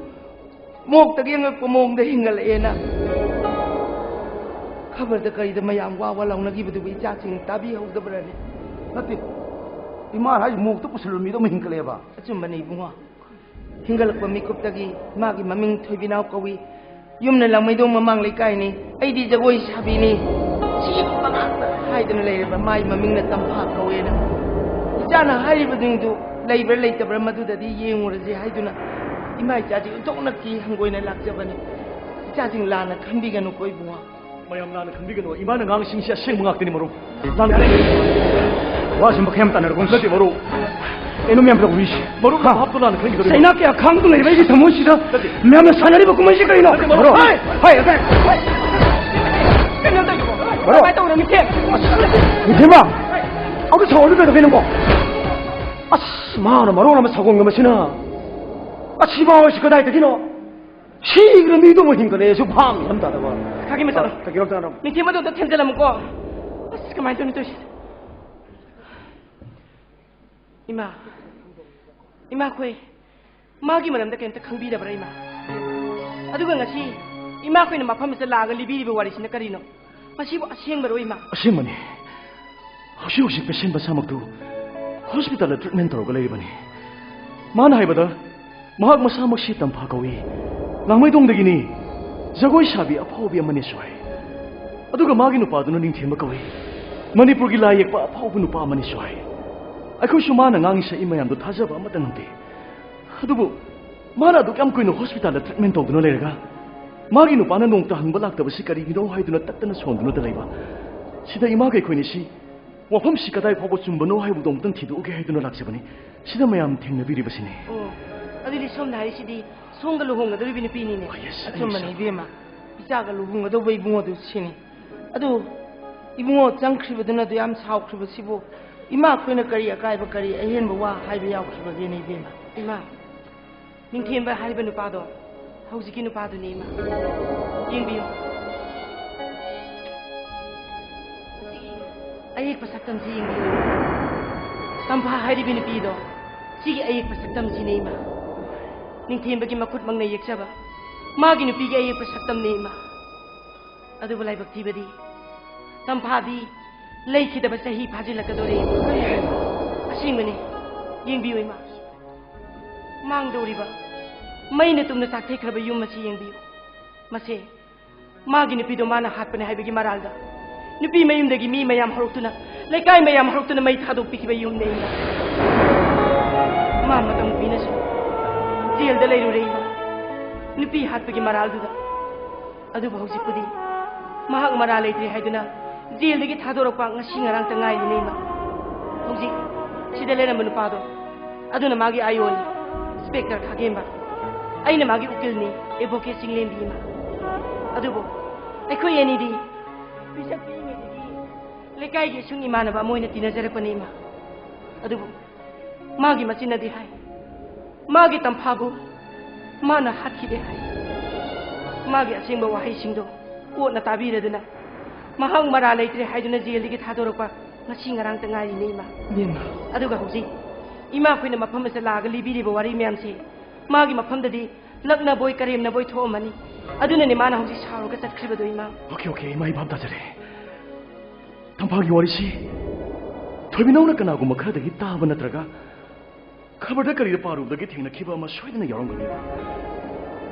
ꯃꯣꯛꯇꯒꯤ ꯑꯉꯛꯄ ꯃꯑꯣꯡꯗ ꯍꯤꯡꯒꯠꯂꯛꯑꯦꯅ ꯈꯕꯔꯗ ꯀꯔꯤꯗ ꯃꯌꯥꯝ ꯋꯥ ꯋꯥ ꯂꯥꯎꯅꯈꯤꯕꯗꯨꯕꯨ ꯏꯆꯥꯁꯤꯡ ꯇꯥꯕꯤꯍꯧꯗꯕ꯭ꯔꯅꯦ? ꯅꯠꯇꯦ, ꯏꯃꯥꯅ ꯍꯥꯏꯁꯤ ꯃꯣꯛꯇ ꯄꯨꯁꯤꯜꯂꯨ ꯃꯤꯗꯣ ꯑꯃ ꯍꯤꯡꯒꯠꯂꯛꯑꯦꯕ? ꯑꯆꯨꯝꯕꯅꯤ ꯏꯕꯨꯡꯉꯣ꯫ ꯍꯤꯡꯒꯠꯂꯛꯄ ꯃꯤꯀꯨꯞꯇꯒꯤ ꯃꯥꯒꯤ ꯃꯃꯤꯡ ꯊꯣꯏꯕꯤꯅꯥꯎ ꯀꯧꯏ꯫ ꯌꯨꯝꯅ ꯂꯥꯡꯃꯩꯗꯣꯡ ꯃꯃꯥꯡ ꯂꯩꯀꯥꯏꯅꯤ꯫ ꯑꯩꯗꯤ ꯖꯒꯣꯏ ꯁꯥꯕꯤꯅꯤ꯫ ꯁꯤꯒꯨꯝꯕ ꯉꯥꯛꯇ ꯍꯥꯏꯗꯨꯅ ꯂꯩꯔꯕ ꯃꯥꯒꯤ ꯃꯃꯤꯡꯅ ꯇꯝꯐꯥ ꯀꯧꯋꯦꯅ꯫ ꯏꯆꯥꯅ ꯍꯥꯏꯔꯤꯕꯁꯤꯡꯗꯨ ꯂꯩꯕ꯭ꯔꯥ ꯂꯩꯇꯕ꯭ꯔꯥ ꯃꯗꯨꯗꯗꯤ ꯌꯦꯡꯉꯨꯔꯁꯦ ꯍꯥꯏꯗꯨꯅ ꯏꯃꯥ ꯏꯆꯥꯁꯤꯡ ꯏꯟꯊꯣꯛꯅ ꯀꯤ ꯍꯪꯒꯣꯏꯅ ꯂꯥꯛꯆꯕꯅꯤ꯫ ꯏꯆꯥꯁꯤꯡ ꯂꯥꯟꯅ ꯈꯟꯕꯤꯒꯅꯨꯀꯣ ꯏꯕꯨꯡꯉꯣ꯫ ꯃꯌꯥꯝ ꯂꯥꯟꯅ ꯈꯟꯕꯤꯒꯅꯨ꯫ ꯏꯃꯥꯅ ꯉꯥꯡꯉꯤꯁꯤꯡꯁꯤ ꯑꯁꯦꯡꯕ ꯉꯥꯛꯇꯅꯤ, ꯃꯔꯨꯞ꯫ ꯂꯥꯟꯅ ꯋꯥꯁꯤ ꯃꯈꯥ ꯌꯥꯝ ꯇꯥꯟꯅꯔꯒꯨꯝ꯫ ꯅꯠꯇꯦ, ꯃꯔꯨꯞ꯫ ꯀꯩꯅꯣ ꯃꯌꯥꯝ ꯇꯧꯔꯤꯁꯤ? ꯃꯔꯨꯞ, ꯍꯥ? ꯚꯥꯞꯇꯣ ꯂꯥꯟꯅ ꯈꯟꯈꯤꯗꯧꯔꯦ꯫ ꯆꯩꯅꯥ ꯀꯌꯥ ꯈꯥꯡꯗꯨꯅ ꯂꯩꯕ ꯑꯩꯒꯤ ꯊꯃꯣꯏꯁꯤꯗ ꯅꯠꯇꯦ꯫ ꯃꯌꯥꯝꯅ ꯁꯥꯟꯅꯔꯤꯕ ꯀꯨꯝꯍꯩꯁꯤ ꯀꯩꯅꯣ? ꯅꯠꯇꯦ, ꯃꯔꯨꯞ꯫ ꯍꯥꯏ! ꯍꯥꯏ! ꯍꯥꯏ! ꯀꯩꯅꯣ ꯇꯧꯔꯤꯕꯣ? ꯃꯔꯨꯞ꯫ ꯀꯃꯥꯏꯅ ꯇꯧꯔꯤꯅꯣ, ꯃꯤꯊꯦꯝ? ꯃꯤꯊꯦꯝꯕ! ꯑꯃꯨꯛ ꯁꯥꯎꯍꯜꯂꯨ ꯀꯩꯗꯧꯒꯦ ꯅꯪꯕꯣ? ꯑꯁ, ꯃꯥꯅ ꯃꯔꯣꯟ ꯑꯃ ꯁꯥꯎꯒꯟꯕ ꯃꯁꯤꯅ꯫ ꯑꯁꯤ ꯃꯥ ꯍꯣꯏꯁꯤ ꯀꯗꯥꯏꯗꯒꯤꯅꯣ? ꯁꯤꯈ꯭ꯔ ꯃꯤꯗꯨꯕꯨ ꯍꯤꯡꯒꯠꯂꯛꯑꯦꯁꯨ ꯚꯥꯞ ꯑꯃ ꯇꯥꯗꯕ꯫ ꯀꯥꯀꯤ ꯃꯆꯥ꯫ ꯀꯩꯒꯤꯅꯣ ꯇꯥꯅꯣ? ꯃꯤꯊꯦꯝ ꯑꯗꯨ ꯑꯝꯇ ꯊꯦꯝꯖꯤꯜꯂꯝꯃꯨꯀꯣ꯫ ꯑꯁ, ꯀꯃꯥꯏꯅ ꯇꯧꯅꯤ ꯇꯧꯔꯤꯁꯦ? ꯏꯃꯥ, ꯏꯃꯥꯈꯣꯏ, ꯃꯥꯒꯤ ꯃꯔꯝꯗ ꯀꯩꯝꯇ ꯈꯪꯕꯤꯗꯕ꯭ꯔꯥ, ꯏꯃꯥ? ꯑꯗꯨꯒ ꯉꯁꯤ ꯏꯃꯥꯈꯣꯏꯅ ꯃꯐꯝ ꯑꯁꯤꯗ ꯂꯥꯛꯑꯒ ꯂꯤꯕꯤꯔꯤꯕ ꯋꯥꯔꯤꯁꯤꯅ ꯀꯔꯤꯅꯣ? ꯃꯁꯤꯕꯨ ꯑꯁꯦꯡꯕꯔꯣ, ꯏꯃꯥ? ꯑꯁꯦꯡꯕꯅꯤ꯫ ꯍꯧꯖꯤꯛ ꯍꯧꯖꯤꯛ ꯄꯦꯁꯦꯟ ꯃꯁꯥꯃꯛꯇꯨ ꯍꯣꯁꯄꯤꯇꯥꯜꯗ ꯇ꯭ꯔꯤꯠꯃꯦꯟ ꯇꯧꯔꯒ ꯂꯩꯔꯤꯕꯅꯤ꯫ ꯃꯥꯅ ꯍꯥꯏꯕꯗ ꯃꯍꯥꯛ ꯃꯁꯥꯃꯛꯁꯤ ꯇꯝꯐꯥ ꯀꯧꯏ, ꯂꯥꯡꯃꯩꯗꯣꯡꯗꯒꯤꯅꯤ, ꯖꯒꯣꯏ ꯁꯥꯕꯤ ꯑꯐꯥꯎꯕꯤ ꯑꯃꯅꯤꯁꯨ ꯍꯥꯏ꯫ ꯑꯗꯨꯒ ꯃꯥꯒꯤ ꯅꯨꯄꯥꯗꯨꯅ ꯅꯤꯡꯊꯦꯝꯕ ꯀꯧꯏ, ꯃꯅꯤꯄꯨꯔꯒꯤ ꯂꯥꯏ ꯌꯦꯛꯄ ꯑꯐꯥꯎꯕ ꯅꯨꯄꯥ ꯑꯃꯅꯤꯁꯨ ꯍꯥꯏ꯫ ꯑꯩꯈꯣꯏꯁꯨ ꯃꯥꯅ ꯉꯥꯡꯉꯤ ꯁꯛꯏ ꯃꯌꯥꯝꯗꯣ ꯊꯥꯖꯕ ꯑꯃꯠꯇ ꯉꯝꯗꯦ꯫ ꯑꯗꯨꯕꯨ ꯃꯥꯅ ꯑꯗꯨꯛ ꯌꯥꯝ ꯀꯨꯏꯅ ꯍꯣꯁꯄꯤꯇꯥꯜꯗ ꯇ꯭ꯔꯤꯠꯃꯦꯟ ꯇꯧꯗꯨꯅ ꯂꯩꯔꯒ ꯃꯥꯒꯤ ꯅꯨꯄꯥꯅ ꯅꯣꯡꯇ ꯍꯪꯕ ꯂꯥꯛꯇꯕꯁꯤ ꯀꯔꯤꯒꯤꯅꯣ ꯍꯥꯏꯗꯨꯅ ꯇꯠꯇꯅ ꯁꯣꯟꯗꯨꯅꯇ ꯂꯩꯕ꯫ ꯁꯤꯗ ꯏꯃꯥꯒ ꯑꯩꯈꯣꯏꯅꯤꯁꯤ ꯋꯥꯐꯝꯁꯤ ꯀꯗꯥꯏ ꯐꯥꯎꯕ ꯆꯨꯝꯕꯅꯣ ꯍꯥꯏꯕꯗꯣ ꯑꯃꯨꯛꯇꯪ ꯊꯤꯗꯣꯛꯎꯒꯦ ꯍꯥꯏꯗꯨꯅ ꯂꯥꯛꯆꯕꯅꯤ꯫ ꯁꯤꯗ ꯃꯌꯥꯝ ꯊꯦꯡꯅꯕꯤꯔꯤꯕꯁꯤꯅꯤ꯫ ꯑꯣ, ꯑꯗꯨꯗꯤ ꯁꯣꯝꯅ ꯍꯥꯏꯔꯤꯁꯤꯗꯤ ꯁꯣꯝꯒ ꯂꯨꯍꯣꯡꯒꯗꯧꯔꯤꯕ ꯅꯨꯄꯤꯅꯤꯅꯦ꯫ ꯑꯣ, yes, ꯑꯆꯨꯝꯕꯅꯤ, yes, ꯏꯕꯦꯝꯃ꯫ ꯏꯆꯥꯒ ꯂꯨꯍꯣꯡꯒꯗꯧꯕ ꯏꯕꯨꯡꯉꯣꯗꯨ ꯁꯤꯅꯤ꯫ ꯑꯗꯨ ꯏꯕꯨꯡꯉꯣ ꯆꯪꯈ꯭ꯔꯤꯕꯗꯨꯅ ꯑꯗꯨ ꯌꯥꯝ ꯁꯥꯎꯈ꯭ꯔꯤꯕꯁꯤꯕꯨ ꯏꯃꯥ ꯑꯩꯈꯣꯏꯅ ꯀꯔꯤ ꯑꯀꯥꯏꯕ, ꯀꯔꯤ ꯑꯍꯦꯟꯕ ꯋꯥ ꯍꯥꯏꯕ ꯌꯥꯎꯈꯤꯕꯒꯦꯅꯦ, ꯏꯕꯦꯝꯃ? ꯏꯃꯥ, ꯅꯤꯡꯊꯦꯝꯕ ꯍꯥꯏꯔꯤꯕ ꯅꯨꯄꯥꯗꯣ ꯍꯧꯖꯤꯛꯀꯤ ꯅꯨꯄꯥꯗꯨꯅꯤ, ꯏꯃꯥ꯫ ꯌꯦꯡꯕꯤꯌꯨ꯫ ꯑꯌꯦꯛꯄ ꯁꯛꯇꯝꯁꯤ ꯌꯦꯡꯕꯤꯌꯨ꯫ ꯇꯝꯐꯥ ꯍꯥꯏꯔꯤꯕ ꯅꯨꯄꯤꯗꯣ, ꯁꯤꯒꯤ ꯑꯌꯦꯛꯄ ꯁꯛꯇꯝꯁꯤꯅꯦ, ꯏꯃꯥ꯫ ꯅꯤꯡꯊꯦꯝꯕꯒꯤ ꯃꯈꯨꯠꯃꯛꯅ ꯌꯦꯛꯆꯕ ꯃꯥꯒꯤ ꯅꯨꯄꯤꯒꯤ ꯑꯌꯦꯛꯄ ꯁꯛꯇꯝꯅꯦ, ꯏꯃꯥ꯫ ꯑꯗꯨꯕꯨ ꯂꯥꯏꯕꯛ ꯊꯤꯕꯗꯤ, ꯇꯝꯐꯥꯗꯤ ꯂꯩꯈꯤꯗꯕ ꯆꯍꯤ ꯐꯥꯖꯤꯜꯂꯛꯀꯗꯧꯔꯦ, ꯏꯃꯥ꯫ ꯑꯁꯦꯡꯕꯅꯦ꯫ ꯌꯦꯡꯕꯤꯌꯨ, ꯏꯃꯥ꯫ ꯃꯥꯡꯗꯧꯔꯤꯕ ꯃꯩꯅ ꯇꯨꯝꯅ ꯆꯥꯛꯊꯩꯈ꯭ꯔꯕ ꯌꯨꯝ ꯑꯁꯤ ꯌꯦꯡꯕꯤꯌꯨ꯫ ꯃꯁꯦ ꯃꯥꯒꯤ ꯅꯨꯄꯤꯗꯣ ꯃꯥꯅ ꯍꯥꯠꯄꯅꯦ ꯍꯥꯏꯕꯒꯤ ꯃꯔꯥꯜꯗ ꯅꯨꯄꯤ ꯃꯌꯨꯝꯗꯒꯤ ꯃꯤ ꯃꯌꯥꯝ ꯍꯧꯔꯛꯇꯨꯅ, ꯂꯩꯀꯥꯏ ꯃꯌꯥꯝ ꯍꯧꯔꯛꯇꯨꯅ ꯃꯩ ꯊꯥꯗꯣꯛꯄꯤꯈꯤꯕ ꯌꯨꯝꯅꯦ, ꯏꯃꯥ꯫ ꯃꯥ ꯃꯇꯝ ꯀꯨꯏꯅꯁꯨ ꯖꯦꯜꯗ ꯂꯩꯔꯨꯔꯦ, ꯏꯃꯥ, ꯅꯨꯄꯤ ꯍꯥꯠꯄꯒꯤ ꯃꯔꯥꯜꯗꯨꯗ꯫ ꯑꯗꯨꯕꯨ ꯍꯧꯖꯤꯛꯄꯨꯗꯤ ꯃꯍꯥꯛ ꯃꯔꯥꯜ ꯂꯩꯇ꯭ꯔꯦ ꯍꯥꯏꯗꯨꯅ ꯖꯦꯜꯗꯒꯤ ꯊꯥꯗꯣꯔꯛꯄ ꯉꯁꯤ ꯉꯔꯥꯡꯇ ꯉꯥꯏꯔꯤꯅꯦ, ꯏꯃꯥ꯫ ꯍꯧꯖꯤꯛ ꯁꯤꯗ ꯂꯩꯔꯝꯕ ꯅꯨꯄꯥꯗꯣ, ꯑꯗꯨꯅ ꯃꯥꯒꯤ ꯑꯥꯏꯑꯣꯅꯤ, ꯏꯟꯁꯄꯦꯛꯇꯔ ꯈꯥꯒꯦꯝꯕ꯫ ꯑꯩꯅ ꯃꯥꯒꯤ ꯎꯀꯤꯜꯅꯤ, ꯑꯦꯗꯚꯣꯀꯦꯠ ꯆꯤꯡꯂꯦꯝꯕꯤ, ꯏꯃꯥ꯫ ꯑꯗꯨꯕꯨ ꯑꯩꯈꯣꯏ ꯑꯅꯤꯗꯤ ꯄꯤꯁꯛ ꯄꯤꯛꯏꯉꯩꯗꯒꯤ ꯂꯩꯀꯥꯏꯒꯤ ꯏꯁꯨꯡ ꯏꯃꯥꯟꯅꯕ ꯑꯃ ꯑꯣꯏꯅ ꯇꯤꯟꯅꯖꯔꯛꯄꯅꯤ, ꯏꯃꯥ꯫ ꯑꯗꯨꯕꯨ ꯃꯥꯒꯤ ꯃꯆꯤꯟꯅꯗꯤ ꯍꯥꯏ, ꯃꯥꯒꯤ ꯇꯝꯐꯥꯕꯨ ꯃꯥꯅ ꯍꯥꯠꯈꯤꯗꯦ ꯍꯥꯏ꯫ ꯃꯥꯒꯤ ꯑꯁꯦꯡꯕ ꯋꯥꯍꯩꯁꯤꯡꯗꯣ ꯀꯣꯔꯠꯅ ꯇꯥꯕꯤꯔꯗꯨꯅ, ꯃꯍꯥꯛ ꯃꯔꯥꯜ ꯂꯩꯇ꯭ꯔꯦ ꯍꯥꯏꯗꯨꯅ ꯖꯦꯜꯗꯒꯤ ꯊꯥꯗꯣꯔꯛꯄ ꯉꯁꯤ ꯉꯔꯥꯡꯇ ꯉꯥꯏꯔꯤꯅꯦ, ꯏꯃꯥ꯫ ꯏꯕꯦꯝꯃ꯫ ꯑꯗꯨꯒ ꯍꯧꯖꯤꯛ ꯏꯃꯥ ꯑꯩꯈꯣꯏꯅ ꯃꯐꯝ ꯑꯁꯤꯗ ꯂꯥꯛꯑꯒ ꯂꯤꯕꯤꯔꯤꯕ ꯋꯥꯔꯤ ꯃꯌꯥꯝꯁꯦ ꯃꯥꯒꯤ ꯃꯐꯝꯗꯗꯤ ꯂꯛꯅꯕꯣꯏ ꯀꯔꯦꯝꯅꯕꯣꯏ ꯊꯣꯛꯑꯝꯃꯅꯤ꯫ ꯑꯗꯨꯅꯅꯦ ꯃꯥꯅ ꯍꯧꯖꯤꯛ ꯁꯥꯎꯔꯒ ꯆꯠꯈ꯭ꯔꯤꯕꯗꯣ, ꯏꯃꯥ꯫ ꯑꯣꯀꯦ, ꯑꯣꯀꯦ, ꯏꯃꯥ, ꯑꯩ ꯚꯥꯞ ꯇꯥꯖꯔꯦ꯫ ꯇꯝꯐꯥꯒꯤ ꯋꯥꯔꯤꯁꯤ ꯊꯣꯏꯕꯤꯅꯧꯅ ꯀꯅꯥꯒꯨꯝꯕ ꯈꯔꯗꯒꯤ ꯇꯥꯕ ꯅꯠꯇ꯭ꯔꯒ ꯈꯕꯔꯗ ꯀꯔꯤꯗ ꯄꯥꯔꯨꯕꯗꯒꯤ ꯊꯦꯡꯅꯈꯤꯕ ꯑꯃ ꯁꯣꯏꯗꯅ ꯌꯥꯎꯔꯝꯒꯅꯤ꯫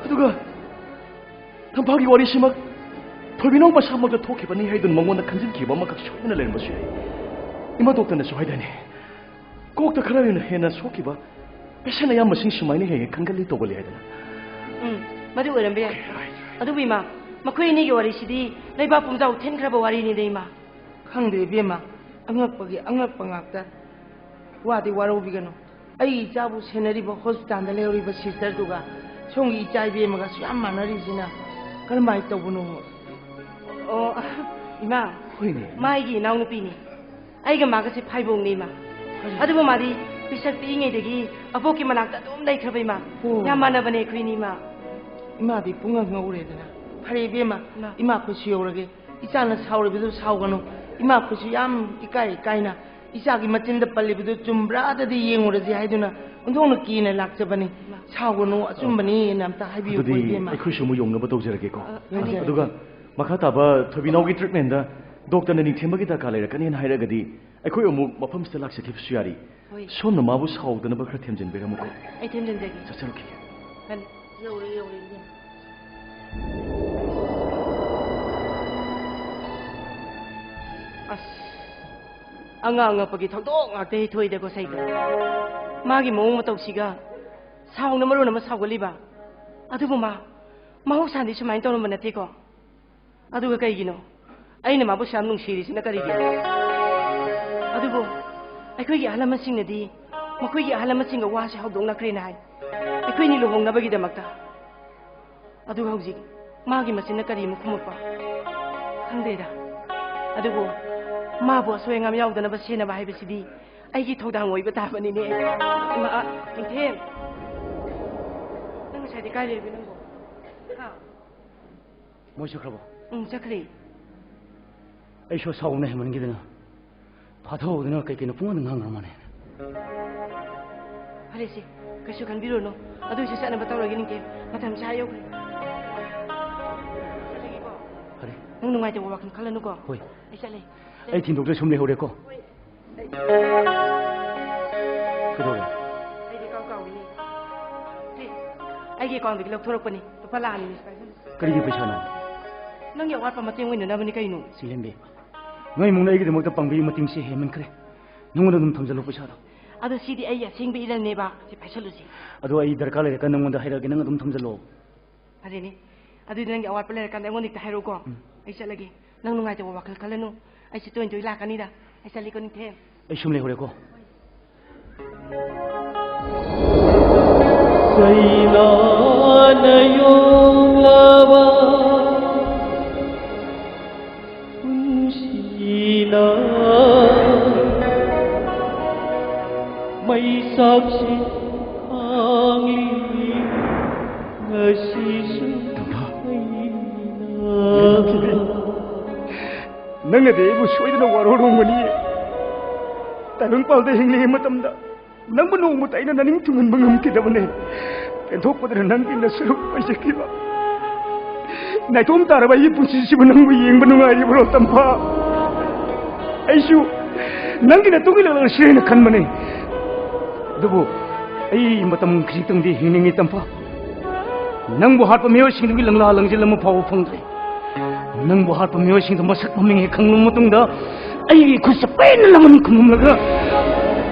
ꯑꯗꯨꯒ ꯇꯝꯐꯥꯒꯤ ꯋꯥꯔꯤꯁꯤꯃꯛ ꯊꯣꯏꯕꯤꯅꯧ ꯃꯁꯥꯃꯛꯇ ꯊꯣꯛꯈꯤꯕꯅꯤ ꯍꯥꯏꯗꯨꯅ ꯃꯉꯣꯟꯗ ꯈꯟꯖꯤꯟꯈꯤꯕ ꯑꯃꯈꯛ ꯁꯣꯏꯗꯅ ꯂꯩꯔꯝꯕꯁꯨ ꯌꯥꯏ꯫ ꯏꯃꯥ ꯗꯣꯛꯇꯔꯅꯁꯨ ꯍꯥꯏꯗꯥꯏꯅꯦ, ꯀꯣꯛꯇ ꯈꯔ ꯍꯦꯟꯅ ꯁꯣꯛꯈꯤꯕ ꯄꯦꯁꯦꯟ ꯑꯌꯥꯝꯕꯁꯤꯡ ꯁꯨꯃꯥꯏꯅ ꯍꯦꯛ ꯍꯦꯛ ꯈꯟꯒꯜꯂꯤ ꯇꯧꯒꯜꯂꯤ ꯍꯥꯏꯗꯅ꯫ ꯎꯝ, ꯃꯗꯨ ꯑꯣꯏꯔꯝꯕ ꯌꯥꯏ꯫ Okay, right, right. ꯑꯗꯨꯕꯨ ꯏꯃꯥ, ꯃꯈꯣꯏ ꯑꯅꯤꯒꯤ ꯋꯥꯔꯤꯁꯤꯗꯤ ꯂꯩꯕꯥꯛ ꯄꯨꯝꯖꯥꯎ ꯊꯤꯟꯈ꯭ꯔꯕ ꯋꯥꯔꯤꯅꯤꯗ, ꯏꯃꯥ꯫ ꯈꯪꯗ꯭ꯔꯦ ꯏꯕꯦꯝꯃ, ꯑꯉꯛꯄꯒꯤ ꯑꯉꯛꯄ ꯉꯥꯛꯇ꯫ ꯋꯥꯗꯤ ꯋꯥꯔꯧꯕꯤꯒꯅꯨ꯫ ꯑꯩꯒꯤ ꯏꯆꯥꯕꯨ ꯁꯦꯟꯅꯔꯤꯕ ꯍꯣꯁꯄꯤꯇꯥꯜꯗ ꯂꯩꯍꯧꯔꯤꯕ ꯁꯤꯁꯇꯔꯗꯨꯒ ꯁꯣꯝꯒꯤ ꯏꯆꯥ ꯏꯕꯦꯝꯃꯒꯁꯨ ꯌꯥꯝ ꯃꯥꯟꯅꯔꯤꯁꯤꯅ ꯀꯔꯝꯍꯥꯏꯅ ꯇꯧꯕꯅꯣ? ꯑꯣ, ꯏꯃꯥ, ꯍꯣꯏꯅꯦ꯫ ꯃꯥꯒꯤ ꯏꯅꯥꯎꯅꯨꯄꯤꯅꯤ꯫ ꯑꯩꯒ ꯃꯥꯒꯁꯦ ꯐꯥꯏꯕꯣꯡꯅꯤ, ꯏꯃꯥ꯫ ꯀꯔꯤ? ꯑꯗꯨꯕꯨ ꯃꯥꯗꯤ ꯄꯤꯁꯛ ꯄꯤꯛꯏꯉꯩꯗꯒꯤ ꯑꯕꯣꯛꯀꯤ ꯃꯅꯥꯛꯇ ꯑꯗꯨꯝ ꯂꯩꯈ꯭ꯔꯕ ꯏꯃꯥ꯫ ꯑꯣ꯫ ꯌꯥꯝ ꯃꯥꯟꯅꯕꯅꯦ ꯑꯩꯈꯣꯏꯅꯤ ꯏꯃꯥ꯫ ꯏꯃꯥꯗꯤ ꯄꯨꯡꯉꯛ ꯉꯛꯎꯔꯦꯗꯅ꯫ ꯐꯔꯦ ꯏꯕꯦꯝꯃ, ꯏꯃꯥ꯫ ꯏꯃꯥ ꯈꯨꯠꯁꯨ ꯌꯧꯔꯒꯦ꯫ ꯏꯆꯥꯅ ꯁꯥꯎꯔꯤꯕꯗꯨ ꯁꯥꯎꯒꯅꯨ꯫ ꯏꯃꯥ ꯈꯨꯠꯁꯨ ꯌꯥꯝ ꯏꯀꯥꯏ ꯏꯀꯥꯏꯅ ꯏꯆꯥꯒꯤ ꯃꯆꯤꯟꯗ ꯄꯜꯂꯤꯕꯗꯨ ꯆꯨꯝꯕ꯭ꯔꯥꯗꯗꯤ ꯌꯦꯡꯉꯨꯔꯁꯤ ꯍꯥꯏꯗꯨꯅ ꯑꯣꯟꯊꯣꯛꯅ ꯀꯤꯅ ꯂꯥꯛꯆꯕꯅꯤ꯫ ꯏꯃꯥ꯫ ꯁꯥꯎꯒꯅꯨ, ꯑꯆꯨꯝꯕꯅꯤꯅ ꯑꯝꯇ ꯍꯥꯏꯕꯤꯌꯨꯀꯣ ꯑꯗꯨꯗꯤ ꯏꯕꯦꯝꯃ꯫ ꯑꯩꯈꯣꯏꯁꯨ ꯑꯃꯨꯛ ꯌꯧꯅꯕ ꯇꯧꯖꯔꯒꯦꯀꯣ꯫ ꯑ, ꯌꯧꯖꯔꯒꯦ꯫ ꯑꯗꯨꯒ ꯃꯈꯥ ꯇꯥꯕ ꯊꯣꯏꯕꯤꯅꯥꯎꯒꯤ ꯇ꯭ꯔꯤꯠꯃꯦꯟꯗ ꯗꯣꯛꯇꯔꯅ ꯅꯤꯡꯊꯦꯝꯕꯒꯤ ꯗꯔꯀꯥꯔ ꯂꯩꯔꯛꯀꯅꯤꯅ ꯍꯥꯏꯔꯒꯗꯤ ꯑꯩꯈꯣꯏ ꯑꯃꯨꯛ ꯃꯐꯝꯁꯤꯗ ꯂꯥꯛꯆꯈꯤꯕꯁꯨ ꯌꯥꯔꯤ꯫ ꯍꯣꯏ꯫ ꯁꯣꯝꯅ ꯃꯥꯕꯨ ꯁꯥꯎꯗꯅꯕ ꯈꯔ ꯊꯦꯝꯖꯤꯟꯕꯤꯔꯝꯃꯨꯀꯣ꯫ ꯑꯩ ꯊꯦꯝꯖꯤꯟꯖꯒꯦ꯫ ꯆꯠꯆꯔꯛꯈꯤꯒꯦ꯫ ꯀꯟ-, ꯌꯧꯔꯦ, ꯌꯧꯔꯦ, ꯏꯕꯦꯝꯃ꯫ ꯑꯁ, ꯑꯉꯥꯡ ꯑꯉꯛꯄꯒꯤ ꯊꯧꯗꯣꯛ ꯉꯥꯛꯇ ꯍꯦꯛ ꯊꯣꯛꯏꯗꯀꯣ ꯁꯩꯗ꯫ ꯃꯥꯒꯤ ꯃꯑꯣꯡ ꯃꯇꯧꯁꯤꯒ ꯁꯥꯎꯅ ꯃꯔꯣꯟ ꯑꯃ ꯁꯥꯎꯒꯠꯂꯤꯕ꯫ ꯑꯗꯨꯕꯨ ꯃꯥ ꯃꯍꯧꯁꯥꯗꯤ ꯁꯨꯃꯥꯏꯅ ꯇꯧꯔꯝꯕ ꯅꯠꯇꯦꯀꯣ꯫ ꯑꯗꯨꯒ ꯀꯩꯒꯤꯅꯣ ꯑꯩꯅ ꯃꯥꯕꯨ ꯁꯨꯌꯥꯝ ꯅꯨꯡꯁꯤꯔꯤꯁꯤꯅ ꯀꯔꯤꯒꯤ? ꯑꯗꯨꯕꯨ ꯑꯩꯈꯣꯏꯒꯤ ꯑꯍꯜ ꯂꯃꯟꯁꯤꯡꯅꯗꯤ ꯃꯈꯣꯏꯒꯤ ꯑꯍꯜ ꯂꯃꯟꯁꯤꯡꯒ ꯋꯥꯁꯦ ꯍꯧꯗꯣꯛꯅꯈ꯭ꯔꯦꯅ ꯍꯥꯏ, ꯑꯩꯈꯣꯏꯅꯤ ꯂꯨꯍꯣꯡꯅꯕꯒꯤꯗꯃꯛꯇ꯫ ꯑꯗꯨꯒ ꯍꯧꯖꯤꯛ ꯃꯥꯒꯤ ꯃꯆꯤꯟꯅ ꯀꯔꯤ ꯑꯃꯨꯛ ꯈꯨꯝꯃꯛꯄ? ꯈꯪꯗꯦꯗ꯫ ꯑꯗꯨꯕꯨ ꯃꯥꯕꯨ ꯑꯁꯣꯏ ꯑꯉꯥꯝ ꯌꯥꯎꯗꯅꯕ ꯁꯦꯟꯅꯕ ꯍꯥꯏꯕꯁꯤꯗꯤ ꯑꯩꯒꯤ ꯊꯧꯗꯥꯡ ꯑꯣꯏꯕ ꯇꯥꯕꯅꯤꯅꯦ꯫ ꯏꯃꯥ, ꯅꯤꯡꯊꯦꯝ, ꯅꯪ ꯉꯁꯥꯏꯗꯤ ꯀꯥꯏ ꯂꯩꯔꯨꯒꯦ ꯅꯪꯕꯣ? ꯍꯥ? ꯃꯣꯏ ꯆꯠꯈ꯭ꯔꯕꯣ? ꯎꯝ, ꯆꯠꯈ꯭ꯔꯦ꯫ ꯑꯩꯁꯨ ꯁꯥꯎꯕꯅ ꯍꯦꯟꯃꯟꯈꯤꯗꯅ ꯐꯥꯊꯍꯧꯗꯅ ꯀꯩ ꯀꯩꯅꯣ ꯄꯨꯡꯉꯥꯡꯗ ꯉꯥꯡꯈ꯭ꯔ ꯃꯥꯜꯂꯦ꯫ ꯐꯔꯦꯁꯦ, ꯀꯩꯁꯨ ꯈꯟꯕꯤꯔꯨꯅꯨ꯫ ꯑꯗꯨꯏꯁꯨ ꯆꯠꯅꯕ ꯇꯧꯔꯒꯦ, ꯅꯤꯡꯊꯦꯝ꯫ ꯃꯇꯝꯁꯦ ꯑꯥ ꯌꯧꯈ꯭ꯔꯦ꯫ ꯆꯠꯂꯒꯦꯀꯣ꯫ ꯐꯔꯦ꯫ ꯅꯪ ꯅꯨꯡꯉꯥꯏꯇꯕ ꯋꯥꯈꯜ ꯈꯜꯂꯅꯨꯀꯣ꯫ ꯍꯣꯏ꯫ ꯑꯩ ꯆꯠꯂꯦ꯫ ꯑꯩ ꯊꯤꯟꯗꯣꯛꯇ꯭ꯔ ꯁꯨꯝ ꯂꯩꯍꯧꯔꯦꯀꯣ꯫ ꯍꯣꯏ꯫ ꯀꯩꯗꯧꯔꯦ? ꯑꯩꯗꯤ ꯀꯥꯎ ꯀꯥꯎꯏꯅꯦ꯫ ꯁꯤ, ꯑꯩꯒꯤ ꯑꯦꯀꯥꯎꯟꯗꯒꯤ ꯂꯧꯊꯣꯔꯛꯄꯅꯤ꯫ ꯂꯨꯄꯥ ꯂꯥꯛ ꯑꯅꯤꯅꯤ, ꯁꯤ ꯄꯥꯏꯁꯜꯂꯨ꯫ ꯀꯔꯤꯒꯤ ꯄꯩꯁꯥꯅꯣ? ꯅꯪꯒꯤ ꯑꯋꯥꯠꯄ ꯃꯇꯦꯡ ꯑꯣꯏꯅꯅꯕꯅꯤ ꯀꯩꯅꯣ꯫ ꯆꯤꯡꯂꯦꯝꯕꯤ, ꯅꯣꯏ ꯏꯃꯨꯡꯅ ꯑꯩꯒꯤꯗꯃꯛꯇ ꯄꯥꯡꯕꯤꯕ ꯃꯇꯦꯡꯁꯦ ꯍꯦꯟꯃꯟꯈ꯭ꯔꯦ꯫ ꯅꯉꯣꯟꯗ ꯑꯗꯨꯝ ꯊꯝꯖꯜꯂꯣ ꯄꯩꯁꯥꯗꯣ꯫ ꯑꯗꯣ ꯁꯤꯗꯤ ꯑꯩꯒꯤ ꯑꯁꯦꯡꯕ ꯏꯔꯜꯅꯦꯕ꯫ ꯁꯤ ꯄꯥꯏꯁꯜꯂꯨꯁꯤ꯫ ꯑꯗꯣ ꯑꯩ ꯗꯔꯀꯥꯔ ꯂꯩꯔꯀꯥꯟꯗ ꯅꯉꯣꯟꯗ ꯍꯥꯏꯔꯛꯑꯒꯦ, ꯅꯪ ꯑꯗꯨꯝ ꯊꯝꯖꯜꯂꯣ꯫ ꯐꯔꯦꯅꯦ꯫ ꯑꯗꯨꯗꯤ ꯅꯪꯒꯤ ꯑꯋꯥꯠꯄ ꯂꯩꯔꯀꯥꯟꯗ ꯑꯩꯉꯣꯟꯗ ꯍꯦꯛꯇ ꯍꯥꯏꯔꯛꯎꯀꯣ꯫ ꯎꯝ꯫ ꯑꯩ ꯆꯠꯂꯒꯦ꯫ ꯅꯪ ꯅꯨꯡꯉꯥꯏꯇꯕ ꯋꯥꯈꯜ ꯈꯜꯂꯅꯨ꯫ ꯑꯩꯁꯨ ꯇꯣꯏ ꯇꯣꯏ ꯂꯥꯛꯀꯅꯤꯗ꯫ ꯑꯩ ꯆꯠꯂꯦꯀꯣ, ꯅꯤꯡꯊꯦꯝ꯫ ꯑꯩ ꯁꯨꯝ ꯂꯩꯍꯧꯔꯦꯀꯣ꯫ ꯆꯩꯅꯥꯅ ꯌꯣꯛꯂꯕ ꯄꯨꯟꯁꯤꯅ ꯃꯩ ꯅꯪꯅꯗꯤ ꯑꯩꯕꯨ ꯁꯣꯏꯗꯅ ꯋꯥꯔꯧꯔꯝꯒꯅꯤ꯫ ꯇꯥꯏꯕꯪꯄꯥꯜꯗ ꯍꯤꯡꯂꯤꯉꯩ ꯃꯇꯝꯗ ꯅꯪꯕꯨ ꯅꯣꯡꯃꯇ ꯑꯩꯅ ꯅꯅꯤꯡ ꯊꯨꯡꯍꯟꯕ ꯉꯝꯈꯤꯗꯕꯅꯦ꯫ ꯄꯦꯟꯊꯣꯛꯄꯗꯅ ꯅꯪꯒꯤ ꯅꯁꯔꯨꯛ ꯑꯣꯏꯖꯈꯤꯕ꯫ ꯅꯥꯏꯇꯣꯝ ꯇꯥꯔꯕ ꯑꯩꯒꯤ ꯄꯨꯟꯁꯤꯁꯤꯕꯨ ꯅꯪꯕꯨ ꯌꯦꯡꯕ ꯅꯨꯡꯉꯥꯏꯔꯤꯕ꯭ꯔꯣ, ꯇꯝꯐꯥ? ꯑꯩꯁꯨ ꯅꯪꯒꯤ ꯅꯇꯨꯡ ꯏꯜꯂꯛꯂꯁꯤꯔ ꯍꯥꯏꯅ ꯈꯟꯕꯅꯦ꯫ ꯑꯗꯨꯕꯨ ꯑꯩ ꯃꯇꯝ ꯈꯖꯤꯛꯇꯪꯗꯤ ꯍꯤꯡꯅꯤꯡꯉꯤ, ꯇꯝꯐꯥ꯫ ꯅꯪꯕꯨ ꯍꯥꯠꯄ ꯃꯤꯑꯣꯏꯁꯤꯡꯗꯨꯒꯤ ꯂꯪꯂꯥ ꯂꯪꯖꯤꯜ ꯑꯃ ꯐꯥꯎꯕ ꯐꯪꯗ꯭ꯔꯦ꯫ ꯅꯪꯕꯨ ꯍꯥꯠꯄ ꯃꯤꯑꯣꯏꯁꯤꯡꯗꯣ ꯃꯁꯛ ꯃꯃꯤꯡ ꯍꯦꯛ ꯈꯪꯂꯕ ꯃꯇꯨꯡꯗ, ꯑꯩꯒꯤ ꯈꯨꯠꯁꯦ ꯄꯦꯟꯅ ꯂꯪꯉꯝ ꯈꯨꯝꯂꯝꯂꯒ,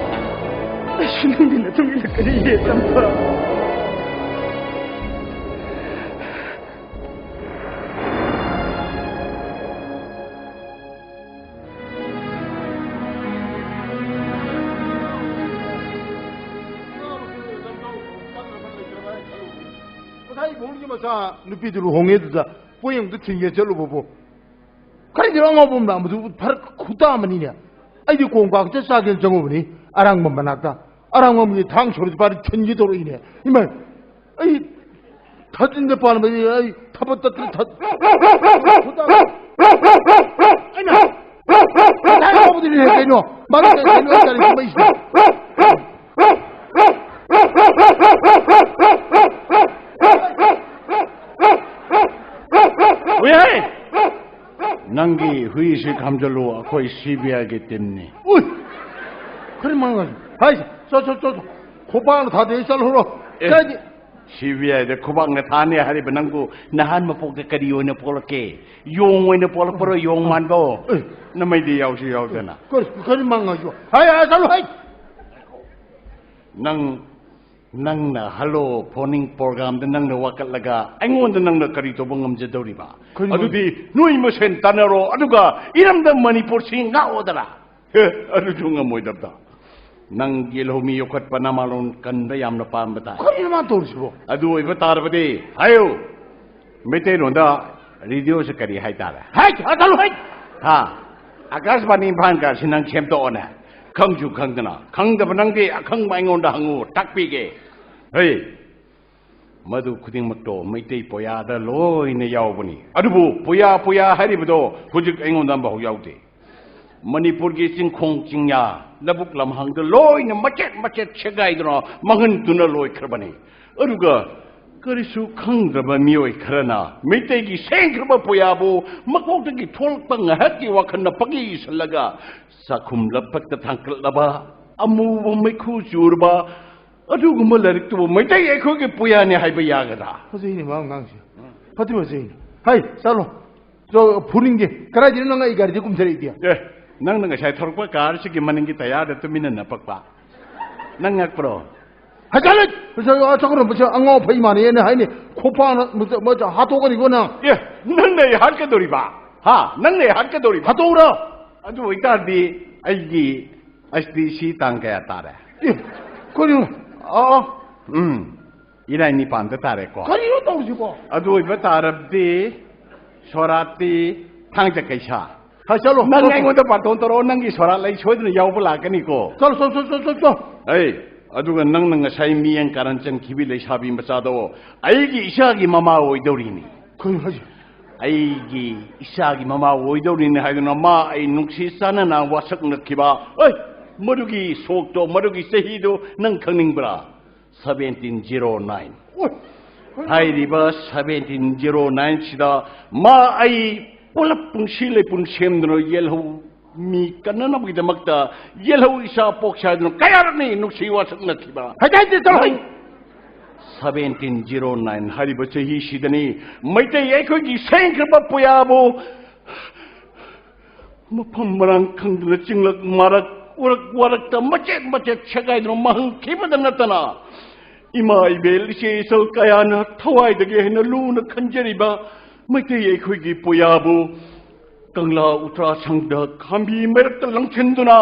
ꯑꯩꯁꯨ ꯅꯪꯒꯤ ꯅꯇꯨꯡ ꯏꯜꯂꯛꯀꯅꯤꯌꯦ, ꯇꯝꯐꯥ꯫ ꯉꯁꯥꯏ ꯏꯕꯨꯡꯒꯤ ꯃꯆꯥ ꯅꯨꯄꯤꯗꯨ ꯂꯨꯍꯣꯡꯉꯦ ꯑꯗꯨꯗ ꯄꯣꯌꯦꯡꯗꯨ ꯊꯤꯟꯒꯦ ꯆꯠꯂꯨꯕꯕꯨ, ꯀꯔꯤꯒꯤꯅꯣ ꯑꯉꯥꯎꯕ ꯑꯃ ꯂꯥꯛꯄꯗꯨ? ꯐꯔꯛ ꯈꯨꯇꯥ ꯑꯃꯅꯤꯅꯦ꯫ ꯑꯩꯗꯤ ꯀꯣꯡꯀꯥ ꯈꯛꯇ ꯆꯥꯒꯦꯅ ꯆꯪꯉꯨꯕꯅꯤ, ꯑꯔꯥꯡꯕꯝ ꯃꯅꯥꯛꯇ꯫ ꯑꯔꯥꯡꯕꯝꯒꯤ ꯊꯥꯡ ꯁꯣꯔꯤ ꯄꯥꯔꯤ ꯊꯤꯟꯒꯦ ꯇꯧꯔꯛꯏꯅꯦ꯫ ꯏꯃꯥ, ꯑꯩ ꯊꯥꯖꯤꯟꯗ ꯄꯥꯟꯕꯗꯤ ꯑꯩ ꯊꯕꯛ ꯇꯠꯇꯅ ꯊ-, ꯑꯩꯅ ꯉꯁꯥꯏ ꯉꯥꯎꯕꯗꯨꯅꯤꯅꯦ ꯀꯩꯅꯣ꯫ ꯃꯥꯅ ꯀꯩ-, ꯀꯩꯅꯣ ꯍꯥꯏꯇꯥꯔꯦ, ꯀꯨꯝꯍꯩꯁꯤꯅ꯫ ꯍꯨꯏ! ꯅꯪꯒꯤ ꯍꯨꯏꯁꯤ ꯈꯥꯝꯖꯜꯂꯨ, ꯑꯩꯈꯣꯏ ꯁꯤ ꯕꯤ ꯑꯥꯏꯒꯤ ꯇꯤꯝꯅꯤ꯫ ꯎꯏ! ꯀꯔꯤ ꯃꯥꯡꯒꯜ? ꯍꯥꯏ, ꯆꯣ, ꯆꯣ, ꯆꯣ, ꯆꯣ꯫ ꯈꯣꯡꯄꯥꯛꯅ ꯊꯥꯗꯦ, ꯆꯠꯂꯨꯔꯣ꯫ ꯑꯦ, ꯀꯥꯏꯗꯤ? ꯁꯤ ꯕꯤ ꯑꯥꯏꯗ ꯈꯨꯕꯥꯛꯅ ꯊꯥꯅꯤ ꯍꯥꯏꯔꯤꯕ ꯅꯪꯕꯨ ꯅꯍꯥꯟ ꯃꯄꯣꯛꯇ ꯀꯔꯤ ꯑꯣꯏꯅ ꯄꯣꯛꯂꯛꯀꯦ? ꯌꯣꯡ ꯑꯣꯏꯅ ꯄꯣꯛꯂꯛꯄꯔꯣ, ꯌꯣꯡ ꯃꯥꯟꯕꯣ? ꯑꯦ꯫ ꯅꯃꯩꯗꯤ ꯌꯥꯎꯁꯨ ꯌꯥꯎꯗꯅ꯫ ꯀꯔꯤ, ꯀꯔꯤ ꯃꯥꯡꯒꯜꯁꯨ? ꯍꯥꯏ, ꯍꯥꯏ, ꯆꯠꯂꯨ, ꯍꯥꯏ! ꯅꯪ, ꯅꯪꯅ ꯍꯜꯂꯣ ꯐꯣꯟꯅꯤꯡ ꯄ꯭ꯔꯣꯒ꯭ꯔꯥꯝꯗ ꯅꯪꯅ ꯋꯥꯀꯠꯂꯒ ꯑꯩꯉꯣꯟꯗ ꯅꯪꯅ ꯀꯔꯤ ꯇꯧꯕ ꯉꯝꯖꯗꯧꯔꯤꯕ? ꯀꯔꯤ ꯉꯝ- ꯑꯗꯨꯗꯤ ꯅꯣꯏ ꯃꯁꯦꯟ ꯇꯥꯟꯅꯔꯣ, ꯑꯗꯨꯒ ꯏꯔꯝꯗꯝ ꯃꯅꯤꯄꯨꯔꯁꯤ ꯉꯥꯛꯑꯣꯗꯅ꯫ ꯍꯦ, ꯑꯗꯨꯁꯨ ꯉꯝꯃꯣꯏꯗꯕꯗ꯫ ꯅꯪ ꯌꯦꯜꯍꯧꯃꯤ ꯌꯣꯛꯈꯠꯄ ꯅꯃꯥꯂꯣꯟ ꯀꯟꯕ ꯌꯥꯝꯅ ꯄꯥꯝꯕ ꯇꯥꯏ꯫ ꯀꯔꯤꯅꯣ ꯃꯥ ꯇꯧꯔꯤꯁꯤꯕꯣ? ꯑꯗꯨ ꯑꯣꯏꯕ ꯇꯥꯔꯕꯗꯤ ꯍꯥꯏꯌꯨ꯫ ꯃꯩꯇꯩꯂꯣꯟꯗ ꯔꯦꯗꯤꯑꯣꯁꯦ ꯀꯔꯤ ꯍꯥꯏꯇꯥꯔꯦ? ꯍꯩꯠ! ꯑꯇꯜ ꯍꯩꯠ! ꯍꯥ? ꯑꯀꯥꯁꯕꯥꯅꯤ ꯏꯝꯐꯥꯜ ꯀꯥꯁꯤ ꯅꯪ ꯁꯦꯝꯗꯣꯛꯑꯣꯅꯦ꯫ ꯈꯪꯁꯨ ꯈꯪꯗꯅ꯫ ꯈꯪꯗꯕ ꯅꯪꯗꯤ ꯑꯈꯪꯕ ꯑꯩꯉꯣꯟꯗ ꯍꯪꯉꯨ, ꯇꯥꯛꯄꯤꯒꯦ꯫ ꯍꯩ! ꯃꯗꯨ ꯈꯨꯗꯤꯡꯃꯛꯇꯣ ꯃꯩꯇꯩ ꯄꯣꯌꯥꯗ ꯂꯣꯏꯅ ꯌꯥꯎꯕꯅꯤ꯫ ꯑꯗꯨꯕꯨ ꯄꯣꯌꯥ, ꯄꯣꯌꯥ ꯍꯥꯏꯔꯤꯕꯗꯣ ꯍꯧꯖꯤꯛ ꯑꯩꯉꯣꯟꯗ ꯑꯃꯐꯥꯎ ꯌꯥꯎꯗꯦ꯫ ꯃꯅꯤꯄꯨꯔꯒꯤ ꯆꯤꯡꯈꯣꯡ ꯆꯤꯡꯌꯥ, ꯂꯧꯕꯨꯛ ꯂꯝꯍꯥꯡꯗ ꯂꯣꯏꯅ ꯃꯆꯦꯠ ꯃꯆꯦꯠ ꯁꯦꯒꯥꯏꯗꯨꯅ ꯃꯥꯡꯍꯟꯗꯨꯅ ꯂꯣꯏꯈ꯭ꯔꯕꯅꯤ꯫ ꯑꯗꯨꯒ ꯀꯔꯤꯁꯨ ꯈꯪꯗ꯭ꯔꯕ ꯃꯤꯑꯣꯏ ꯈꯔꯅ ꯃꯩꯇꯩꯒꯤ ꯁꯦꯡꯈ꯭ꯔꯕ ꯄꯣꯌꯥꯕꯨ ꯃꯀꯣꯛꯇꯒꯤ ꯊꯣꯛꯂꯛꯄ ꯉꯥꯏꯍꯥꯛꯀꯤ ꯋꯥꯈꯜꯅ ꯄꯪꯏ ꯏꯁꯜꯂꯒ ꯆꯥꯛꯈꯨꯝ ꯂꯞꯄꯛꯇ ꯊꯥꯡꯀꯠꯂꯕ ꯑꯃꯨꯕ ꯃꯩꯈꯨ ꯆꯨꯔꯕ ꯑꯗꯨꯒꯨꯝꯕ ꯂꯥꯏꯔꯤꯛꯇꯨꯕꯨ ꯃꯩꯇꯩ ꯑꯩꯈꯣꯏꯒꯤ ꯄꯨꯌꯥꯅꯤ ꯍꯥꯏꯕ ꯌꯥꯒꯗ꯭ꯔꯥ? ꯐꯖꯩꯅꯦ ꯃꯥ ꯑꯉꯥꯡꯁꯦ꯫ ꯐꯗꯤ ꯐꯖꯩꯅꯦ꯫ ꯍꯩ, ꯆꯠꯂꯣ꯫ ꯆꯣ, ꯐꯨꯅꯤꯡꯗꯦ꯫ ꯀꯗꯥꯏꯗꯩꯅꯣ ꯅꯪ ꯑꯩ ꯒꯥꯔꯤꯗ ꯀꯨꯝꯊꯔꯛꯏꯗꯤ? ꯑꯦ, ꯅꯪꯅ ꯉꯁꯥꯏ ꯊꯧꯔꯛꯄ ꯀꯥꯔꯁꯤꯒꯤ ꯃꯅꯤꯡꯒꯤ ꯇꯌꯥꯔꯗ ꯇꯨꯃꯤꯟꯅ ꯅꯞꯄꯛꯄ꯫ ꯅꯪ ꯉꯛꯄ꯭ꯔꯣ? ꯍꯥꯏꯖꯜꯂꯦ! ꯃꯁꯤ ꯑꯉꯥꯎ ꯑꯐꯩ ꯃꯥꯟꯅꯩꯅ ꯍꯥꯏꯅꯤ꯫ ꯈꯣꯡꯄꯥꯛꯅ ꯃꯁꯤ, ꯃꯁꯤ ꯍꯥꯠꯇꯣꯛꯀꯅꯤꯀꯣ ꯅꯪ꯫ ꯑꯦ, ꯅꯪꯅ ꯑꯩ ꯍꯥꯠꯀꯗꯧꯔꯤꯕ? ꯍꯥ? ꯅꯪꯅ ꯑꯩ ꯍꯥꯠꯀꯗꯧꯔꯤꯕ? ꯍꯥꯠꯇꯣꯛꯎꯔꯣ? ꯑꯗꯨ ꯑꯣꯏꯇꯥꯔꯗꯤ ꯑꯩꯒꯤ ꯑꯁꯤꯗꯤ ꯁꯤ ꯇꯥꯡ ꯀꯌꯥ ꯇꯥꯔꯦ? ꯑꯦ, ꯀꯔꯤꯅꯣ? ꯑꯣ, ꯎꯝ꯫ ꯏꯔꯥꯏ ꯅꯤꯄꯥꯟꯗ ꯇꯥꯔꯦꯀꯣ꯫ ꯀꯔꯤꯅꯣ ꯇꯧꯔꯤꯁꯤꯕꯣ? ꯑꯗꯨ ꯑꯣꯏꯕ ꯇꯥꯔꯕꯗꯤ ꯁꯣꯔꯥꯠꯇꯤ ꯊꯥꯡꯖ ꯀꯩꯁꯥ꯫ ꯍꯥꯏ, ꯆꯠꯂꯣ, ꯅꯪ ꯆꯠꯂꯣ꯫ ꯑꯩꯉꯣꯟꯗ ꯕꯥꯔꯇꯣꯟ ꯇꯧꯔꯛꯑꯣ, ꯅꯪꯒꯤ ꯁꯣꯔꯥꯠ ꯑꯩ ꯁꯣꯏꯗꯅ ꯌꯥꯎꯕ ꯂꯥꯛꯀꯅꯤꯀꯣ꯫ ꯆꯠꯂꯣ, ꯆꯠꯂꯣ, ꯆꯠꯂꯣ, ꯆꯠꯂꯣ, ꯆꯠꯂꯣ꯫ ꯑꯩ, ꯑꯗꯨꯒ ꯅꯪꯅ ꯉꯁꯥꯏ ꯃꯤꯌꯦꯡ ꯀꯥꯔꯟ ꯆꯟꯈꯤꯕꯤ ꯂꯩꯁꯥꯕꯤ ꯃꯆꯥꯗꯣ ꯑꯩꯒꯤ ꯏꯆꯥꯒꯤ ꯃꯃꯥ ꯑꯣꯏꯗꯧꯔꯤꯅꯤ꯫ ꯀꯩꯅꯣ ꯍꯥꯏꯁꯦ? ꯑꯩꯒꯤ ꯏꯆꯥꯒꯤ ꯃꯃꯥ ꯑꯣꯏꯗꯧꯔꯤꯅꯤ ꯍꯥꯏꯗꯨꯅ ꯃꯥ ꯑꯩ ꯅꯨꯡꯁꯤ ꯆꯥꯟꯅꯅ ꯋꯥꯁꯛꯅꯈꯤꯕ, ꯑꯩ, ꯃꯗꯨꯒꯤ ꯁꯣꯛꯇꯣ, ꯃꯗꯨꯒꯤ ꯆꯍꯤꯗꯣ ꯅꯪ ꯈꯪꯅꯤꯡꯕ꯭ꯔꯥ? Seventeen zero nine. ꯑꯣꯏ! ꯍꯥꯏꯔꯤꯕ ꯁꯚꯦꯟꯇꯤꯟ ꯖꯤꯔꯣ ꯅꯥꯏꯟꯁꯤꯗ ꯃꯥ ꯑꯩ ꯄꯨꯂꯞ ꯄꯨꯟꯁꯤ ꯂꯩꯄꯨꯟ ꯁꯦꯝꯗꯨꯅ ꯌꯦꯜꯍꯧ ꯃꯤ ꯀꯟꯅꯅꯕꯒꯤꯗꯃꯛꯇ ꯌꯦꯜꯍꯧ ꯏꯆꯥ ꯄꯣꯛꯁꯦ ꯍꯥꯏꯗꯨꯅ ꯀꯌꯥꯔꯛꯅꯤ ꯅꯨꯡꯁꯤ ꯋꯥꯁꯛꯅꯈꯤꯕ? ꯍꯥꯏꯖꯗꯦ, ꯆꯠꯂꯣ꯫ ꯁꯚꯦꯟꯇꯤꯟ ꯖꯤꯔꯣ ꯅꯥꯏꯟ ꯍꯥꯏꯔꯤꯕ ꯆꯍꯤꯁꯤꯗꯅꯤ ꯃꯩꯇꯩ ꯑꯩꯈꯣꯏꯒꯤ ꯁꯦꯡꯈ꯭ꯔꯕ ꯄꯨꯌꯥꯕꯨ ꯃꯐꯝ ꯃꯔꯥꯡ ꯈꯪꯗꯅ ꯆꯤꯡꯂꯛ ꯃꯔꯛ ꯎꯔꯛ ꯋꯥꯔꯛꯇ ꯃꯆꯦꯠ ꯃꯆꯦꯠ ꯁꯦꯒꯥꯏꯗꯨꯅ ꯃꯥꯡꯈꯤꯕꯗ ꯅꯠꯇꯅ, ꯏꯃꯥ ꯏꯕꯦꯜ ꯏꯆꯦ ꯏꯆꯜ ꯀꯌꯥꯅ ꯊꯋꯥꯏꯗꯒꯤ ꯍꯦꯟꯅ ꯂꯨꯅ ꯈꯟꯖꯔꯤꯕ ꯃꯩꯇꯩ ꯑꯩꯈꯣꯏꯒꯤ ꯄꯨꯌꯥꯕꯨ ꯀꯪꯂꯥ ꯎꯇ꯭ꯔꯥꯁꯪꯗ ꯈꯥꯝꯕꯤ ꯃꯔꯛꯇ ꯂꯪꯁꯤꯟꯗꯨꯅ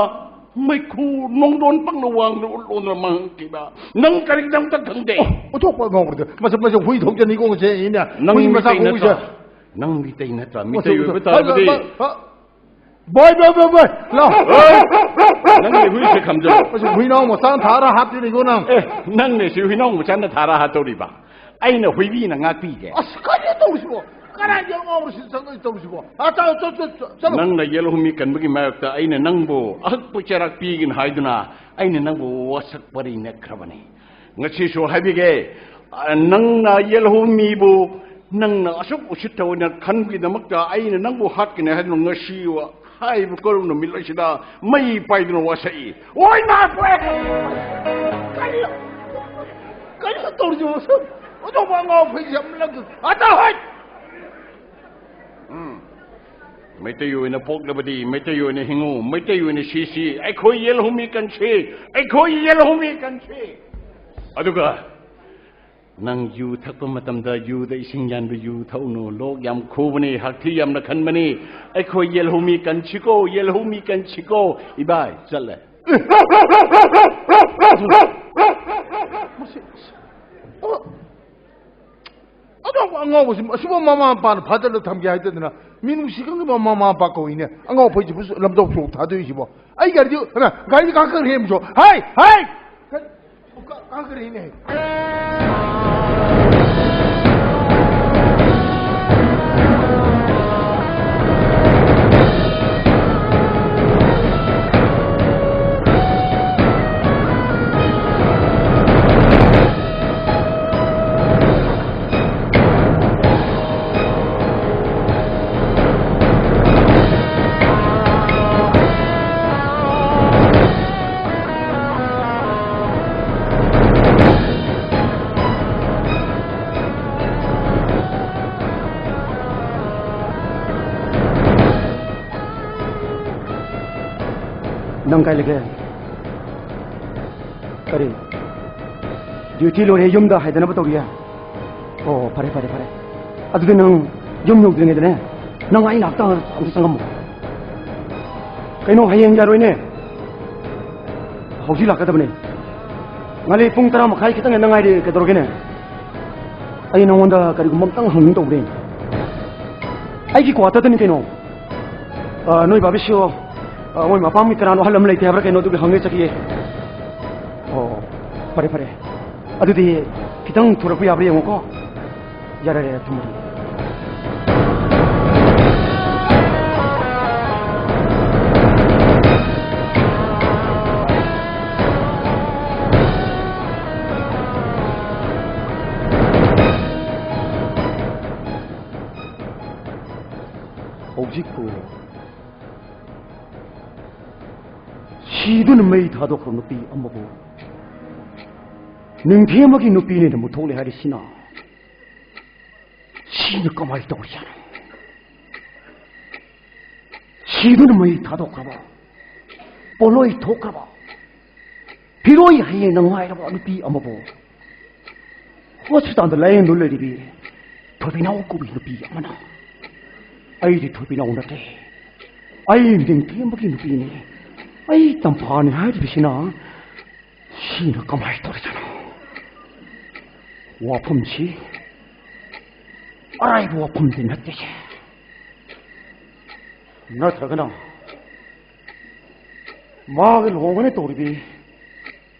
ꯃꯩꯈꯨ ꯅꯣꯡꯗꯣꯟ ꯄꯪꯅ ꯋꯥꯡꯅ ꯎꯠꯂꯣꯟꯗꯨꯅ ꯃꯥꯡꯈꯤꯕ ꯅꯪ ꯀꯔꯤꯒꯤꯗꯃꯛꯇ ꯈꯪꯗꯦ? ꯑꯣꯟꯊꯣꯛꯄ ꯉꯥꯎꯕꯗ ꯃꯁꯛ ꯃꯁꯛ ꯍꯨꯏ ꯊꯣꯛꯆꯅꯤꯀꯣ ꯉꯁꯤ ꯑꯩꯅ꯫ ꯅꯪ ꯍꯨꯏ ꯃꯆꯥ ꯃꯤꯇꯩ ꯀꯣꯛꯏꯁꯦ꯫ ꯅꯠꯇ꯭ꯔꯥ? ꯅꯪ ꯃꯤꯇꯩ ꯅꯠꯇ꯭ꯔꯥ? ꯃꯤꯇꯩ ꯃꯁꯛ ꯑꯣꯏꯕ ꯃꯁꯛ ꯇꯥꯔꯕꯗꯤ꯫ ꯍ, ꯍ, ꯍ꯫ ꯕꯣꯏ, ꯕꯣꯏ, ꯕꯣꯏ, ꯕꯣꯏ, ꯂꯥꯎ꯫ ꯅꯪꯒꯤ ꯍꯨꯏꯁꯦ ꯈꯝꯖꯜꯂꯣ꯫ ꯃꯁꯤ ꯍꯨꯏꯅꯥꯎ ꯃꯆꯥꯅ ꯊꯥꯔ ꯍꯥꯞꯇꯣꯏꯅꯤꯀꯣ ꯅꯪ꯫ ꯑꯦ, ꯅꯪꯅꯦ ꯁꯤ ꯍꯨꯏꯅꯥꯎ ꯃꯆꯥꯅ ꯊꯥꯔ ꯍꯥꯠꯇꯧꯔꯤꯕ꯫ ꯑꯩꯅ ꯍꯨꯏꯕꯤꯅ ꯉꯥꯛꯄꯤꯒꯦ꯫ ꯑꯁ, ꯀꯔꯤꯅꯣ ꯇꯧꯔꯤꯁꯤꯕꯣ? ꯀꯅꯥ ꯌꯦꯜꯉꯥꯎꯕꯁꯤ ꯆꯪꯉꯛꯏ ꯇꯧꯔꯤꯁꯤꯕꯣ? ꯑꯥ, ꯆꯠꯂꯣ, ꯆꯠꯂꯣ, ꯆꯠꯂꯣ, ꯆꯠꯂꯣ꯫ ꯅꯪꯅ ꯌꯦꯜꯍꯧꯃꯤ ꯀꯟꯕꯒꯤ ꯃꯥꯌꯣꯛꯇ ꯑꯩꯅ ꯅꯪꯕꯨ ꯑꯍꯛꯄ ꯆꯩꯔꯥꯛ ꯄꯤꯒꯅꯤ ꯍꯥꯏꯗꯨꯅ ꯑꯩꯅ ꯅꯪꯕꯨ ꯋꯥꯁꯛ ꯄꯔꯤ ꯅꯦꯛꯈ꯭ꯔꯕꯅꯤ꯫ ꯉꯁꯤꯁꯨ ꯍꯥꯏꯕꯤꯒꯦ, ꯑ, ꯅꯪꯅ ꯌꯦꯜꯍꯧꯃꯤꯕꯨ ꯅꯪꯅ ꯑꯁꯨꯛ ꯎꯁꯤꯠꯇ ꯑꯣꯏꯅ ꯈꯟꯕꯒꯤꯗꯃꯛꯇ ꯑꯩꯅ ꯅꯪꯕꯨ ꯍꯥꯠꯀꯅꯤ ꯍꯥꯏꯗꯨꯅ ꯉꯁꯤ ꯍꯥꯏꯔꯤꯕ ꯀꯣꯔꯧ ꯅꯨꯃꯤꯠ ꯑꯁꯤꯗ ꯃꯩ ꯄꯥꯏꯗꯨꯅ ꯋꯥꯁꯛꯏ꯫ ꯑꯣꯏ ꯃꯥ ꯄꯣꯛꯑꯦ! ꯀꯔꯤ, ꯀꯔꯤ ꯇꯧꯔꯤꯁꯤꯕꯣ? ꯑꯇꯣꯞꯄ ꯑꯉꯥꯎ ꯑꯐꯩꯁꯦ ꯌꯥꯝ ꯂꯪ-, ꯑꯇ ꯍꯣꯏ! ꯎꯝ꯫ ꯃꯩꯇꯩ ꯑꯣꯏꯅ ꯄꯣꯛꯂꯕꯗꯤ ꯃꯩꯇꯩ ꯑꯣꯏꯅ ꯍꯤꯡꯉꯨ, ꯃꯩꯇꯩ ꯑꯣꯏꯅ ꯁꯤꯁꯤ꯫ ꯑꯩꯈꯣꯏ ꯌꯦꯜꯍꯧꯃꯤ ꯀꯟꯁꯤ, ꯑꯩꯈꯣꯏ ꯌꯦꯜꯍꯧꯃꯤ ꯀꯟꯁꯤ꯫ ꯑꯗꯨꯒ ꯅꯪ ꯌꯨ ꯊꯛꯄ ꯃꯇꯝꯗ ꯌꯨꯗ ꯏꯁꯤꯡ ꯌꯥꯟꯕ ꯌꯨ ꯊꯛꯎꯅꯨ꯫ ꯂꯣꯛ ꯌꯥꯝ ꯈꯨꯕꯅꯤ, ꯍꯛꯊꯤ ꯌꯥꯝꯅ ꯈꯟꯕꯅꯤ꯫ ꯑꯩꯈꯣꯏ ꯌꯦꯜꯍꯧꯃꯤ ꯀꯟꯁꯤꯀꯣ, ꯌꯦꯜꯍꯧꯃꯤ ꯀꯟꯁꯤꯀꯣ꯫ ꯏꯕꯥꯏ, ꯆꯠꯂꯦ꯫ ꯃꯁꯤ, ꯑꯣ, ꯑꯗꯣ ꯑꯉꯥꯎꯕꯁꯤ, ꯑꯁꯤꯕꯨ ꯃꯃꯥ ꯃꯄꯥꯅ ꯐꯥꯗꯔꯗ ꯊꯝꯒꯦ ꯍꯥꯏꯗꯗꯅ ꯃꯤꯅꯨꯡꯁꯤ ꯈꯪꯗꯕ ꯃꯃꯥ ꯃꯄꯥ ꯀꯧꯏꯅꯦ꯫ ꯑꯉꯥꯎ ꯑꯐꯩꯁꯤꯕꯨ ꯂꯝꯖꯥꯎ ꯁꯣꯔꯣꯛ ꯊꯥꯗꯣꯛꯏꯁꯤꯕꯣ꯫ ꯑꯩ ꯒꯥꯔꯤꯗꯨ, ꯍꯩꯃꯥ, ꯒꯥꯔꯤꯗꯨ ꯀꯥꯈꯠꯈ꯭ꯔꯦ ꯑꯃꯁꯨ꯫ ꯍꯥꯏ! ꯍꯥꯏ! ꯀ-, ꯀꯥꯈꯠꯈ꯭ꯔꯦꯅꯦ꯫ ꯅꯪ ꯀꯥꯏ ꯂꯩꯒꯦ? ꯀꯔꯤ? ꯗ꯭ꯌꯨꯇꯤ ꯂꯣꯏꯔꯦ, ꯌꯨꯝꯗ ꯍꯥꯏꯗꯅꯕ ꯇꯧꯔꯤꯌꯦ? ꯑꯣ, ꯐꯔꯦ, ꯐꯔꯦ, ꯐꯔꯦ꯫ ꯑꯗꯨꯗꯤ ꯅꯪ ꯌꯨꯝ ꯌꯧꯗ꯭ꯔꯤꯉꯩꯗꯅꯦ, ꯅꯪ ꯑꯩ ꯅꯥꯛꯇ ꯑꯝꯇ ꯆꯪꯉꯝꯃꯣ꯫ ꯀꯩꯅꯣ, ꯍꯌꯦꯡ ꯌꯥꯔꯣꯏꯅꯦ? ꯍꯧꯖꯤꯛ ꯂꯥꯛꯀꯗꯕꯅꯦ꯫ ꯉꯥꯂꯤ ꯄꯨꯡ ꯇꯔꯥ ꯃꯈꯥꯏ ꯈꯤꯇꯪ ꯍꯦꯟꯅ ꯉꯥꯏꯔꯦ, ꯀꯩꯗꯧꯔꯒꯦꯅꯦ? ꯑꯩ ꯅꯉꯣꯟꯗ ꯀꯔꯤꯒꯨꯝꯕ ꯑꯝꯇꯪ ꯍꯪꯅꯤꯡ ꯇꯧꯕꯅꯦ꯫ ꯑꯩꯒꯤ ꯀ꯭ꯋꯥꯇꯔꯗꯅꯤ ꯀꯩꯅꯣ꯫ ꯑ, ꯅꯣꯏ ꯕꯥꯕꯤꯁꯨ, ꯑ, ꯃꯣꯏ ꯃꯄꯥꯝꯒꯤ ꯀꯅꯥꯅꯣ ꯑꯍꯜ ꯑꯃ ꯂꯩꯇꯦ ꯍꯥꯏꯕ꯭ꯔꯥ ꯀꯩꯅꯣ, ꯑꯗꯨꯒꯤ ꯍꯪꯉꯦ ꯆꯠꯈꯤꯌꯦ꯫ ꯑꯣ, ꯐꯔꯦ, ꯐꯔꯦ꯫ ꯑꯗꯨꯗꯤ ꯈꯤꯇꯪ ꯈꯤꯇꯪ ꯊꯨꯔꯛꯄ ꯌꯥꯕ꯭ꯔꯥ ꯌꯦꯡꯉꯨꯀꯣ꯫ ꯌꯥꯔꯦ, ꯌꯥꯔꯦ, ꯊꯨꯝꯃꯔꯤ꯫ ꯍꯧꯖꯤꯛꯄꯨ ꯁꯤꯗꯨꯅ ꯃꯩ ꯊꯥꯗꯣꯛꯈ꯭ꯔꯕ ꯅꯨꯄꯤ ꯑꯃꯕꯨ ꯅꯤꯡꯊꯦꯝꯕꯒꯤ ꯅꯨꯄꯤꯅꯦꯅ ꯃꯨꯠꯊꯣꯛꯂꯦ ꯍꯥꯏꯔꯤꯁꯤꯅ, ꯁꯤꯅ ꯀꯃꯥꯏꯅ ꯇꯧꯔꯤꯖꯥꯠꯅꯣ? ꯁꯤꯗꯨꯅ ꯃꯩ ꯊꯥꯗꯣꯛꯈ꯭ꯔꯕ, ꯄꯣꯠꯂꯣꯏ ꯊꯣꯛꯈ꯭ꯔꯕ, ꯐꯤꯔꯣꯏ ꯍꯌꯦꯡꯅ ꯉꯥꯏꯔꯕ ꯅꯨꯄꯤ ꯑꯃꯕꯨ ꯍꯣꯁꯄꯤꯇꯥꯜꯗ ꯂꯥꯌꯦꯡꯗꯨꯅ ꯂꯩꯔꯤꯕꯤ ꯊꯣꯏꯕꯤꯅꯥꯎ ꯀꯧꯕꯤ ꯅꯨꯄꯤ ꯑꯃꯅ, "ꯑꯩꯗꯤ ꯊꯣꯏꯕꯤꯅꯥꯎ ꯅꯠꯇꯦ, ꯑꯩ ꯅꯤꯡꯊꯦꯝꯕꯒꯤ ꯅꯨꯄꯤꯅꯤ, ꯑꯩ ꯇꯝꯐꯥꯅꯤ" ꯍꯥꯏꯔꯤꯕꯁꯤꯅ, ꯁꯤꯅ ꯀꯃꯥꯏꯅ ꯇꯧꯔꯤꯖꯥꯠꯅꯣ? ꯋꯥꯐꯝꯁꯤ ꯑꯔꯥꯏꯕ ꯋꯥꯐꯝꯗꯤ ꯅꯠꯇꯦ꯫ ꯅꯠꯇ꯭ꯔꯒꯅ ꯃꯥꯒ ꯂꯨꯍꯣꯡꯒꯅꯤ ꯇꯧꯔꯤꯕꯤ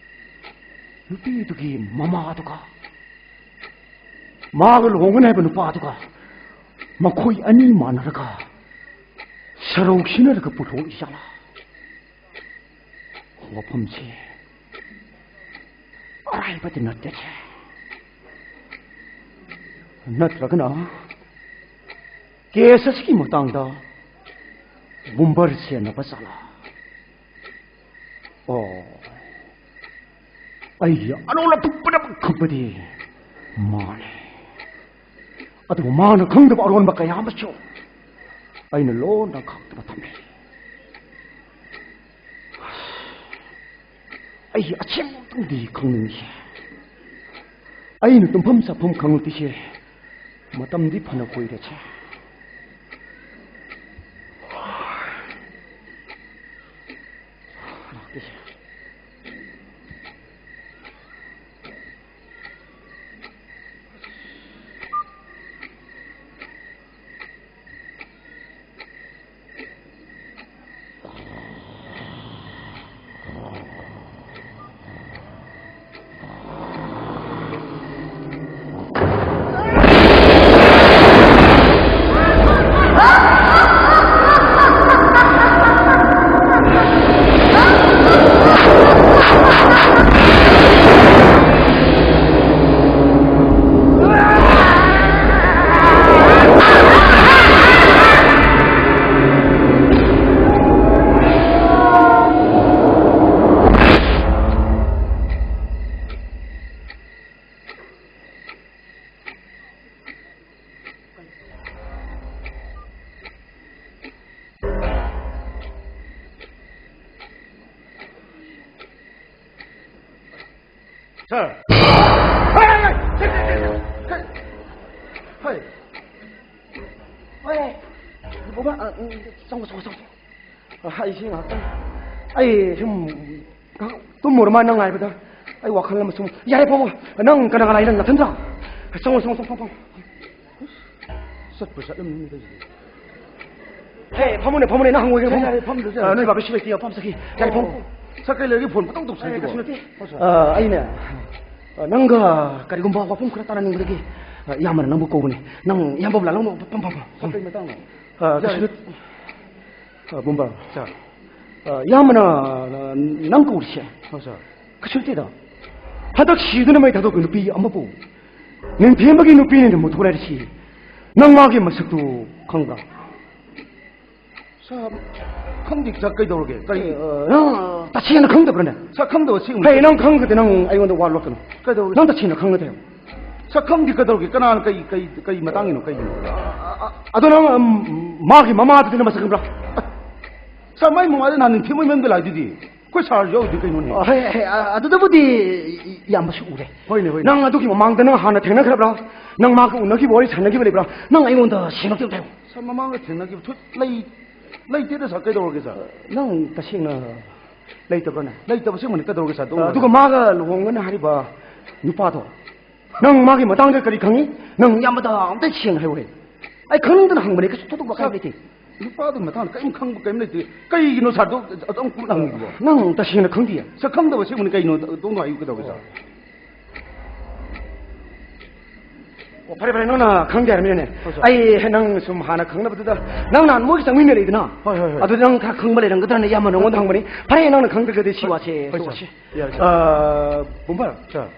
ꯅꯨꯄꯤꯗꯨꯒꯤ ꯃꯃꯥꯗꯨꯒ ꯃꯥꯒ ꯂꯨꯍꯣꯡꯒꯅꯤ ꯍꯥꯏꯕ ꯅꯨꯄꯥꯗꯨꯒ ꯃꯈꯣꯏ ꯑꯅꯤ ꯃꯥꯟꯅꯔꯒ ꯁꯔꯧ ꯁꯤꯟꯅꯔꯒ ꯄꯨꯊꯣꯛꯏ ꯖꯥꯠꯂꯥ? ꯋꯥꯐꯝꯁꯦ ꯑꯔꯥꯏꯕꯗꯤ ꯅꯠꯇꯦ꯫ ꯅꯠꯇ꯭ꯔꯒꯅ ꯀꯦꯁ ꯑꯁꯤꯒꯤ ꯃꯇꯥꯡꯗ ꯕꯨꯝꯕꯔ ꯁꯦꯟꯅꯕ ꯖꯥꯠꯂꯥ? ꯑꯣ, ꯑꯩꯒꯤ ꯑꯔꯣꯜ ꯑꯗꯨ ꯄꯨꯝꯅꯃꯛ ꯈꯪꯕꯗꯤ ꯃꯥꯅꯤ꯫ ꯑꯗꯨꯕꯨ ꯃꯥꯅ ꯈꯪꯗꯕ ꯑꯔꯣꯟꯕ ꯀꯌꯥ ꯑꯃꯁꯨ ꯑꯩꯅ ꯂꯣꯟꯅ ꯈꯪꯗꯕ ꯊꯝꯃꯤ꯫ ꯑꯩꯒꯤ ꯑꯁꯦꯡꯕ ꯃꯇꯝꯗꯤ ꯈꯪꯅꯤꯡꯉꯤ꯫ ꯑꯩꯅ ꯇꯨꯝꯐꯝ ꯆꯥꯐꯝ ꯈꯪꯂꯛꯇ꯭ꯔꯤꯁꯦ ꯃꯇꯝꯗꯤ ꯐꯅ ꯀꯨꯏꯔꯦ꯫ ꯂꯥꯛꯇ꯭ꯔꯤꯁꯦ꯫ ꯁꯥꯔ꯫ ꯍꯣꯏ꯫ ꯕꯣꯕꯥ, ꯑ, ꯎꯝ, ꯆꯪꯉꯣ, ꯆꯪꯉꯣ, ꯆꯪꯉꯣ꯫ ꯑ, ꯑꯩꯁꯤ ꯉꯥꯏꯍꯥꯛꯇꯪ, ꯑꯩ ꯁꯨꯝ ꯉꯥꯏꯍꯥꯛ ꯇꯨꯝꯃꯨꯔ ꯃꯥ ꯅꯪ ꯉꯥꯏꯕꯗ ꯑꯩ ꯋꯥꯈꯜ ꯑꯃ ꯁꯨꯝ, ꯌꯥꯔꯦ, ꯐꯝꯃꯣ꯫ ꯅꯪ ꯀꯅꯥ ꯀꯅꯥ ꯂꯩ? ꯅꯪ ꯅꯊꯟꯗ꯭ꯔꯣ? ꯆꯪꯉꯣ, ꯆꯪꯉꯣ, ꯆꯪꯉꯣ, ꯐꯝꯃꯣ, ꯐꯝꯃꯣ꯫ ꯆꯠꯄꯨ ꯆꯠꯂꯝꯅꯤꯅꯦ ꯇꯧꯔꯤꯁꯤꯗꯤ꯫ ꯍꯦ, ꯐꯝꯃꯨꯅꯦ, ꯐꯝꯃꯨꯅꯦ, ꯅꯪ ꯍꯪꯉꯣꯏꯒꯦ, ꯌꯥꯔꯦ, ꯐꯝꯃꯨ꯫ ꯌꯥꯔꯦ, ꯐꯝꯗ꯭ꯔꯁꯨ ꯌꯥꯔꯦ꯫ ꯑ, ꯅꯣꯏ ꯕꯥꯕꯤꯁꯨ ꯂꯩꯇꯦ, ꯐꯝ ꯆꯠꯈꯤ꯫ ꯌꯥꯔꯦ, ꯐꯝꯃꯨ꯫ ꯑꯣ, ꯁꯛ ꯀꯩ ꯂꯩꯔꯒꯦ ꯐꯣꯟ ꯄꯪꯇꯧ ꯑꯦ, ꯇꯧꯁꯜꯂꯤꯗꯨꯕꯣ? ꯀꯩꯁꯨ ꯅꯠꯇꯦ꯫ ꯑ, ꯑꯩꯅꯦ, ꯑ, ꯅꯪꯒ ꯀꯔꯤꯒꯨꯝꯕ ꯋꯥꯐꯝ ꯈꯔ ꯇꯥꯟꯅꯅꯤꯡꯕꯗꯒꯤ, ꯑ, ꯏꯌꯥꯝꯕꯅ ꯅꯪꯕꯨ ꯀꯧꯕꯅꯦ꯫ ꯅꯪ ꯏꯌꯥꯝꯕ ꯂꯥꯛꯂꯝꯃꯣ, ꯐꯝ, ꯐꯝ, ꯐꯝ꯫ ꯁꯛ ꯀꯩ ꯃꯇꯥꯡꯅꯣ? ꯑ, ꯀꯩꯁꯨ ꯌꯥꯔꯦ꯫ ꯅꯠ-, ꯑ, ꯕꯨꯝꯕ꯫ ꯁꯥꯔ꯫ ꯑ, ꯏꯌꯥꯝꯕꯅ, ꯑ, ꯅꯪ ꯀꯧꯔꯤꯁꯦ? ꯍꯣꯏ, ꯁꯥꯔ꯫ ꯀꯩꯁꯨ ꯅꯠꯇꯦꯗ꯫ ꯍꯟꯗꯛ ꯁꯤꯗꯨꯅ ꯃꯩ ꯊꯥꯗꯣꯛꯄ ꯅꯨꯄꯤ ꯑꯃꯕꯨ ꯅꯤꯡꯊꯦꯝꯕꯒꯤ ꯅꯨꯄꯤꯅ ꯃꯨꯊꯣꯔꯛꯏꯁꯤ ꯅꯪ ꯃꯥꯒꯤ ꯃꯁꯛꯇꯨ ꯈꯪꯕ꯭ꯔꯥ? ꯁꯥꯔ, ꯈꯪꯗꯦ ꯁꯥꯔ, ꯀꯩꯗꯧꯔꯒꯦ? ꯀꯔꯤ? ꯑ, ꯅꯪ ꯇꯁꯦꯡꯅ ꯈꯪꯗꯕ꯭ꯔꯅꯦ? ꯁꯥꯔ, ꯈꯪꯗꯕ ꯁꯤꯒꯨꯝꯕ ꯍꯦ, ꯅꯪ ꯈꯪꯗ꯭ꯔꯗꯤ ꯅꯪ ꯑꯩꯉꯣꯟꯗ ꯋꯥ ꯂꯣꯠꯀꯅꯨ꯫ ꯀꯩꯗꯧꯔꯒꯦ? ꯅꯪ ꯇꯁꯦꯡꯅ ꯈꯪꯒꯗꯕ꯫ ꯁꯥꯔ, ꯈꯪꯗꯦ, ꯀꯩꯗꯧꯔꯒꯦ? ꯀꯅꯥꯅ ꯀꯩ, ꯀꯩ, ꯀꯩ ꯃꯇꯥꯡꯒꯤꯅꯣ? ꯀꯩꯒꯤꯅꯣ? ꯑ, ꯑ, ꯑꯗꯣ ꯅꯪ, ꯎꯝ, ꯃꯥꯒꯤ ꯃꯃꯥꯗꯨꯗꯤ ꯅꯪ ꯃꯁꯛ ꯈꯪꯕ꯭ꯔꯥ? ꯁꯥꯔ, ꯃꯥꯏ ꯃꯃꯥꯗꯤ ꯅꯍꯥꯟ ꯅꯤꯡꯊꯦꯝ ꯃꯌꯨꯝꯗ ꯂꯥꯛꯏꯗꯨꯗꯤ꯫ ꯑꯩꯈꯣꯏ ꯁꯥꯔꯁꯨ ꯌꯥꯎꯔꯤꯗꯨ ꯀꯩꯅꯣꯅꯦ? ꯑ, ꯍꯦ, ꯍꯦ, ꯑ, ꯑꯗꯨꯗꯕꯨꯗꯤ ꯏ-, ꯏꯌꯥꯝꯕꯁꯨ ꯎꯔꯦ꯫ ꯍꯣꯏꯅꯦ, ꯍꯣꯏꯅꯦ꯫ ꯅꯪ ꯑꯗꯨꯒꯤ ꯃꯃꯥꯡꯗ ꯅꯪ ꯍꯥꯟꯅ ꯊꯦꯡꯅꯈ꯭ꯔꯕ꯭ꯔꯥ? ꯅꯪ ꯃꯥꯒ ꯎꯅꯈꯤꯕ ꯋꯥꯔꯤ ꯁꯥꯟꯅꯈꯤꯕ ꯂꯩꯕ꯭ꯔꯥ? ꯅꯪ ꯑꯩꯉꯣꯟꯗ ꯁꯦꯡꯅ ꯑꯝꯇ ꯍꯥꯏꯌꯨ꯫ ꯁꯥꯔ, ꯃꯃꯥꯡꯗ ꯊꯦꯡꯅꯈꯤꯕ ꯊꯨ-, ꯂꯩ-, ꯂꯩꯇꯦꯗ ꯁꯥꯔ, ꯀꯩꯗꯧꯔꯒꯦ ꯁꯥꯔ? ꯅꯪ ꯇꯁꯦꯡꯅ ꯂꯩꯇꯕ꯭ꯔꯅꯦ? ꯂꯩꯇꯕ ꯑꯁꯦꯡꯕꯅꯤ, ꯀꯩꯗꯧꯔꯒꯦ ꯁꯥꯔ? ꯑꯗꯨ ꯑ, ꯑꯗꯨꯒ ꯃꯥꯒ ꯂꯨꯍꯣꯡꯒꯅꯤ ꯍꯥꯏꯔꯤꯕ ꯅꯨꯄꯥꯗꯣ, ꯅꯪ ꯃꯥꯒꯤ ꯃꯇꯥꯡꯗ ꯀꯔꯤ ꯈꯪꯉꯤ? ꯅꯪ ꯏꯌꯥꯝꯕꯗ ꯑꯝꯇ ꯁꯦꯡꯅ ꯍꯥꯏꯌꯨꯍꯦ꯫ ꯑꯩ ꯈꯪꯅꯤꯡꯗꯅ ꯍꯪꯕꯅꯦ, ꯀꯩꯁꯨ ꯊꯣꯏꯗꯣꯛꯄ ꯀꯥꯏꯕ ꯂꯩꯇꯦ꯫ ꯅꯨꯄꯥꯗꯨꯒꯤ ꯃꯇꯥꯡꯗ ꯀꯔꯤꯝ ꯈꯪꯕ ꯀꯔꯤꯝ ꯂꯩꯇꯦ꯫ ꯀꯩꯒꯤꯅꯣ ꯁꯥꯔꯗꯣ ꯑꯗꯨꯝ ꯀꯨꯞꯅ ꯍꯪꯉꯤꯗꯨꯕꯣ? ꯅꯪ ꯇꯁꯦꯡꯅ ꯈꯪꯗꯤꯌꯦ? ꯁꯥꯔ, ꯈꯪꯗꯕ ꯑꯁꯦꯡꯕꯅꯤ, ꯀꯩꯅꯣ ꯑꯗꯣꯝꯗ ꯍꯥꯏꯌꯨ ꯀꯩꯗꯧꯔꯒꯦ ꯁꯥꯔ? ꯑꯣ, ꯐꯔꯦ, ꯐꯔꯦ, ꯅꯪꯅ ꯈꯪꯗꯦ ꯍꯥꯏꯔꯕꯅꯤꯅꯦ꯫ ꯍꯣꯏ, ꯁꯥꯔ꯫ ꯑꯩ ꯅꯪ ꯁꯨꯝ ꯍꯥꯟꯅ ꯈꯪꯅꯕꯗꯨꯗ ꯅꯪ ꯅꯍꯥꯟ ꯃꯣꯏꯒꯤ ꯆꯪꯃꯤꯟꯅꯔꯛꯏꯗꯅ? ꯍꯣꯏ, ꯍꯣꯏ, ꯍꯣꯏ꯫ ꯑꯗꯨꯗ ꯅꯪ ꯈꯔ ꯈꯪꯕ ꯂꯩꯔꯝꯒꯗ꯭ꯔꯅ ꯏꯌꯥꯝꯕ ꯅꯉꯣꯟꯗ ꯍꯪꯕꯅꯤ꯫ ꯐꯔꯦ, ꯅꯪꯅ ꯈꯪꯗ꯭ꯔꯒꯗꯤ ꯁꯤ ꯍꯣꯏ, ꯋꯥꯁꯦ ꯍꯣꯏ, ꯁꯥꯔ꯫ ꯇꯣꯛꯑꯁꯤ꯫ ꯌꯥꯔꯦ, ꯁꯥꯔ꯫ ꯑ, ꯕꯨꯝꯕꯔ꯫ ꯁꯥꯔ꯫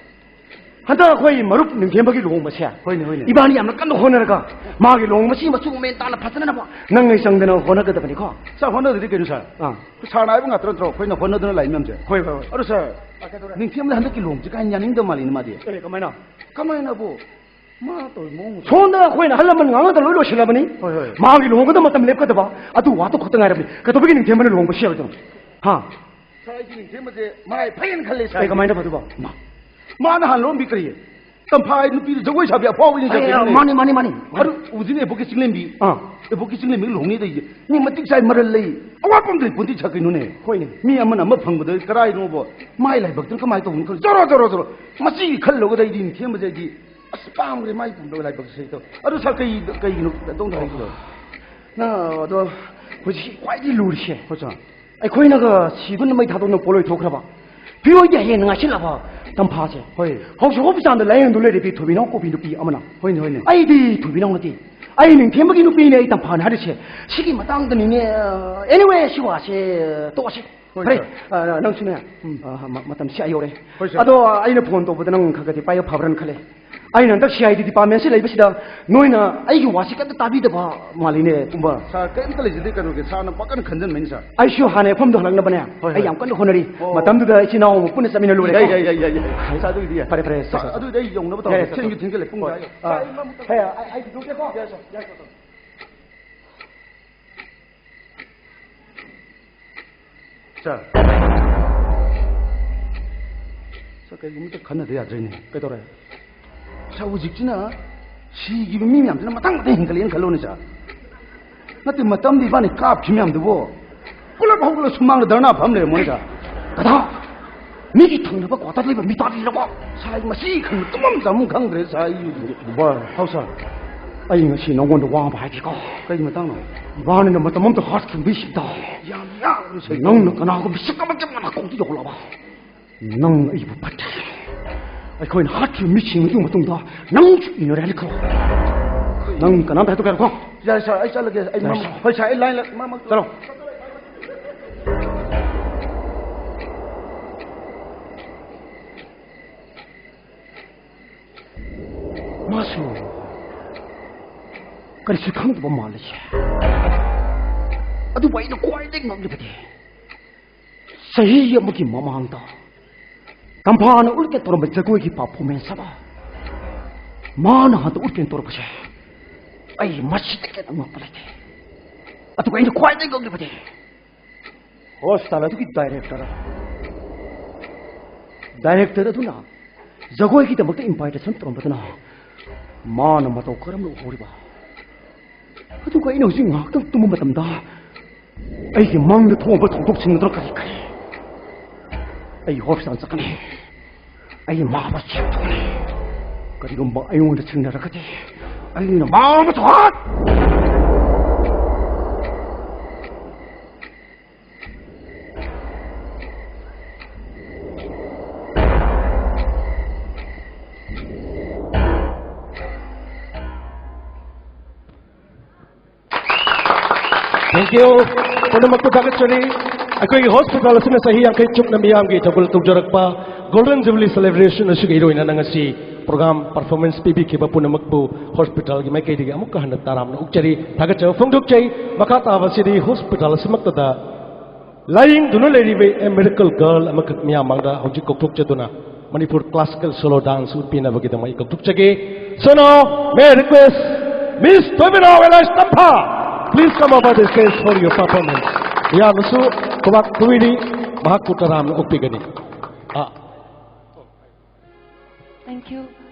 ꯍꯟꯗꯛ ꯑꯩꯈꯣꯏ ꯃꯔꯨꯞ ꯅꯤꯡꯊꯦꯝꯕꯒꯤ ꯂꯨꯍꯣꯡꯕꯁꯦ ꯍꯣꯏꯅꯦ, ꯍꯣꯏꯅꯦ꯫ ꯏꯕꯥꯅꯤ ꯌꯥꯝꯅ ꯀꯟꯅ ꯍꯣꯠꯅꯔꯒ ꯃꯥꯒꯤ ꯂꯨꯍꯣꯡꯕꯁꯤ ꯃꯆꯨ ꯃꯃꯦꯟ ꯇꯥꯅ ꯐꯖꯅꯕ ꯅꯪ ꯑꯩ ꯆꯪꯗꯅ ꯍꯣꯠꯅꯒꯗꯕꯅꯤꯀꯣ꯫ ꯁꯥꯔ, ꯍꯣꯠꯅꯗ꯭ꯔꯗꯤ ꯀꯩꯅꯣ ꯁꯥꯔ? ꯑꯥ꯫ ꯁꯥꯔꯅ ꯍꯥꯏꯕ ꯉꯥꯛꯇ ꯅꯠꯇ꯭ꯔꯣ ꯑꯩꯈꯣꯏꯅ ꯍꯣꯠꯅꯗꯨꯅ ꯂꯥꯛꯏ ꯃꯌꯥꯝꯁꯦ? ꯍꯣꯏ, ꯍꯣꯏ, ꯍꯣꯏ꯫ ꯑꯗꯣ ꯁꯥꯔ, ꯅꯤꯡꯊꯦꯝꯅ ꯍꯟꯗꯛꯀꯤ ꯂꯨꯍꯣꯡꯕꯁꯦ ꯀꯥ ꯍꯦꯟꯅ ꯌꯥꯅꯤꯡꯗꯕ ꯃꯥꯜꯂꯤꯅꯦ ꯃꯥꯗꯤ꯫ ꯑꯦ, ꯀꯃꯥꯏꯅ? ꯀꯃꯥꯏꯅꯕꯨ? ꯃꯥ ꯇꯧꯔꯤ ꯃꯑꯣꯡꯁꯦ꯫ ꯁꯣꯝꯗ ꯑꯩꯈꯣꯏꯅ ꯑꯍꯜ ꯂꯃꯟ ꯉꯥꯡꯅꯗ ꯂꯣꯏ ꯂꯣꯏꯁꯤꯜꯂꯕꯅꯤ꯫ ꯍꯣꯏ, ꯍꯣꯏ꯫ ꯃꯥꯒꯤ ꯂꯨꯍꯣꯡꯒꯗꯕ ꯃꯇꯝ ꯂꯦꯞꯀꯗꯕ ꯑꯗꯨ ꯋꯥꯗꯨ ꯈꯛꯇ ꯉꯥꯏꯔꯕꯅꯤ꯫ ꯀꯩꯗꯧꯕꯒꯤ ꯅꯤꯡꯊꯦꯝꯕꯅ ꯂꯨꯍꯣꯡꯕ ꯁꯤꯌꯥꯔꯣꯏꯗꯅꯣ? ꯍꯥ? ꯁꯥꯔ, ꯑꯩꯗꯤ ꯅꯤꯡꯊꯦꯝꯕꯁꯦ ꯃꯥꯏ ꯐꯩꯌꯦꯅ ꯈꯜꯂꯦ, ꯁꯥꯔ꯫ ꯑꯩ ꯀꯃꯥꯏꯅ ꯐꯗꯣꯏꯕ? ꯃꯥ, ꯃꯥꯅ ꯍꯥꯟꯅ ꯂꯧꯔꯝꯕꯤ ꯀꯔꯤ? ꯇꯝꯐꯥ ꯍꯥꯏ ꯅꯨꯄꯤꯗꯨ ꯖꯒꯣꯏ ꯁꯥꯕꯤ ꯑꯐꯥꯎꯕꯤꯅꯤ, ꯑꯦ, ꯁꯥꯕꯤ ꯑꯦ, ꯅꯨꯄꯤ꯫ ꯃꯥꯅꯤ, ꯃꯥꯅꯤ, ꯃꯥꯅꯤ, ꯃꯥꯅꯤ꯫ ꯑꯗꯨ ꯎꯗꯤꯅꯦ, ꯏꯕꯣꯛꯀꯤ ꯆꯤꯡꯂꯦꯝꯕꯤ꯫ ꯑꯥ꯫ ꯏꯕꯣꯛꯀꯤ ꯆꯤꯡꯂꯦꯝꯕꯤ ꯂꯨꯍꯣꯡꯅꯤꯗ ꯑꯩꯁꯦ꯫ ꯃꯤ ꯃꯇꯤꯛ ꯆꯥꯏ, ꯃꯔꯜ ꯂꯩ꯫ ꯑꯋꯥꯠꯄ ꯑꯃ ꯂꯩ ꯄꯣꯟꯇꯤ ꯁꯥ ꯀꯩꯅꯣꯅꯦ꯫ ꯍꯣꯏꯅꯦ꯫ ꯃꯤ ꯑꯃꯅ ꯑꯃ ꯐꯪꯕꯗ ꯀꯔꯥꯏꯅꯣꯕ? ꯃꯥꯏ ꯂꯥꯏꯕꯛꯇꯨꯅ ꯀꯃꯥꯏꯅ ꯇꯧꯕꯅꯣ ꯈꯪꯗꯦ꯫ ꯖꯣꯔꯣ, ꯖꯣꯔꯣ, ꯖꯣꯔꯣ꯫ ꯃꯁꯤꯒꯤ ꯈꯜꯂꯨꯔꯒꯗ ꯑꯩꯗꯤ ꯅꯤꯡꯊꯦꯝꯕꯁꯦ ꯑꯩꯗꯤ ꯑꯁ ꯄꯥꯝꯈ꯭ꯔꯦ, ꯃꯥꯏ ꯄꯨꯝꯕ ꯂꯥꯏꯕꯛꯁꯦ ꯑꯩ ꯇꯧ-, ꯑꯗꯨ ꯁꯥꯔ ꯀꯩ, ꯀꯩꯒꯤꯅꯣ ꯑꯗꯣꯝꯗ ꯍꯥꯏꯕꯗꯣ? ꯅꯪ ꯑꯗꯣ ꯍꯧꯖꯤꯛ ꯈ꯭ꯋꯥꯏꯗꯒꯤ ꯂꯨꯔꯤꯁꯦ꯫ ꯍꯣꯏ ꯁꯥꯔ꯫ ꯑꯩꯈꯣꯏꯅꯒ ꯁꯤꯗꯨꯅ ꯃꯩ ꯊꯥꯗꯣꯛꯅ ꯄꯣꯠꯂꯣꯏ ꯊꯣꯛꯈ꯭ꯔꯕ꯫ ꯐꯤꯑꯣꯏꯗꯤ ꯍꯌꯦꯡ ꯉꯥꯏꯁꯤꯜꯂꯕ ꯇꯝꯐꯥꯁꯦ꯫ ꯍꯣꯏ꯫ ꯍꯧꯖꯤꯛ ꯍꯣꯁꯄꯤꯇꯥꯜꯗ ꯂꯥꯌꯦꯡꯗꯨ ꯂꯩꯔꯤꯕꯤ ꯊꯣꯏꯕꯤꯅꯥꯎ ꯀꯧꯕꯤ ꯅꯨꯄꯤ ꯑꯃꯅ꯫ ꯍꯣꯏꯅꯦ, ꯍꯣꯏꯅꯦ꯫ ꯑꯩꯗꯤ ꯊꯣꯏꯕꯤꯅꯥꯎ ꯅꯠꯇꯦ꯫ ꯑꯩ ꯅꯤꯡꯊꯦꯝꯕꯒꯤ ꯅꯨꯄꯤꯅꯦ ꯑꯩ ꯇꯝꯐꯥꯅ ꯍꯥꯏꯔꯤꯁꯦ꯫ ꯁꯤꯒꯤ ꯃꯇꯥꯡꯗꯅꯤꯅꯦ, anyway, ꯁꯤ ꯋꯥꯁꯦ ꯇꯣꯛꯑꯁꯤ꯫ ꯍꯣꯏ, ꯐꯔꯦ, ꯁꯥꯔ꯫ ꯑ, ꯅꯪꯁꯨꯅꯦ, ꯎꯝ꯫ ꯑ, ꯃ-, ꯃꯇꯝꯁꯤ ꯑꯩ ꯌꯧꯔꯦ꯫ ꯍꯣꯏ, ꯁꯥꯔ꯫ ꯑꯗꯣ ꯑꯩꯅ ꯐꯣꯟ ꯇꯧꯕꯗ ꯅꯪ ꯈꯔ ꯈꯔꯗꯤ ꯄꯥꯏꯕ ꯐꯕ꯭ꯔꯅ ꯈꯜꯂꯦ꯫ ꯑꯩꯅ ꯍꯟꯗꯛ ꯁꯤ ꯑꯥꯏ ꯗꯤ ꯗꯤꯄꯥꯔꯠꯃꯦꯟꯁꯤ ꯂꯩꯕꯁꯤꯗ ꯅꯣꯏꯅ ꯑꯩꯒꯤ ꯋꯥꯁꯤ ꯀꯩꯝꯇ ꯇꯥꯕꯤꯗꯕ ꯃꯥꯜꯂꯤꯅꯦ, ꯄꯨꯝꯕ꯫ ꯁꯥꯔ, ꯀꯩꯝꯇ ꯂꯩꯖꯗꯦ, ꯀꯩꯅꯣꯒꯤ ꯁꯥꯔꯅ ꯄꯥꯛꯀꯟ ꯈꯟꯖꯟꯕꯩꯅꯤ, ꯁꯥꯔ꯫ ꯑꯩꯁꯨ ꯍꯥꯟꯅ ꯃꯐꯝꯗꯣ ꯍꯜꯂꯛꯅꯕꯅꯦ꯫ ꯍꯣꯏ, ꯑꯩ ꯍꯣꯏ꯫ ꯌꯥꯝ ꯀꯟꯅ ꯍꯣꯠꯅꯔꯤ꯫ ꯑꯣ꯫ ꯃꯇꯝꯗꯨꯗ ꯏꯆꯤꯟ ꯏꯅꯥꯎ ꯑꯃ ꯄꯨꯟꯅ ꯆꯠꯃꯤꯟꯅ ꯂꯣꯏꯔꯦ꯫ ꯌꯥꯏ, ꯌꯥꯏ, ꯌꯥꯏ, ꯌꯥꯏ, ꯌꯥꯏ꯫ ꯁꯥꯔ, ꯑꯗꯨꯒꯤꯗꯤ ꯌꯥꯏ꯫ ꯐꯔꯦ, ꯐꯔꯦ, ꯁꯥꯔ, ꯁꯥꯔ꯫ ꯑꯗꯨꯗꯤ ꯑꯩ ꯌꯧꯅꯕ ꯇꯧꯔꯒꯦ꯫ ꯌꯥꯏ, ꯁꯥꯔ꯫ ꯊꯦꯡꯁꯨ ꯊꯦꯡꯖꯤꯜꯂꯦ, ꯄꯨꯡ ꯍꯣꯏ꯫ ꯀꯌꯥ ꯌꯧ-, ꯑ, ꯁꯥꯔ, ꯑꯩ ꯃꯝ-, ꯍꯦ, ꯑꯩ, ꯑꯩ ꯊꯤꯗꯣꯛꯀꯦꯀꯣ꯫ ꯌꯥꯏ, ꯁꯥꯔ, ꯌꯥꯏ, ꯁꯥꯔ꯫ ꯁꯥꯔ꯫ ꯁꯥꯔ, ꯀꯩꯒꯨꯝꯕ ꯑꯝꯇ ꯈꯟꯅꯗ ꯌꯥꯗ꯭ꯔꯦꯅꯦ꯫ ꯀꯩꯗꯧꯔꯦ? ꯁꯥꯔ, ꯍꯧꯖꯤꯛꯁꯤꯅ ꯁꯤꯈꯤꯕ ꯃꯤ ꯃꯌꯥꯝꯁꯤꯅ ꯃꯊꯪ ꯃꯊꯪ ꯍꯦꯟꯒꯠꯂꯛꯑꯦꯅ ꯈꯜꯂꯣꯅꯦ, ꯁꯥꯔ꯫ ꯅꯠꯇꯦ, ꯃꯇꯝꯗꯤ ꯏꯕꯥꯅꯤ ꯀꯥꯞꯈꯤ ꯃꯌꯥꯝꯗꯨꯕꯣ ꯄꯨꯂꯞ ꯍꯧꯒꯠꯂ ꯁꯨꯃꯥꯡꯗ ꯙꯔꯅꯥ ꯐꯝ ꯂꯩꯔꯝꯃꯣꯅꯦ, ꯁꯥꯔ꯫ ꯀꯗꯥ? ꯃꯤꯒꯤ ꯊꯪꯅꯕ ꯀ꯭ꯋꯥꯇꯔ ꯂꯩꯕ ꯃꯤ ꯇꯥꯕꯤꯔꯕꯣ? ꯁꯥꯔ, ꯃꯁꯤ ꯈꯪ-, ꯇꯨꯝꯐꯝ ꯆꯥꯐꯝ ꯈꯪꯗ꯭ꯔꯦ, ꯁꯥꯔ, ꯑꯩ ꯍꯧꯖꯤꯛ꯫ ꯕꯣꯏ꯫ ꯍꯥꯎ, ꯁꯥꯔ꯫ ꯑꯩ ꯉꯁꯤ ꯅꯉꯣꯟꯗ ꯋꯥ ꯑꯃ ꯍꯥꯏꯒꯦꯀꯣ꯫ ꯀꯩ ꯃꯇꯥꯡꯅꯣ? ꯏꯕꯥꯅꯤꯅ ꯃꯇꯝ ꯑꯃꯗ ꯍꯥꯠꯈꯤꯕ ꯃꯤꯁꯤꯡꯗꯣ꯫ ꯌꯥꯝ ꯌꯥꯝꯅ ꯁꯥꯔ꯫ ꯅꯪꯅ ꯀꯅꯥꯒꯨꯝꯕ ꯁꯛ ꯑꯃ ꯆꯞ ꯃꯥꯟꯅ ꯀꯧꯗꯤ ꯌꯧꯍꯜꯂꯕ? ꯅꯪ ꯑꯩꯕꯨ ꯐꯠꯇꯦ꯫ ꯑꯩꯈꯣꯏꯅ ꯍꯥꯠꯈꯤꯕ ꯃꯤꯁꯤꯡ ꯑꯗꯨꯒꯤ ꯃꯇꯨꯡꯗ ꯅꯪꯁꯨ ꯏꯟꯅꯔꯦ ꯍꯥꯏꯅ ꯈꯜꯂꯣ꯫ ꯅꯪ ꯀꯅꯥꯝꯇ ꯍꯥꯏꯗꯣꯛꯀꯦ ꯍꯥꯏꯔꯣꯀꯣ? ꯌꯥꯔꯦ, ꯁꯥꯔ, ꯑꯩ ꯆꯠꯂꯒꯦ꯫ ꯑꯩ ꯌꯥꯔꯦ, ꯃꯝ-, ꯁꯥꯔ꯫ ꯍꯣꯏ, ꯁꯥꯔ, ꯑꯩ ꯂꯥꯏꯟ ꯂ-, ꯃꯝ-, ꯃꯝ-, ꯆꯠꯂꯣ꯫ ꯃꯥꯁꯨ ꯀꯔꯤꯁꯨ ꯈꯪꯗꯕ ꯃꯥꯜꯂꯤ꯫ ꯑꯗꯨꯕꯨ ꯑꯩꯅ ꯈ꯭ꯋꯥꯏꯗꯒꯤ ꯉꯛꯂꯤꯕꯗꯤ, ꯆꯍꯤ ꯑꯃꯒꯤ ꯃꯃꯥꯡꯗ ꯇꯝꯐꯥꯅ ꯎꯠꯀꯦ ꯇꯧꯔꯝꯕ ꯖꯒꯣꯏꯒꯤ performance ꯑꯃ ꯃꯥꯅ ꯍꯟꯗꯛ ꯎꯠꯀꯦ ꯇꯧꯔꯛꯄꯁꯦ ꯑꯩ ꯃꯁꯤꯗꯒꯤ ꯍꯦꯟꯅ ꯉꯛꯄ ꯂꯩꯇꯦ꯫ ꯑꯗꯨꯒ ꯑꯩꯅ ꯈ꯭ꯋꯥꯏꯗꯒꯤ ꯉꯛꯂꯤꯕꯗꯤ ꯍꯣꯁꯄꯤꯇꯥꯜ ꯑꯗꯨꯒꯤ ꯗꯥꯏꯔꯦꯛꯇꯔ, ꯗꯥꯏꯔꯦꯛꯇꯔ ꯑꯗꯨꯅ ꯖꯒꯣꯏꯒꯤꯗꯃꯛꯇ ꯏꯟꯚꯥꯏꯇꯦꯁꯟ ꯇꯧꯔꯝꯕꯗꯨꯅ ꯃꯥꯅ ꯃꯇꯧ ꯀꯔꯝꯅ ꯎꯍꯧꯔꯤꯕ? ꯑꯗꯨꯒ ꯑꯩꯅ ꯍꯧꯖꯤꯛ ꯉꯥꯏꯍꯥꯛꯇꯪ ꯇꯨꯝꯕ ꯃꯇꯝꯗ ꯑꯩꯒꯤ ꯃꯪꯗ ꯊꯣꯛꯑꯝꯕ ꯊꯧꯗꯣꯛꯁꯤꯡ ꯑꯗꯨꯅ ꯀꯔꯤ ꯀꯔꯤ? ꯑꯩ ꯍꯣꯁꯄꯤꯇꯥꯜ ꯆꯠꯀꯅꯤ꯫ ꯑꯩ ꯃꯥꯕꯨ ꯆꯦꯛ ꯇꯧꯒꯅꯤ꯫ ꯀꯔꯤꯒꯨꯝꯕ ꯑꯩꯉꯣꯟꯗ ꯊꯦꯡꯅꯔꯒꯗꯤ ꯑꯩꯅ ꯃꯥꯕꯨ ꯊꯣꯛ Thank you. ꯄꯨꯝꯅꯃꯛꯄꯨ ꯊꯥꯒꯠꯆꯔꯤ꯫ ꯑꯩꯈꯣꯏꯒꯤ ꯍꯣꯁꯄꯤꯇꯥꯜ ꯑꯁꯤꯅ ꯆꯍꯤ ꯌꯥꯡꯈꯩ ꯆꯨꯞꯅ ꯃꯤꯌꯥꯝꯒꯤ ꯏꯊꯧꯒꯜ ꯇꯧꯖꯔꯛꯄ ꯒꯣꯜꯗꯟ ꯖꯨꯕꯤꯂꯤ ꯁꯦꯂꯦꯕ꯭ꯔꯦꯁꯟ ꯑꯁꯤꯒꯤ ꯏꯔꯣꯏꯅ ꯉꯁꯤ ꯄ꯭ꯔꯣꯒ꯭ꯔꯥꯝ ꯄꯔꯐꯣꯔꯃꯦꯟꯁ ꯄꯤꯕꯤꯈꯤꯕ ꯄꯨꯝꯅꯃꯛꯄꯨ ꯍꯣꯁꯄꯤꯇꯥꯜꯒꯤ ꯃꯥꯏꯀꯩꯗꯒꯤ ꯑꯃꯨꯛꯀ ꯍꯟꯅ ꯇꯔꯥꯝꯅ ꯑꯣꯛꯆꯔꯤ, ꯊꯥꯒꯠꯆꯕ ꯐꯣꯡꯗꯣꯛꯆꯩ꯫ ꯃꯈꯥ ꯇꯥꯕꯁꯤꯗꯤ ꯍꯣꯁꯄꯤꯇꯥꯜ ꯑꯁꯤꯃꯛꯇꯗ ꯂꯥꯌꯦꯡꯗꯨꯅ ꯂꯩꯔꯤꯕ a miracle girl ꯑꯃꯈꯛ ꯃꯤꯌꯥꯝ ꯃꯥꯡꯗ ꯍꯧꯖꯤꯛ ꯀꯧꯊꯣꯛꯆꯗꯨꯅ ꯃꯅꯤꯄꯨꯔ ꯀ꯭ꯂꯥꯁꯤꯀꯦꯜ ꯁꯣꯂꯣ ꯗꯥꯟꯁ ꯎꯠꯄꯤꯅꯕꯒꯤꯗꯃꯛ ꯑꯩ ꯀꯧꯊꯣꯛꯆꯒꯦ꯫ So now, may I request Miss Thoibinao alias Tampha, please come over the stage for your performance. ꯃꯤꯌꯥꯝꯅꯁꯨ ꯈꯨꯕꯥꯛ ꯈꯨꯕꯤꯔꯤ, ꯃꯍꯥꯛꯄꯨ ꯇꯔꯥꯝꯅ ꯑꯣꯛꯄꯤꯒꯅꯤ꯫ ꯑꯥ꯫ Thank you.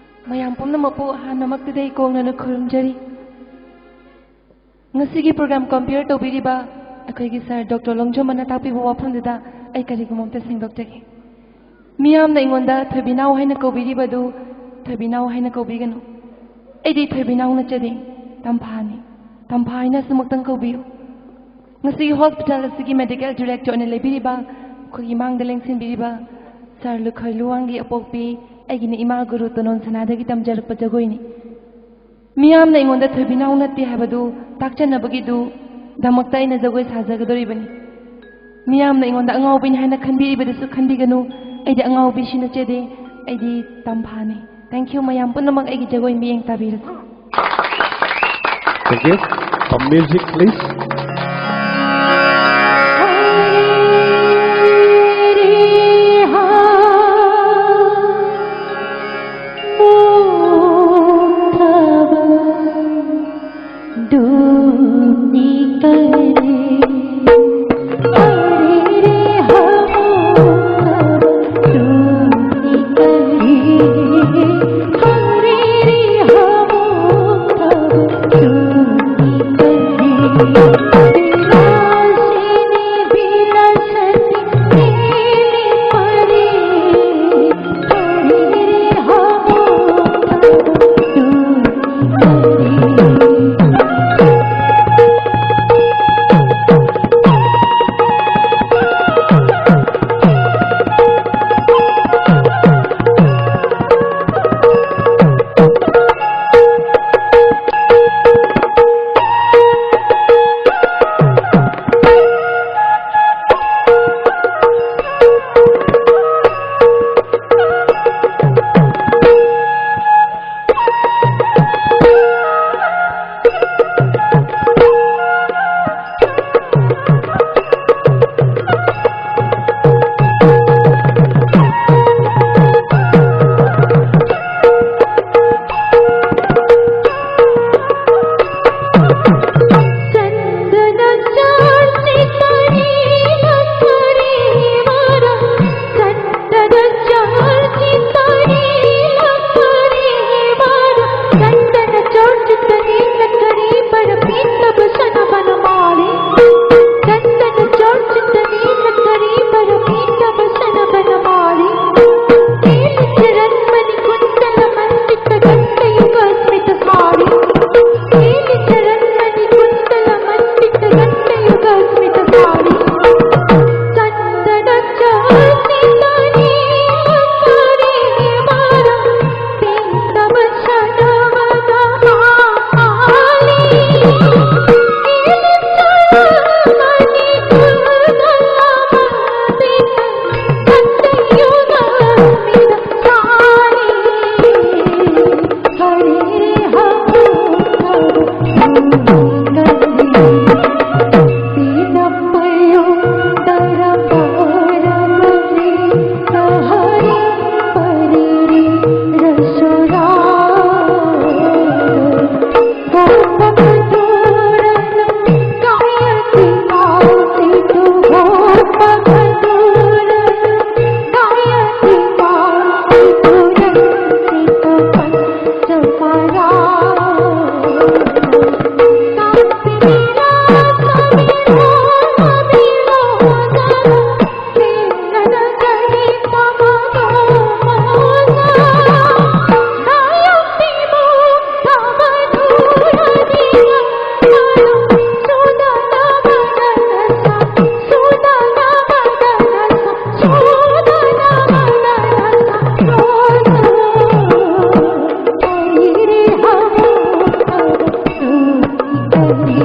ꯃꯌꯥꯝ ꯄꯨꯝꯅꯃꯛꯄꯨ ꯑꯍꯥꯟꯕꯃꯛꯇꯗ ꯑꯩ ꯀꯣꯡꯅꯅ ꯈꯨꯔꯨꯝꯖꯔꯤ꯫ ꯉꯁꯤꯒꯤ ꯄ꯭ꯔꯣꯒ꯭ꯔꯥꯝ ꯀꯝꯄꯤꯌꯔ ꯇꯧꯕꯤꯔꯤꯕ ꯑꯩꯈꯣꯏꯒꯤ ꯁꯥꯔ ꯗꯣꯛꯇꯔ ꯂꯣꯡꯖꯣꯝꯕꯅ ꯇꯥꯛꯄꯤꯕ ꯋꯥꯐꯝꯗꯨꯗ ꯑꯩ ꯀꯔꯤꯒꯨꯝꯕ ꯑꯝꯇ ꯁꯦꯡꯗꯣꯛꯆꯒꯦ꯫ ꯃꯤꯌꯥꯝꯅ ꯑꯩꯉꯣꯟꯗ ꯊꯣꯏꯕꯤꯅꯥꯎ ꯍꯥꯏꯅ ꯀꯧꯕꯤꯔꯤꯕꯗꯨ ꯊꯣꯏꯕꯤꯅꯥꯎ ꯍꯥꯏꯅ ꯀꯧꯕꯤꯒꯅꯨ꯫ ꯑꯩꯗꯤ ꯊꯣꯏꯕꯤꯅꯥꯎ ꯅꯠꯆꯗꯦ, ꯇꯝꯐꯥꯅꯤ꯫ ꯇꯝꯐꯥ ꯍꯥꯏꯅ ꯑꯁꯨꯃꯛꯇꯪ ꯀꯧꯕꯤꯌꯨ꯫ ꯉꯁꯤꯒꯤ ꯍꯣꯁꯄꯤꯇꯥꯜ ꯑꯁꯤꯒꯤ ꯃꯦꯗꯤꯀꯦꯜ ꯗꯤꯔꯦꯛꯇꯔ ꯑꯣꯏꯅ ꯂꯩꯕꯤꯔꯤꯕ, ꯑꯩꯈꯣꯏꯒꯤ ꯃꯥꯡꯗ ꯂꯦꯡꯁꯤꯟꯕꯤꯔꯤꯕ ꯁꯥꯔ ꯂꯨꯈꯣꯏ ꯂꯨꯋꯥꯡꯒꯤ ꯑꯄꯣꯛꯄꯤ ꯑꯩꯒꯤꯅ ꯏꯃꯥ ꯒꯨꯔꯨ ꯇꯣꯅꯣꯟ ꯁꯅꯥꯗꯒꯤ ꯇꯝꯖꯔꯛꯄ ꯖꯒꯣꯏꯅꯤ꯫ ꯃꯤꯌꯥꯝꯅ ꯑꯩꯉꯣꯟꯗ ꯊꯣꯏꯕꯤꯅꯥꯎ ꯅꯠꯇꯦ ꯍꯥꯏꯕꯗꯨ ꯇꯥꯛꯆꯅꯕꯒꯤꯗꯨ ꯗꯃꯛꯇ ꯑꯩꯅ ꯖꯒꯣꯏ ꯁꯥꯖꯒꯗꯧꯔꯤꯕꯅꯤ꯫ ꯃꯤꯌꯥꯝꯅ ꯑꯩꯉꯣꯟꯗ ꯑꯉꯥꯎꯕꯤꯅꯤ ꯍꯥꯏꯅ ꯈꯟꯕꯤꯔꯤꯕꯗꯨꯁꯨ ꯈꯟꯕꯤꯒꯅꯨ꯫ ꯑꯩꯗꯤ ꯑꯉꯥꯎꯕꯤꯁꯨ ꯅꯠꯆꯗꯦ꯫ ꯑꯩꯗꯤ ꯇꯝꯐꯥꯅꯤ꯫ Thank you꯫ ꯃꯌꯥꯝ ꯄꯨꯝꯅꯃꯛ ꯑꯩꯒꯤ ꯖꯒꯣꯏ ꯃꯤꯠꯌꯦꯡ ꯇꯥꯕꯤꯔꯁꯤ꯫ Thank you. Some music, please.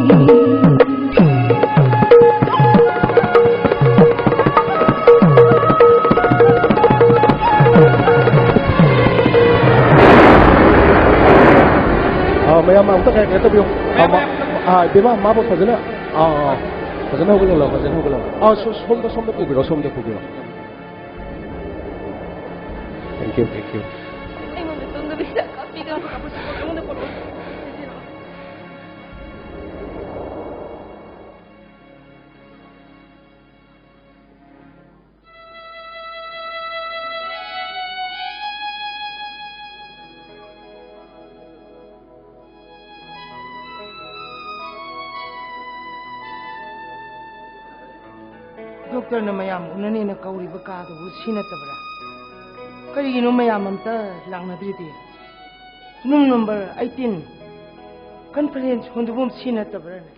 ꯑꯥ, ꯃꯌꯥꯝ ꯑꯝꯇ ꯀꯩ, ꯀꯩꯅꯣ ꯇꯧꯕꯤꯌꯨ꯫ ꯑꯥ, ꯃꯥ-, ꯑꯥ, ꯏꯕꯦꯝꯃ, ꯃꯥꯕꯨ ꯐꯖꯅ, ꯑꯥ, ꯑꯥ, ꯐꯖꯅ ꯍꯧꯒꯠꯍꯜꯂꯣ, ꯐꯖꯅ ꯍꯧꯒꯠꯍꯜꯂꯣ꯫ ꯑꯥ, ꯁꯣ-, ꯁꯣꯝꯗ, ꯁꯣꯝꯗ ꯄꯨꯕꯤꯔꯣ, ꯁꯣꯝꯗ ꯄꯨꯕꯤꯔꯣ꯫ Thank you, thank you꯫ ꯑꯩꯉꯣꯟꯗ ꯇꯨꯝꯗꯕꯤꯗ ꯀꯥꯞꯄꯤꯒꯅꯨ꯫ ꯑꯩꯉꯣꯟꯗ ꯄꯣꯔꯛꯑꯣ꯫ ꯗꯣꯛꯇꯔꯅ ꯃꯌꯥꯝ ꯎꯅꯅꯦꯅ ꯀꯧꯔꯤꯕ ꯀꯥꯗꯨꯕꯨ ꯁꯤ ꯅꯠꯇꯕ꯭ꯔꯥ? ꯀꯔꯤꯒꯤꯅꯣ ꯃꯌꯥꯝ ꯑꯝꯇ ꯂꯥꯛꯅꯗ꯭ꯔꯤꯗꯤ? ꯔꯨꯝ ꯅꯝꯕꯔ ꯑꯩꯠꯇꯤꯟ, ꯀꯟꯐꯔꯦꯟꯁ ꯍꯣꯜꯗꯨꯕꯨ ꯁꯤ ꯅꯠꯇꯕ꯭ꯔꯥꯅꯦ?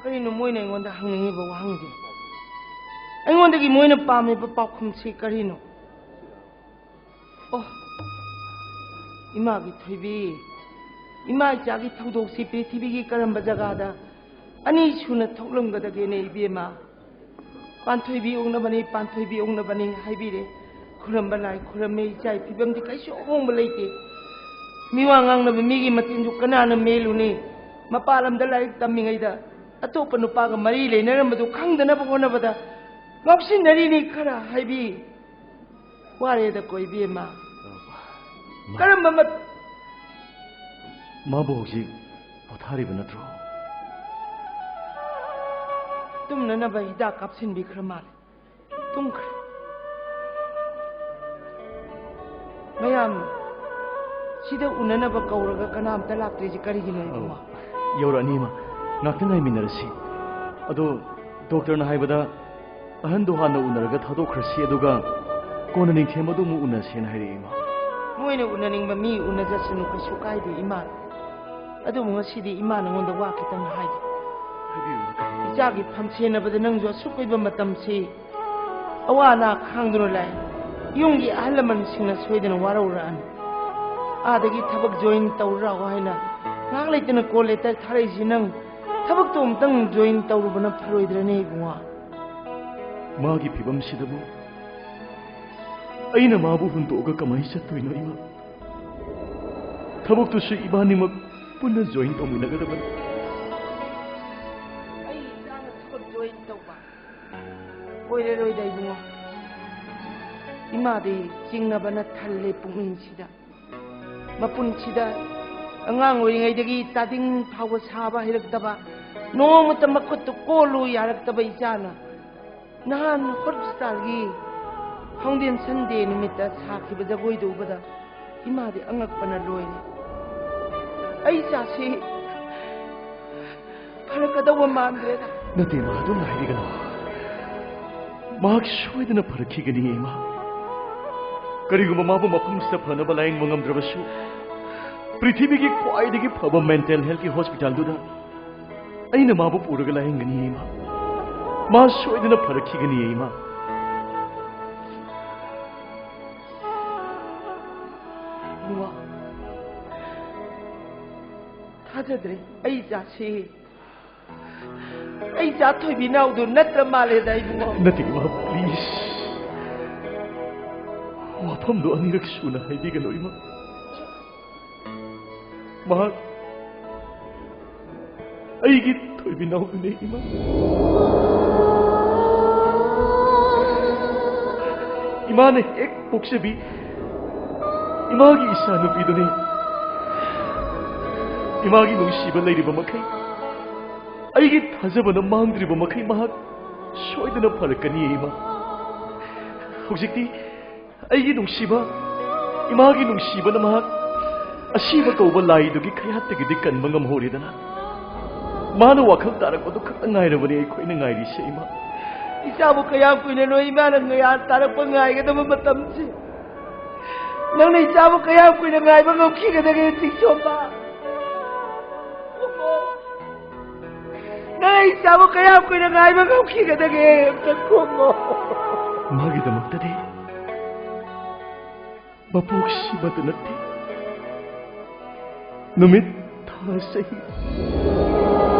ꯀꯔꯤꯅꯣ ꯃꯣꯏꯅ ꯑꯩꯉꯣꯟꯗ ꯍꯪꯅꯤꯡꯉꯤꯕ ꯋꯥꯍꯪꯁꯦ? ꯑꯩꯉꯣꯟꯗꯒꯤ ꯃꯣꯏꯅ ꯄꯥꯝꯃꯤꯕ ꯄꯥꯎꯈꯨꯝꯁꯤ ꯀꯔꯤꯅꯣ? ꯑꯣ, ꯏꯃꯥꯒꯤ ꯊꯣꯏꯕꯤ, ꯏꯃꯥ ꯏꯆꯥꯒꯤ ꯊꯧꯗꯣꯛꯁꯤ ꯄ꯭ꯔꯤꯊꯤꯕꯤꯒꯤ ꯀꯔꯝꯕ ꯖꯒꯥꯗ ꯑꯅꯤ ꯁꯨꯅ ꯊꯣꯛꯂꯝꯒꯗꯒꯦꯅꯦ ꯏꯕꯦꯝꯃ? ꯄꯥꯟꯊꯣꯏꯕꯤ ꯑꯣꯛꯅꯕꯅꯤ, ꯄꯥꯟꯊꯣꯏꯕꯤ ꯑꯣꯛꯅꯕꯅꯤ ꯍꯥꯏꯕꯤꯔꯦ꯫ ꯈꯨꯔꯝꯕ ꯂꯥꯏ ꯈꯨꯔꯝꯃꯦ, ꯏꯆꯥꯒꯤ ꯐꯤꯕꯝꯗꯤ ꯀꯩꯁꯨ ꯑꯍꯣꯡꯕ ꯂꯩꯇꯦ꯫ ꯃꯤꯋꯥ ꯉꯥꯡꯅꯕ ꯃꯤꯒꯤ ꯃꯇꯤꯟꯁꯨ ꯀꯅꯥꯅ ꯃꯦꯜꯂꯨꯅꯤ? ꯃꯄꯥꯟ ꯂꯝꯗ ꯂꯥꯏꯔꯤꯛ ꯇꯝꯃꯤꯉꯩꯗ ꯑꯇꯣꯞꯄ ꯅꯨꯄꯥꯒ ꯃꯔꯤ ꯂꯩꯅꯔꯝꯕꯗꯨ ꯈꯪꯗꯅꯕ ꯍꯣꯠꯅꯕꯗ ꯉꯥꯎꯁꯤꯟꯅꯔꯤꯅꯤ ꯈꯔ ꯍꯥꯏꯕꯤ꯫ ꯋꯥꯔꯦꯗꯀꯣ ꯏꯕꯦꯝꯃ꯫ ꯃꯥ-, ꯀꯔꯝꯕ ꯃꯠ- ꯃꯥꯕꯨ ꯍꯧꯖꯤꯛ ꯄꯣꯊꯥꯔꯤꯕ ꯅꯠꯇ꯭ꯔꯣ? ꯇꯨꯝꯅꯅꯕ ꯍꯤꯗꯥꯛ ꯀꯥꯞꯁꯤꯟꯕꯤꯈ꯭ꯔ ꯃꯥꯜꯂꯦ꯫ ꯇꯨꯝꯈ꯭ꯔꯦ꯫ ꯃꯌꯥꯝ ꯁꯤꯗ ꯎꯅꯅꯕ ꯀꯧꯔꯒ ꯀꯅꯥꯝꯇ ꯂꯥꯛꯇ꯭ꯔꯤꯁꯤ ꯀꯔꯤꯒꯤꯅꯣ, ꯏꯕꯨꯡꯉꯣ? ꯑꯧ, ꯌꯧꯔꯛꯑꯅꯤ, ꯏꯃꯥ꯫ ꯉꯥꯛꯇ ꯉꯥꯏꯃꯤꯟꯅꯔꯁꯤ꯫ ꯑꯗꯣ ꯗꯣꯛꯇꯔꯅ ꯍꯥꯏꯕꯗ ꯑꯍꯟꯗꯣ ꯍꯥꯟꯅ ꯎꯅꯔꯒ ꯊꯥꯗꯣꯛꯈ꯭ꯔꯁꯤ, ꯑꯗꯨꯒ ꯀꯣꯟꯅ ꯅꯤꯡꯊꯦꯝ ꯑꯗꯨ ꯑꯃꯨꯛ ꯎꯅꯁꯦꯅ ꯍꯥꯏꯔꯛꯑꯦ, ꯏꯃꯥ꯫ ꯃꯣꯏꯅ ꯎꯅꯅꯤꯡꯕ ꯃꯤ ꯎꯅꯖꯁꯅꯨ, ꯀꯩꯁꯨ ꯀꯥꯏꯗꯦ, ꯏꯃꯥ꯫ ꯑꯗꯨꯕꯨ ꯉꯁꯤꯗꯤ ꯏꯃꯥ ꯅꯉꯣꯟꯗ ꯋꯥ ꯈꯤꯇꯪ ꯍꯥꯏꯒꯦ꯫ ꯍꯥꯏꯕꯤꯌꯨ, ꯏꯃꯥ, ꯀꯔꯤ? ꯏꯆꯥꯒꯤ ꯐꯝ ꯁꯦꯟꯅꯕꯗ ꯅꯪꯁꯨ ꯑꯁꯨꯛ ꯀꯨꯏꯕ ꯃꯇꯝꯁꯤ ꯑꯋꯥ ꯑꯅꯥ ꯈꯥꯡꯗꯨꯅ ꯂꯥꯛꯑꯦ꯫ ꯌꯨꯝꯒꯤ ꯑꯍꯜ ꯂꯃꯟꯁꯤꯡꯅ ꯁꯣꯏꯗꯅ ꯋꯥꯔꯧꯔꯛꯑꯅꯤ꯫ ꯑꯥꯗꯒꯤ ꯊꯕꯛ join ꯇꯧꯔꯨ ꯂꯥꯛꯑꯣ ꯍꯥꯏꯅ ꯉꯥꯏꯍꯥꯛ ꯂꯩꯇꯅ call letter ꯊꯥꯔꯛꯏꯁꯤ ꯅꯪ ꯊꯕꯛꯇꯣ ꯑꯃꯨꯛꯇꯪ join ꯇꯧꯔꯨꯕꯅ ꯐꯔꯣꯏꯗ꯭ꯔꯅꯦ ꯏꯕꯨꯡꯉꯣ? ꯃꯥꯒꯤ ꯐꯤꯕꯝꯁꯤꯗꯕꯨ ꯑꯩꯅ ꯃꯥꯕꯨ ꯍꯨꯟꯗꯣꯛꯑꯒ ꯀꯃꯥꯏꯅ ꯆꯠꯇꯣꯏꯅꯣ ꯏꯃꯥ? ꯊꯕꯛꯇꯨꯁꯨ ꯏꯕꯥꯅꯤꯃꯛ ꯄꯨꯟꯅ join ꯇꯧꯃꯤꯟꯅꯒꯗꯕꯅꯤ꯫ ꯑꯩ ꯏꯆꯥꯅ ꯊꯕꯛ join ꯇꯧꯕ ꯑꯣꯏꯔꯔꯣꯏꯗ ꯏꯕꯨꯡꯉꯣ꯫ ꯏꯃꯥꯗꯤ ꯆꯤꯡꯅꯕꯅ ꯊꯜꯂꯦ ꯄꯨꯛꯅꯤꯡꯁꯤꯗ꯫ ꯃꯄꯨꯟꯁꯤꯗ ꯑꯉꯥꯡ ꯑꯣꯏꯔꯤꯉꯩꯗꯒꯤ ꯇꯥꯗꯤꯡ ꯐꯥꯎꯕ ꯁꯥꯕ ꯍꯩꯔꯛꯇꯕ, ꯅꯣꯡꯃꯇ ꯃꯈꯨꯠꯇ ꯀꯣꯜꯂꯨ ꯌꯥꯔꯛꯇꯕ ꯏꯆꯥꯅ ꯅꯍꯥꯟ hospitalꯒꯤ foundation day ꯅꯨꯃꯤꯠꯇ ꯁꯥꯈꯤꯕ ꯖꯒꯣꯏꯗꯨ ꯎꯕꯗ ꯏꯃꯥꯗꯤ ꯑꯉꯛꯄꯅ ꯂꯣꯏꯔꯦ꯫ ꯑꯩ ꯏꯆꯥꯁꯤ ꯐꯔꯛꯀꯗꯧꯕ ꯃꯥꯟꯗ꯭ꯔꯦꯗ꯫ ꯅꯠꯇꯦ ꯏꯃꯥ, ꯑꯗꯨꯝ ꯍꯥꯏꯕꯤꯒꯅꯨ꯫ ꯃꯍꯥꯛ ꯁꯣꯏꯗꯅ ꯐꯔꯛꯈꯤꯒꯅꯤ ꯏꯃꯥ꯫ ꯀꯔꯤꯒꯨꯝꯕ ꯃꯥꯕꯨ ꯃꯐꯝꯁꯤꯗ ꯐꯅꯕ ꯂꯥꯌꯦꯡꯕ ꯉꯝꯗ꯭ꯔꯕꯁꯨ, ꯄ꯭ꯔꯤꯊꯤꯕꯤꯒꯤ ꯈ꯭ꯋꯥꯏꯗꯒꯤ ꯐꯕ mental healthꯀꯤ hospitalꯗꯨꯗ ꯑꯩꯅ ꯃꯥꯕꯨ ꯄꯨꯔꯒ ꯂꯥꯌꯦꯡꯒꯅꯤ ꯏꯃꯥ꯫ ꯃꯥ ꯁꯣꯏꯗꯅ ꯐꯔꯛꯈꯤꯒꯅꯤ ꯏꯃꯥ꯫ ꯏꯕꯨꯡꯉꯣ, ꯊꯥꯖꯗ꯭ꯔꯦ꯫ ꯑꯩ ꯏꯆꯥꯁꯤ, ꯑꯩ ꯏꯆꯥ ꯊꯣꯏꯕꯤ ꯅꯥꯎꯗꯨ ꯅꯠꯇ꯭ꯔ ꯃꯥꯜꯂꯦꯗ ꯏꯕꯨꯡꯉꯣ꯫ ꯅꯠꯇꯦ ꯏꯃꯥ, please꯫ ꯋꯥꯐꯝꯗꯣ ꯑꯅꯤꯔꯛ ꯁꯨꯅ ꯍꯥꯏꯕꯤꯒꯅꯨ ꯏꯃꯥ꯫ ꯃꯍꯥꯛ ꯑꯩꯒꯤ ꯊꯣꯏꯕꯤꯅꯥꯎꯗꯨꯅꯦ ꯏꯃꯥ꯫ ꯏꯃꯥꯅ ꯍꯦꯛ ꯄꯣꯛꯆꯕꯤ ꯏꯃꯥꯒꯤ ꯏꯆꯥ ꯅꯨꯄꯤꯗꯨꯅꯦ꯫ ꯏꯃꯥꯒꯤ ꯅꯨꯡꯁꯤꯕ ꯂꯩꯔꯤꯕ ꯃꯈꯩ, ꯑꯩꯒꯤ ꯊꯥꯖꯕꯅ ꯃꯥꯡꯗ꯭ꯔꯤꯕ ꯃꯈꯩ ꯃꯍꯥꯛ ꯁꯣꯏꯗꯅ ꯐꯔꯛꯀꯅꯤ ꯏꯃꯥ꯫ ꯍꯧꯖꯤꯛꯇꯤ ꯑꯩꯒꯤ ꯅꯨꯡꯁꯤꯕ, ꯏꯃꯥꯒꯤ ꯅꯨꯡꯁꯤꯕꯅ ꯃꯍꯥꯛ ꯑꯁꯤꯕ ꯀꯧꯕ ꯂꯥꯏꯗꯨꯒꯤ ꯈꯌꯥꯠꯇꯒꯤꯗꯤ ꯀꯟꯕ ꯉꯝꯍꯧꯔꯦꯗꯅ꯫ ꯃꯥꯅ ꯋꯥꯈꯜ ꯇꯥꯔꯛꯄꯗꯨ ꯈꯛꯇ ꯉꯥꯏꯔꯕꯅꯤ ꯑꯩꯈꯣꯏꯅ ꯉꯥꯏꯔꯤꯁꯦ ꯏꯃꯥ꯫ ꯏꯆꯥꯕꯨ ꯀꯌꯥꯝ ꯀꯨꯏꯅꯅꯣ ꯏꯃꯥꯅ ꯉꯌꯥ ꯇꯥꯔꯛꯄ ꯉꯥꯏꯒꯗꯕ ꯃꯇꯝꯁꯦ? ꯅꯪꯅ ꯏꯆꯥꯕꯨ ꯀꯌꯥꯝ ꯀꯨꯏꯅ ꯉꯥꯏꯕ ꯉꯝꯈꯤꯒꯗꯒꯦ, ꯆꯤꯡꯁꯣꯝꯕ? ꯅꯪ ꯑꯩ ꯏꯆꯥꯕꯨ ꯀꯌꯥꯝ ꯀꯨꯏꯅ ꯉꯥꯏꯕ ꯉꯝꯈꯤꯒꯗꯒꯦ? ꯑꯝꯇ ꯈꯨꯝꯃꯣ꯫ ꯃꯥꯒꯤꯗꯃꯛꯇꯗꯤ ꯃꯄꯣꯛꯁꯤꯃꯇ ꯅꯠꯇꯦ, ꯅꯨꯃꯤꯠ ꯃꯍꯥꯁꯍꯤ꯫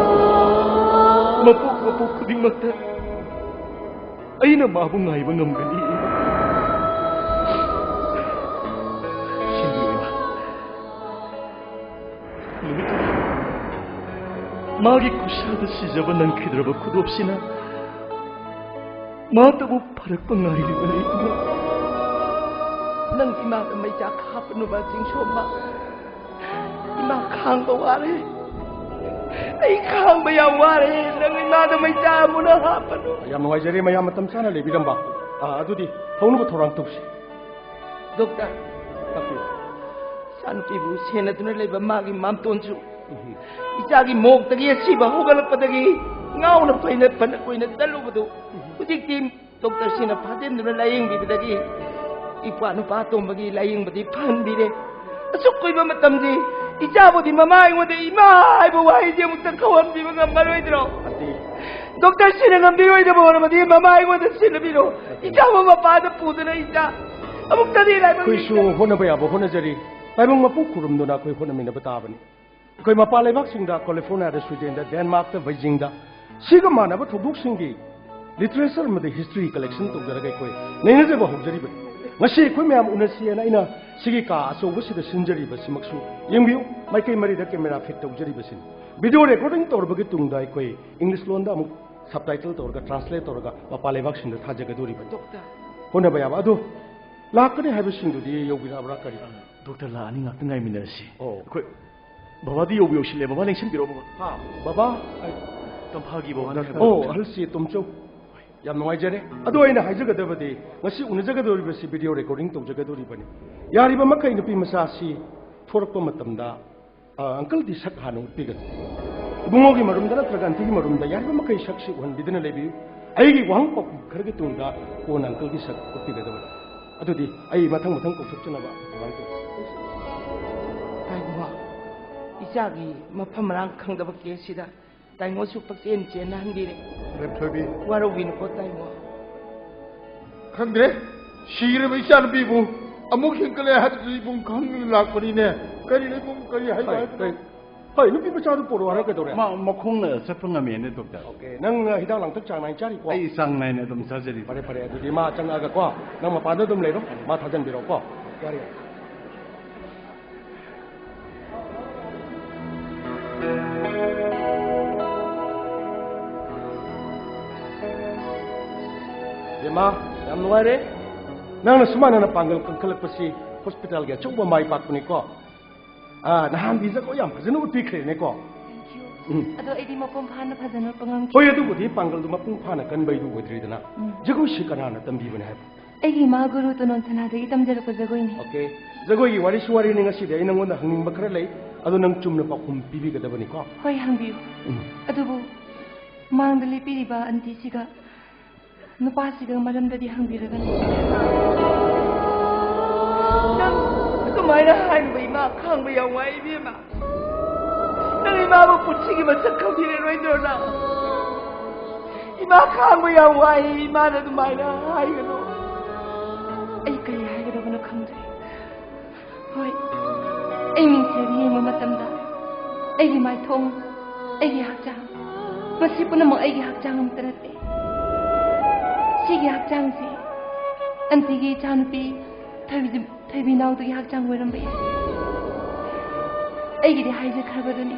ꯃꯄꯣꯛ ꯃꯄꯣꯛ ꯈꯨꯗꯤꯡꯃꯛꯇ ꯑꯩꯅ ꯃꯥꯕꯨ ꯉꯥꯏꯕ ꯉꯝꯒꯅꯤ꯫ ꯁꯤꯟꯕꯤꯌꯨ, ꯏꯃꯥ꯫ ꯅꯨꯃꯤꯠꯇꯨꯗ ꯃꯥꯒꯤ ꯈꯨꯠꯁꯥꯗ ꯁꯤꯖꯕ ꯅꯪꯈꯤꯗ꯭ꯔꯕ ꯈꯨꯗꯣꯞꯁꯤꯅ ꯃꯥꯇꯕꯨ ꯐꯔꯛꯄ ꯉꯥꯏꯔꯤꯕꯅꯤ, ꯏꯃꯥ꯫ ꯅꯪ ꯏꯃꯥꯗ ꯃꯩꯆꯥꯛ ꯍꯥꯞꯄꯅꯨꯕ, ꯆꯤꯡꯁꯣꯝꯕ꯫ ꯏꯃꯥ ꯈꯥꯡꯕ ꯋꯥꯔꯦ꯫ ꯑꯩ ꯈꯥꯡꯕ ꯌꯥꯝ ꯋꯥꯔꯦ꯫ ꯅꯪ ꯏꯃꯥꯗ ꯃꯩꯆꯥꯛ ꯑꯃꯨꯛꯅ ꯍꯥꯞꯄꯅꯨ꯫ ꯌꯥꯝ ꯅꯨꯡꯉꯥꯏꯖꯔꯦ ꯃꯌꯥꯝ ꯃꯇꯝ ꯆꯥꯅ ꯂꯩꯕꯤꯔꯝꯕ꯫ ꯑꯥ, ꯑꯗꯨꯗꯤ ꯊꯧꯅꯕ ꯊꯧꯔꯥꯡ ꯇꯧꯁꯤ꯫ ꯗꯣꯛꯇꯔ, ꯇꯥꯛꯄꯤꯌꯨ꯫ ꯏꯆꯥꯅꯨꯄꯤꯕꯨ ꯁꯦꯟꯅꯗꯨꯅ ꯂꯩꯕ ꯃꯥꯒꯤ ꯃꯥꯝꯇꯣꯟꯁꯨ ꯎꯝ꯫ ꯏꯆꯥꯒꯤ ꯃꯣꯛꯇꯒꯤ ꯑꯁꯤꯕ ꯍꯧꯒꯠꯂꯛꯄꯗꯒꯤ ꯉꯥꯎꯅ ꯐꯩꯅ ꯐꯅ ꯀꯨꯏꯅ ꯆꯠꯂꯨꯕꯗꯨ ꯎꯝ꯫ ꯍꯧꯖꯤꯛꯇꯤ ꯗꯣꯛꯇꯔꯁꯤꯡꯅ ꯐꯥꯖꯤꯟꯗꯨꯅ ꯂꯥꯌꯦꯡꯕꯤꯕꯗꯒꯤ ꯏꯄ꯭ꯋꯥ ꯅꯨꯄꯥ ꯑꯇꯣꯝꯕꯒꯤ ꯂꯥꯌꯦꯡꯕꯗꯤ ꯐꯍꯟꯕꯤꯔꯦ꯫ ꯑꯁꯨꯛ ꯀꯨꯏꯕ ꯃꯇꯝꯗꯤ ꯏꯆꯥꯕꯨꯗꯤ ꯃꯃꯥ ꯑꯩꯉꯣꯟꯗ ꯏꯃꯥ ꯍꯥꯏꯕ ꯋꯥꯍꯩꯁꯦ ꯑꯃꯨꯛꯇ ꯀꯧꯍꯟꯕꯤꯕ ꯉꯝꯃꯔꯣꯏꯗ꯭ꯔꯣ? ꯑꯟꯇꯤ꯫ ꯗꯣꯛꯇꯔꯁꯤꯡꯅ ꯉꯝꯕꯤꯔꯣꯏꯗꯕ ꯑꯣꯏꯔꯕꯗꯤ ꯃꯃꯥ ꯑꯩꯉꯣꯟꯗ ꯁꯤꯟꯅꯕꯤꯔꯣ꯫ ꯏꯆꯥꯕꯨ ꯃꯄꯥꯗ ꯄꯨꯗꯨꯅ ꯏꯆꯥ ꯑꯃꯨꯛꯇꯗꯤ ꯂꯥꯏꯕꯛ ꯑꯩꯈꯣꯏꯁꯨ ꯍꯣꯠꯅꯕ ꯌꯥꯕ ꯍꯣꯠꯅꯖꯔꯤ꯫ ꯂꯥꯏꯕꯛ ꯃꯄꯨ ꯈꯨꯔꯨꯝꯗꯨꯅ ꯑꯩꯈꯣꯏ ꯍꯣꯠꯅꯃꯤꯟꯅꯕ ꯇꯥꯕꯅꯤ꯫ ꯑꯩꯈꯣꯏ ꯃꯄꯥꯟ ꯂꯩꯕꯥꯛꯁꯤꯡꯗ, ꯀꯦꯂꯤꯐꯣꯔꯅꯤꯌꯥꯗ, ꯁ꯭ꯋꯤꯗꯦꯟꯗ, ꯗꯦꯟꯃꯥꯔꯛꯇ, ꯕꯩꯖꯤꯡꯗ ꯁꯤꯒ ꯃꯥꯟꯅꯕ ꯊꯧꯗꯣꯛꯁꯤꯡꯒꯤ ꯂꯤꯇꯔꯦꯆꯔ ꯑꯃꯗꯤ ꯍꯤꯁꯇ꯭ꯔꯤ ꯀꯂꯦꯛꯁꯟ ꯇꯧꯖꯔꯒ ꯑꯩꯈꯣꯏ ꯅꯩꯅꯖꯕ ꯍꯧꯖꯔꯤꯕꯅꯤ꯫ ꯉꯁꯤ ꯑꯩꯈꯣꯏ ꯃꯌꯥꯝ ꯎꯅꯁꯤ ꯍꯥꯏꯅ ꯑꯩꯅ ꯁꯤꯒꯤ ꯀꯥ ꯑꯆꯧꯕꯁꯤꯗ ꯁꯤꯟꯖꯔꯤꯕꯁꯤꯃꯛꯁꯨ ꯌꯦꯡꯕꯤꯌꯨ꯫ ꯃꯥꯏꯀꯩ ꯃꯔꯤꯗ ꯀꯦꯃꯦꯔꯥ ꯐꯤꯠ ꯇꯧꯖꯔꯤꯕꯁꯤꯅꯤ꯫ ꯚꯤꯗꯤꯑꯣ ꯔꯦꯀꯣꯔꯗꯤꯡ ꯇꯧꯔꯕꯒꯤ ꯇꯨꯡꯗ ꯑꯩꯈꯣꯏ ꯏꯪꯂꯤꯁ ꯂꯣꯟꯗ ꯑꯃꯨꯛ ꯁꯕꯇꯥꯏꯇꯜ ꯇꯧꯔꯒ, ꯇ꯭ꯔꯥꯟꯁꯂꯦꯠ ꯇꯧꯔꯒ ꯃꯄꯥꯟ ꯂꯩꯕꯥꯛꯁꯤꯡꯗ ꯊꯥꯖꯒꯗꯧꯔꯤꯕꯅꯤ꯫ ꯗꯣꯛꯇꯔ꯫ ꯍꯣꯠꯅꯕ ꯌꯥꯕ ꯑꯗꯨ ꯂꯥꯛꯀꯅꯤ ꯍꯥꯏꯕꯁꯤꯡꯗꯨꯗꯤ ꯌꯧꯕꯤꯔꯛꯑꯕ꯭ꯔꯥ ꯀꯔꯤ? ꯗꯣꯛꯇꯔ, ꯂꯥꯛꯑꯅꯤ, ꯉꯥꯛꯇꯪ ꯉꯥꯏꯃꯤꯟꯅꯔꯁꯤ꯫ ꯑꯣ꯫ ꯑꯩꯈꯣꯏ ꯕꯕꯥꯗꯤ ꯌꯧꯕꯨ ꯌꯧꯁꯤꯜꯂꯦ꯫ ꯕꯕꯥ ꯂꯦꯡꯁꯤꯟꯕꯤꯔꯛꯑꯣ, ꯕꯕꯥ꯫ ꯍꯥ, ꯕꯕꯥ? ꯑꯩ ꯇꯝꯐꯥꯒꯤ ꯕꯕꯥꯅꯤ ꯍꯥꯏꯕ꯫ ꯑꯣ, ꯑꯍꯜꯁꯤ ꯇꯣꯝꯆꯧ꯫ ꯌꯥꯝ ꯅꯨꯡꯉꯥꯏꯖꯔꯦ꯫ ꯑꯗꯣ ꯑꯩꯅ ꯍꯥꯏꯖꯒꯗꯕꯗꯤ, ꯉꯁꯤ ꯎꯅꯖꯒꯗꯧꯔꯤꯕꯁꯤ ꯚꯤꯗꯤꯑꯣ ꯔꯦꯀꯣꯔꯗꯤꯡ ꯇꯧꯖꯒꯗꯧꯔꯤꯕꯅꯤ꯫ ꯌꯥꯔꯤꯕ ꯃꯈꯩ ꯅꯨꯄꯤ ꯃꯆꯥꯁꯤ ꯊꯣꯔꯛꯄ ꯃꯇꯝꯗ ꯑ, ꯑꯪꯀꯜꯗꯤ ꯁꯛ ꯍꯥꯟꯅ ꯎꯠꯄꯤꯒꯅꯨ꯫ ꯏꯕꯨꯡꯉꯣꯒꯤ ꯃꯔꯨꯝꯗ ꯅꯠꯇ꯭ꯔꯒ ꯑꯟꯇꯤꯒꯤ ꯃꯔꯨꯝꯗ ꯌꯥꯔꯤꯕ ꯃꯈꯩ ꯁꯛꯁꯤ ꯎꯍꯟꯕꯤꯗꯨꯅ ꯂꯩꯕꯤꯌꯨ꯫ ꯑꯩꯒꯤ ꯋꯥꯍꯪ ꯄꯥꯎꯈꯨꯝ ꯈꯔꯒꯤ ꯇꯨꯡꯗ ꯀꯣꯟꯅ ꯑꯪꯀꯜꯒꯤ ꯁꯛ ꯎꯠꯄꯤꯒꯗꯕꯅꯤ꯫ ꯑꯗꯨꯗꯤ ꯑꯩ ꯃꯊꯪ ꯃꯊꯪ ꯀꯧꯊꯣꯛꯆꯅꯕ ꯊꯧꯔꯥꯡ ꯇꯧꯖꯒꯦ꯫ ꯇꯥꯏꯕꯨꯡꯉꯣ, ꯏꯆꯥꯒꯤ ꯃꯐꯝ ꯃꯔꯥꯡ ꯈꯪꯗꯕ ꯀꯦꯁꯁꯤꯗ ꯇꯥꯏꯉꯣꯁꯨ ꯄꯛꯆꯦꯟ ꯆꯦꯟꯅꯍꯟꯕꯤꯔꯦ꯫ ꯃꯦꯝꯊꯣꯏꯕꯤ꯫ ꯋꯥꯔꯧꯕꯤꯅꯨꯀꯣ ꯇꯥꯏꯉꯣ꯫ ꯈꯪꯗ꯭ꯔꯦ, ꯁꯤꯔꯕ ꯏꯆꯥꯅꯨꯄꯤꯕꯨ ꯑꯃꯨꯛ ꯍꯤꯡꯒꯠꯂꯦ ꯍꯥꯏꯕꯗꯨ ꯏꯕꯨꯡ ꯈꯪꯗꯨꯅ ꯂꯥꯛꯄꯅꯤꯅꯦ꯫ ꯀꯔꯤ ꯏꯕꯨꯡ, ꯀꯔꯤ ꯍꯥꯏꯕ ꯀꯔꯤ, ꯍꯥꯏꯕꯅꯣ? ꯀꯔꯤ? ꯍꯣꯏ, ꯅꯨꯄꯤ ꯃꯆꯥꯗꯨ ꯄꯣꯔꯛꯑꯣ ꯍꯥꯏꯔ ꯀꯩꯗꯧꯔꯦ? ꯃꯥ ꯃꯈꯣꯡꯅ ꯆꯠꯄ ꯉꯝꯃꯦꯅ, ꯗꯣꯛꯇꯔ꯫ ꯑꯣꯀꯦ, ꯅꯪ, ꯑ, ꯍꯤꯗꯥꯛ ꯂꯥꯡꯊꯛ ꯆꯥꯡ ꯅꯥꯏꯅ ꯆꯥꯔꯤꯀꯣ? ꯑꯩ ꯆꯥꯡ ꯅꯥꯏꯅ ꯑꯗꯨꯝ ꯆꯥꯖꯔꯤ꯫ ꯐꯔꯦ, ꯐꯔꯦ, ꯑꯗꯨꯗꯤ ꯃꯥ ꯆꯪꯉꯛꯑꯒꯀꯣ, ꯅꯪ ꯃꯄꯥꯟꯗ ꯑꯗꯨꯝ ꯂꯩꯔꯣ, ꯃꯥ ꯊꯥꯖꯟꯕꯤꯔꯣꯀꯣ꯫ ꯌꯥꯔꯦ, ꯌꯥꯔꯦ꯫ ꯕꯦꯝꯃ, ꯌꯥꯝ ꯅꯨꯡꯉꯥꯏꯔꯦ꯫ ꯅꯪꯅ ꯁꯨꯃꯥꯏꯅ ꯅꯄꯥꯡꯒꯜ ꯀꯟꯈꯠꯂꯛꯄꯁꯤ ꯍꯣꯁꯄꯤꯇꯥꯜꯒꯤ ꯑꯆꯧꯕ ꯃꯥꯏ ꯄꯥꯛꯄꯅꯤꯀꯣ꯫ ꯑꯥ, ꯅꯍꯥꯟꯗꯤ ꯖꯒꯣꯏ ꯌꯥꯝ ꯐꯖꯅ ꯎꯠꯄꯤꯈ꯭ꯔꯦꯅꯦꯀꯣ꯫ Thank you. ꯎꯝ꯫ ꯑꯗꯣ ꯑꯩꯗꯤ ꯃꯄꯨꯡ ꯐꯥꯅ ꯐꯖꯅ ꯎꯠꯄ ꯉꯝꯈꯤ꯫ ꯍꯣꯏ, ꯑꯗꯨꯕꯨꯗꯤ ꯄꯥꯡꯒꯜꯗꯨ ꯃꯄꯨꯡ ꯐꯥꯅ ꯀꯟꯕꯩꯗꯨ ꯑꯣꯏꯗ꯭ꯔꯤꯗꯅ꯫ ꯎꯝ꯫ ꯖꯒꯣꯏꯁꯤ ꯀꯅꯥꯅ ꯇꯝꯕꯤꯕꯅꯦ ꯍꯥꯏꯕ? ꯑꯩꯒꯤ ꯏꯃꯥ ꯒꯨꯔꯨ ꯇꯣꯅꯣꯟ ꯁꯅꯥꯗꯒꯤ ꯇꯝꯖꯔꯛꯄ ꯖꯒꯣꯏꯅꯤ꯫ ꯑꯣꯀꯦ꯫ ꯖꯒꯣꯏꯒꯤ ꯋꯥꯔꯤꯁꯨ ꯋꯥꯔꯤꯅꯤ, ꯉꯁꯤꯗꯤ ꯑꯩ ꯅꯪꯉꯣꯟꯗ ꯍꯪꯅꯤꯡꯕ ꯈꯔ ꯂꯩ꯫ ꯑꯗꯣ ꯅꯪ ꯆꯨꯝꯅ ꯄꯥꯎꯈꯨꯝ ꯄꯤꯕꯤꯒꯗꯕꯅꯤꯀꯣ꯫ ꯍꯣꯏ, ꯍꯪꯕꯤꯌꯨ꯫ ꯎꯝ꯫ ꯑꯗꯨꯕꯨ ꯃꯥꯡꯗ ꯂꯦꯞꯄꯤꯔꯤꯕ ꯑꯟꯇꯤꯁꯤꯒ ꯅꯨꯄꯥꯁꯤꯒ ꯃꯔꯝꯗꯗꯤ ꯍꯪꯕꯤꯔꯒꯅꯨ꯫ ꯅꯪ ꯑꯗꯨꯃꯥꯏꯅ ꯍꯥꯏꯔꯨꯕ ꯏꯃꯥ ꯈꯥꯡꯕ ꯌꯥꯝ ꯋꯥꯏ ꯏꯕꯦꯝꯃ꯫ ꯅꯪ ꯏꯃꯥꯕꯨ ꯄꯨꯟꯁꯤꯒꯤ ꯃꯁꯛ ꯈꯪꯕꯤꯔꯔꯣꯏꯗ꯭ꯔꯣ ꯅꯪ? ꯏꯃꯥ ꯈꯥꯡꯕ ꯌꯥꯝ ꯋꯥꯏ, ꯏꯃꯥꯅ ꯑꯗꯨꯃꯥꯏꯅ ꯍꯥꯏꯒꯅꯨ꯫ ꯑꯩ ꯀꯔꯤ ꯍꯥꯏꯒꯗꯕꯅꯣ ꯈꯪꯗ꯭ꯔꯦ꯫ ꯍꯣꯏ, ꯑꯩ ꯃꯤꯡꯁꯦꯜꯗ ꯌꯦꯡꯕ ꯃꯇꯝꯗ ꯑꯩꯒꯤ ꯃꯥꯏꯊꯣꯡ, ꯑꯩꯒꯤ ꯍꯛꯆꯥꯡ, ꯃꯁꯤ ꯄꯨꯝꯅꯃꯛ ꯑꯩꯒꯤ ꯍꯛꯆꯥꯡ ꯑꯃꯠꯇ ꯅꯠꯇꯦ꯫ ꯁꯤꯒꯤ ꯍꯛꯆꯥꯡꯁꯤ ꯑꯟꯇꯤꯒꯤ ꯏꯆꯥꯅꯨꯄꯤ ꯊꯣꯏꯕꯤ-, ꯊꯣꯏꯕꯤꯅꯥꯎꯗꯨꯒꯤ ꯍꯛꯆꯥꯡ ꯑꯣꯏꯔꯝꯕ ꯌꯥꯏ꯫ ꯑꯩꯒꯤꯗꯤ ꯍꯥꯏꯖꯈ꯭ꯔꯕꯗꯨꯅꯤ꯫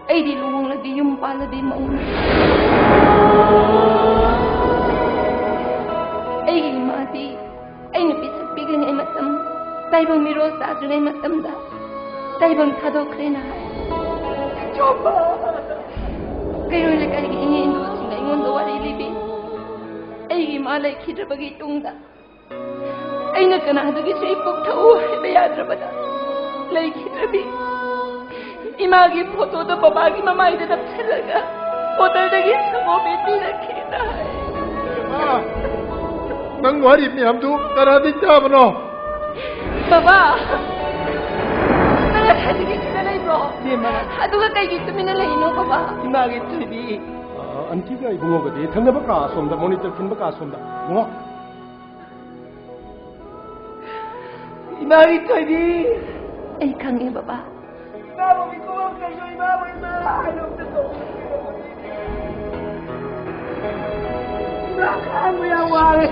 ꯑꯩꯗꯤ ꯂꯨꯍꯣꯡꯂꯗꯤ, ꯌꯨꯝ ꯄꯥꯜꯂꯗꯤ ꯃꯧꯅꯤ꯫ ꯑꯩꯒꯤ ꯏꯃꯥꯗꯤ ꯑꯩꯅ ꯄꯤꯁꯛ ꯄꯤꯛꯂꯤꯉꯩ ꯃꯇꯝ, ꯇꯥꯏꯕꯪ ꯃꯤꯔꯣꯜ ꯆꯥꯗ꯭ꯔꯤꯉꯩ ꯃꯇꯝꯗ ꯇꯥꯏꯕꯪ ꯊꯥꯗꯣꯛꯈ꯭ꯔꯦꯅ ꯍꯥꯏ꯫ ꯆꯨꯝꯕ꯫ ꯀꯩꯔꯣꯏ ꯂꯩꯀꯥꯏꯒꯤ ꯏꯅꯦ ꯏꯟꯗꯨꯁꯤꯡꯅ ꯑꯩꯉꯣꯟꯗ ꯋꯥꯔꯤ ꯂꯤꯕꯤ꯫ ꯑꯩꯒꯤ ꯏꯃꯥ ꯂꯩꯈꯤꯗ꯭ꯔꯕꯒꯤ ꯇꯨꯡꯗ ꯑꯩꯅ ꯀꯅꯥꯗꯒꯤꯁꯨ ꯏꯄꯣꯛ ꯊꯛꯎ ꯍꯥꯏꯕ ꯌꯥꯗ꯭ꯔꯕꯗ ꯂꯩꯈꯤꯗ꯭ꯔꯕꯤ ꯏꯃꯥꯒꯤ ꯐꯣꯇꯣꯗ ꯕꯕꯥꯒꯤ ꯃꯃꯥꯏꯗ ꯅꯞꯁꯤꯜꯂꯒ ꯕꯣꯇꯜꯗꯒꯤ ꯁꯪꯒꯣꯝ ꯄꯤꯔꯛꯈꯤꯅ ꯍꯥꯏ꯫ ꯏꯃꯥ, ꯅꯪ ꯋꯥꯔꯤ ꯃꯌꯥꯝꯗꯨ ꯀꯅꯥꯗꯒꯤ ꯇꯥꯕꯅꯣ? ꯕꯕꯥ, ꯅꯪ ꯉꯁꯥꯏꯗꯒꯤ ꯁꯤꯗ ꯂꯩꯕ꯭ꯔꯣ? ꯏꯃꯥ꯫ ꯑꯗꯨꯒ ꯀꯩꯒꯤ ꯇꯨꯃꯤꯟꯅ ꯂꯩꯔꯤꯅꯣ, ꯕꯕꯥ? ꯏꯃꯥꯒꯤ ꯊꯣꯏꯕꯤ꯫ ꯑ, ꯑꯟꯇꯤꯒ ꯏꯕꯨꯡꯉꯣꯒꯗꯤ ꯊꯪꯅꯕ ꯀꯥ ꯑꯁꯣꯝꯗ, ꯃꯣꯅꯤꯇꯔ ꯈꯤꯟꯕ ꯀꯥ ꯑꯁꯣꯝꯗ꯫ ꯏꯕꯨꯡꯉꯣ꯫ ꯏꯃꯥꯒꯤ ꯊꯣꯏꯕꯤ꯫ ꯑꯩ ꯈꯪꯉꯦ, ꯕꯕꯥ꯫ ꯏꯃꯥꯕꯨ ꯃꯤꯀꯨꯞ ꯑꯃ ꯀꯩꯅꯣ, ꯏꯃꯥꯕꯨ, ꯏꯃꯥ ꯍꯥꯏꯅ ꯑꯝꯇ ꯀꯧꯕꯤꯌꯨ꯫ ꯏꯃꯥ ꯈꯥꯡꯕ ꯌꯥꯝ ꯋꯥꯔꯦ꯫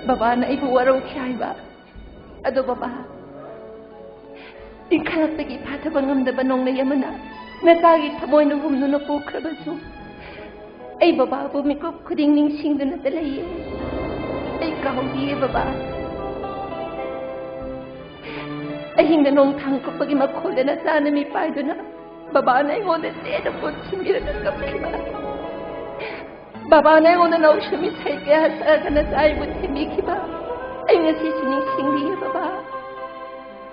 ꯕꯕꯥꯅ ꯑꯩꯕꯨ ꯋꯥꯔꯧꯈꯤ ꯍꯥꯏꯕ꯫ ꯑꯗꯣ ꯕꯕꯥ, ꯏꯟꯈꯠꯂꯛꯄꯒꯤ ꯐꯥꯊꯕ ꯉꯝꯗꯕ ꯅꯣꯡꯂꯩ ꯑꯃꯅ ꯅꯆꯥꯒꯤ ꯊꯃꯣꯏꯅ ꯍꯨꯝꯗꯨꯅ ꯄꯨꯈ꯭ꯔꯕꯁꯨ, ꯑꯩ ꯕꯕꯥꯕꯨ ꯃꯤꯀꯨꯞ ꯈꯨꯗꯤꯡ ꯅꯤꯡꯁꯤꯡꯗꯨꯅꯇ ꯂꯩꯌꯦ꯫ ꯑꯩ ꯀꯥꯎꯗꯤꯌꯦ ꯕꯕꯥ꯫ ꯑꯍꯤꯡꯗ ꯅꯣꯡꯊꯥꯡ ꯀꯨꯞꯄꯒꯤ ꯃꯈꯣꯜꯗ ꯅꯆꯥꯅ ꯃꯤꯄꯥꯏꯗꯨꯅ ꯕꯕꯥꯅ ꯑꯩꯉꯣꯟꯗ ꯆꯦꯠꯅ ꯄꯣꯠꯁꯤꯟꯕꯤꯔꯒ ꯀꯞꯈꯤꯕ꯫ ꯕꯕꯥꯅ ꯑꯩꯉꯣꯟꯗ ꯅꯥꯎꯁꯨꯝ ꯏꯁꯩ ꯀꯌꯥ ꯁꯛꯑꯒ ꯅꯆꯥ ꯑꯩꯕꯨ ꯊꯦꯝꯕꯤꯈꯤꯕ ꯑꯩ ꯉꯁꯤꯁꯨ ꯅꯤꯡꯁꯤꯡꯂꯤꯌꯦ ꯕꯕꯥ꯫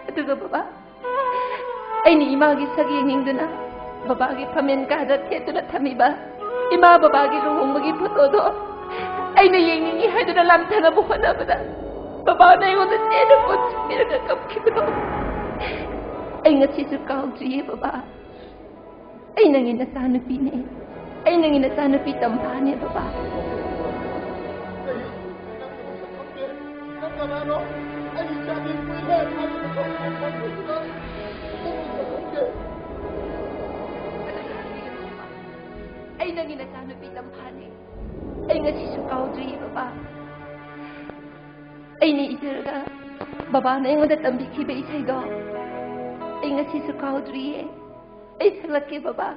ꯑꯗꯨꯒ ꯕꯕꯥ, ꯑꯩꯅ ꯏꯃꯥꯒꯤ ꯁꯛ ꯌꯦꯡꯅꯤꯡꯗꯨꯅ ꯕꯕꯥꯒꯤ ꯐꯝꯃꯦꯟ ꯀꯥꯗ ꯊꯦꯠꯇꯨꯅ ꯊꯝꯃꯤꯕ ꯏꯃꯥ ꯕꯕꯥꯒꯤ ꯂꯨꯍꯣꯡꯕꯒꯤ ꯐꯣꯇꯣꯗꯣ ꯑꯩꯅ ꯌꯦꯡꯅꯤꯡꯉꯤ ꯍꯥꯏꯗꯨꯅ ꯂꯥꯝꯊꯅꯕ ꯍꯣꯠꯅꯕꯗ ꯕꯕꯥꯅ ꯑꯩꯉꯣꯟꯗ ꯆꯦꯠꯅ ꯄꯣꯠꯁꯤꯟꯕꯤꯔꯒ ꯀꯞꯈꯤꯕꯗꯣ ꯑꯩ ꯉꯁꯤꯁꯨ ꯀꯥꯎꯗ꯭ꯔꯤꯌꯦ ꯕꯕꯥ꯫ ꯑꯩ ꯅꯪꯒꯤ ꯅꯆꯥꯅꯨꯄꯤꯅꯦ꯫ ꯑꯩ ꯅꯪꯒꯤ ꯅꯆꯥꯅꯨꯄꯤ ꯇꯝꯐꯥꯅꯦ ꯕꯕꯥ꯫ ꯑꯩ ꯅꯪꯒꯤ ꯅꯆꯥꯅꯨꯄꯤ ꯇꯝꯐꯥꯅꯦ꯫ ꯑꯩ ꯉꯁꯤꯁꯨ ꯀꯥꯎꯗ꯭ꯔꯤꯌꯦ ꯕꯕꯥ꯫ ꯑꯩꯅ ꯏꯖꯔꯒ ꯕꯕꯥꯅ ꯑꯩꯉꯣꯟꯗ ꯇꯝꯕꯤꯈꯤꯕ ꯏꯁꯩꯗꯣ ꯑꯩ ꯉꯁꯤꯁꯨ ꯀꯥꯎꯗ꯭ꯔꯤꯌꯦ꯫ ꯑꯩ ꯁꯛꯂꯛꯀꯦ ꯕꯕꯥ꯫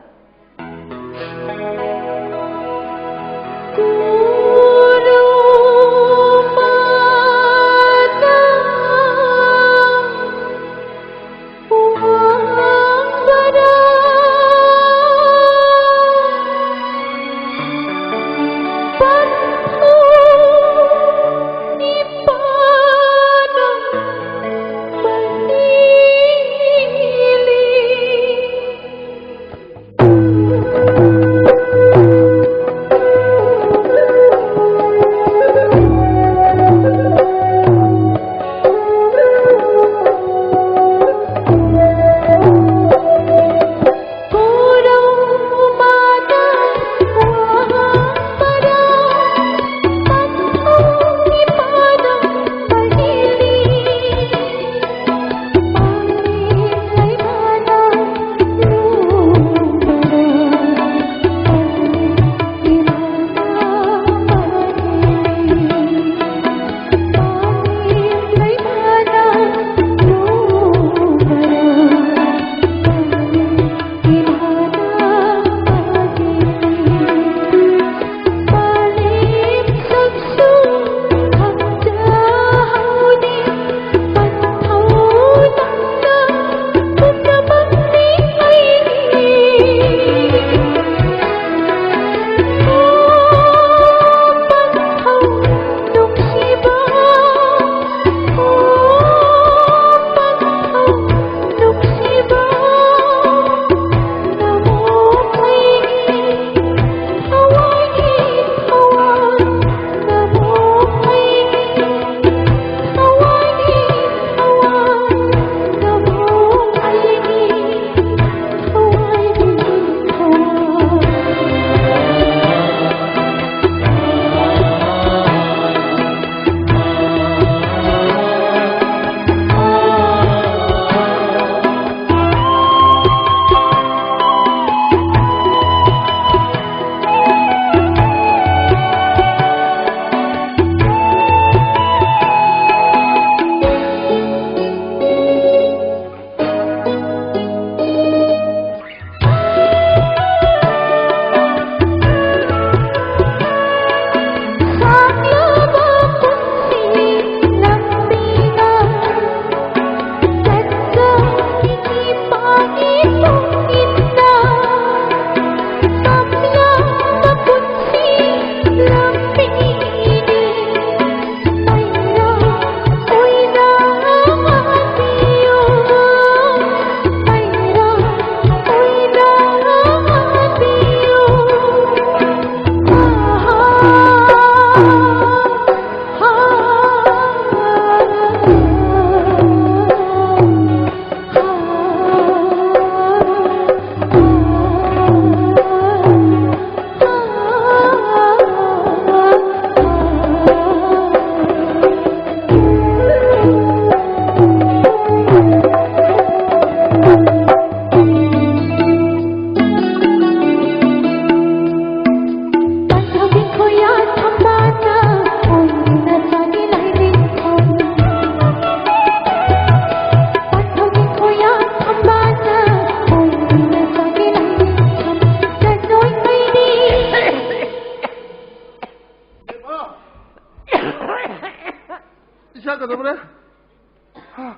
ꯍꯥ?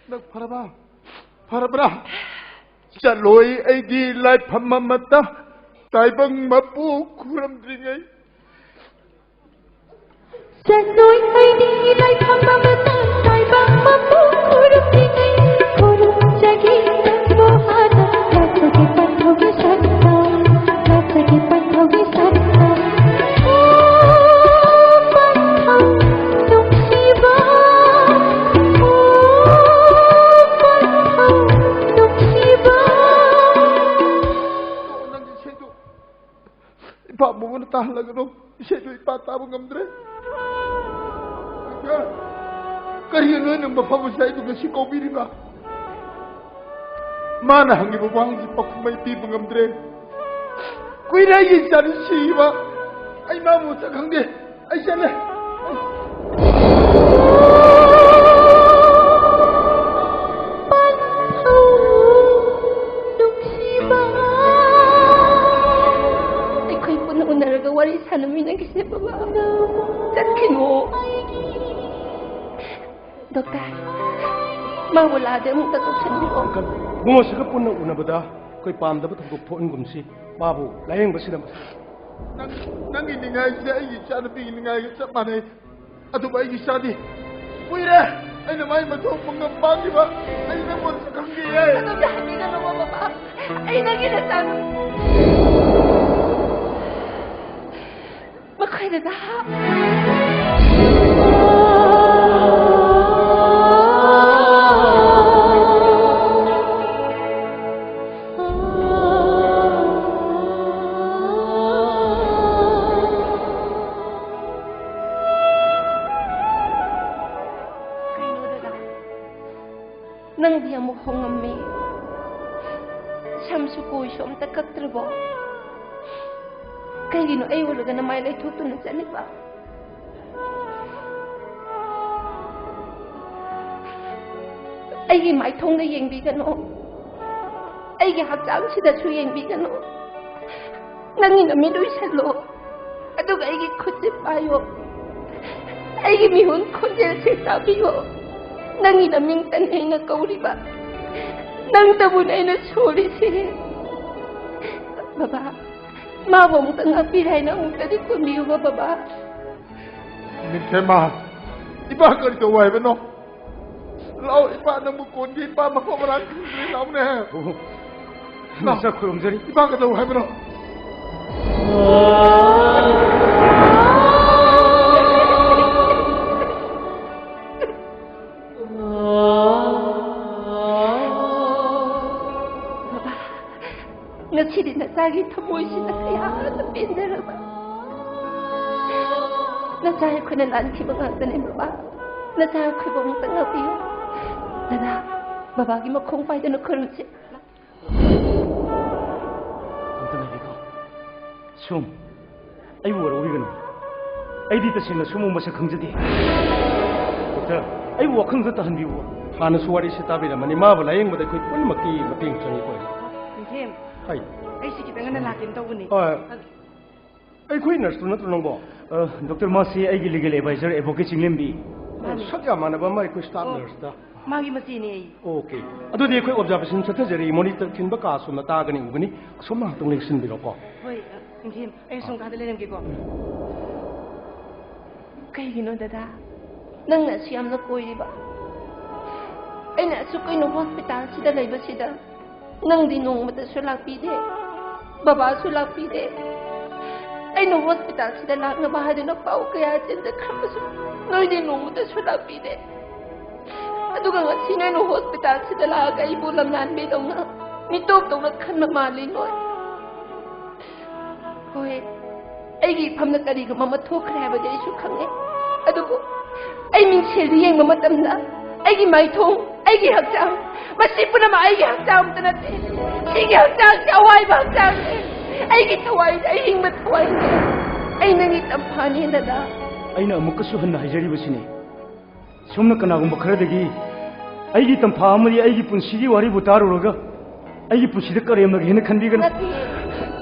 ꯅꯪ ꯐꯔꯕ? ꯐꯔꯕ꯭ꯔꯥ? ꯆꯠꯂꯣꯏ ꯑꯩꯗꯤ ꯂꯥꯏꯐꯝ ꯑꯃꯠꯇ ꯇꯥꯏꯕꯪ ꯃꯄꯨ ꯈꯨꯔꯨꯝꯗ꯭ꯔꯤꯉꯩ꯫ ꯆꯠꯂꯣꯏ ꯑꯩꯗꯤ ꯂꯥꯏꯐꯝ ꯑꯃꯠꯇ ꯇꯥꯏꯕꯪ ꯃꯄꯨ ꯈꯨꯔꯨꯝꯗ꯭ꯔꯤꯉꯩ꯫ ꯈꯨꯔꯨꯝꯖꯒꯦ ꯅꯪꯕꯨ ꯍꯥꯟꯅ ꯂꯥꯠꯆꯒꯦ ꯄꯟꯊꯧꯒꯤ ꯁꯛꯇ, ꯂꯥꯠꯆꯒꯦ ꯄꯟꯊꯧꯒꯤ ꯁꯛꯇ꯫ ꯑꯣ ꯄꯟꯊꯧ ꯅꯨꯡꯁꯤꯕ, ꯑꯣ ꯄꯟꯊꯧ ꯅꯨꯡꯁꯤꯕ꯫ ꯇꯣꯛꯑꯣ, ꯅꯪꯒꯤ ꯏꯁꯩꯗꯨ ꯏꯄꯥ ꯃꯉꯣꯟꯗ ꯇꯥꯍꯜꯂꯒꯅꯨ꯫ ꯏꯁꯩꯗꯨ ꯏꯄꯥ ꯇꯥꯕ ꯉꯝꯗ꯭ꯔꯦ꯫ ꯀꯔꯤꯒꯤꯅꯣ ꯅꯣꯏꯅ ꯃꯐꯝ ꯑꯁꯤꯗ ꯑꯩꯕꯨ ꯉꯁꯤ ꯀꯧꯕꯤꯔꯤꯕ? ꯃꯥꯅ ꯍꯪꯉꯤꯕ ꯋꯥꯍꯪꯁꯤ ꯄꯥꯎꯈꯨꯝ ꯑꯩ ꯄꯤꯕ ꯉꯝꯗ꯭ꯔꯦ꯫ ꯀꯨꯏꯔꯦ ꯑꯩꯒꯤ ꯏꯆꯥꯅꯤ ꯁꯤꯕ꯫ ꯑꯩ ꯃꯥꯕꯨ ꯃꯁꯛ ꯈꯪꯗꯦ꯫ ꯑꯩ ꯆꯠꯂꯦ꯫ ꯄꯟꯊꯧ ꯅꯨꯡꯁꯤꯕ꯫ ꯑꯩꯈꯣꯏ ꯄꯨꯟꯅ ꯎꯅꯔꯒ ꯋꯥꯔꯤ ꯁꯥꯟꯅꯃꯤꯟꯅꯈꯤꯁꯦ ꯕꯕꯥ꯫ ꯆꯠꯈꯤꯅꯨ꯫ ꯗꯣꯛꯇꯔ, ꯃꯥꯕꯨ ꯂꯥꯛꯑꯗꯤ ꯑꯃꯨꯛꯇ ꯇꯧꯁꯟꯕꯤꯔꯣ꯫ ꯑꯪꯀꯜ, ꯏꯕꯨꯡꯉꯣꯁꯤꯒ ꯄꯨꯟꯅ ꯎꯅꯕꯗ ꯑꯩꯈꯣꯏ ꯄꯥꯝꯗꯕ ꯊꯧꯗꯣꯛ ꯊꯣꯛꯍꯟꯒꯨꯝꯁꯤ꯫ ꯃꯥꯕꯨ ꯂꯥꯌꯦꯡꯕ ꯁꯤꯟꯅꯕ꯫ ꯅꯪ, ꯅꯪꯒꯤ ꯅꯤꯡꯉꯥꯏꯁꯦ ꯑꯩꯒꯤ ꯏꯆꯥꯅꯨꯄꯤꯒꯤ ꯅꯤꯡꯉꯥꯏꯒ ꯆꯞ ꯃꯥꯟꯅꯩ꯫ ꯑꯗꯨꯕꯨ ꯑꯩꯒꯤ ꯏꯆꯥꯗꯤ ꯀꯨꯏꯔꯦ ꯑꯩꯅ ꯃꯥꯏ ꯃꯊꯧ ꯄꯨꯡꯉꯝ ꯄꯥꯡꯈꯤꯕ꯫ ꯑꯩ ꯅꯪꯕꯨ ꯈꯪꯗꯤꯌꯦ꯫ ꯑꯗꯨꯗꯤ ꯍꯥꯏꯕꯤꯒꯅꯨ ꯕꯕꯥ꯫ ꯑꯩ ꯅꯪꯒꯤ ꯅꯆꯥꯅꯨꯄꯤ꯫ ꯃꯈꯣꯏꯗ ꯀꯩꯅꯣ ꯗꯗꯥ? ꯅꯪꯗꯤ ꯑꯃꯨꯛ ꯍꯣꯡꯉꯝꯃꯦ꯫ ꯁꯝꯁꯨ ꯀꯣꯏꯁꯨ ꯑꯝꯇ ꯀꯛꯇ꯭ꯔꯕꯣ? ꯀꯩꯒꯤꯅꯣ ꯑꯩ ꯎꯔꯒ ꯅꯃꯥꯏ ꯂꯩꯊꯣꯛꯇꯨꯅ ꯆꯠꯂꯤꯕ? ꯑꯩꯒꯤ ꯃꯥꯏꯊꯣꯡꯗ ꯌꯦꯡꯕꯤꯒꯅꯨ꯫ ꯑꯩꯒꯤ ꯍꯛꯆꯥꯡꯁꯤꯗꯁꯨ ꯌꯦꯡꯕꯤꯒꯅꯨ꯫ ꯅꯪꯒꯤ ꯅꯃꯤꯠ ꯎꯏꯁꯜꯂꯣ꯫ ꯑꯗꯨꯒ ꯑꯩꯒꯤ ꯈꯨꯠꯁꯦ ꯄꯥꯏꯌꯣ꯫ ꯑꯩꯒꯤ ꯃꯤꯍꯨꯟ ꯈꯣꯟꯖꯦꯜꯁꯦ ꯇꯥꯕꯤꯌꯣ꯫ ꯅꯪꯒꯤ ꯅꯃꯤꯡꯇꯅꯤ ꯑꯩꯅ ꯀꯧꯔꯤꯕ, ꯅꯪꯇꯕꯨꯅꯤ ꯑꯩꯅ ꯁꯣꯜꯂꯤꯁꯦ꯫ ꯕꯕꯥ, ꯃꯥꯕꯨ ꯑꯃꯨꯛꯇ ꯉꯥꯛꯄꯤꯔꯦ ꯍꯥꯏꯅ ꯑꯃꯨꯛꯇꯗꯤ ꯈꯨꯝꯕꯤꯌꯨꯕ ꯕꯕꯥ꯫ ꯅꯤꯡꯊꯦꯝꯃ, ꯏꯄꯥ ꯀꯔꯤ ꯇꯧ ꯍꯥꯏꯕꯅꯣ? ꯂꯥꯛꯑꯣ, ꯏꯄꯥ ꯅꯪꯕꯨ ꯀꯣꯟꯒꯦ, ꯏꯄꯥ ꯃꯐꯝ ꯃꯔꯥꯡ ꯈꯪꯗ꯭ꯔꯦ, ꯂꯥꯛꯑꯣꯅꯦ꯫ ꯂꯥꯛꯑꯣ꯫ ꯅꯁꯥ ꯈꯨꯔꯨꯝꯖꯔꯤ꯫ ꯏꯄꯥ ꯀꯩꯗꯧ ꯍꯥꯏꯕꯅꯣ? ꯕꯕꯥ, ꯉꯁꯤꯗꯤ ꯅꯆꯥꯒꯤ ꯊꯃꯣꯏꯁꯤꯗ ꯀꯌꯥꯗ ꯄꯦꯟꯖꯔꯕ꯫ ꯅꯆꯥ ꯑꯩꯈꯣꯏꯅ ꯂꯥꯟꯈꯤꯕ ꯉꯥꯛꯇꯅꯦ ꯕꯕꯥ꯫ ꯅꯆꯥ ꯑꯩꯈꯣꯏꯕꯨ ꯑꯃꯨꯛꯇ ꯉꯥꯛꯄꯤꯌꯨ꯫ ꯗꯗꯥ, ꯕꯕꯥꯒꯤ ꯃꯈꯣꯡ ꯄꯥꯏꯗꯨꯅ ꯈꯨꯔꯨꯝꯁꯤ꯫ ꯑꯝꯇ ꯉꯥꯏꯕꯤꯈꯣ꯫ ꯁꯨꯝ, ꯑꯩꯕꯨ ꯋꯥꯔꯧꯕꯤꯒꯅꯨ꯫ ꯑꯩꯗꯤ ꯇꯁꯦꯡꯅ ꯁꯨꯝꯕ ꯃꯁꯛ ꯈꯪꯖꯗꯦ꯫ ꯗꯣꯛꯇꯔ, ꯑꯩꯕꯨ ꯋꯥꯈꯜꯗ ꯇꯥꯍꯟꯕꯤꯌꯨ꯫ ꯍꯥꯟꯅꯁꯨ ꯋꯥꯔꯤꯁꯦ ꯇꯥꯕꯤꯔꯝꯃꯅꯤ꯫ ꯃꯥꯕꯨ ꯂꯥꯌꯦꯡꯕꯗ ꯑꯩꯈꯣꯏ ꯄꯨꯝꯅꯃꯛꯀꯤ ꯃꯇꯦꯡ ꯆꯪꯉꯤ ꯀꯣ꯫ ꯅꯤꯡꯊꯦꯝ, ꯍꯥꯏ꯫ ꯑꯩ ꯁꯤ ꯈꯤꯇꯪ ꯉꯟꯅ ꯂꯥꯛꯀꯦꯅ ꯇꯧꯕꯅꯤ꯫ ꯍꯣꯏ꯫ ꯑꯩꯈꯣꯏ ꯅꯔꯁꯇꯨ ꯅꯠꯇ꯭ꯔꯣ ꯅꯪꯕꯣ? ꯑ, ꯗꯣꯛꯇꯔ, ꯃꯥꯁꯤ ꯑꯩꯒꯤ ꯂꯤꯒꯦꯜ ꯑꯦꯗꯚꯥꯏꯖꯔ ꯑꯦꯗꯚꯣꯀꯦꯠ ꯆꯤꯡꯂꯦꯝꯕꯤ꯫ ꯃꯥꯅꯤ꯫ ꯁꯛ ꯌꯥꯝ ꯃꯥꯟꯅꯕ ꯑꯃ ꯑꯩꯈꯣꯏ ꯁ꯭ꯇꯥꯐ ꯑꯣ, ꯅꯔꯁꯇ꯫ ꯃꯥꯒꯤ ꯃꯆꯦꯅꯦ ꯑꯩ꯫ ꯑꯣꯀꯦ꯫ ꯑꯗꯨꯗꯤ ꯑꯩꯈꯣꯏ ꯑꯣꯕꯖꯥꯔꯕꯦꯁꯟ ꯆꯠꯊꯖꯔꯤ꯫ ꯃꯣꯅꯤꯇꯔ ꯊꯤꯟꯕ ꯀꯥ ꯑꯁꯣꯝꯅ ꯇꯥꯒꯅꯤ, ꯎꯒꯅꯤ꯫ ꯑꯁꯣꯝꯅ ꯉꯥꯛꯇꯪ ꯂꯦꯡꯁꯤꯟꯕꯤꯔꯣꯀꯣ꯫ ꯍꯣꯏ, ꯑ, ꯅꯤꯡꯊꯦꯝ, ꯑꯩ ꯑꯁꯣꯝ ꯀꯥꯗ ꯂꯩꯔꯝꯒꯦꯀꯣ꯫ ꯀꯩꯒꯤꯅꯣ ꯗꯗꯥ? ꯅꯪꯅ ꯑꯁꯨ ꯌꯥꯝꯅ ꯀꯣꯏꯔꯤꯕ? ꯑꯩꯅ ꯑꯁꯨꯛ ꯀꯨꯏꯅ ꯍꯣꯁꯄꯤꯇꯥꯜꯁꯤꯗ ꯂꯩꯕꯁꯤꯗ ꯅꯪꯗꯤ ꯅꯣꯡꯃꯇꯁꯨ ꯂꯥꯛꯄꯤꯗꯦ, ꯕꯕꯥꯁꯨ ꯂꯥꯛꯄꯤꯗꯦ꯫ ꯑꯩꯅ ꯍꯣꯁꯄꯤꯇꯥꯜꯁꯤꯗ ꯂꯥꯛꯅꯕ ꯍꯥꯏꯗꯨꯅ ꯄꯥꯎ ꯀꯌꯥ ꯆꯦꯟꯖꯈ꯭ꯔꯕꯁꯨ ꯅꯣꯏꯗꯤ ꯅꯣꯡꯃꯇꯁꯨ ꯂꯥꯛꯄꯤꯗꯦ꯫ ꯑꯗꯨꯒ ꯉꯁꯤ ꯅꯣꯏꯅ ꯍꯣꯁꯄꯤꯇꯥꯜꯁꯤꯗ ꯂꯥꯛꯑꯒ ꯑꯩꯕꯨ ꯂꯝꯂꯥꯟꯕꯤꯗꯧꯅ, ꯃꯤꯇꯣꯞꯇꯧꯅ ꯈꯟꯕ ꯃꯥꯜꯂꯤ ꯅꯣꯏ꯫ ꯍꯣꯏ, ꯑꯩꯒꯤ ꯏꯐꯝꯗ ꯀꯔꯤꯒꯨꯝꯕ ꯑꯃ ꯊꯣꯛꯈ꯭ꯔꯦ ꯍꯥꯏꯕꯗꯤ ꯑꯩꯁꯨ ꯈꯪꯉꯦ꯫ ꯑꯗꯨꯕꯨ ꯑꯩ ꯃꯤꯡꯁꯦꯜꯗ ꯌꯦꯡꯕ ꯃꯇꯝꯗ ꯑꯩꯒꯤ ꯃꯥꯏꯊꯣꯡ, ꯑꯩꯒꯤ ꯍꯛꯆꯥꯡ, ꯃꯁꯤ ꯄꯨꯝꯅꯃꯛ ꯑꯩꯒꯤ ꯍꯛꯆꯥꯡ ꯑꯃꯠꯇ ꯅꯠꯇꯦ꯫ ꯁꯤꯒꯤ ꯍꯛꯆꯥꯡꯁꯤ ꯑꯋꯥꯏꯕ ꯍꯛꯆꯥꯡꯅꯤ꯫ ꯑꯩꯒꯤ ꯊꯋꯥꯏꯁꯤ ꯑꯍꯤꯡꯕ ꯊꯋꯥꯏꯅꯤ꯫ ꯑꯩ ꯅꯪꯒꯤ ꯇꯝꯐꯥꯅꯤ, ꯗꯗꯥ꯫ ꯑꯩꯅ ꯑꯃꯨꯛꯀꯁꯨ ꯍꯟꯅ ꯍꯥꯏꯖꯔꯤꯕꯁꯤꯅꯤ, ꯁꯣꯝꯅ ꯀꯅꯥꯒꯨꯝꯕ ꯈꯔꯗꯒꯤ ꯑꯩꯒꯤ ꯇꯝꯐꯥ ꯑꯃꯗꯤ ꯑꯩꯒꯤ ꯄꯨꯟꯁꯤꯒꯤ ꯋꯥꯔꯤꯕꯨ ꯇꯥꯔꯨꯔꯒ ꯑꯩꯒꯤ ꯄꯨꯟꯁꯤꯗ ꯀꯔꯦꯝꯅꯒꯦ ꯍꯥꯏꯅ ꯈꯟꯕꯤꯒꯅꯨ꯫ ꯅꯠꯇꯦ꯫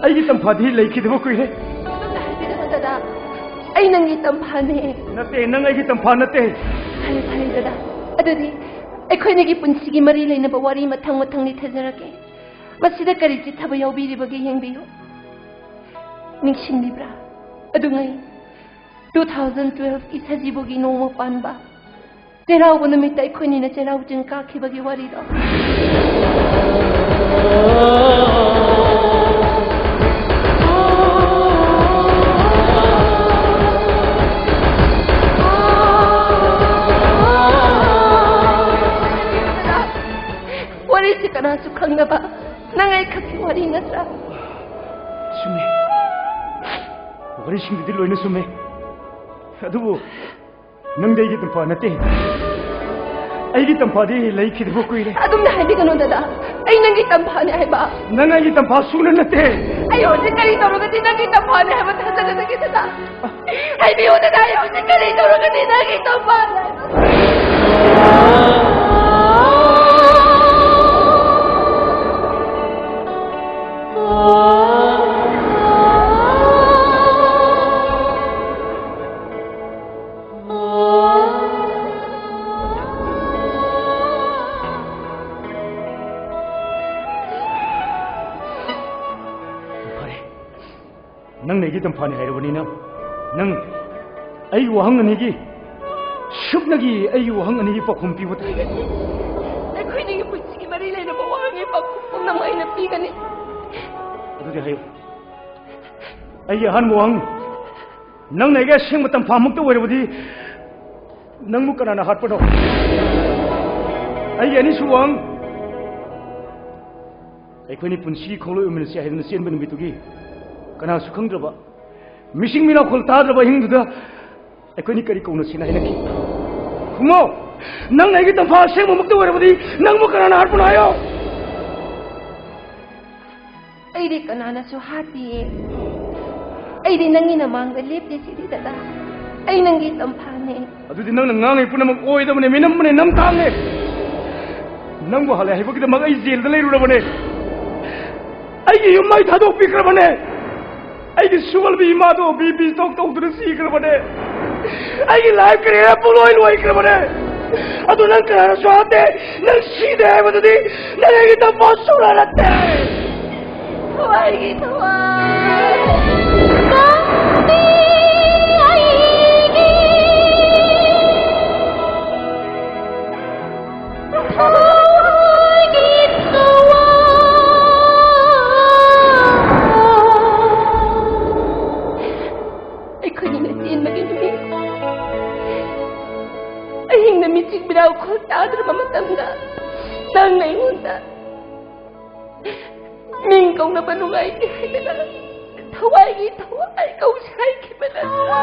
ꯑꯩꯒꯤ ꯇꯝꯐꯥꯗꯤ ꯂꯩꯈꯤꯗꯕ ꯀꯨꯏꯔꯦ꯫ ꯑꯗꯨꯝꯅ ꯍꯥꯏꯕꯤꯒꯅꯨ ꯗꯗꯥ, ꯑꯩ ꯅꯪꯒꯤ ꯇꯝꯐꯥꯅꯦ꯫ ꯅꯠꯇꯦ, ꯅꯪ ꯑꯩꯒꯤ ꯇꯝꯐꯥ ꯅꯠꯇꯦ꯫ ꯐꯔꯦ, ꯐꯔꯦ ꯗꯗꯥ, ꯑꯗꯨꯗꯤ ꯑꯩꯈꯣꯏꯅꯤꯒꯤ ꯄꯨꯟꯁꯤꯒꯤ ꯃꯔꯤ ꯂꯩꯅꯕ ꯋꯥꯔꯤ ꯃꯊꯪ ꯃꯊꯪ ꯂꯤꯊꯖꯔꯛꯀꯦ꯫ ꯃꯁꯤꯗ ꯀꯔꯤ ꯆꯤꯠꯊꯕ ꯌꯥꯎꯕꯤꯔꯤꯕꯒꯦ ꯌꯦꯡꯕꯤꯌꯨ꯫ ꯅꯤꯡꯁꯤꯡꯂꯤꯕ꯭ꯔꯥ? ꯑꯗꯨꯉꯩ two thousand twelveꯀꯤ ꯁꯖꯤꯕꯨꯒꯤ ꯅꯣꯡꯃ ꯄꯥꯟꯕ ꯆꯩꯔꯥꯎꯕ ꯅꯨꯃꯤꯠꯇ ꯑꯩꯈꯣꯏꯅꯤꯅ ꯆꯩꯔꯥꯎ ꯆꯤꯡ ꯀꯥꯈꯤꯕꯒꯤ ꯋꯥꯔꯤꯗꯣ꯫ ꯋꯥꯔꯤꯁꯤ ꯀꯅꯥꯁꯨ ꯈꯪꯅꯕ ꯅꯪ ꯑꯩ ꯈꯛꯀꯤ ꯋꯥꯔꯤ ꯅꯠꯇ꯭ꯔꯥ? ꯆꯨꯝꯃꯤ꯫ ꯋꯥꯔꯤꯁꯤꯡꯗꯨꯗꯤ ꯂꯣꯏꯅ ꯆꯨꯝꯃꯤ꯫ ꯑꯗꯨꯕꯨ ꯅꯪꯗꯤ ꯑꯩꯒꯤ ꯇꯝꯐꯥ ꯅꯠꯇꯦ꯫ ꯑꯩꯒꯤ ꯇꯝꯐꯥꯗꯤ ꯂꯩꯈꯤꯗꯕ ꯀꯨꯏꯔꯦ꯫ ꯑꯗꯨꯝꯅ ꯍꯥꯏꯕꯤꯒꯅꯨ ꯗꯗꯥ, ꯑꯩ ꯅꯪꯒꯤ ꯇꯝꯐꯥꯅꯦ ꯍꯥꯏꯕ꯫ ꯅꯪ ꯑꯩꯒꯤ ꯇꯝꯐꯥ ꯁꯨꯡꯅ ꯅꯠꯇꯦ꯫ ꯑꯩ ꯍꯧꯖꯤꯛ ꯀꯔꯤ ꯇꯧꯔꯒꯗꯤ ꯅꯪꯒꯤ ꯇꯝꯐꯥꯅꯦ ꯍꯥꯏꯕ ꯊꯥꯖꯒꯗꯒꯦ ꯗꯗꯥ? ꯍꯥꯏꯕꯤꯌꯨ ꯗꯗꯥ, ꯑꯩ ꯍꯧꯖꯤꯛ ꯀꯔꯤ ꯇꯧꯔꯒꯗꯤ ꯅꯪꯒꯤ ꯇꯝꯐꯥꯅꯦ ꯍꯥꯏꯕ? ꯐꯔꯦ, ꯅꯪꯅ ꯑꯩꯒꯤ ꯇꯝꯐꯥꯅꯤ ꯍꯥꯏꯔꯕꯅꯤꯅ, ꯅꯪ ꯑꯩꯒꯤ ꯋꯥꯍꯪ ꯑꯅꯤꯒꯤ, ꯁꯨꯞꯅꯒꯤ ꯑꯩꯒꯤ ꯋꯥꯍꯪ ꯑꯅꯤꯒꯤ ꯄꯥꯎꯈꯨꯝ ꯄꯤꯕ ꯇꯥꯏ꯫ ꯑꯩꯈꯣꯏꯅꯤꯒꯤ ꯄꯨꯟꯁꯤꯒꯤ ꯃꯔꯤ ꯂꯩꯅꯕ ꯋꯥꯍꯪꯒꯤ ꯄꯥꯎꯈꯨꯝ ꯄꯨꯝꯅꯃꯛ ꯑꯩꯅ ꯄꯤꯒꯅꯤ꯫ ꯑꯗꯨꯗꯤ ꯍꯥꯏꯌꯨ꯫ ꯑꯩꯒꯤ ꯑꯍꯥꯟꯕ ꯋꯥꯍꯪ, ꯅꯪꯅ ꯑꯩꯒꯤ ꯑꯁꯦꯡꯕ ꯇꯝꯐꯥꯃꯛꯇ ꯑꯣꯏꯔꯕꯗꯤ ꯅꯪꯕꯨ ꯀꯅꯥꯅ ꯍꯥꯠꯄꯅꯣ? ꯑꯩꯒꯤ ꯑꯅꯤꯁꯨꯕ ꯋꯥꯍꯪ, ꯑꯩꯈꯣꯏꯅꯤ ꯄꯨꯟꯁꯤꯒꯤ ꯈꯣꯡꯂꯣꯏ ꯑꯣꯏꯃꯤꯟꯅꯁꯤ ꯍꯥꯏꯗꯨꯅ ꯆꯦꯟꯕ ꯅꯨꯃꯤꯠꯇꯨꯒꯤ ꯀꯅꯥꯁꯨ ꯈꯪꯗ꯭ꯔꯕ, ꯃꯤꯁꯤꯡ ꯃꯤꯅꯥꯈꯣꯜ ꯇꯥꯗ꯭ꯔꯕ ꯑꯍꯤꯡꯗꯨꯗ ꯑꯩꯈꯣꯏꯅꯤ ꯀꯔꯤ ꯀꯧꯅꯁꯤꯅ ꯍꯥꯏꯅꯈꯤ? ꯈꯨꯝꯃꯣ! ꯅꯪꯅ ꯑꯩꯒꯤ ꯇꯝꯐꯥ ꯑꯁꯦꯡꯕꯃꯛꯇ ꯑꯣꯏꯔꯕꯗꯤ ꯅꯪꯕꯨ ꯀꯅꯥꯅ ꯍꯥꯠꯄꯅꯣ ꯍꯥꯏꯌꯣ? ꯑꯩꯗꯤ ꯀꯅꯥꯅꯁꯨ ꯍꯥꯠꯇꯤꯌꯦ꯫ ꯑꯩꯗꯤ ꯅꯪꯒꯤ ꯅꯃꯥꯡꯗ ꯂꯦꯞꯇꯦ ꯁꯤꯗꯤ ꯗꯗꯥ꯫ ꯑꯩ ꯅꯪꯒꯤ ꯇꯝꯐꯥꯅꯦ꯫ ꯑꯗꯨꯗꯤ ꯅꯪꯅ ꯉꯥꯡꯉꯤ ꯄꯨꯝꯅꯃꯛ ꯑꯣꯏꯗꯕꯅꯦ, ꯃꯤꯅꯝꯕꯅꯦ, ꯅꯝꯊꯥꯡꯅꯦ꯫ ꯅꯪꯕꯨ ꯍꯥꯠꯂꯦ ꯍꯥꯏꯕꯒꯤꯗꯃꯛ ꯑꯩ ꯖꯦꯜꯗ ꯂꯩꯔꯨꯔꯕꯅꯦ꯫ ꯑꯩꯒꯤ ꯌꯨꯝ ꯑꯩ ꯊꯥꯗꯣꯛꯄꯤꯈ꯭ꯔꯕꯅꯦ꯫ ꯑꯩꯒꯤ ꯁꯨꯒꯜꯕꯤ ꯏꯃꯥꯗꯣ BP stroke ꯇꯧꯗꯨꯅ ꯁꯤꯈ꯭ꯔꯕꯅꯦ꯫ ꯑꯩꯒꯤ life career ꯄꯨꯡꯂꯣꯏ ꯂꯣꯏꯈ꯭ꯔꯕꯅꯦ꯫ ꯑꯗꯨ ꯅꯪ ꯀꯅꯥꯅꯁꯨ ꯍꯥꯠꯇꯦ꯫ ꯅꯪ ꯁꯤꯗꯦ ꯍꯥꯏꯕꯗꯨꯗꯤ ꯅꯪ ꯑꯩꯒꯤ ꯇꯝꯐꯥ ꯁꯨꯔ ꯅꯠꯇꯦ꯫ ꯊꯋꯥꯏꯒꯤ ꯊꯋꯥꯏ꯫ ꯅꯪꯗꯤ ꯑꯩꯒꯤ ꯊꯋꯥꯏꯒꯤ ꯊꯋꯥꯏ꯫ ꯑꯩꯈꯣꯏꯅꯤꯅ ꯆꯦꯟꯕꯒꯤ ꯅꯨꯃꯤꯠ, ꯑꯍꯤꯡꯗ ꯃꯤꯆꯤꯛ ꯃꯤꯔꯥꯎꯈꯣꯜ ꯇꯥꯗ꯭ꯔꯕ ꯃꯇꯝꯗ, ꯅꯪꯅ ꯑꯩꯉꯣꯟꯗ ꯃꯤꯡ ꯀꯧꯅꯕ ꯅꯨꯡꯉꯥꯏꯇꯦ ꯍꯥꯏꯗꯅ ꯊꯋꯥꯏꯒꯤ ꯊꯋꯥꯏ ꯀꯧꯁꯦ ꯍꯥꯏꯈꯤꯕ ꯅꯠꯇ꯭ꯔꯥ?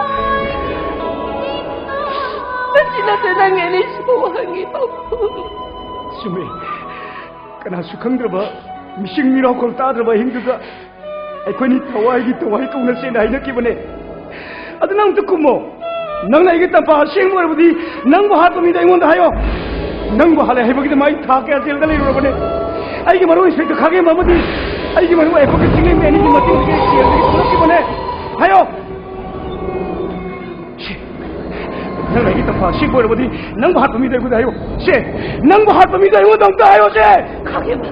ꯃꯁꯤ ꯅꯠꯇ꯭ꯔ ꯅꯪ ꯑꯩꯅ ꯁꯤꯕꯨ ꯋꯥꯍꯪꯒꯤ ꯄꯥꯎꯈꯨꯝ? ꯆꯨꯝꯃꯤ꯫ ꯀꯅꯥꯁꯨ ꯈꯪꯗ꯭ꯔꯕ ꯃꯤꯆꯤꯛ ꯃꯤꯔꯥꯎꯈꯣꯜ ꯇꯥꯗ꯭ꯔꯕ ꯑꯍꯤꯡꯗꯨꯗ ꯑꯩꯈꯣꯏꯅꯤ ꯊꯋꯥꯏꯒꯤ ꯊꯋꯥꯏ ꯀꯧꯅꯁꯦꯅ ꯍꯥꯏꯅꯈꯤꯕꯅꯦ꯫ ꯑꯗꯨ ꯅꯪ ꯑꯝꯇ ꯈꯨꯝꯃꯣ꯫ ꯅꯪꯅ ꯑꯩꯒꯤ ꯇꯝꯐꯥ ꯑꯁꯦꯡꯕ ꯑꯣꯏꯔꯕꯗꯤ ꯅꯪꯕꯨ ꯍꯥꯠꯄ ꯃꯤꯗ ꯑꯩꯉꯣꯟꯗ ꯍꯥꯏꯌꯣ꯫ ꯅꯪꯕꯨ ꯍꯥꯠꯂꯦ ꯍꯥꯏꯕꯒꯤꯗꯃꯛ ꯑꯩ ꯊꯥ ꯀꯌꯥ ꯖꯦꯜꯗ ꯂꯩꯔꯨꯔꯕꯅꯦ꯫ ꯑꯩꯒꯤ ꯃꯔꯨꯞ ꯏꯟꯁꯄꯦꯛꯇꯔ ꯈꯥꯒꯦꯝꯕ ꯑꯃꯗꯤ ꯑꯩꯒꯤ ꯃꯔꯨꯞ ꯑꯦꯗꯚꯣꯀꯦꯠ ꯆꯤꯡꯂꯦꯝꯕꯤ ꯑꯅꯤꯒꯤ ꯃꯇꯦꯡꯗꯒꯤ ꯑꯩ ꯖꯦꯜꯗꯒꯤ ꯊꯣꯛꯂꯛꯈꯤꯕꯅꯦ꯫ ꯍꯥꯏꯌꯣ꯫ ꯁꯦ, ꯅꯪꯅ ꯑꯩꯒꯤ ꯇꯝꯐꯥ ꯑꯁꯦꯡꯕ ꯑꯣꯏꯔꯕꯗꯤ ꯅꯪꯕꯨ ꯍꯥꯠꯄ ꯃꯤꯗ ꯑꯩꯉꯣꯟꯗ ꯍꯥꯏꯌꯣ꯫ ꯁꯦ, ꯅꯪꯕꯨ ꯍꯥꯠꯄ ꯃꯤꯗ ꯑꯩꯉꯣꯟꯗ ꯑꯝꯇ ꯍꯥꯏꯌꯣ ꯁꯦ꯫ ꯈꯥꯒꯦꯝꯕ,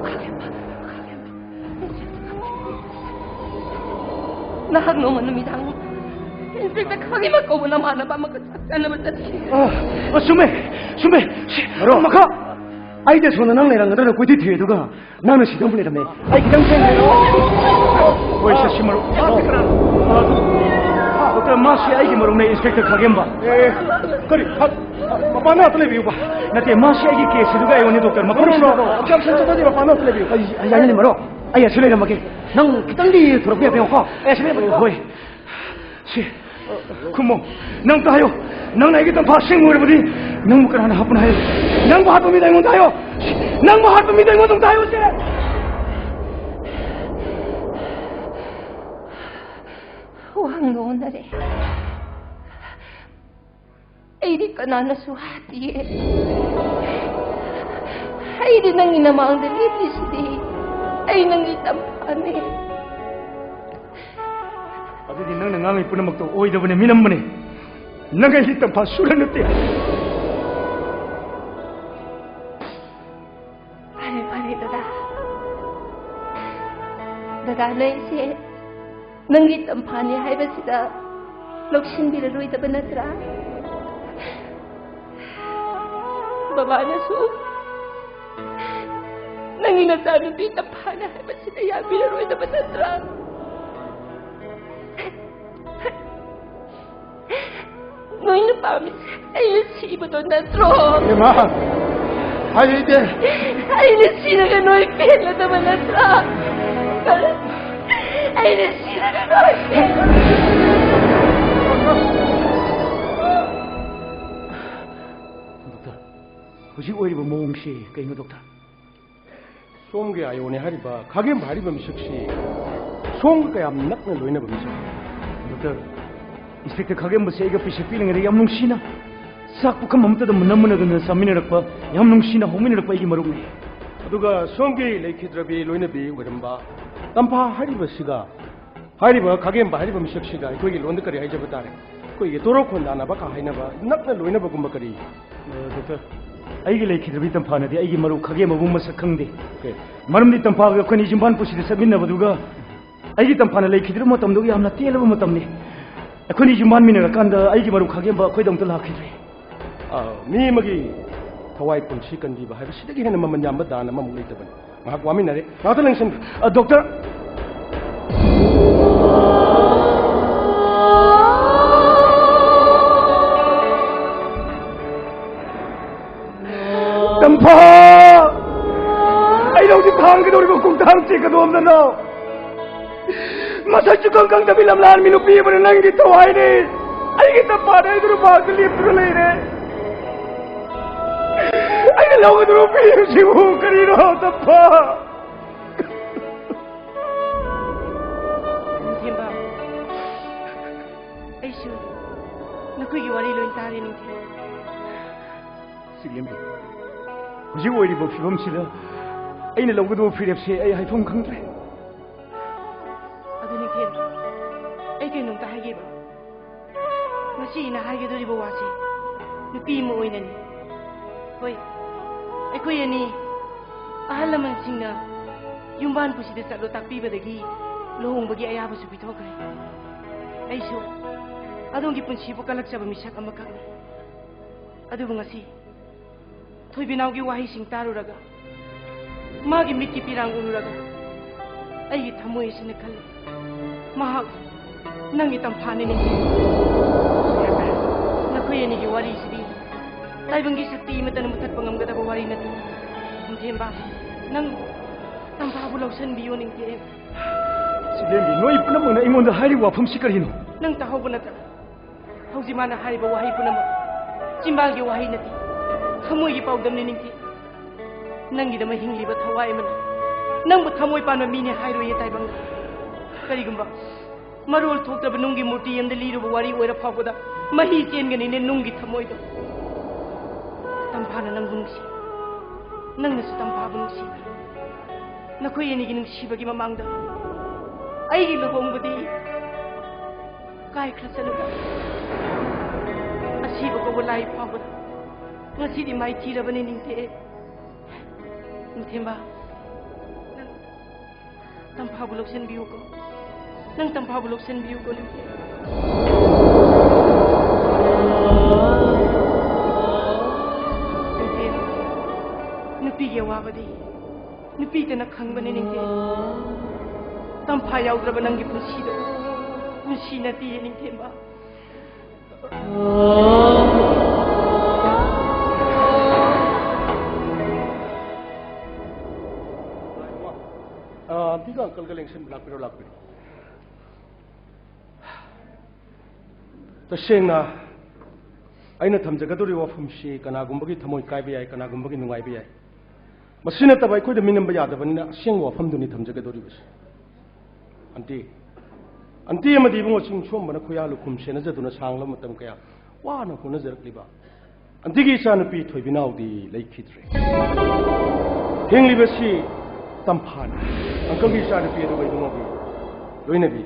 ꯈꯥꯒꯦꯝꯕ, ꯈꯥꯒꯦꯝꯕ꯫ ꯅꯍꯥꯛ ꯅꯣꯡꯃ ꯅꯨꯃꯤꯗꯥꯡ ꯏꯟꯁꯄꯦꯛꯇꯔ ꯈꯥꯒꯦꯝꯕ ꯀꯧꯕ ꯅꯃꯥꯟꯅꯕ ꯑꯃꯒ ꯆꯥꯛ ꯆꯥꯅꯕ ꯆꯠꯈꯤ꯫ ꯑ, ꯑ, ꯆꯨꯝꯃꯦ, ꯆꯨꯝꯃꯦ꯫ ꯁꯤ, ꯃꯔꯨꯞ꯫ ꯃꯈꯥ꯫ ꯑꯩꯗꯤ ꯁꯣꯝꯗ ꯅꯪ ꯂꯩꯔꯝꯒꯗ꯭ꯔꯅ ꯀꯣꯏꯊꯤ ꯊꯤꯔꯦ, ꯑꯗꯨꯒ ꯅꯪꯅ ꯁꯤꯗ ꯑꯃꯨꯛ ꯂꯩꯔꯝꯃꯦ꯫ ꯑꯩ ꯈꯤꯇꯪ ꯊꯦꯡꯅ ꯍꯣꯏ, ꯁꯦ, ꯁꯤ ꯃꯔꯨꯞ꯫ ꯑ, ꯗꯣꯛꯇꯔ, ꯃꯥꯁꯤ ꯑꯩꯒꯤ ꯃꯔꯨꯞꯅꯦ, ꯏꯟꯁꯄꯦꯛꯇꯔ ꯈꯥꯒꯦꯝꯕ꯫ ꯑꯦ, ꯀꯔꯤ? ꯈ-, ꯃꯄꯥꯟꯗ ꯉꯥꯛꯇ ꯂꯩꯕꯤꯌꯨꯕ꯫ ꯅꯠꯇꯦ, ꯃꯥꯁꯤ ꯑꯩꯒꯤ ꯀꯦꯁ ꯑꯗꯨꯒ ꯑꯩꯉꯣꯟꯗ ꯗꯣꯛꯇꯔ ꯃꯐꯝ ꯅꯣ, ꯅꯣ, ꯅꯣ, ꯑꯣꯕꯖꯦꯛꯁꯟ ꯆꯠꯊꯗꯦ, ꯃꯄꯥꯟꯗ ꯉꯥꯛꯇ ꯂꯩꯕꯤꯌꯨ꯫ ꯑꯩ, ꯑꯩ ꯌꯥꯅꯤꯡꯗꯦ, ꯃꯔꯨꯞ꯫ ꯑꯩ ꯑꯁꯤ ꯂꯩꯔꯝꯃꯒꯦ꯫ ꯅꯪ ꯈꯤꯇꯪꯗꯤ ꯊꯣꯔꯛꯄ ꯌꯥꯕ ꯌꯦꯡꯉꯨꯀꯣ꯫ ꯑꯩ ꯑꯁꯤ ꯂꯩꯔꯝꯃꯒꯦ꯫ ꯍꯣꯏ꯫ ꯁꯤ, ꯈꯨꯝꯃꯣ꯫ ꯅꯪ ꯑꯝꯇ ꯍꯥꯏꯌꯣ꯫ ꯅꯪꯅ ꯑꯩꯒꯤ ꯇꯝꯐꯥ ꯑꯁꯦꯡꯕ ꯑꯣꯏꯔꯕꯗꯤ ꯅꯪꯕꯨ ꯀꯅꯥꯅ ꯍꯥꯠꯄꯅꯣ ꯍꯥꯏꯌꯣ? ꯅꯪꯕꯨ ꯍꯥꯠꯄ ꯃꯤꯗ ꯑꯩꯉꯣꯟꯗ ꯍꯥꯏꯌꯣ꯫ ꯅꯪꯕꯨ ꯍꯥꯠꯄ ꯃꯤꯗ ꯑꯩꯉꯣꯟꯗ ꯑꯝꯇ ꯍꯥꯏꯌꯣ, ꯁꯦ꯫ ꯋꯥꯍꯪꯒ ꯑꯣꯟꯅꯔꯦ꯫ ꯑꯩꯗꯤ ꯀꯅꯥꯅꯁꯨ ꯍꯥꯠꯇꯤꯌꯦ꯫ ꯑꯩꯗꯤ ꯅꯪꯒꯤ ꯅꯃꯥꯡꯗ ꯂꯦꯞꯄꯤꯁꯤꯗꯤ꯫ ꯑꯩ ꯅꯪꯒꯤ ꯇꯝꯐꯥꯅꯦ꯫ ꯑꯗꯨꯗꯤ ꯅꯪꯅ ꯉꯥꯡꯉꯤ ꯄꯨꯝꯅꯃꯛꯇꯣ ꯑꯣꯏꯗꯕꯅꯦ, ꯃꯤꯅꯝꯕꯅꯦ꯫ ꯅꯪ ꯑꯩꯒꯤ ꯇꯝꯐꯥ ꯁꯨꯔ ꯅꯠꯇꯦ꯫ ꯅꯒꯥꯅ ꯑꯩꯁꯦ ꯅꯪꯒꯤ ꯇꯝꯐꯥꯅꯤ ꯍꯥꯏꯕꯁꯤꯗ ꯂꯧꯁꯤꯟꯕꯤꯔꯔꯣꯏꯗꯕ ꯅꯠꯇ꯭ꯔꯥ? ꯕꯕꯥꯅꯁꯨ ꯅꯪꯒꯤ ꯅꯆꯥꯅꯨꯄꯤ ꯇꯝꯐꯥꯅꯤ ꯍꯥꯏꯕꯁꯤꯗ ꯌꯥꯕꯤꯔꯔꯣꯏꯗꯕ ꯅꯠꯇ꯭ꯔꯥ? ꯅꯣꯏꯅ ꯄꯥꯝꯃꯤꯁꯦ ꯑꯩꯅ ꯁꯤꯕꯗꯣ ꯅꯠꯇ꯭ꯔꯣ? ꯏꯃꯥ, ꯍꯥꯏꯔꯤꯗꯦ꯫ ꯑꯩꯅ ꯁꯤꯔꯒ ꯅꯣꯏ ꯄꯦꯜꯂꯗꯕ ꯅꯠꯇ꯭ꯔꯥ? ꯑꯩꯅ ꯁꯤꯔꯒ ꯅꯣꯏ ꯄꯦꯜꯂꯗꯕ ꯗꯣꯛꯇꯔ, ꯍꯧꯖꯤꯛ ꯑꯣꯏꯔꯤꯕ ꯃꯑꯣꯡꯁꯤ ꯀꯩꯅꯣ ꯗꯣꯛꯇꯔ? ꯁꯣꯝꯒꯤ ꯑꯥꯏꯑꯣꯅꯦ ꯍꯥꯏꯔꯤꯕ ꯈꯥꯒꯦꯝꯕ ꯍꯥꯏꯔꯤꯕ ꯃꯤꯁꯛꯁꯤ ꯁꯣꯝꯒ ꯀꯌꯥꯝ ꯅꯛꯅ ꯂꯣꯏꯅꯕ ꯃꯤꯁꯛ? ꯗꯣꯛꯇꯔ, ꯏꯟꯁꯄꯦꯛꯇꯔ ꯈꯥꯒꯦꯝꯕꯁꯦ ꯑꯩꯒ ꯄꯤꯁꯛ ꯄꯤꯛꯂꯤꯉꯩꯗ ꯌꯥꯝ ꯅꯨꯡꯁꯤꯅ ꯆꯥꯛ ꯄꯨꯈꯝ ꯑꯃꯠꯇꯗ ꯃꯨꯟꯅ ꯃꯨꯟꯅꯗꯅ ꯆꯥꯃꯤꯟꯅꯔꯛꯄ, ꯌꯥꯝ ꯅꯨꯡꯁꯤꯅ ꯍꯧꯃꯤꯟꯅꯔꯛꯄ ꯑꯩꯒꯤ ꯃꯔꯨꯞꯅꯤ꯫ ꯑꯗꯨꯒ ꯁꯣꯝꯒꯤ ꯂꯩꯈꯤꯗ꯭ꯔꯕꯤ ꯂꯣꯏꯅꯕꯤ ꯑꯣꯏꯔꯝꯕ ꯇꯝꯐꯥ ꯍꯥꯏꯔꯤꯕꯁꯤꯒ, ꯍꯥꯏꯔꯤꯕ ꯈꯥꯒꯦꯝꯕ ꯍꯥꯏꯔꯤꯕ ꯃꯤꯁꯛꯁꯤꯒ ꯑꯩꯈꯣꯏꯒꯤ ꯂꯣꯟꯗ ꯀꯔꯤ ꯍꯥꯏꯖꯕ ꯇꯥꯔꯦ? ꯑꯩꯈꯣꯏꯒꯤ ꯇꯣꯔꯣꯛ ꯈꯣꯟꯗꯥꯅꯕ ꯀ ꯍꯥꯏꯅꯕ ꯅꯛꯅ ꯂꯣꯏꯅꯕꯒꯨꯝꯕ ꯀꯔꯤ? ꯑ, ꯗꯣꯛꯇꯔ, ꯑꯩꯒꯤ ꯂꯩꯈꯤꯗ꯭ꯔꯕꯤ ꯇꯝꯐꯥꯅꯗꯤ ꯑꯩꯒꯤ ꯃꯔꯨꯞ ꯈꯥꯒꯦꯝꯕꯕꯨ ꯃꯁꯛ ꯈꯪꯗꯦ꯫ ꯑꯣꯀꯦ꯫ ꯃꯔꯝꯗꯤ ꯇꯝꯐꯥꯒ ꯑꯩꯈꯣꯏꯅꯤ ꯌꯨꯝꯕꯥꯟ ꯄꯨꯟꯁꯤꯗ ꯆꯠꯃꯤꯟꯅꯕꯗꯨꯒ ꯑꯩꯒꯤ ꯇꯝꯐꯥꯅ ꯂꯩꯈꯤꯗ꯭ꯔꯕ ꯃꯇꯝꯗꯨꯒ ꯌꯥꯝꯅ ꯇꯦꯜꯂꯕ ꯃꯇꯝꯅꯤ꯫ ꯑꯩꯈꯣꯏꯅꯤ ꯌꯨꯝꯕꯥꯟꯃꯤꯟꯅꯔꯀꯥꯟꯗ ꯑꯩꯒꯤ ꯃꯔꯨꯞ ꯈꯥꯒꯦꯝꯕ ꯑꯩꯈꯣꯏꯗ ꯑꯃꯨꯛꯇ ꯂꯥꯛꯈꯤꯗ꯭ꯔꯦ꯫ ꯑ, ꯃꯤ ꯑꯃꯒꯤ ꯊꯋꯥꯏ ꯄꯨꯟꯁꯤ ꯀꯟꯕꯤꯕ ꯍꯥꯏꯕꯁꯤꯗꯒꯤ ꯍꯦꯟꯅ ꯃꯃꯜ ꯌꯥꯝꯕ ꯗꯥꯟ ꯑꯃꯃꯨꯛ ꯂꯩꯇꯕꯅꯤ꯫ ꯉꯥꯏꯍꯥꯛ ꯋꯥꯃꯤꯟꯅꯔꯦ, ꯉꯥꯏꯍꯥꯛꯇ ꯂꯦꯡꯁꯟꯕꯤꯌꯨ꯫ ꯑ, ꯗꯣꯛꯇꯔ! ꯇꯝꯐꯥ! ꯑꯩꯅ ꯍꯧꯖꯤꯛ ꯊꯥꯡꯒꯗꯧꯔꯤꯕ ꯈꯣꯡꯊꯥꯡꯁꯤ ꯀꯗꯣꯝꯗꯅꯣ? ꯃꯁꯛꯁꯨ ꯈꯪ ꯈꯪꯗꯕꯤ ꯂꯝꯂꯥꯟꯕꯤ ꯅꯨꯄꯤ ꯑꯃꯅ ꯅꯪꯒꯤ ꯊꯋꯥꯏꯅꯤ꯫ ꯑꯩꯒꯤ ꯇꯝꯐꯥꯅꯤ ꯍꯥꯏꯗꯨꯅ ꯃꯍꯥꯛꯇ ꯂꯦꯞꯇꯨꯅ ꯂꯩꯔꯦ꯫ ꯑꯩꯅ ꯂꯧꯒꯗꯧꯔꯤꯕ ꯐꯤꯔꯦꯞꯁꯤꯕꯨ ꯀꯔꯤꯅꯣ, ꯇꯝꯐꯥ? ꯅꯤꯡꯊꯦꯝꯕ, ꯑꯩꯁꯨ ꯅꯈꯣꯏꯒꯤ ꯋꯥꯔꯤ ꯂꯣꯏ ꯇꯥꯔꯦ, ꯅꯤꯡꯊꯦꯝꯕ꯫ ꯆꯤꯡꯂꯦꯝꯕꯤ, ꯍꯧꯖꯤꯛ ꯑꯣꯏꯔꯤꯕ ꯐꯤꯕꯝꯁꯤꯗ ꯑꯩꯅ ꯂꯧꯒꯗꯧꯕ ꯐꯤꯔꯦꯞꯁꯦ ꯑꯩ ꯍꯥꯏꯐꯝ ꯈꯪꯗ꯭ꯔꯦ꯫ ꯑꯗꯨ ꯅꯤꯡꯊꯦꯝ, ꯑꯩ ꯀꯩꯅꯣꯝꯇ ꯍꯥꯏꯒꯦꯕ꯫ ꯉꯁꯤ ꯑꯩꯅ ꯍꯥꯏꯒꯗꯧꯔꯤꯕ ꯋꯥꯁꯦ ꯅꯨꯄꯤ ꯑꯃ ꯑꯣꯏꯅꯅꯤ꯫ ꯍꯣꯏ, ꯑꯩꯈꯣꯏ ꯑꯅꯤ ꯑꯍꯜ ꯂꯃꯟꯁꯤꯡꯅ ꯌꯨꯝꯕꯥꯟ ꯄꯨꯁꯤꯗ ꯆꯠꯂꯣ ꯇꯥꯛꯄꯤꯕꯗꯒꯤ ꯂꯨꯍꯣꯡꯕꯒꯤ ꯑꯌꯥꯕꯁꯨ ꯄꯤꯊꯣꯛꯈ꯭ꯔꯦ꯫ ꯑꯩꯁꯨ ꯑꯗꯣꯝꯒꯤ ꯄꯨꯟꯁꯤꯕꯨ ꯀꯜꯂꯛꯆꯕ ꯃꯤꯁꯛ ꯑꯃꯈꯛꯅꯤ꯫ ꯑꯗꯨꯕꯨ ꯉꯁꯤ ꯊꯣꯏꯕꯤꯅꯥꯎꯒꯤ ꯋꯥꯍꯩꯁꯤꯡ ꯇꯥꯔꯨꯔꯒ, ꯃꯥꯒꯤ ꯃꯤꯠꯀꯤ ꯄꯤꯔꯥꯡ ꯎꯔꯨꯔꯒ, ꯑꯩꯒꯤ ꯊꯃꯣꯏ ꯑꯁꯤꯅ ꯈꯜꯂꯤ, ꯃꯍꯥꯛ ꯅꯪꯒꯤ ꯇꯝꯐꯥꯅꯤꯅꯦ꯫ ꯅꯈꯣꯏ ꯑꯅꯤꯒꯤ ꯋꯥꯔꯤꯁꯤꯗꯤ ꯇꯥꯏꯕꯪꯒꯤ ꯁꯛꯇꯤ ꯑꯃꯠꯇꯅ ꯃꯨꯊꯠꯄ ꯉꯝꯒꯗꯕ ꯋꯥꯔꯤ ꯅꯠꯇꯦ꯫ ꯅꯤꯡꯊꯦꯝꯕ, ꯅꯪ ꯇꯝꯐꯥꯕꯨ ꯂꯧꯁꯤꯟꯕꯤꯌꯣ, ꯅꯤꯡꯊꯦꯝ꯫ ꯁꯤꯂꯦꯝꯕꯤ, ꯅꯣꯏ ꯄꯨꯝꯅꯃꯛꯅ ꯑꯩꯉꯣꯟꯗ ꯍꯥꯏꯔꯤꯕ ꯋꯥꯐꯝꯁꯤ ꯀꯔꯤꯅꯣ? ꯅꯪ ꯇꯥꯍꯧꯕ ꯅꯠꯇ꯭ꯔꯥ? ꯍꯧꯖꯤꯛ ꯃꯥꯅ ꯍꯥꯏꯔꯤꯕ ꯋꯥꯍꯩ ꯄꯨꯝꯅꯃꯛ ꯆꯤꯝꯕꯥꯜꯒꯤ ꯋꯥꯍꯩ ꯅꯠꯇꯦ, ꯊꯃꯣꯏꯒꯤ ꯄꯥꯎꯗꯝꯅꯤ, ꯅꯤꯡꯊꯦꯝ꯫ ꯅꯪꯒꯤꯗꯃꯛ ꯍꯤꯡꯂꯤꯕ ꯊꯋꯥꯏ ꯑꯃꯅ ꯅꯪꯕꯨ ꯊꯃꯣꯏ ꯄꯥꯟꯕ ꯃꯤꯅꯦ ꯍꯥꯏꯔꯣꯏꯌꯦ ꯇꯥꯏꯕꯪꯅ꯫ ꯀꯔꯤꯒꯨꯝꯕ ꯃꯔꯣꯜ ꯊꯣꯛꯇꯕ ꯅꯨꯡꯒꯤ ꯃꯨꯔꯇꯤ ꯑꯃꯗ ꯂꯤꯔꯨꯕ ꯋꯥꯔꯤ ꯑꯣꯏꯔ ꯐꯥꯎꯕꯗ ꯃꯍꯤ ꯆꯦꯟꯒꯅꯤꯅꯦ ꯅꯨꯡꯒꯤ ꯊꯃꯣꯏꯗꯣ꯫ ꯇꯝꯐꯥꯅ ꯅꯪꯕꯨ ꯅꯨꯡꯁꯤ, ꯅꯪꯅꯁꯨ ꯇꯝꯐꯥꯕꯨ ꯅꯨꯡꯁꯤ꯫ ꯅꯈꯣꯏ ꯑꯅꯤꯒꯤ ꯅꯨꯡꯁꯤꯕꯒꯤ ꯃꯃꯥꯡꯗ ꯑꯩꯒꯤ ꯂꯨꯍꯣꯡꯕꯗꯤ ꯀꯥꯏꯈ꯭ꯔꯁꯅꯨ꯫ ꯑꯁꯤꯕ ꯀꯧꯕ ꯂꯥꯏ ꯐꯥꯎꯕꯗ ꯉꯁꯤꯗꯤ ꯃꯥꯏꯊꯤꯔꯕꯅꯤ, ꯅꯤꯡꯊꯦꯝ꯫ ꯅꯤꯡꯊꯦꯝꯕ, ꯅꯪ ꯇꯝꯐꯥꯕꯨ ꯂꯧꯁꯤꯟꯕꯤꯌꯨꯀꯣ꯫ ꯅꯪ ꯇꯝꯐꯥꯕꯨ ꯂꯧꯁꯤꯟꯕꯤꯌꯨꯀꯣ, ꯅꯤꯡꯊꯦꯝ꯫ ꯅꯤꯡꯊꯦꯝ, ꯅꯨꯄꯤꯒꯤ ꯑꯋꯥꯕꯗꯤ ꯅꯨꯄꯤꯇꯅ ꯈꯪꯕꯅꯤ, ꯅꯤꯡꯊꯦꯝ꯫ ꯇꯝꯐꯥ ꯌꯥꯎꯗ꯭ꯔꯕ ꯅꯪꯒꯤ ꯄꯨꯟꯁꯤꯗꯣ ꯄꯨꯟꯁꯤ ꯅꯠꯇꯤꯌꯦ, ꯅꯤꯡꯊꯦꯝꯕ꯫ ꯑ, ꯑꯟꯇꯤꯒ ꯑꯪꯀꯜꯒ ꯂꯦꯡꯁꯤꯟꯕ ꯂꯥꯛꯄꯤꯔꯣ, ꯂꯥꯛꯄꯤꯔꯣ꯫ ꯇꯁꯦꯡꯅ ꯑꯩꯅ ꯊꯝꯖꯒꯗꯧꯔꯤꯕ ꯋꯥꯐꯝꯁꯤ ꯀꯅꯥꯒꯨꯝꯕꯒꯤ ꯊꯃꯣꯏ ꯀꯥꯏꯕ ꯌꯥꯏ, ꯀꯅꯥꯒꯨꯝꯕꯒꯤ ꯅꯨꯡꯉꯥꯏꯕ ꯌꯥꯏ꯫ ꯃꯁꯤ ꯅꯠꯇꯕ ꯑꯩꯈꯣꯏꯗ ꯃꯤꯅꯝꯕ ꯌꯥꯗꯕꯅꯤꯅ ꯑꯁꯦꯡꯕ ꯋꯥꯐꯝꯗꯨꯅꯤ ꯊꯝꯖꯒꯗꯧꯔꯤꯕꯁꯤ꯫ ꯑꯟꯇꯤ, ꯑꯟꯇꯤ ꯑꯃꯗꯤ ꯏꯕꯨꯡꯉꯣ ꯆꯤꯡꯁꯣꯝꯕꯅ ꯈꯨꯌꯥ ꯂꯨꯈꯨꯝ ꯁꯦꯟꯅꯖꯗꯨꯅ ꯁꯥꯡꯂꯕ ꯃꯇꯝ ꯀꯌꯥ ꯋꯥꯅ ꯍꯣꯠꯅꯖꯔꯛꯂꯤꯕ ꯑꯟꯇꯤꯒꯤ ꯏꯆꯥꯅꯨꯄꯤ ꯊꯣꯏꯕꯤꯅꯥꯎꯗꯤ ꯂꯩꯈꯤꯗ꯭ꯔꯦ꯫ ꯍꯤꯡꯂꯤꯕꯁꯤ ꯇꯝꯐꯥꯅꯤ꯫ ꯑꯪꯀꯜꯒꯤ ꯏꯆꯥꯅꯨꯄꯤ ꯑꯗꯨꯒ ꯏꯕꯨꯡꯉꯣꯒꯤ ꯂꯣꯏꯅꯕꯤ꯫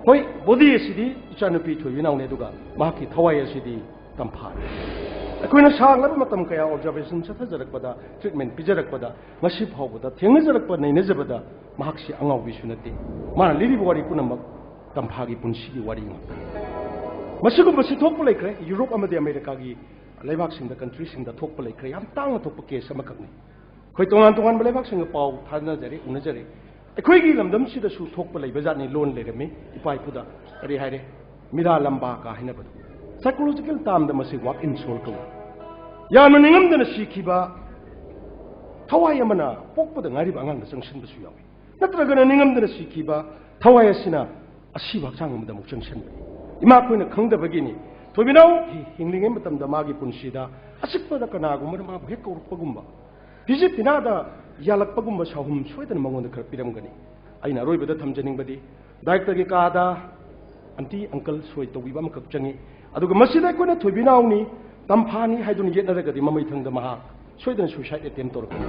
ꯍꯣꯏ, ꯕꯣꯗꯤ ꯑꯁꯤꯗꯤ ꯏꯆꯥꯅꯨꯄꯤ ꯊꯣꯏꯕꯤꯅꯥꯎꯅꯤ, ꯑꯗꯨꯒ ꯃꯍꯥꯛꯀꯤ ꯊꯋꯥꯏ ꯑꯁꯤꯗꯤ ꯇꯝꯐꯥꯅꯤ꯫ ꯑꯩꯈꯣꯏꯅ ꯁꯥꯡꯂꯕ ꯃꯇꯝ ꯀꯌꯥ observation ꯆꯠꯊꯖꯔꯛꯄꯗ, treatment ꯄꯤꯖꯔꯛꯄꯗ, ꯉꯁꯤ ꯐꯥꯎꯕꯗ ꯊꯦꯡꯅꯖꯔꯛꯄ, ꯅꯩꯅꯖꯕꯗ ꯃꯍꯥꯛꯁꯤ ꯑꯉꯥꯎꯕꯤꯁꯨ ꯅꯠꯇꯦ꯫ ꯃꯥꯅ ꯂꯤꯔꯤꯕ ꯋꯥꯔꯤ ꯄꯨꯝꯅꯃꯛ ꯇꯝꯐꯥꯒꯤ ꯄꯨꯟꯁꯤꯒꯤ ꯋꯥꯔꯤ ꯉꯥꯛꯇꯅꯤ꯫ ꯃꯁꯤꯒꯨꯝꯕꯁꯤ ꯊꯣꯛꯄ ꯂꯩꯈ꯭ꯔꯦ, ꯌꯨꯔꯣꯞ ꯑꯃꯗꯤ ꯑꯃꯦꯔꯤꯀꯥꯒꯤ ꯂꯩꯕꯥꯛꯁꯤꯡꯗ, countryꯁꯤꯡꯗ ꯊꯣꯛꯄ ꯂꯩꯈ꯭ꯔꯦ꯫ ꯌꯥꯝ ꯇꯥꯡꯅ ꯊꯣꯛꯄ case ꯑꯃꯈꯛꯅꯤ꯫ ꯑꯩꯈꯣꯏ ꯇꯣꯉꯥꯟ ꯇꯣꯉꯥꯟꯕ ꯂꯩꯕꯥꯛꯁꯤꯡꯒ ꯄꯥꯎ ꯊꯥꯅꯖꯔꯦ, ꯎꯅꯖꯔꯦ꯫ ꯑꯩꯈꯣꯏꯒꯤ ꯂꯝꯗꯝꯁꯤꯗꯁꯨ ꯊꯣꯛꯄ ꯂꯩꯕ ꯖꯥꯠꯅꯤ꯫ ꯂꯣꯟ ꯂꯩꯔꯝꯃꯤ ꯏꯄꯥ ꯏꯄꯨꯗ꯫ ꯀꯔꯤ ꯍꯥꯏꯔꯦ? ꯃꯤꯔꯥ ꯂꯝꯕꯥꯀꯥ ꯍꯥꯏꯅꯕꯗꯣ꯫ Psychological termꯗ ꯃꯁꯤ walk in soul ꯀꯧꯏ꯫ ꯌꯥꯝꯅ ꯅꯤꯡꯉꯝꯗꯅ ꯁꯤꯈꯤꯕ ꯊꯋꯥꯏ ꯑꯃꯅ ꯄꯣꯛꯄꯗ ꯉꯥꯏꯔꯤꯕ ꯑꯉꯥꯡꯗ ꯆꯪꯁꯤꯟꯕꯁꯨ ꯌꯥꯎꯏ꯫ ꯅꯠꯇ꯭ꯔꯒꯅ ꯅꯤꯡꯉꯝꯗꯅ ꯁꯤꯈꯤꯕ ꯊꯋꯥꯏ ꯑꯁꯤꯅ ꯑꯁꯤꯕ ꯍꯛꯆꯥꯡ ꯑꯃꯗ ꯑꯃꯨꯛ ꯆꯪꯁꯤꯟꯕꯅꯤ꯫ ꯏꯃꯥ ꯑꯩꯈꯣꯏꯅ ꯈꯪꯗꯕꯒꯤꯅꯤ꯫ ꯊꯣꯏꯕꯤꯅꯥꯎ ꯍꯤ-, ꯍꯤꯡꯂꯤꯉꯩ ꯃꯇꯝꯗ ꯃꯥꯒꯤ ꯄꯨꯟꯁꯤꯗ ꯑꯆꯤꯛꯄꯗ ꯀꯅꯥꯒꯨꯝꯕꯅ ꯃꯥꯕꯨ ꯍꯦꯛ ꯀꯧꯔꯛꯄꯒꯨꯝꯕ, ꯐꯤꯖꯤ ꯐꯤꯅꯥꯗ ꯌꯥꯜꯂꯛꯄꯒꯨꯝꯕ ꯁꯥꯍꯨꯝ ꯁꯣꯏꯗꯅ ꯃꯉꯣꯟꯗ ꯈꯔ ꯄꯤꯔꯝꯒꯅꯤ꯫ ꯑꯩꯅ ꯑꯔꯣꯏꯕꯗ ꯊꯝꯖꯅꯤꯡꯕꯗꯤ, directorꯒꯤ ꯀꯥꯗ aunty uncle ꯁꯣꯏ ꯇꯧꯕꯤꯕ ꯑꯃꯈꯛ ꯆꯪꯉꯤ꯫ ꯑꯗꯨꯒ ꯃꯁꯤꯗ ꯑꯩꯈꯣꯏꯅ ꯊꯣꯏꯕꯤꯅꯥꯎꯅꯤ, ꯇꯝꯐꯥꯅꯤ ꯍꯥꯏꯗꯨꯅ ꯌꯦꯠꯅꯔꯒꯗꯤ ꯃꯃꯩꯊꯪꯗ ꯃꯍꯥꯛ ꯁꯣꯏꯗꯅ suicide attempt ꯇꯧꯔꯛꯀꯅꯤ꯫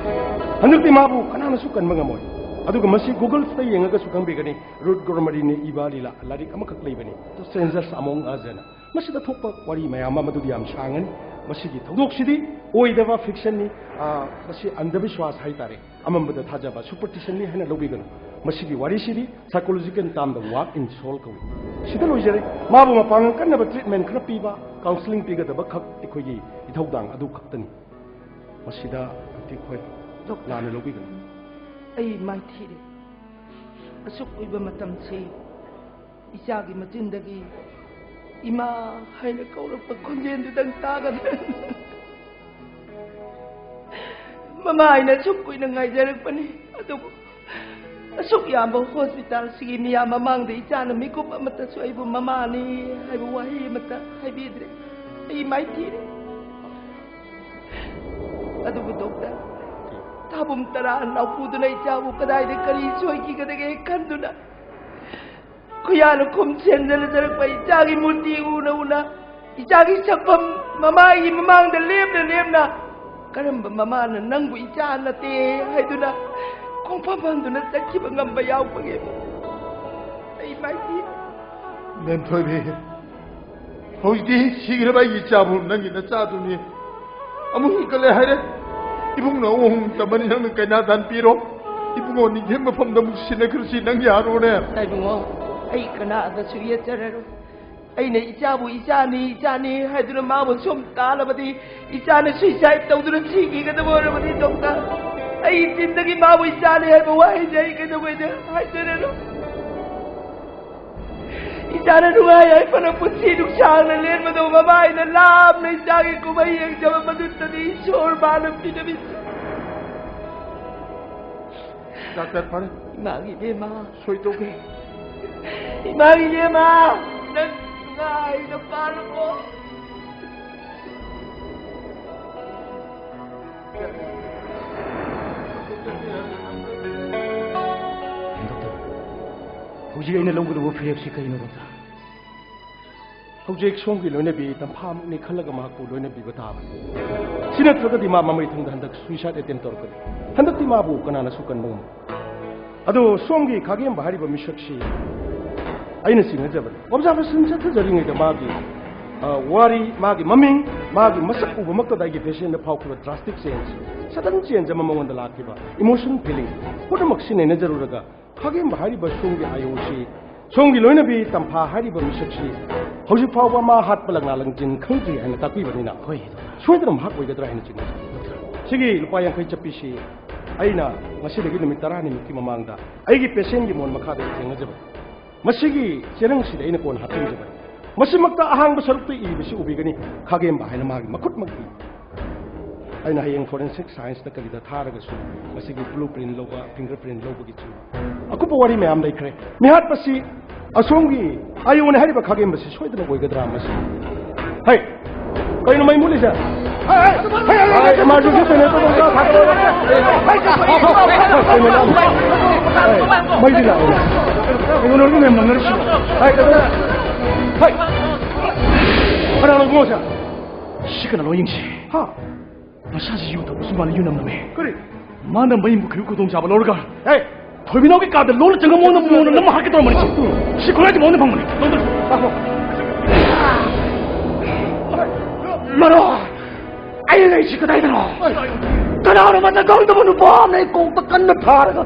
ꯍꯟꯗꯛꯇꯤ ꯃꯥꯕꯨ ꯀꯅꯥꯅꯁꯨ ꯀꯟꯕ ꯉꯝꯃꯣꯏ꯫ ꯑꯗꯨꯒ ꯃꯁꯤ Googleꯁꯤꯗ ꯌꯦꯡꯉꯒꯁꯨ ꯈꯪꯕꯤꯒꯅꯤ, ꯔꯨꯠ ꯒ꯭ꯔꯣꯃꯔꯤꯅ ꯏꯕ ꯂꯤꯂꯥ, ꯂꯥꯏꯔꯤꯛ ꯑꯃꯈꯛ ꯂꯩꯕꯅꯤ, Strangers Among Us ꯍꯥꯏꯅ꯫ ꯃꯁꯤꯗ ꯊꯣꯛꯄ ꯋꯥꯔꯤ ꯃꯌꯥꯝ ꯑꯃ, ꯃꯗꯨꯗꯤ ꯌꯥꯝ ꯁꯥꯡꯉꯅꯤ꯫ ꯃꯁꯤꯒꯤ ꯊꯧꯗꯣꯛꯁꯤꯗꯤ ꯑꯣꯏꯗꯕ fictionꯅꯤ, ꯑꯥ, ꯃꯁꯤ ꯑꯟꯙꯕꯤꯁ꯭ꯋꯥꯁ ꯍꯥꯏꯇꯥꯔꯦ, ꯑꯃꯝꯕꯗ ꯊꯥꯖꯕ, superstitionꯅꯤ ꯍꯥꯏꯅ ꯂꯧꯕꯤꯒꯅꯨ꯫ ꯃꯁꯤꯒꯤ ꯋꯥꯔꯤꯁꯤꯗꯤ psychological termꯗ walk in soul ꯀꯧꯏ꯫ ꯁꯤꯗ ꯂꯣꯏꯖꯔꯦ꯫ ꯃꯥꯕꯨ ꯃꯄꯥꯡꯒꯜ ꯀꯟꯅꯕ treatment ꯈꯔ ꯄꯤꯕ, counselling ꯄꯤꯒꯗꯕ ꯈꯛ ꯑꯩꯈꯣꯏꯒꯤ ꯏꯊꯧꯗꯥꯡ ꯑꯗꯨ ꯈꯛꯇꯅꯤ꯫ ꯃꯁꯤꯗ ꯑꯟꯇꯤ ꯈꯣꯏ ꯂꯥꯟꯅ ꯂꯧꯕꯤꯒꯅꯨ꯫ ꯑꯩ ꯃꯥꯏꯊꯤꯔꯦ꯫ ꯑꯁꯨꯛ ꯀꯨꯏꯕ ꯃꯇꯝꯁꯤ ꯏꯆꯥꯒꯤ ꯃꯆꯤꯟꯗꯒꯤ "ꯏꯃꯥ" ꯍꯥꯏꯅ ꯀꯧꯔꯛꯄ ꯈꯣꯟꯖꯦꯜꯗꯨꯗꯪ ꯇꯥꯒꯗ꯭ꯔꯥ? ꯃꯃꯥ ꯍꯥꯏꯅ ꯑꯁꯨꯛ ꯀꯨꯏꯅ ꯉꯥꯏꯖꯔꯛꯄꯅꯤ, ꯑꯗꯨꯕꯨ ꯑꯁꯨꯛ ꯌꯥꯝꯕ hospitalꯁꯤꯒꯤ ꯃꯤꯌꯥꯝ ꯃꯃꯥꯡꯗ ꯏꯆꯥꯅ ꯃꯤꯀꯨꯞ ꯑꯃꯠꯇꯁꯨ ꯑꯩꯕꯨ "ꯃꯃꯥꯅꯤ" ꯍꯥꯏꯕ ꯋꯥꯍꯩ ꯑꯃꯠꯇ ꯍꯥꯏꯕꯤꯗ꯭ꯔꯦ꯫ ꯑꯩ ꯃꯥꯏꯊꯤꯔꯦ꯫ ꯑꯗꯨꯕꯨ doctor, ꯊꯥꯕꯨꯝ ꯇꯔꯥ ꯅꯥꯎꯄꯨꯗꯨꯅ ꯏꯆꯥꯕꯨ ꯀꯗꯥꯏꯗ ꯀꯔꯤ ꯁꯣꯏꯈꯤꯒꯗꯒꯦ ꯈꯟꯗꯨꯅ, ꯈꯨꯌꯥꯅ ꯈꯨꯝ ꯁꯦꯝꯖꯅꯖꯔꯛꯄ ꯏꯆꯥꯒꯤ ꯃꯨꯔꯇꯤ ꯎꯅ ꯎꯅ, ꯏꯆꯥꯒꯤ ꯁꯛꯐꯝ ꯃꯃꯥꯒꯤ ꯃꯃꯥꯡꯗ ꯂꯦꯞꯅ ꯂꯦꯞꯅ, ꯀꯔꯝꯕ ꯃꯃꯥꯅ ꯅꯪꯕꯨ ꯏꯆꯥ ꯅꯠꯇꯦ ꯍꯥꯏꯗꯨꯅ ꯈꯣꯡꯐꯝ ꯐꯝꯗꯨꯅ ꯆꯠꯈꯤꯕ ꯉꯝꯕ ꯌꯥꯎꯕꯒꯦ? ꯑꯩ ꯃꯥꯏꯊꯤ꯫ ꯃꯦꯝꯊꯣꯏꯕꯤ, ꯍꯧꯖꯤꯛꯇꯤ ꯁꯤꯈ꯭ꯔꯕ ꯑꯩꯒꯤ ꯏꯆꯥꯕꯨ ꯅꯪꯒꯤ ꯅꯆꯥꯗꯨꯅꯤ꯫ ꯑꯃꯨꯛ ꯍꯤꯡꯒꯠꯂꯦ ꯍꯥꯏꯔꯦ꯫ ꯏꯕꯨꯡꯅ ꯑꯃꯨꯛ ꯑꯍꯨꯝ ꯇꯝꯕꯅꯤ, ꯅꯪꯅ ꯀꯩꯅꯥ ꯗꯥꯟ ꯄꯤꯔꯣ꯫ ꯏꯕꯨꯡꯉꯣ ꯅꯤꯡꯊꯦꯝ ꯃꯐꯝꯗ ꯑꯃꯨꯛ ꯁꯤꯟꯅꯈ꯭ꯔꯁꯤ, ꯅꯪ ꯌꯥꯔꯣꯅꯦ꯫ ꯏꯕꯨꯡꯉꯣ, ꯑꯩ ꯀꯅꯥꯗꯁꯨ ꯌꯦꯠꯆꯔꯔꯣꯏ꯫ ꯑꯩꯅ ꯏꯆꯥꯕꯨ ꯏꯆꯥꯅꯤ, ꯏꯆꯥꯅꯤ ꯍꯥꯏꯗꯨꯅ ꯃꯥꯕꯨ ꯁꯨꯝ ꯇꯥꯜꯂꯕꯗꯤ ꯏꯆꯥꯅ suicide ꯇꯧꯗꯨꯅ ꯁꯤꯈꯤꯒꯗꯕ ꯑꯣꯏꯔꯕꯗꯤ, ꯗꯣꯛꯇꯔ, ꯑꯩ ꯆꯤꯟꯗꯒꯤ ꯃꯥꯕꯨ ꯏꯆꯥꯅꯤ ꯍꯥꯏꯕ ꯋꯥꯍꯩꯁꯦ ꯑꯩ ꯀꯩꯗꯧꯉꯩꯗ ꯍꯥꯏꯖꯔꯔꯣꯏ꯫ ꯏꯆꯥꯅ ꯅꯨꯡꯉꯥꯏ ꯌꯥꯏꯐꯅ ꯄꯨꯟꯁꯤ ꯅꯨꯡꯁꯥꯡꯅ ꯂꯦꯟꯕꯗꯧ ꯃꯃꯥꯏꯅ ꯂꯥꯞꯅ ꯏꯆꯥꯒꯤ ꯀꯨꯝꯍꯩ ꯌꯦꯡꯖꯕ ꯃꯗꯨꯇꯅꯤ ꯏꯁꯣꯔ ꯃꯥꯅ ꯄꯤꯔꯝꯃꯤꯁꯦ꯫ ꯗꯥꯛꯇꯔ, ꯐꯔꯦ꯫ ꯏꯃꯥꯒꯤ ꯏꯕꯦꯝꯃ꯫ ꯁꯣꯏ ꯇꯧꯒꯦ꯫ ꯏꯃꯥꯒꯤ ꯏꯕꯦꯝꯃ, ꯅꯪ ꯉꯥꯏꯗ ꯄꯥꯜꯂꯨꯀꯣ꯫ ꯗꯣꯛꯇꯔ, ꯍꯧꯖꯤꯛ ꯑꯩꯅ ꯂꯧꯒꯗꯧꯕ ꯐꯤꯔꯦꯞꯁꯤ ꯀꯩꯅꯣ, ꯗꯣꯛꯇꯔ? ꯍꯧꯖꯤꯛ ꯁꯣꯝꯒꯤ ꯂꯣꯏꯅꯕꯤ ꯇꯝꯐꯥꯃꯨꯛꯅꯤ ꯈꯜꯂꯒ ꯃꯍꯥꯛꯄꯨ ꯂꯣꯏꯅꯕꯤꯕ ꯇꯥꯕꯅꯤ꯫ ꯁꯤ ꯅꯠꯇ꯭ꯔꯒꯗꯤ ꯃꯥ ꯃꯃꯩ ꯊꯪꯗ ꯍꯟꯗꯛ suicide attempt ꯇꯧꯔꯛꯀꯅꯤ꯫ ꯍꯟꯗꯛꯇꯤ ꯃꯥꯕꯨ ꯀꯅꯥꯅꯁꯨ ꯀꯟꯕ ꯉꯝꯃꯣꯏ꯫ ꯑꯗꯣ ꯁꯣꯝꯒꯤ ꯈꯥꯒꯦꯝꯕ ꯍꯥꯏꯔꯤꯕ ꯃꯤꯁꯛꯁꯤ ꯑꯩꯅ ꯆꯤꯡꯅꯖꯕꯅꯤ꯫ Observation ꯆꯠꯊꯖꯔꯤꯉꯩꯗ ꯃꯥꯒꯤ, ꯑ, ꯋꯥꯔꯤ, ꯃꯥꯒꯤ ꯃꯃꯤꯡ, ꯃꯥꯒꯤ ꯃꯁꯛ ꯎꯕꯃꯛꯇꯗ ꯑꯩꯒꯤ patient ꯐꯥꯎꯈꯤꯕ drastic change, sudden change ꯑꯃ ꯃꯉꯣꯟꯗ ꯂꯥꯛꯈꯤꯕ, emotion feeling ꯄꯨꯝꯅꯃꯛꯁꯤ ꯅꯩꯅꯖꯔꯨꯔꯒ ꯈꯥꯒꯦꯝꯕ ꯍꯥꯏꯔꯤꯕ ꯁꯣꯝꯒꯤ ꯑꯥꯏ ꯑꯣꯁꯤ, ꯁꯣꯝꯒꯤ ꯂꯣꯏꯅꯕꯤ ꯇꯝꯐꯥ ꯍꯥꯏꯔꯤꯕ ꯃꯤꯁꯛꯁꯤ ꯍꯧꯖꯤꯛ ꯐꯥꯎꯕ ꯃꯥ ꯍꯥꯠꯄ ꯂꯪꯂꯥ ꯂꯪꯖꯤꯟ ꯈꯪꯗ꯭ꯔꯤ ꯍꯥꯏꯅ ꯇꯥꯛꯄꯤꯕꯅꯤꯅ, ꯍꯣꯏ, ꯗꯣꯛꯇꯔ꯫ ꯁꯣꯏꯗꯅ ꯃꯍꯥꯛ ꯑꯣꯏꯒꯗ꯭ꯔꯥ ꯍꯥꯏꯅ ꯆꯤꯡꯅꯖꯩ꯫ ꯗꯣꯛꯇꯔ꯫ ꯁꯤꯒꯤ ꯂꯨꯄꯥ ꯌꯥꯡꯈꯩ ꯆꯠꯄꯤꯁꯤ ꯑꯩꯅ ꯉꯁꯤꯗꯒꯤ ꯅꯨꯃꯤꯠ ꯇꯔꯥꯅꯤꯃꯨꯛꯀꯤ ꯃꯃꯥꯡꯗ ꯑꯩꯒꯤ patientꯒꯤ ꯃꯣꯟ ꯃꯈꯥꯗꯒꯤ ꯊꯦꯡꯅꯖꯕꯅꯤ꯫ ꯃꯁꯤꯒꯤ ꯆꯦꯔꯪꯁꯤꯗ ꯑꯩꯅ ꯀꯣꯟꯅ ꯍꯥꯞꯆꯤꯟꯖꯕꯅꯤ꯫ ꯃꯁꯤꯃꯛꯇ ꯑꯍꯥꯡꯕ ꯁꯔꯨꯛꯇ ꯏꯔꯤꯕꯁꯤ ꯎꯕꯤꯒꯅꯤ, ꯈꯥꯒꯦꯝꯕ ꯍꯥꯏꯅ ꯃꯥꯒꯤ ꯃꯈꯨꯠꯃꯛ ꯏ꯫ ꯑꯩꯅ ꯍꯌꯦꯡ forensic scienceꯇ ꯀꯔꯤꯗ ꯊꯥꯔꯒꯁꯨ ꯃꯁꯤꯒꯤ blueprint ꯂꯧꯕ, fingerprint ꯂꯧꯕꯒꯤ ꯑꯀꯨꯞꯄ ꯋꯥꯔꯤ ꯃꯌꯥꯝ ꯂꯩꯈ꯭ꯔꯦ꯫ ꯃꯤꯍꯥꯠꯄꯁꯤ ꯑꯁꯣꯝꯒꯤ ꯑꯥꯏ ꯑꯣꯅ ꯍꯥꯏꯔꯤꯕ ꯈꯥꯒꯦꯝꯕꯁꯤ ꯁꯣꯏꯗꯅ ꯑꯣꯏꯒꯗ꯭ꯔꯥ ꯃꯁꯤ? ꯍꯩ! ꯀꯩꯅꯣ ꯃꯩ ꯃꯨꯠꯂꯤꯁꯦ? ꯍꯩ, ꯍꯩ, ꯍꯩ, ꯍꯩ, ꯍꯩ, emergency generator ꯑꯝꯇ ꯊꯥꯗꯣꯛꯑꯣ꯫ ꯍꯩ, ꯀꯩꯅꯣ? ꯍꯩ, ꯃꯩꯗꯤ ꯂꯥꯛꯑꯦ꯫ ꯀꯩꯅꯣ ꯅꯣꯏꯒꯤ ꯃꯌꯥꯝ ꯉꯥꯡꯅꯔꯤꯁꯤꯕꯣ? ꯍꯩ, ꯀꯩꯅꯣ? ꯍꯩ! ꯀꯅꯥꯅꯣ ꯏꯕꯨꯡꯉꯣꯁꯦ? ꯁꯤ ꯀꯅꯥꯅꯣ ꯌꯦꯡꯁꯤ꯫ ꯍꯥ? ꯃꯁꯥꯁꯤ ꯌꯨ ꯊꯛꯄꯁꯨ ꯃꯥꯜꯂꯤ, ꯌꯨ ꯅꯝ ꯅꯝꯃꯦ꯫ ꯀꯔꯤ? ꯃꯥꯅ ꯃꯩ ꯃꯨꯠꯈꯤꯕꯒꯤ ꯈꯨꯗꯣꯡꯆꯥꯕ ꯂꯧꯔꯒ, ꯍꯦ! ꯊꯣꯏꯕꯤꯅꯥꯎꯒꯤ ꯀꯥꯗ ꯂꯣꯟꯅ ꯆꯪꯉꯝꯃꯣꯅ ꯃꯉꯣꯟꯗ ꯅꯝꯃ ꯍꯥꯠꯀꯦ ꯇꯧꯔꯝꯕꯅꯤ꯫ ꯁꯤ ꯈꯨꯠꯂꯥꯏꯁꯤ ꯃꯉꯣꯟꯗ ꯐꯪꯕꯅꯤ꯫ ꯂꯥꯛꯈꯣ꯫ ꯃꯔꯣ, ꯑꯩ ꯂꯩꯁꯤ ꯀꯗꯥꯏꯗꯅꯣ? ꯀꯅꯥꯅꯣ ꯃꯁꯛ ꯈꯪꯗꯕ ꯅꯨꯄꯥ ꯑꯃꯅ ꯑꯩ ꯀꯣꯛꯇ ꯀꯟꯅ ꯊꯥꯔꯒ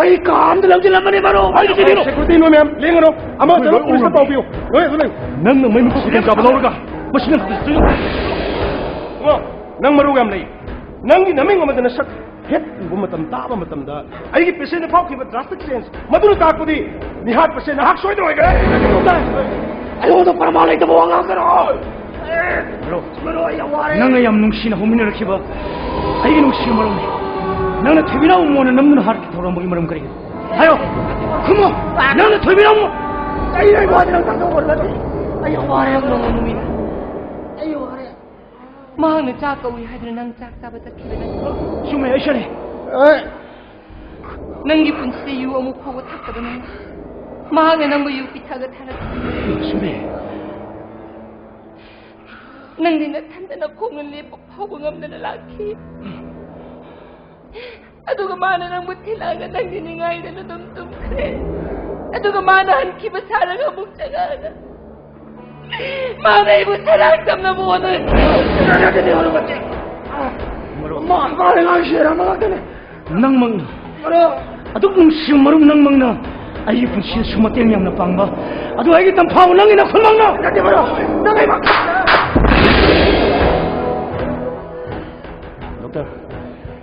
ꯑꯩ ꯀꯥ ꯑꯃꯗ ꯂꯪꯁꯤꯜꯂꯝꯕꯅꯤ, ꯃꯔꯣ꯫ ꯑꯩ ꯁꯤꯗꯩꯅꯣ꯫ ꯁꯦꯀ꯭ꯌꯨꯔꯤꯇꯤ ꯅꯣꯏ ꯃꯌꯥꯝ ꯂꯦꯡꯒꯅꯨ꯫ ꯑꯃ ꯆꯠꯂꯣ, ꯄꯨꯂꯤꯁꯇ ꯄꯥꯎ ꯄꯤꯌꯨ꯫ ꯂꯣꯏ ꯑꯗꯨ ꯂꯩ꯫ ꯅꯪꯅ ꯃꯩ ꯃꯈꯨꯠ ꯈꯨꯗꯣꯡ ꯆꯥꯕ ꯂꯧꯔꯒ ꯃꯁꯤ ꯅꯪ ꯈꯛꯇ ꯆꯠꯂꯣ꯫ ꯅꯪ ꯃꯔꯨ ꯌꯥꯝ ꯂꯩ꯫ ꯅꯪꯒꯤ ꯅꯃꯤꯡ ꯑꯃꯗ ꯅꯁꯛ ꯍꯦꯛ ꯎꯕ ꯃꯇꯝ, ꯇꯥꯕ ꯃꯇꯝꯗ ꯑꯩꯒꯤ ꯄꯦꯁꯦꯟꯗ ꯐꯥꯎꯈꯤꯕ drastic change, ꯃꯗꯨꯅ ꯇꯥꯛꯄꯗꯤ ꯅꯤꯍꯥꯠꯄꯁꯦ ꯅꯍꯥꯛ ꯁꯣꯏꯗꯅ ꯑꯣꯏꯒꯅꯤ꯫ ꯑꯩꯉꯣꯟꯗ ꯄ꯭ꯔꯃꯥꯟ ꯂꯩꯇꯕ ꯋꯥ ꯉꯥꯡꯒꯅꯨ꯫ ꯃꯔꯨꯞ, ꯃꯔꯨꯞ, ꯑꯩ ꯌꯥꯝ ꯋꯥꯔꯦ꯫ ꯅꯪꯅ ꯌꯥꯝ ꯅꯨꯡꯁꯤꯅ ꯍꯧꯃꯤꯟꯅꯔꯛꯈꯤꯕ ꯑꯩꯒꯤ ꯅꯨꯡꯁꯤꯕ ꯃꯔꯨꯞꯅꯤ꯫ ꯅꯪꯅ ꯊꯣꯏꯕꯤꯅꯥꯎ ꯃꯣꯟꯅ ꯅꯝꯗꯨꯅ ꯍꯥꯠꯀꯦ ꯊꯧꯔꯝꯕꯒꯤ ꯃꯔꯝ ꯀꯔꯤꯒꯤꯅꯣ? ꯍꯥꯏꯌꯣ, ꯈꯨꯝꯃꯣ꯫ ꯅꯪꯅ ꯊꯣꯏꯕꯤꯅꯥꯎ ꯃꯣꯟ- ꯑꯩ, ꯑꯩ ꯋꯥꯔꯦ, ꯅꯪ ꯇꯥꯛꯇꯧ ꯋꯥꯔꯦ꯫ ꯑꯩ ꯌꯥꯝ ꯋꯥꯔꯦ, ꯌꯥꯝ ꯅꯨꯡꯉꯥꯏ ꯅꯨꯃꯤꯠ꯫ ꯑꯩ ꯋꯥꯔꯦ꯫ ꯃꯍꯥꯛꯅ ꯆꯥꯛ ꯀꯧꯏ ꯍꯥꯏꯗꯨꯅ ꯅꯪ ꯆꯥꯛ ꯆꯥꯕ ꯆꯠꯈꯤꯕ ꯅꯠꯇ꯭ꯔꯣ? ꯆꯨꯝꯃꯦ, ꯑꯩ ꯁꯣꯏꯔꯦ꯫ ꯑꯦ꯫ ꯅꯪꯒꯤ ꯄꯨꯟꯁꯤꯗ ꯌꯨ ꯑꯃꯨꯛ ꯐꯥꯎꯕ ꯊꯛꯇꯕ ꯅꯪ, ꯃꯍꯥꯛꯅ ꯅꯪꯕꯨ ꯌꯨ ꯄꯤꯊꯛꯑꯒ ꯊꯥꯔꯛꯈꯤ꯫ ꯆꯨꯝꯃꯦ꯫ ꯅꯪꯗꯤ ꯅꯊꯟꯗ ꯅꯈꯣꯡꯅ ꯂꯦꯞꯄ ꯐꯥꯎꯕ ꯉꯝꯗꯅ ꯂꯥꯛꯈꯤ꯫ ꯑꯗꯨꯒ ꯃꯥꯅ ꯅꯪꯕꯨ ꯊꯤꯜꯂꯛꯑꯒ ꯅꯪꯗꯤ ꯅꯤꯡꯉꯥꯏꯗꯅ ꯑꯗꯨꯝ ꯇꯨꯝꯈ꯭ꯔꯦ꯫ ꯑꯗꯨꯒ ꯃꯥꯅ ꯍꯟꯈꯤꯕ ꯁꯥꯔꯒ ꯑꯃꯨꯛ ꯆꯪꯉꯛꯑꯒ ꯃꯥꯅ ꯑꯩꯕꯨ ꯁꯔꯥꯡ ꯇꯝꯅꯕ ꯍꯣꯠꯅꯔꯤ꯫ ꯃꯔꯨꯞ꯫ ꯃꯥ, ꯃꯥꯅ ꯉꯥꯡꯁꯦ ꯑꯃ ꯉꯥꯛꯇꯅꯦ꯫ ꯅꯪꯃꯛꯅ꯫ ꯃꯔꯨꯞ꯫ ꯑꯗꯨꯛ ꯅꯨꯡꯁꯤꯕ ꯃꯔꯨꯞ ꯅꯪꯃꯛꯅ ꯑꯩꯒꯤ ꯄꯨꯟꯁꯤꯗꯁꯨ ꯃꯇꯦꯡ ꯌꯥꯝꯅ ꯄꯥꯡꯕ꯫ ꯑꯗꯨ ꯑꯩꯒꯤ ꯇꯝꯐꯥꯎ ꯅꯪꯒꯤ ꯅꯈꯨꯠꯃꯛꯅ꯫ ꯅꯠꯇꯦ ꯃꯔꯨꯞ, ꯅꯪ ꯑꯩ ꯃꯥ- ꯗꯣꯛꯇꯔ,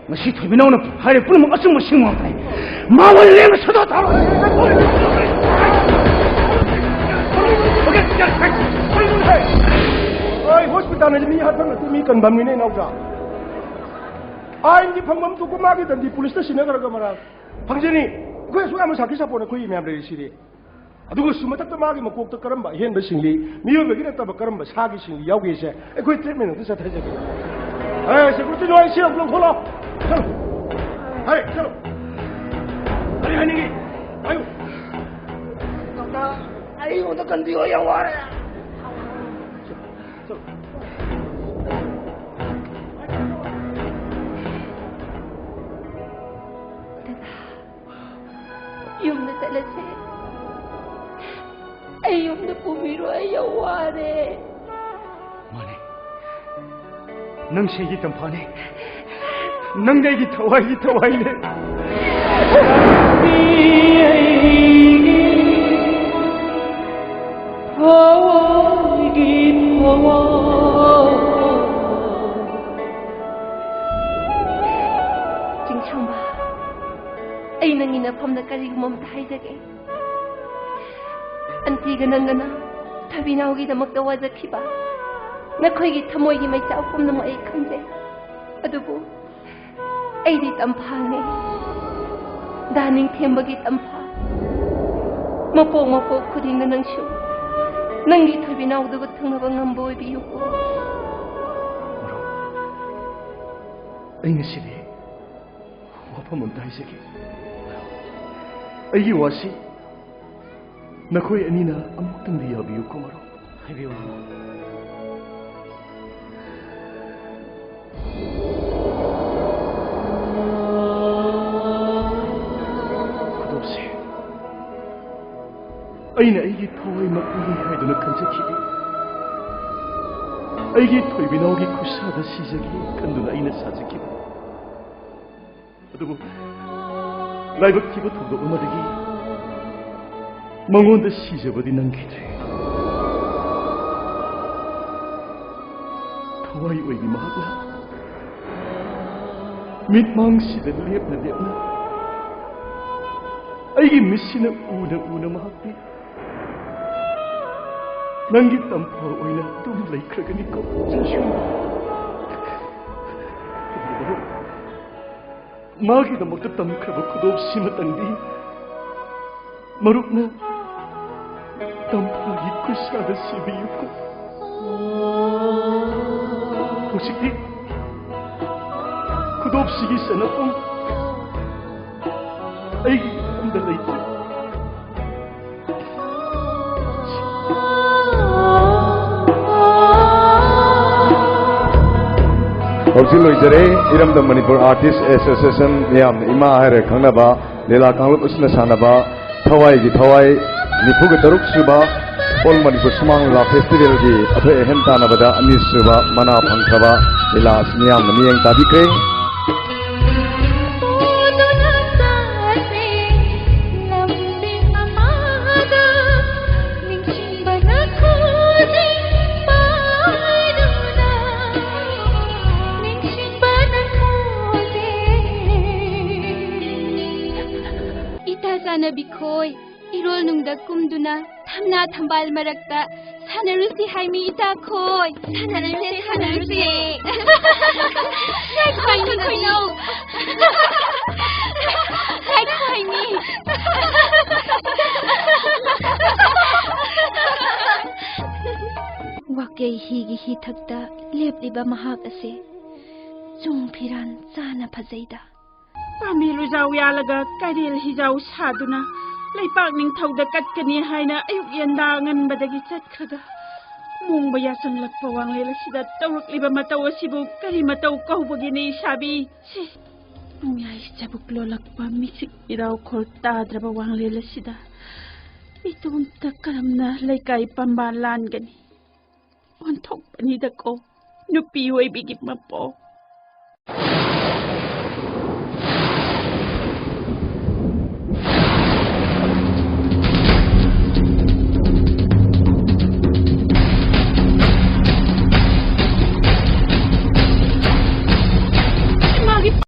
ꯉꯁꯤ ꯊꯣꯏꯕꯤꯅꯧꯅ ꯍꯥꯏꯔꯤꯕ ꯄꯨꯝꯅꯃꯛ ꯑꯆꯨꯝꯕ ꯁꯤꯡ ꯉꯥꯛꯇꯅꯤ꯫ ꯃꯥ ꯑꯣꯏꯅ ꯂꯦꯝꯅ ꯁꯗꯥ ꯊꯥꯔꯣ꯫ ꯑꯩ ꯍꯣꯁꯄꯤꯇꯥꯜ ꯍꯥꯏꯁꯤ ꯃꯤ ꯍꯥꯠꯐꯝ ꯅꯠꯇꯦ, ꯃꯤ ꯀꯟꯐꯝꯅꯤꯅꯦ, ꯏꯅꯥꯎꯆꯥ꯫ ꯑꯥꯏꯟꯒꯤ ꯐꯪꯐꯝ ꯊꯣꯛꯄ ꯃꯥꯒꯤ ꯗꯟꯗꯤ ꯄꯨꯂꯤꯁꯇ ꯁꯤꯟꯅꯈ꯭ꯔꯒ ꯃꯔꯥꯡ ꯐꯪꯖꯅꯤ꯫ ꯑꯩꯈꯣꯏ ꯑꯁꯨꯛ ꯌꯥꯝꯕ ꯁꯥꯈꯤ ꯁꯥꯄꯣꯟ ꯑꯩꯈꯣꯏ ꯃꯌꯥꯝ ꯂꯩꯔꯤꯁꯤꯗꯤ꯫ ꯑꯗꯨꯒꯁꯨ ꯃꯊꯛꯇ ꯃꯥꯒꯤ ꯃꯀꯣꯛꯇ ꯀꯔꯝꯕ ꯑꯍꯦꯟꯕ ꯁꯤꯡꯂꯤ, ꯃꯤꯑꯣꯏꯕꯒꯤ ꯅꯠꯇꯕ ꯀꯔꯝꯕ ꯁꯥꯒꯤ ꯁꯤꯡꯂꯤ ꯌꯥꯎꯒꯦꯁꯦ ꯑꯩꯈꯣꯏ ꯇ꯭ꯔꯤꯠꯃꯦꯟ ꯑꯝꯇ ꯆꯠꯊꯖꯒꯦ꯫ ꯑꯦ, ꯁꯦꯀ꯭ꯌꯨꯔꯤꯇꯤ ꯅꯣꯏ ꯁꯤ ꯑꯃꯨꯛ ꯂꯧꯊꯣꯛꯂꯣ꯫ ꯆꯠꯂꯣ꯫ ꯍꯥꯏ, ꯆꯠꯂꯣ꯫ ꯀꯔꯤ ꯍꯥꯏꯅꯤꯡꯉꯤ? ꯍꯥꯏꯌꯨ꯫ ꯗꯣꯛꯇꯔ, ꯑꯩꯉꯣꯟꯗ ꯀꯟꯕꯤꯌꯣ, ꯌꯥꯝ ꯋꯥꯔꯦ꯫ ꯆꯠꯂꯣ꯫ ꯗꯗꯥ, ꯌꯨꯝꯗ ꯆꯠꯂꯁꯦ꯫ ꯑꯩ ꯌꯨꯝꯗ ꯄꯨꯕꯤꯔꯣ, ꯑꯩ ꯌꯥꯝ ꯋꯥꯔꯦ꯫ ꯃꯥꯅꯦ꯫ ꯅꯪꯁꯦ ꯑꯩꯒꯤ ꯇꯝꯐꯥꯅꯦ꯫ ꯅꯪꯗꯤ ꯑꯩꯒꯤ ꯊꯋꯥꯏꯒꯤ ꯊꯋꯥꯏꯅꯦ꯫ ꯊꯋꯥꯏꯒꯤ ꯊꯋꯥꯏ꯫ ꯆꯤꯡꯁꯥꯡꯕ, ꯑꯩ ꯅꯪꯒꯤ ꯅꯐꯝꯗ ꯀꯔꯤꯒꯨꯝꯕ ꯑꯝꯇ ꯍꯥꯏꯖꯒꯦ꯫ ꯑꯟꯇꯤꯒ ꯅꯪꯒꯅ ꯊꯣꯏꯕꯤꯅꯥꯎꯒꯤꯗꯃꯛꯇ ꯋꯥꯖꯈꯤꯕ ꯅꯈꯣꯏꯒꯤ ꯊꯃꯣꯏꯒꯤ ꯃꯩꯆꯥꯛ ꯄꯨꯝꯅꯃꯛ ꯑꯩ ꯈꯪꯖꯩ꯫ ꯑꯗꯨꯕꯨ ꯑꯩꯗꯤ ꯇꯝꯐꯥꯅꯦ, ꯗꯥ ꯅꯤꯡꯊꯦꯝꯕꯒꯤ ꯇꯝꯐꯥ꯫ ꯃꯄꯣꯛ ꯃꯄꯣꯛ ꯈꯨꯗꯤꯡꯗ ꯅꯪꯁꯨ ꯅꯪꯒꯤ ꯊꯣꯏꯕꯤꯅꯥꯎꯗꯨꯒ ꯊꯨꯡꯅꯕ ꯉꯝꯕ ꯑꯣꯏꯕꯤꯌꯨꯀꯣ꯫ ꯃꯔꯨꯞ, ꯑꯩ ꯉꯁꯤꯗꯤ ꯋꯥꯐꯝ ꯑꯝꯇ ꯍꯥꯏꯖꯒꯦ꯫ ꯑꯩꯒꯤ ꯋꯥꯁꯤ ꯅꯈꯣꯏ ꯑꯅꯤꯅ ꯑꯃꯨꯛꯇꯪꯗꯤ ꯌꯥꯕꯤꯌꯨꯀꯣ ꯃꯔꯨꯞ꯫ ꯍꯥꯏꯕꯤꯌꯨ ꯃꯔꯨꯞ꯫ ꯈꯨꯗꯣꯞꯁꯦ ꯑꯩꯅ ꯑꯩꯒꯤ ꯊꯋꯥꯏꯃꯛꯅꯤ ꯍꯥꯏꯗꯨꯅ ꯈꯟꯖꯈꯤꯕ, ꯑꯩꯒꯤ ꯊꯣꯏꯕꯤꯅꯥꯎꯒꯤ ꯈꯨꯠꯁꯥꯗ ꯁꯤꯖꯒꯦ ꯈꯟꯗꯨꯅ ꯑꯩꯅ ꯁꯥꯖꯈꯤꯕ꯫ ꯑꯗꯨꯕꯨ ꯂꯥꯏꯕꯛ ꯊꯤꯕ ꯊꯧꯗꯣꯛ ꯑꯃꯗꯒꯤ ꯃꯉꯣꯟꯗ ꯁꯤꯖꯕꯗꯤ ꯅꯪꯈꯤꯗ꯭ꯔꯦ꯫ ꯊꯋꯥꯏ ꯑꯣꯏꯕꯤ ꯃꯍꯥꯛꯅ ꯃꯤꯠꯃꯥꯡꯁꯤꯗ ꯂꯦꯞꯅ ꯂꯦꯞꯅ ꯑꯩꯒꯤ ꯃꯤꯠꯁꯤꯅ ꯎꯅ ꯎꯅ ꯃꯍꯥꯛꯇꯤ ꯅꯪꯒꯤ ꯇꯝꯐꯥ ꯑꯣꯏꯅ ꯑꯗꯨꯝ ꯂꯩꯈ꯭ꯔꯒꯅꯤꯀꯣ ꯆꯤꯡꯁꯨ꯫ ꯃꯥꯒꯤꯗꯃꯛꯇ ꯇꯝꯈ꯭ꯔꯕ ꯈꯨꯗꯣꯞꯁꯤꯃꯇꯪꯗꯤ ꯃꯔꯨꯞꯅ ꯇꯝꯐꯥꯒꯤ ꯈꯨꯠꯁꯥꯗ ꯁꯤꯕꯤꯌꯨꯀꯣ꯫ ꯍꯧꯖꯤꯛꯇꯤ ꯈꯨꯗꯣꯞꯁꯤꯒꯤ ꯆꯅꯐꯝ ꯑꯩꯒꯤ ꯏꯐꯝꯗ ꯂꯩꯇ꯭ꯔꯦ꯫ ꯍꯧꯖꯤꯛ ꯂꯣꯏꯖꯔꯦ ꯏꯔꯝꯗꯝ ꯃꯅꯤꯄꯨꯔ ꯑꯥꯔꯇꯤꯁ ꯑꯦꯁꯣꯁꯤꯌꯦꯁꯟ, ꯃꯤꯌꯥꯝꯅ ꯏꯃꯥ ꯍꯥꯏꯔ ꯈꯪꯅꯕ ꯂꯤꯂꯥ ꯀꯥꯡꯂꯨꯞ ꯑꯁꯤꯅ ꯁꯥꯟꯅꯕ ꯊꯋꯥꯏꯒꯤ ꯊꯋꯥꯏ ꯅꯤꯐꯨꯒ ꯇꯔꯨꯛ ꯁꯨꯕ ꯑꯣꯜ ꯃꯅꯤꯄꯨꯔ ꯁꯨꯃꯥꯡ ꯂꯤꯂꯥ ꯐꯦꯁꯇꯤꯚꯦꯜꯒꯤ ꯑꯊꯣꯏ ꯑꯍꯦꯟ ꯇꯥꯟꯅꯕꯗ ꯑꯅꯤꯁꯨꯕ ꯃꯅꯥ ꯐꯪꯈ꯭ꯔꯕ ꯂꯤꯂꯥ ꯑꯁꯤ ꯃꯤꯌꯥꯝꯅ ꯃꯤꯠꯌꯦꯡ ꯇꯥꯕꯤꯈ꯭ꯔꯦ꯫ ꯏꯇꯥ ꯆꯥꯟꯅꯕꯤ ꯈꯣꯏ, ꯏꯔꯣꯜ ꯅꯨꯡꯗ ꯀꯨꯝꯗꯨꯅ ꯊꯝꯅꯥ ꯊꯝꯕꯥꯜ ꯃꯔꯛꯇ ꯁꯥꯟꯅꯔꯨꯁꯤ ꯍꯥꯏꯃꯤ ꯏꯇꯥ ꯈꯣꯏ꯫ ꯁꯥꯟꯅꯔꯨꯁꯦ, ꯁꯥꯟꯅꯔꯨꯁꯦ꯫ ꯉꯥꯏꯈꯣ ꯍꯥꯏꯃꯤ ꯈꯣꯏꯅꯧ꯫ ꯉꯥꯏꯈꯣ ꯍꯥꯏꯃꯤ꯫ ꯋꯥꯀꯩ ꯍꯤꯒꯤ ꯍꯤꯊꯛꯇ ꯂꯦꯞꯂꯤꯕ ꯃꯍꯥꯛ ꯑꯁꯦ ꯆꯨꯡ ꯐꯤꯔꯥꯟ ꯆꯥꯅ ꯐꯖꯩꯗ꯫ ꯄꯥꯝꯕꯤ ꯂꯨꯖꯥꯎ ꯌꯥꯜꯂꯒ ꯀꯩꯔꯦꯜ ꯍꯤꯖꯥꯎ ꯁꯥꯗꯨꯅ ꯂꯩꯄꯥꯛ ꯅꯤꯡꯊꯧꯗ ꯀꯠꯀꯅꯤ ꯍꯥꯏꯅ ꯑꯌꯨꯛ ꯌꯦꯟꯗꯥ ꯑꯉꯟꯕꯗꯒꯤ ꯆꯠꯈ꯭ꯔꯒ ꯃꯣꯡꯕ ꯌꯥꯆꯪꯂꯛꯄ ꯋꯥꯡꯂꯦꯟ ꯑꯁꯤꯗ ꯇꯧꯔꯛꯂꯤꯕ ꯃꯇꯧ ꯑꯁꯤꯕꯨ ꯀꯔꯤ ꯃꯇꯧ ꯀꯧꯕꯒꯦꯅꯦ ꯏꯁꯥꯕꯤ? ꯁꯤ ꯅꯣꯡꯌꯥꯏ ꯆꯕꯨꯛ ꯂꯣꯜꯂꯛꯄ ꯃꯤꯆꯤꯛ ꯃꯤꯔꯥꯎꯈꯣꯜ ꯇꯥꯗ꯭ꯔꯕ ꯋꯥꯡꯂꯦꯟ ꯑꯁꯤꯗ ꯏꯇꯣꯝꯇ ꯀꯔꯝꯅ ꯂꯩꯀꯥꯏ ꯄꯥꯝꯕꯥꯜ ꯂꯥꯟꯒꯅꯤ? ꯑꯣꯟꯊꯣꯛꯄꯅꯤꯗꯀꯣ ꯅꯨꯄꯤ ꯑꯣꯏꯕꯤꯒꯤ ꯃꯄꯣꯛ꯫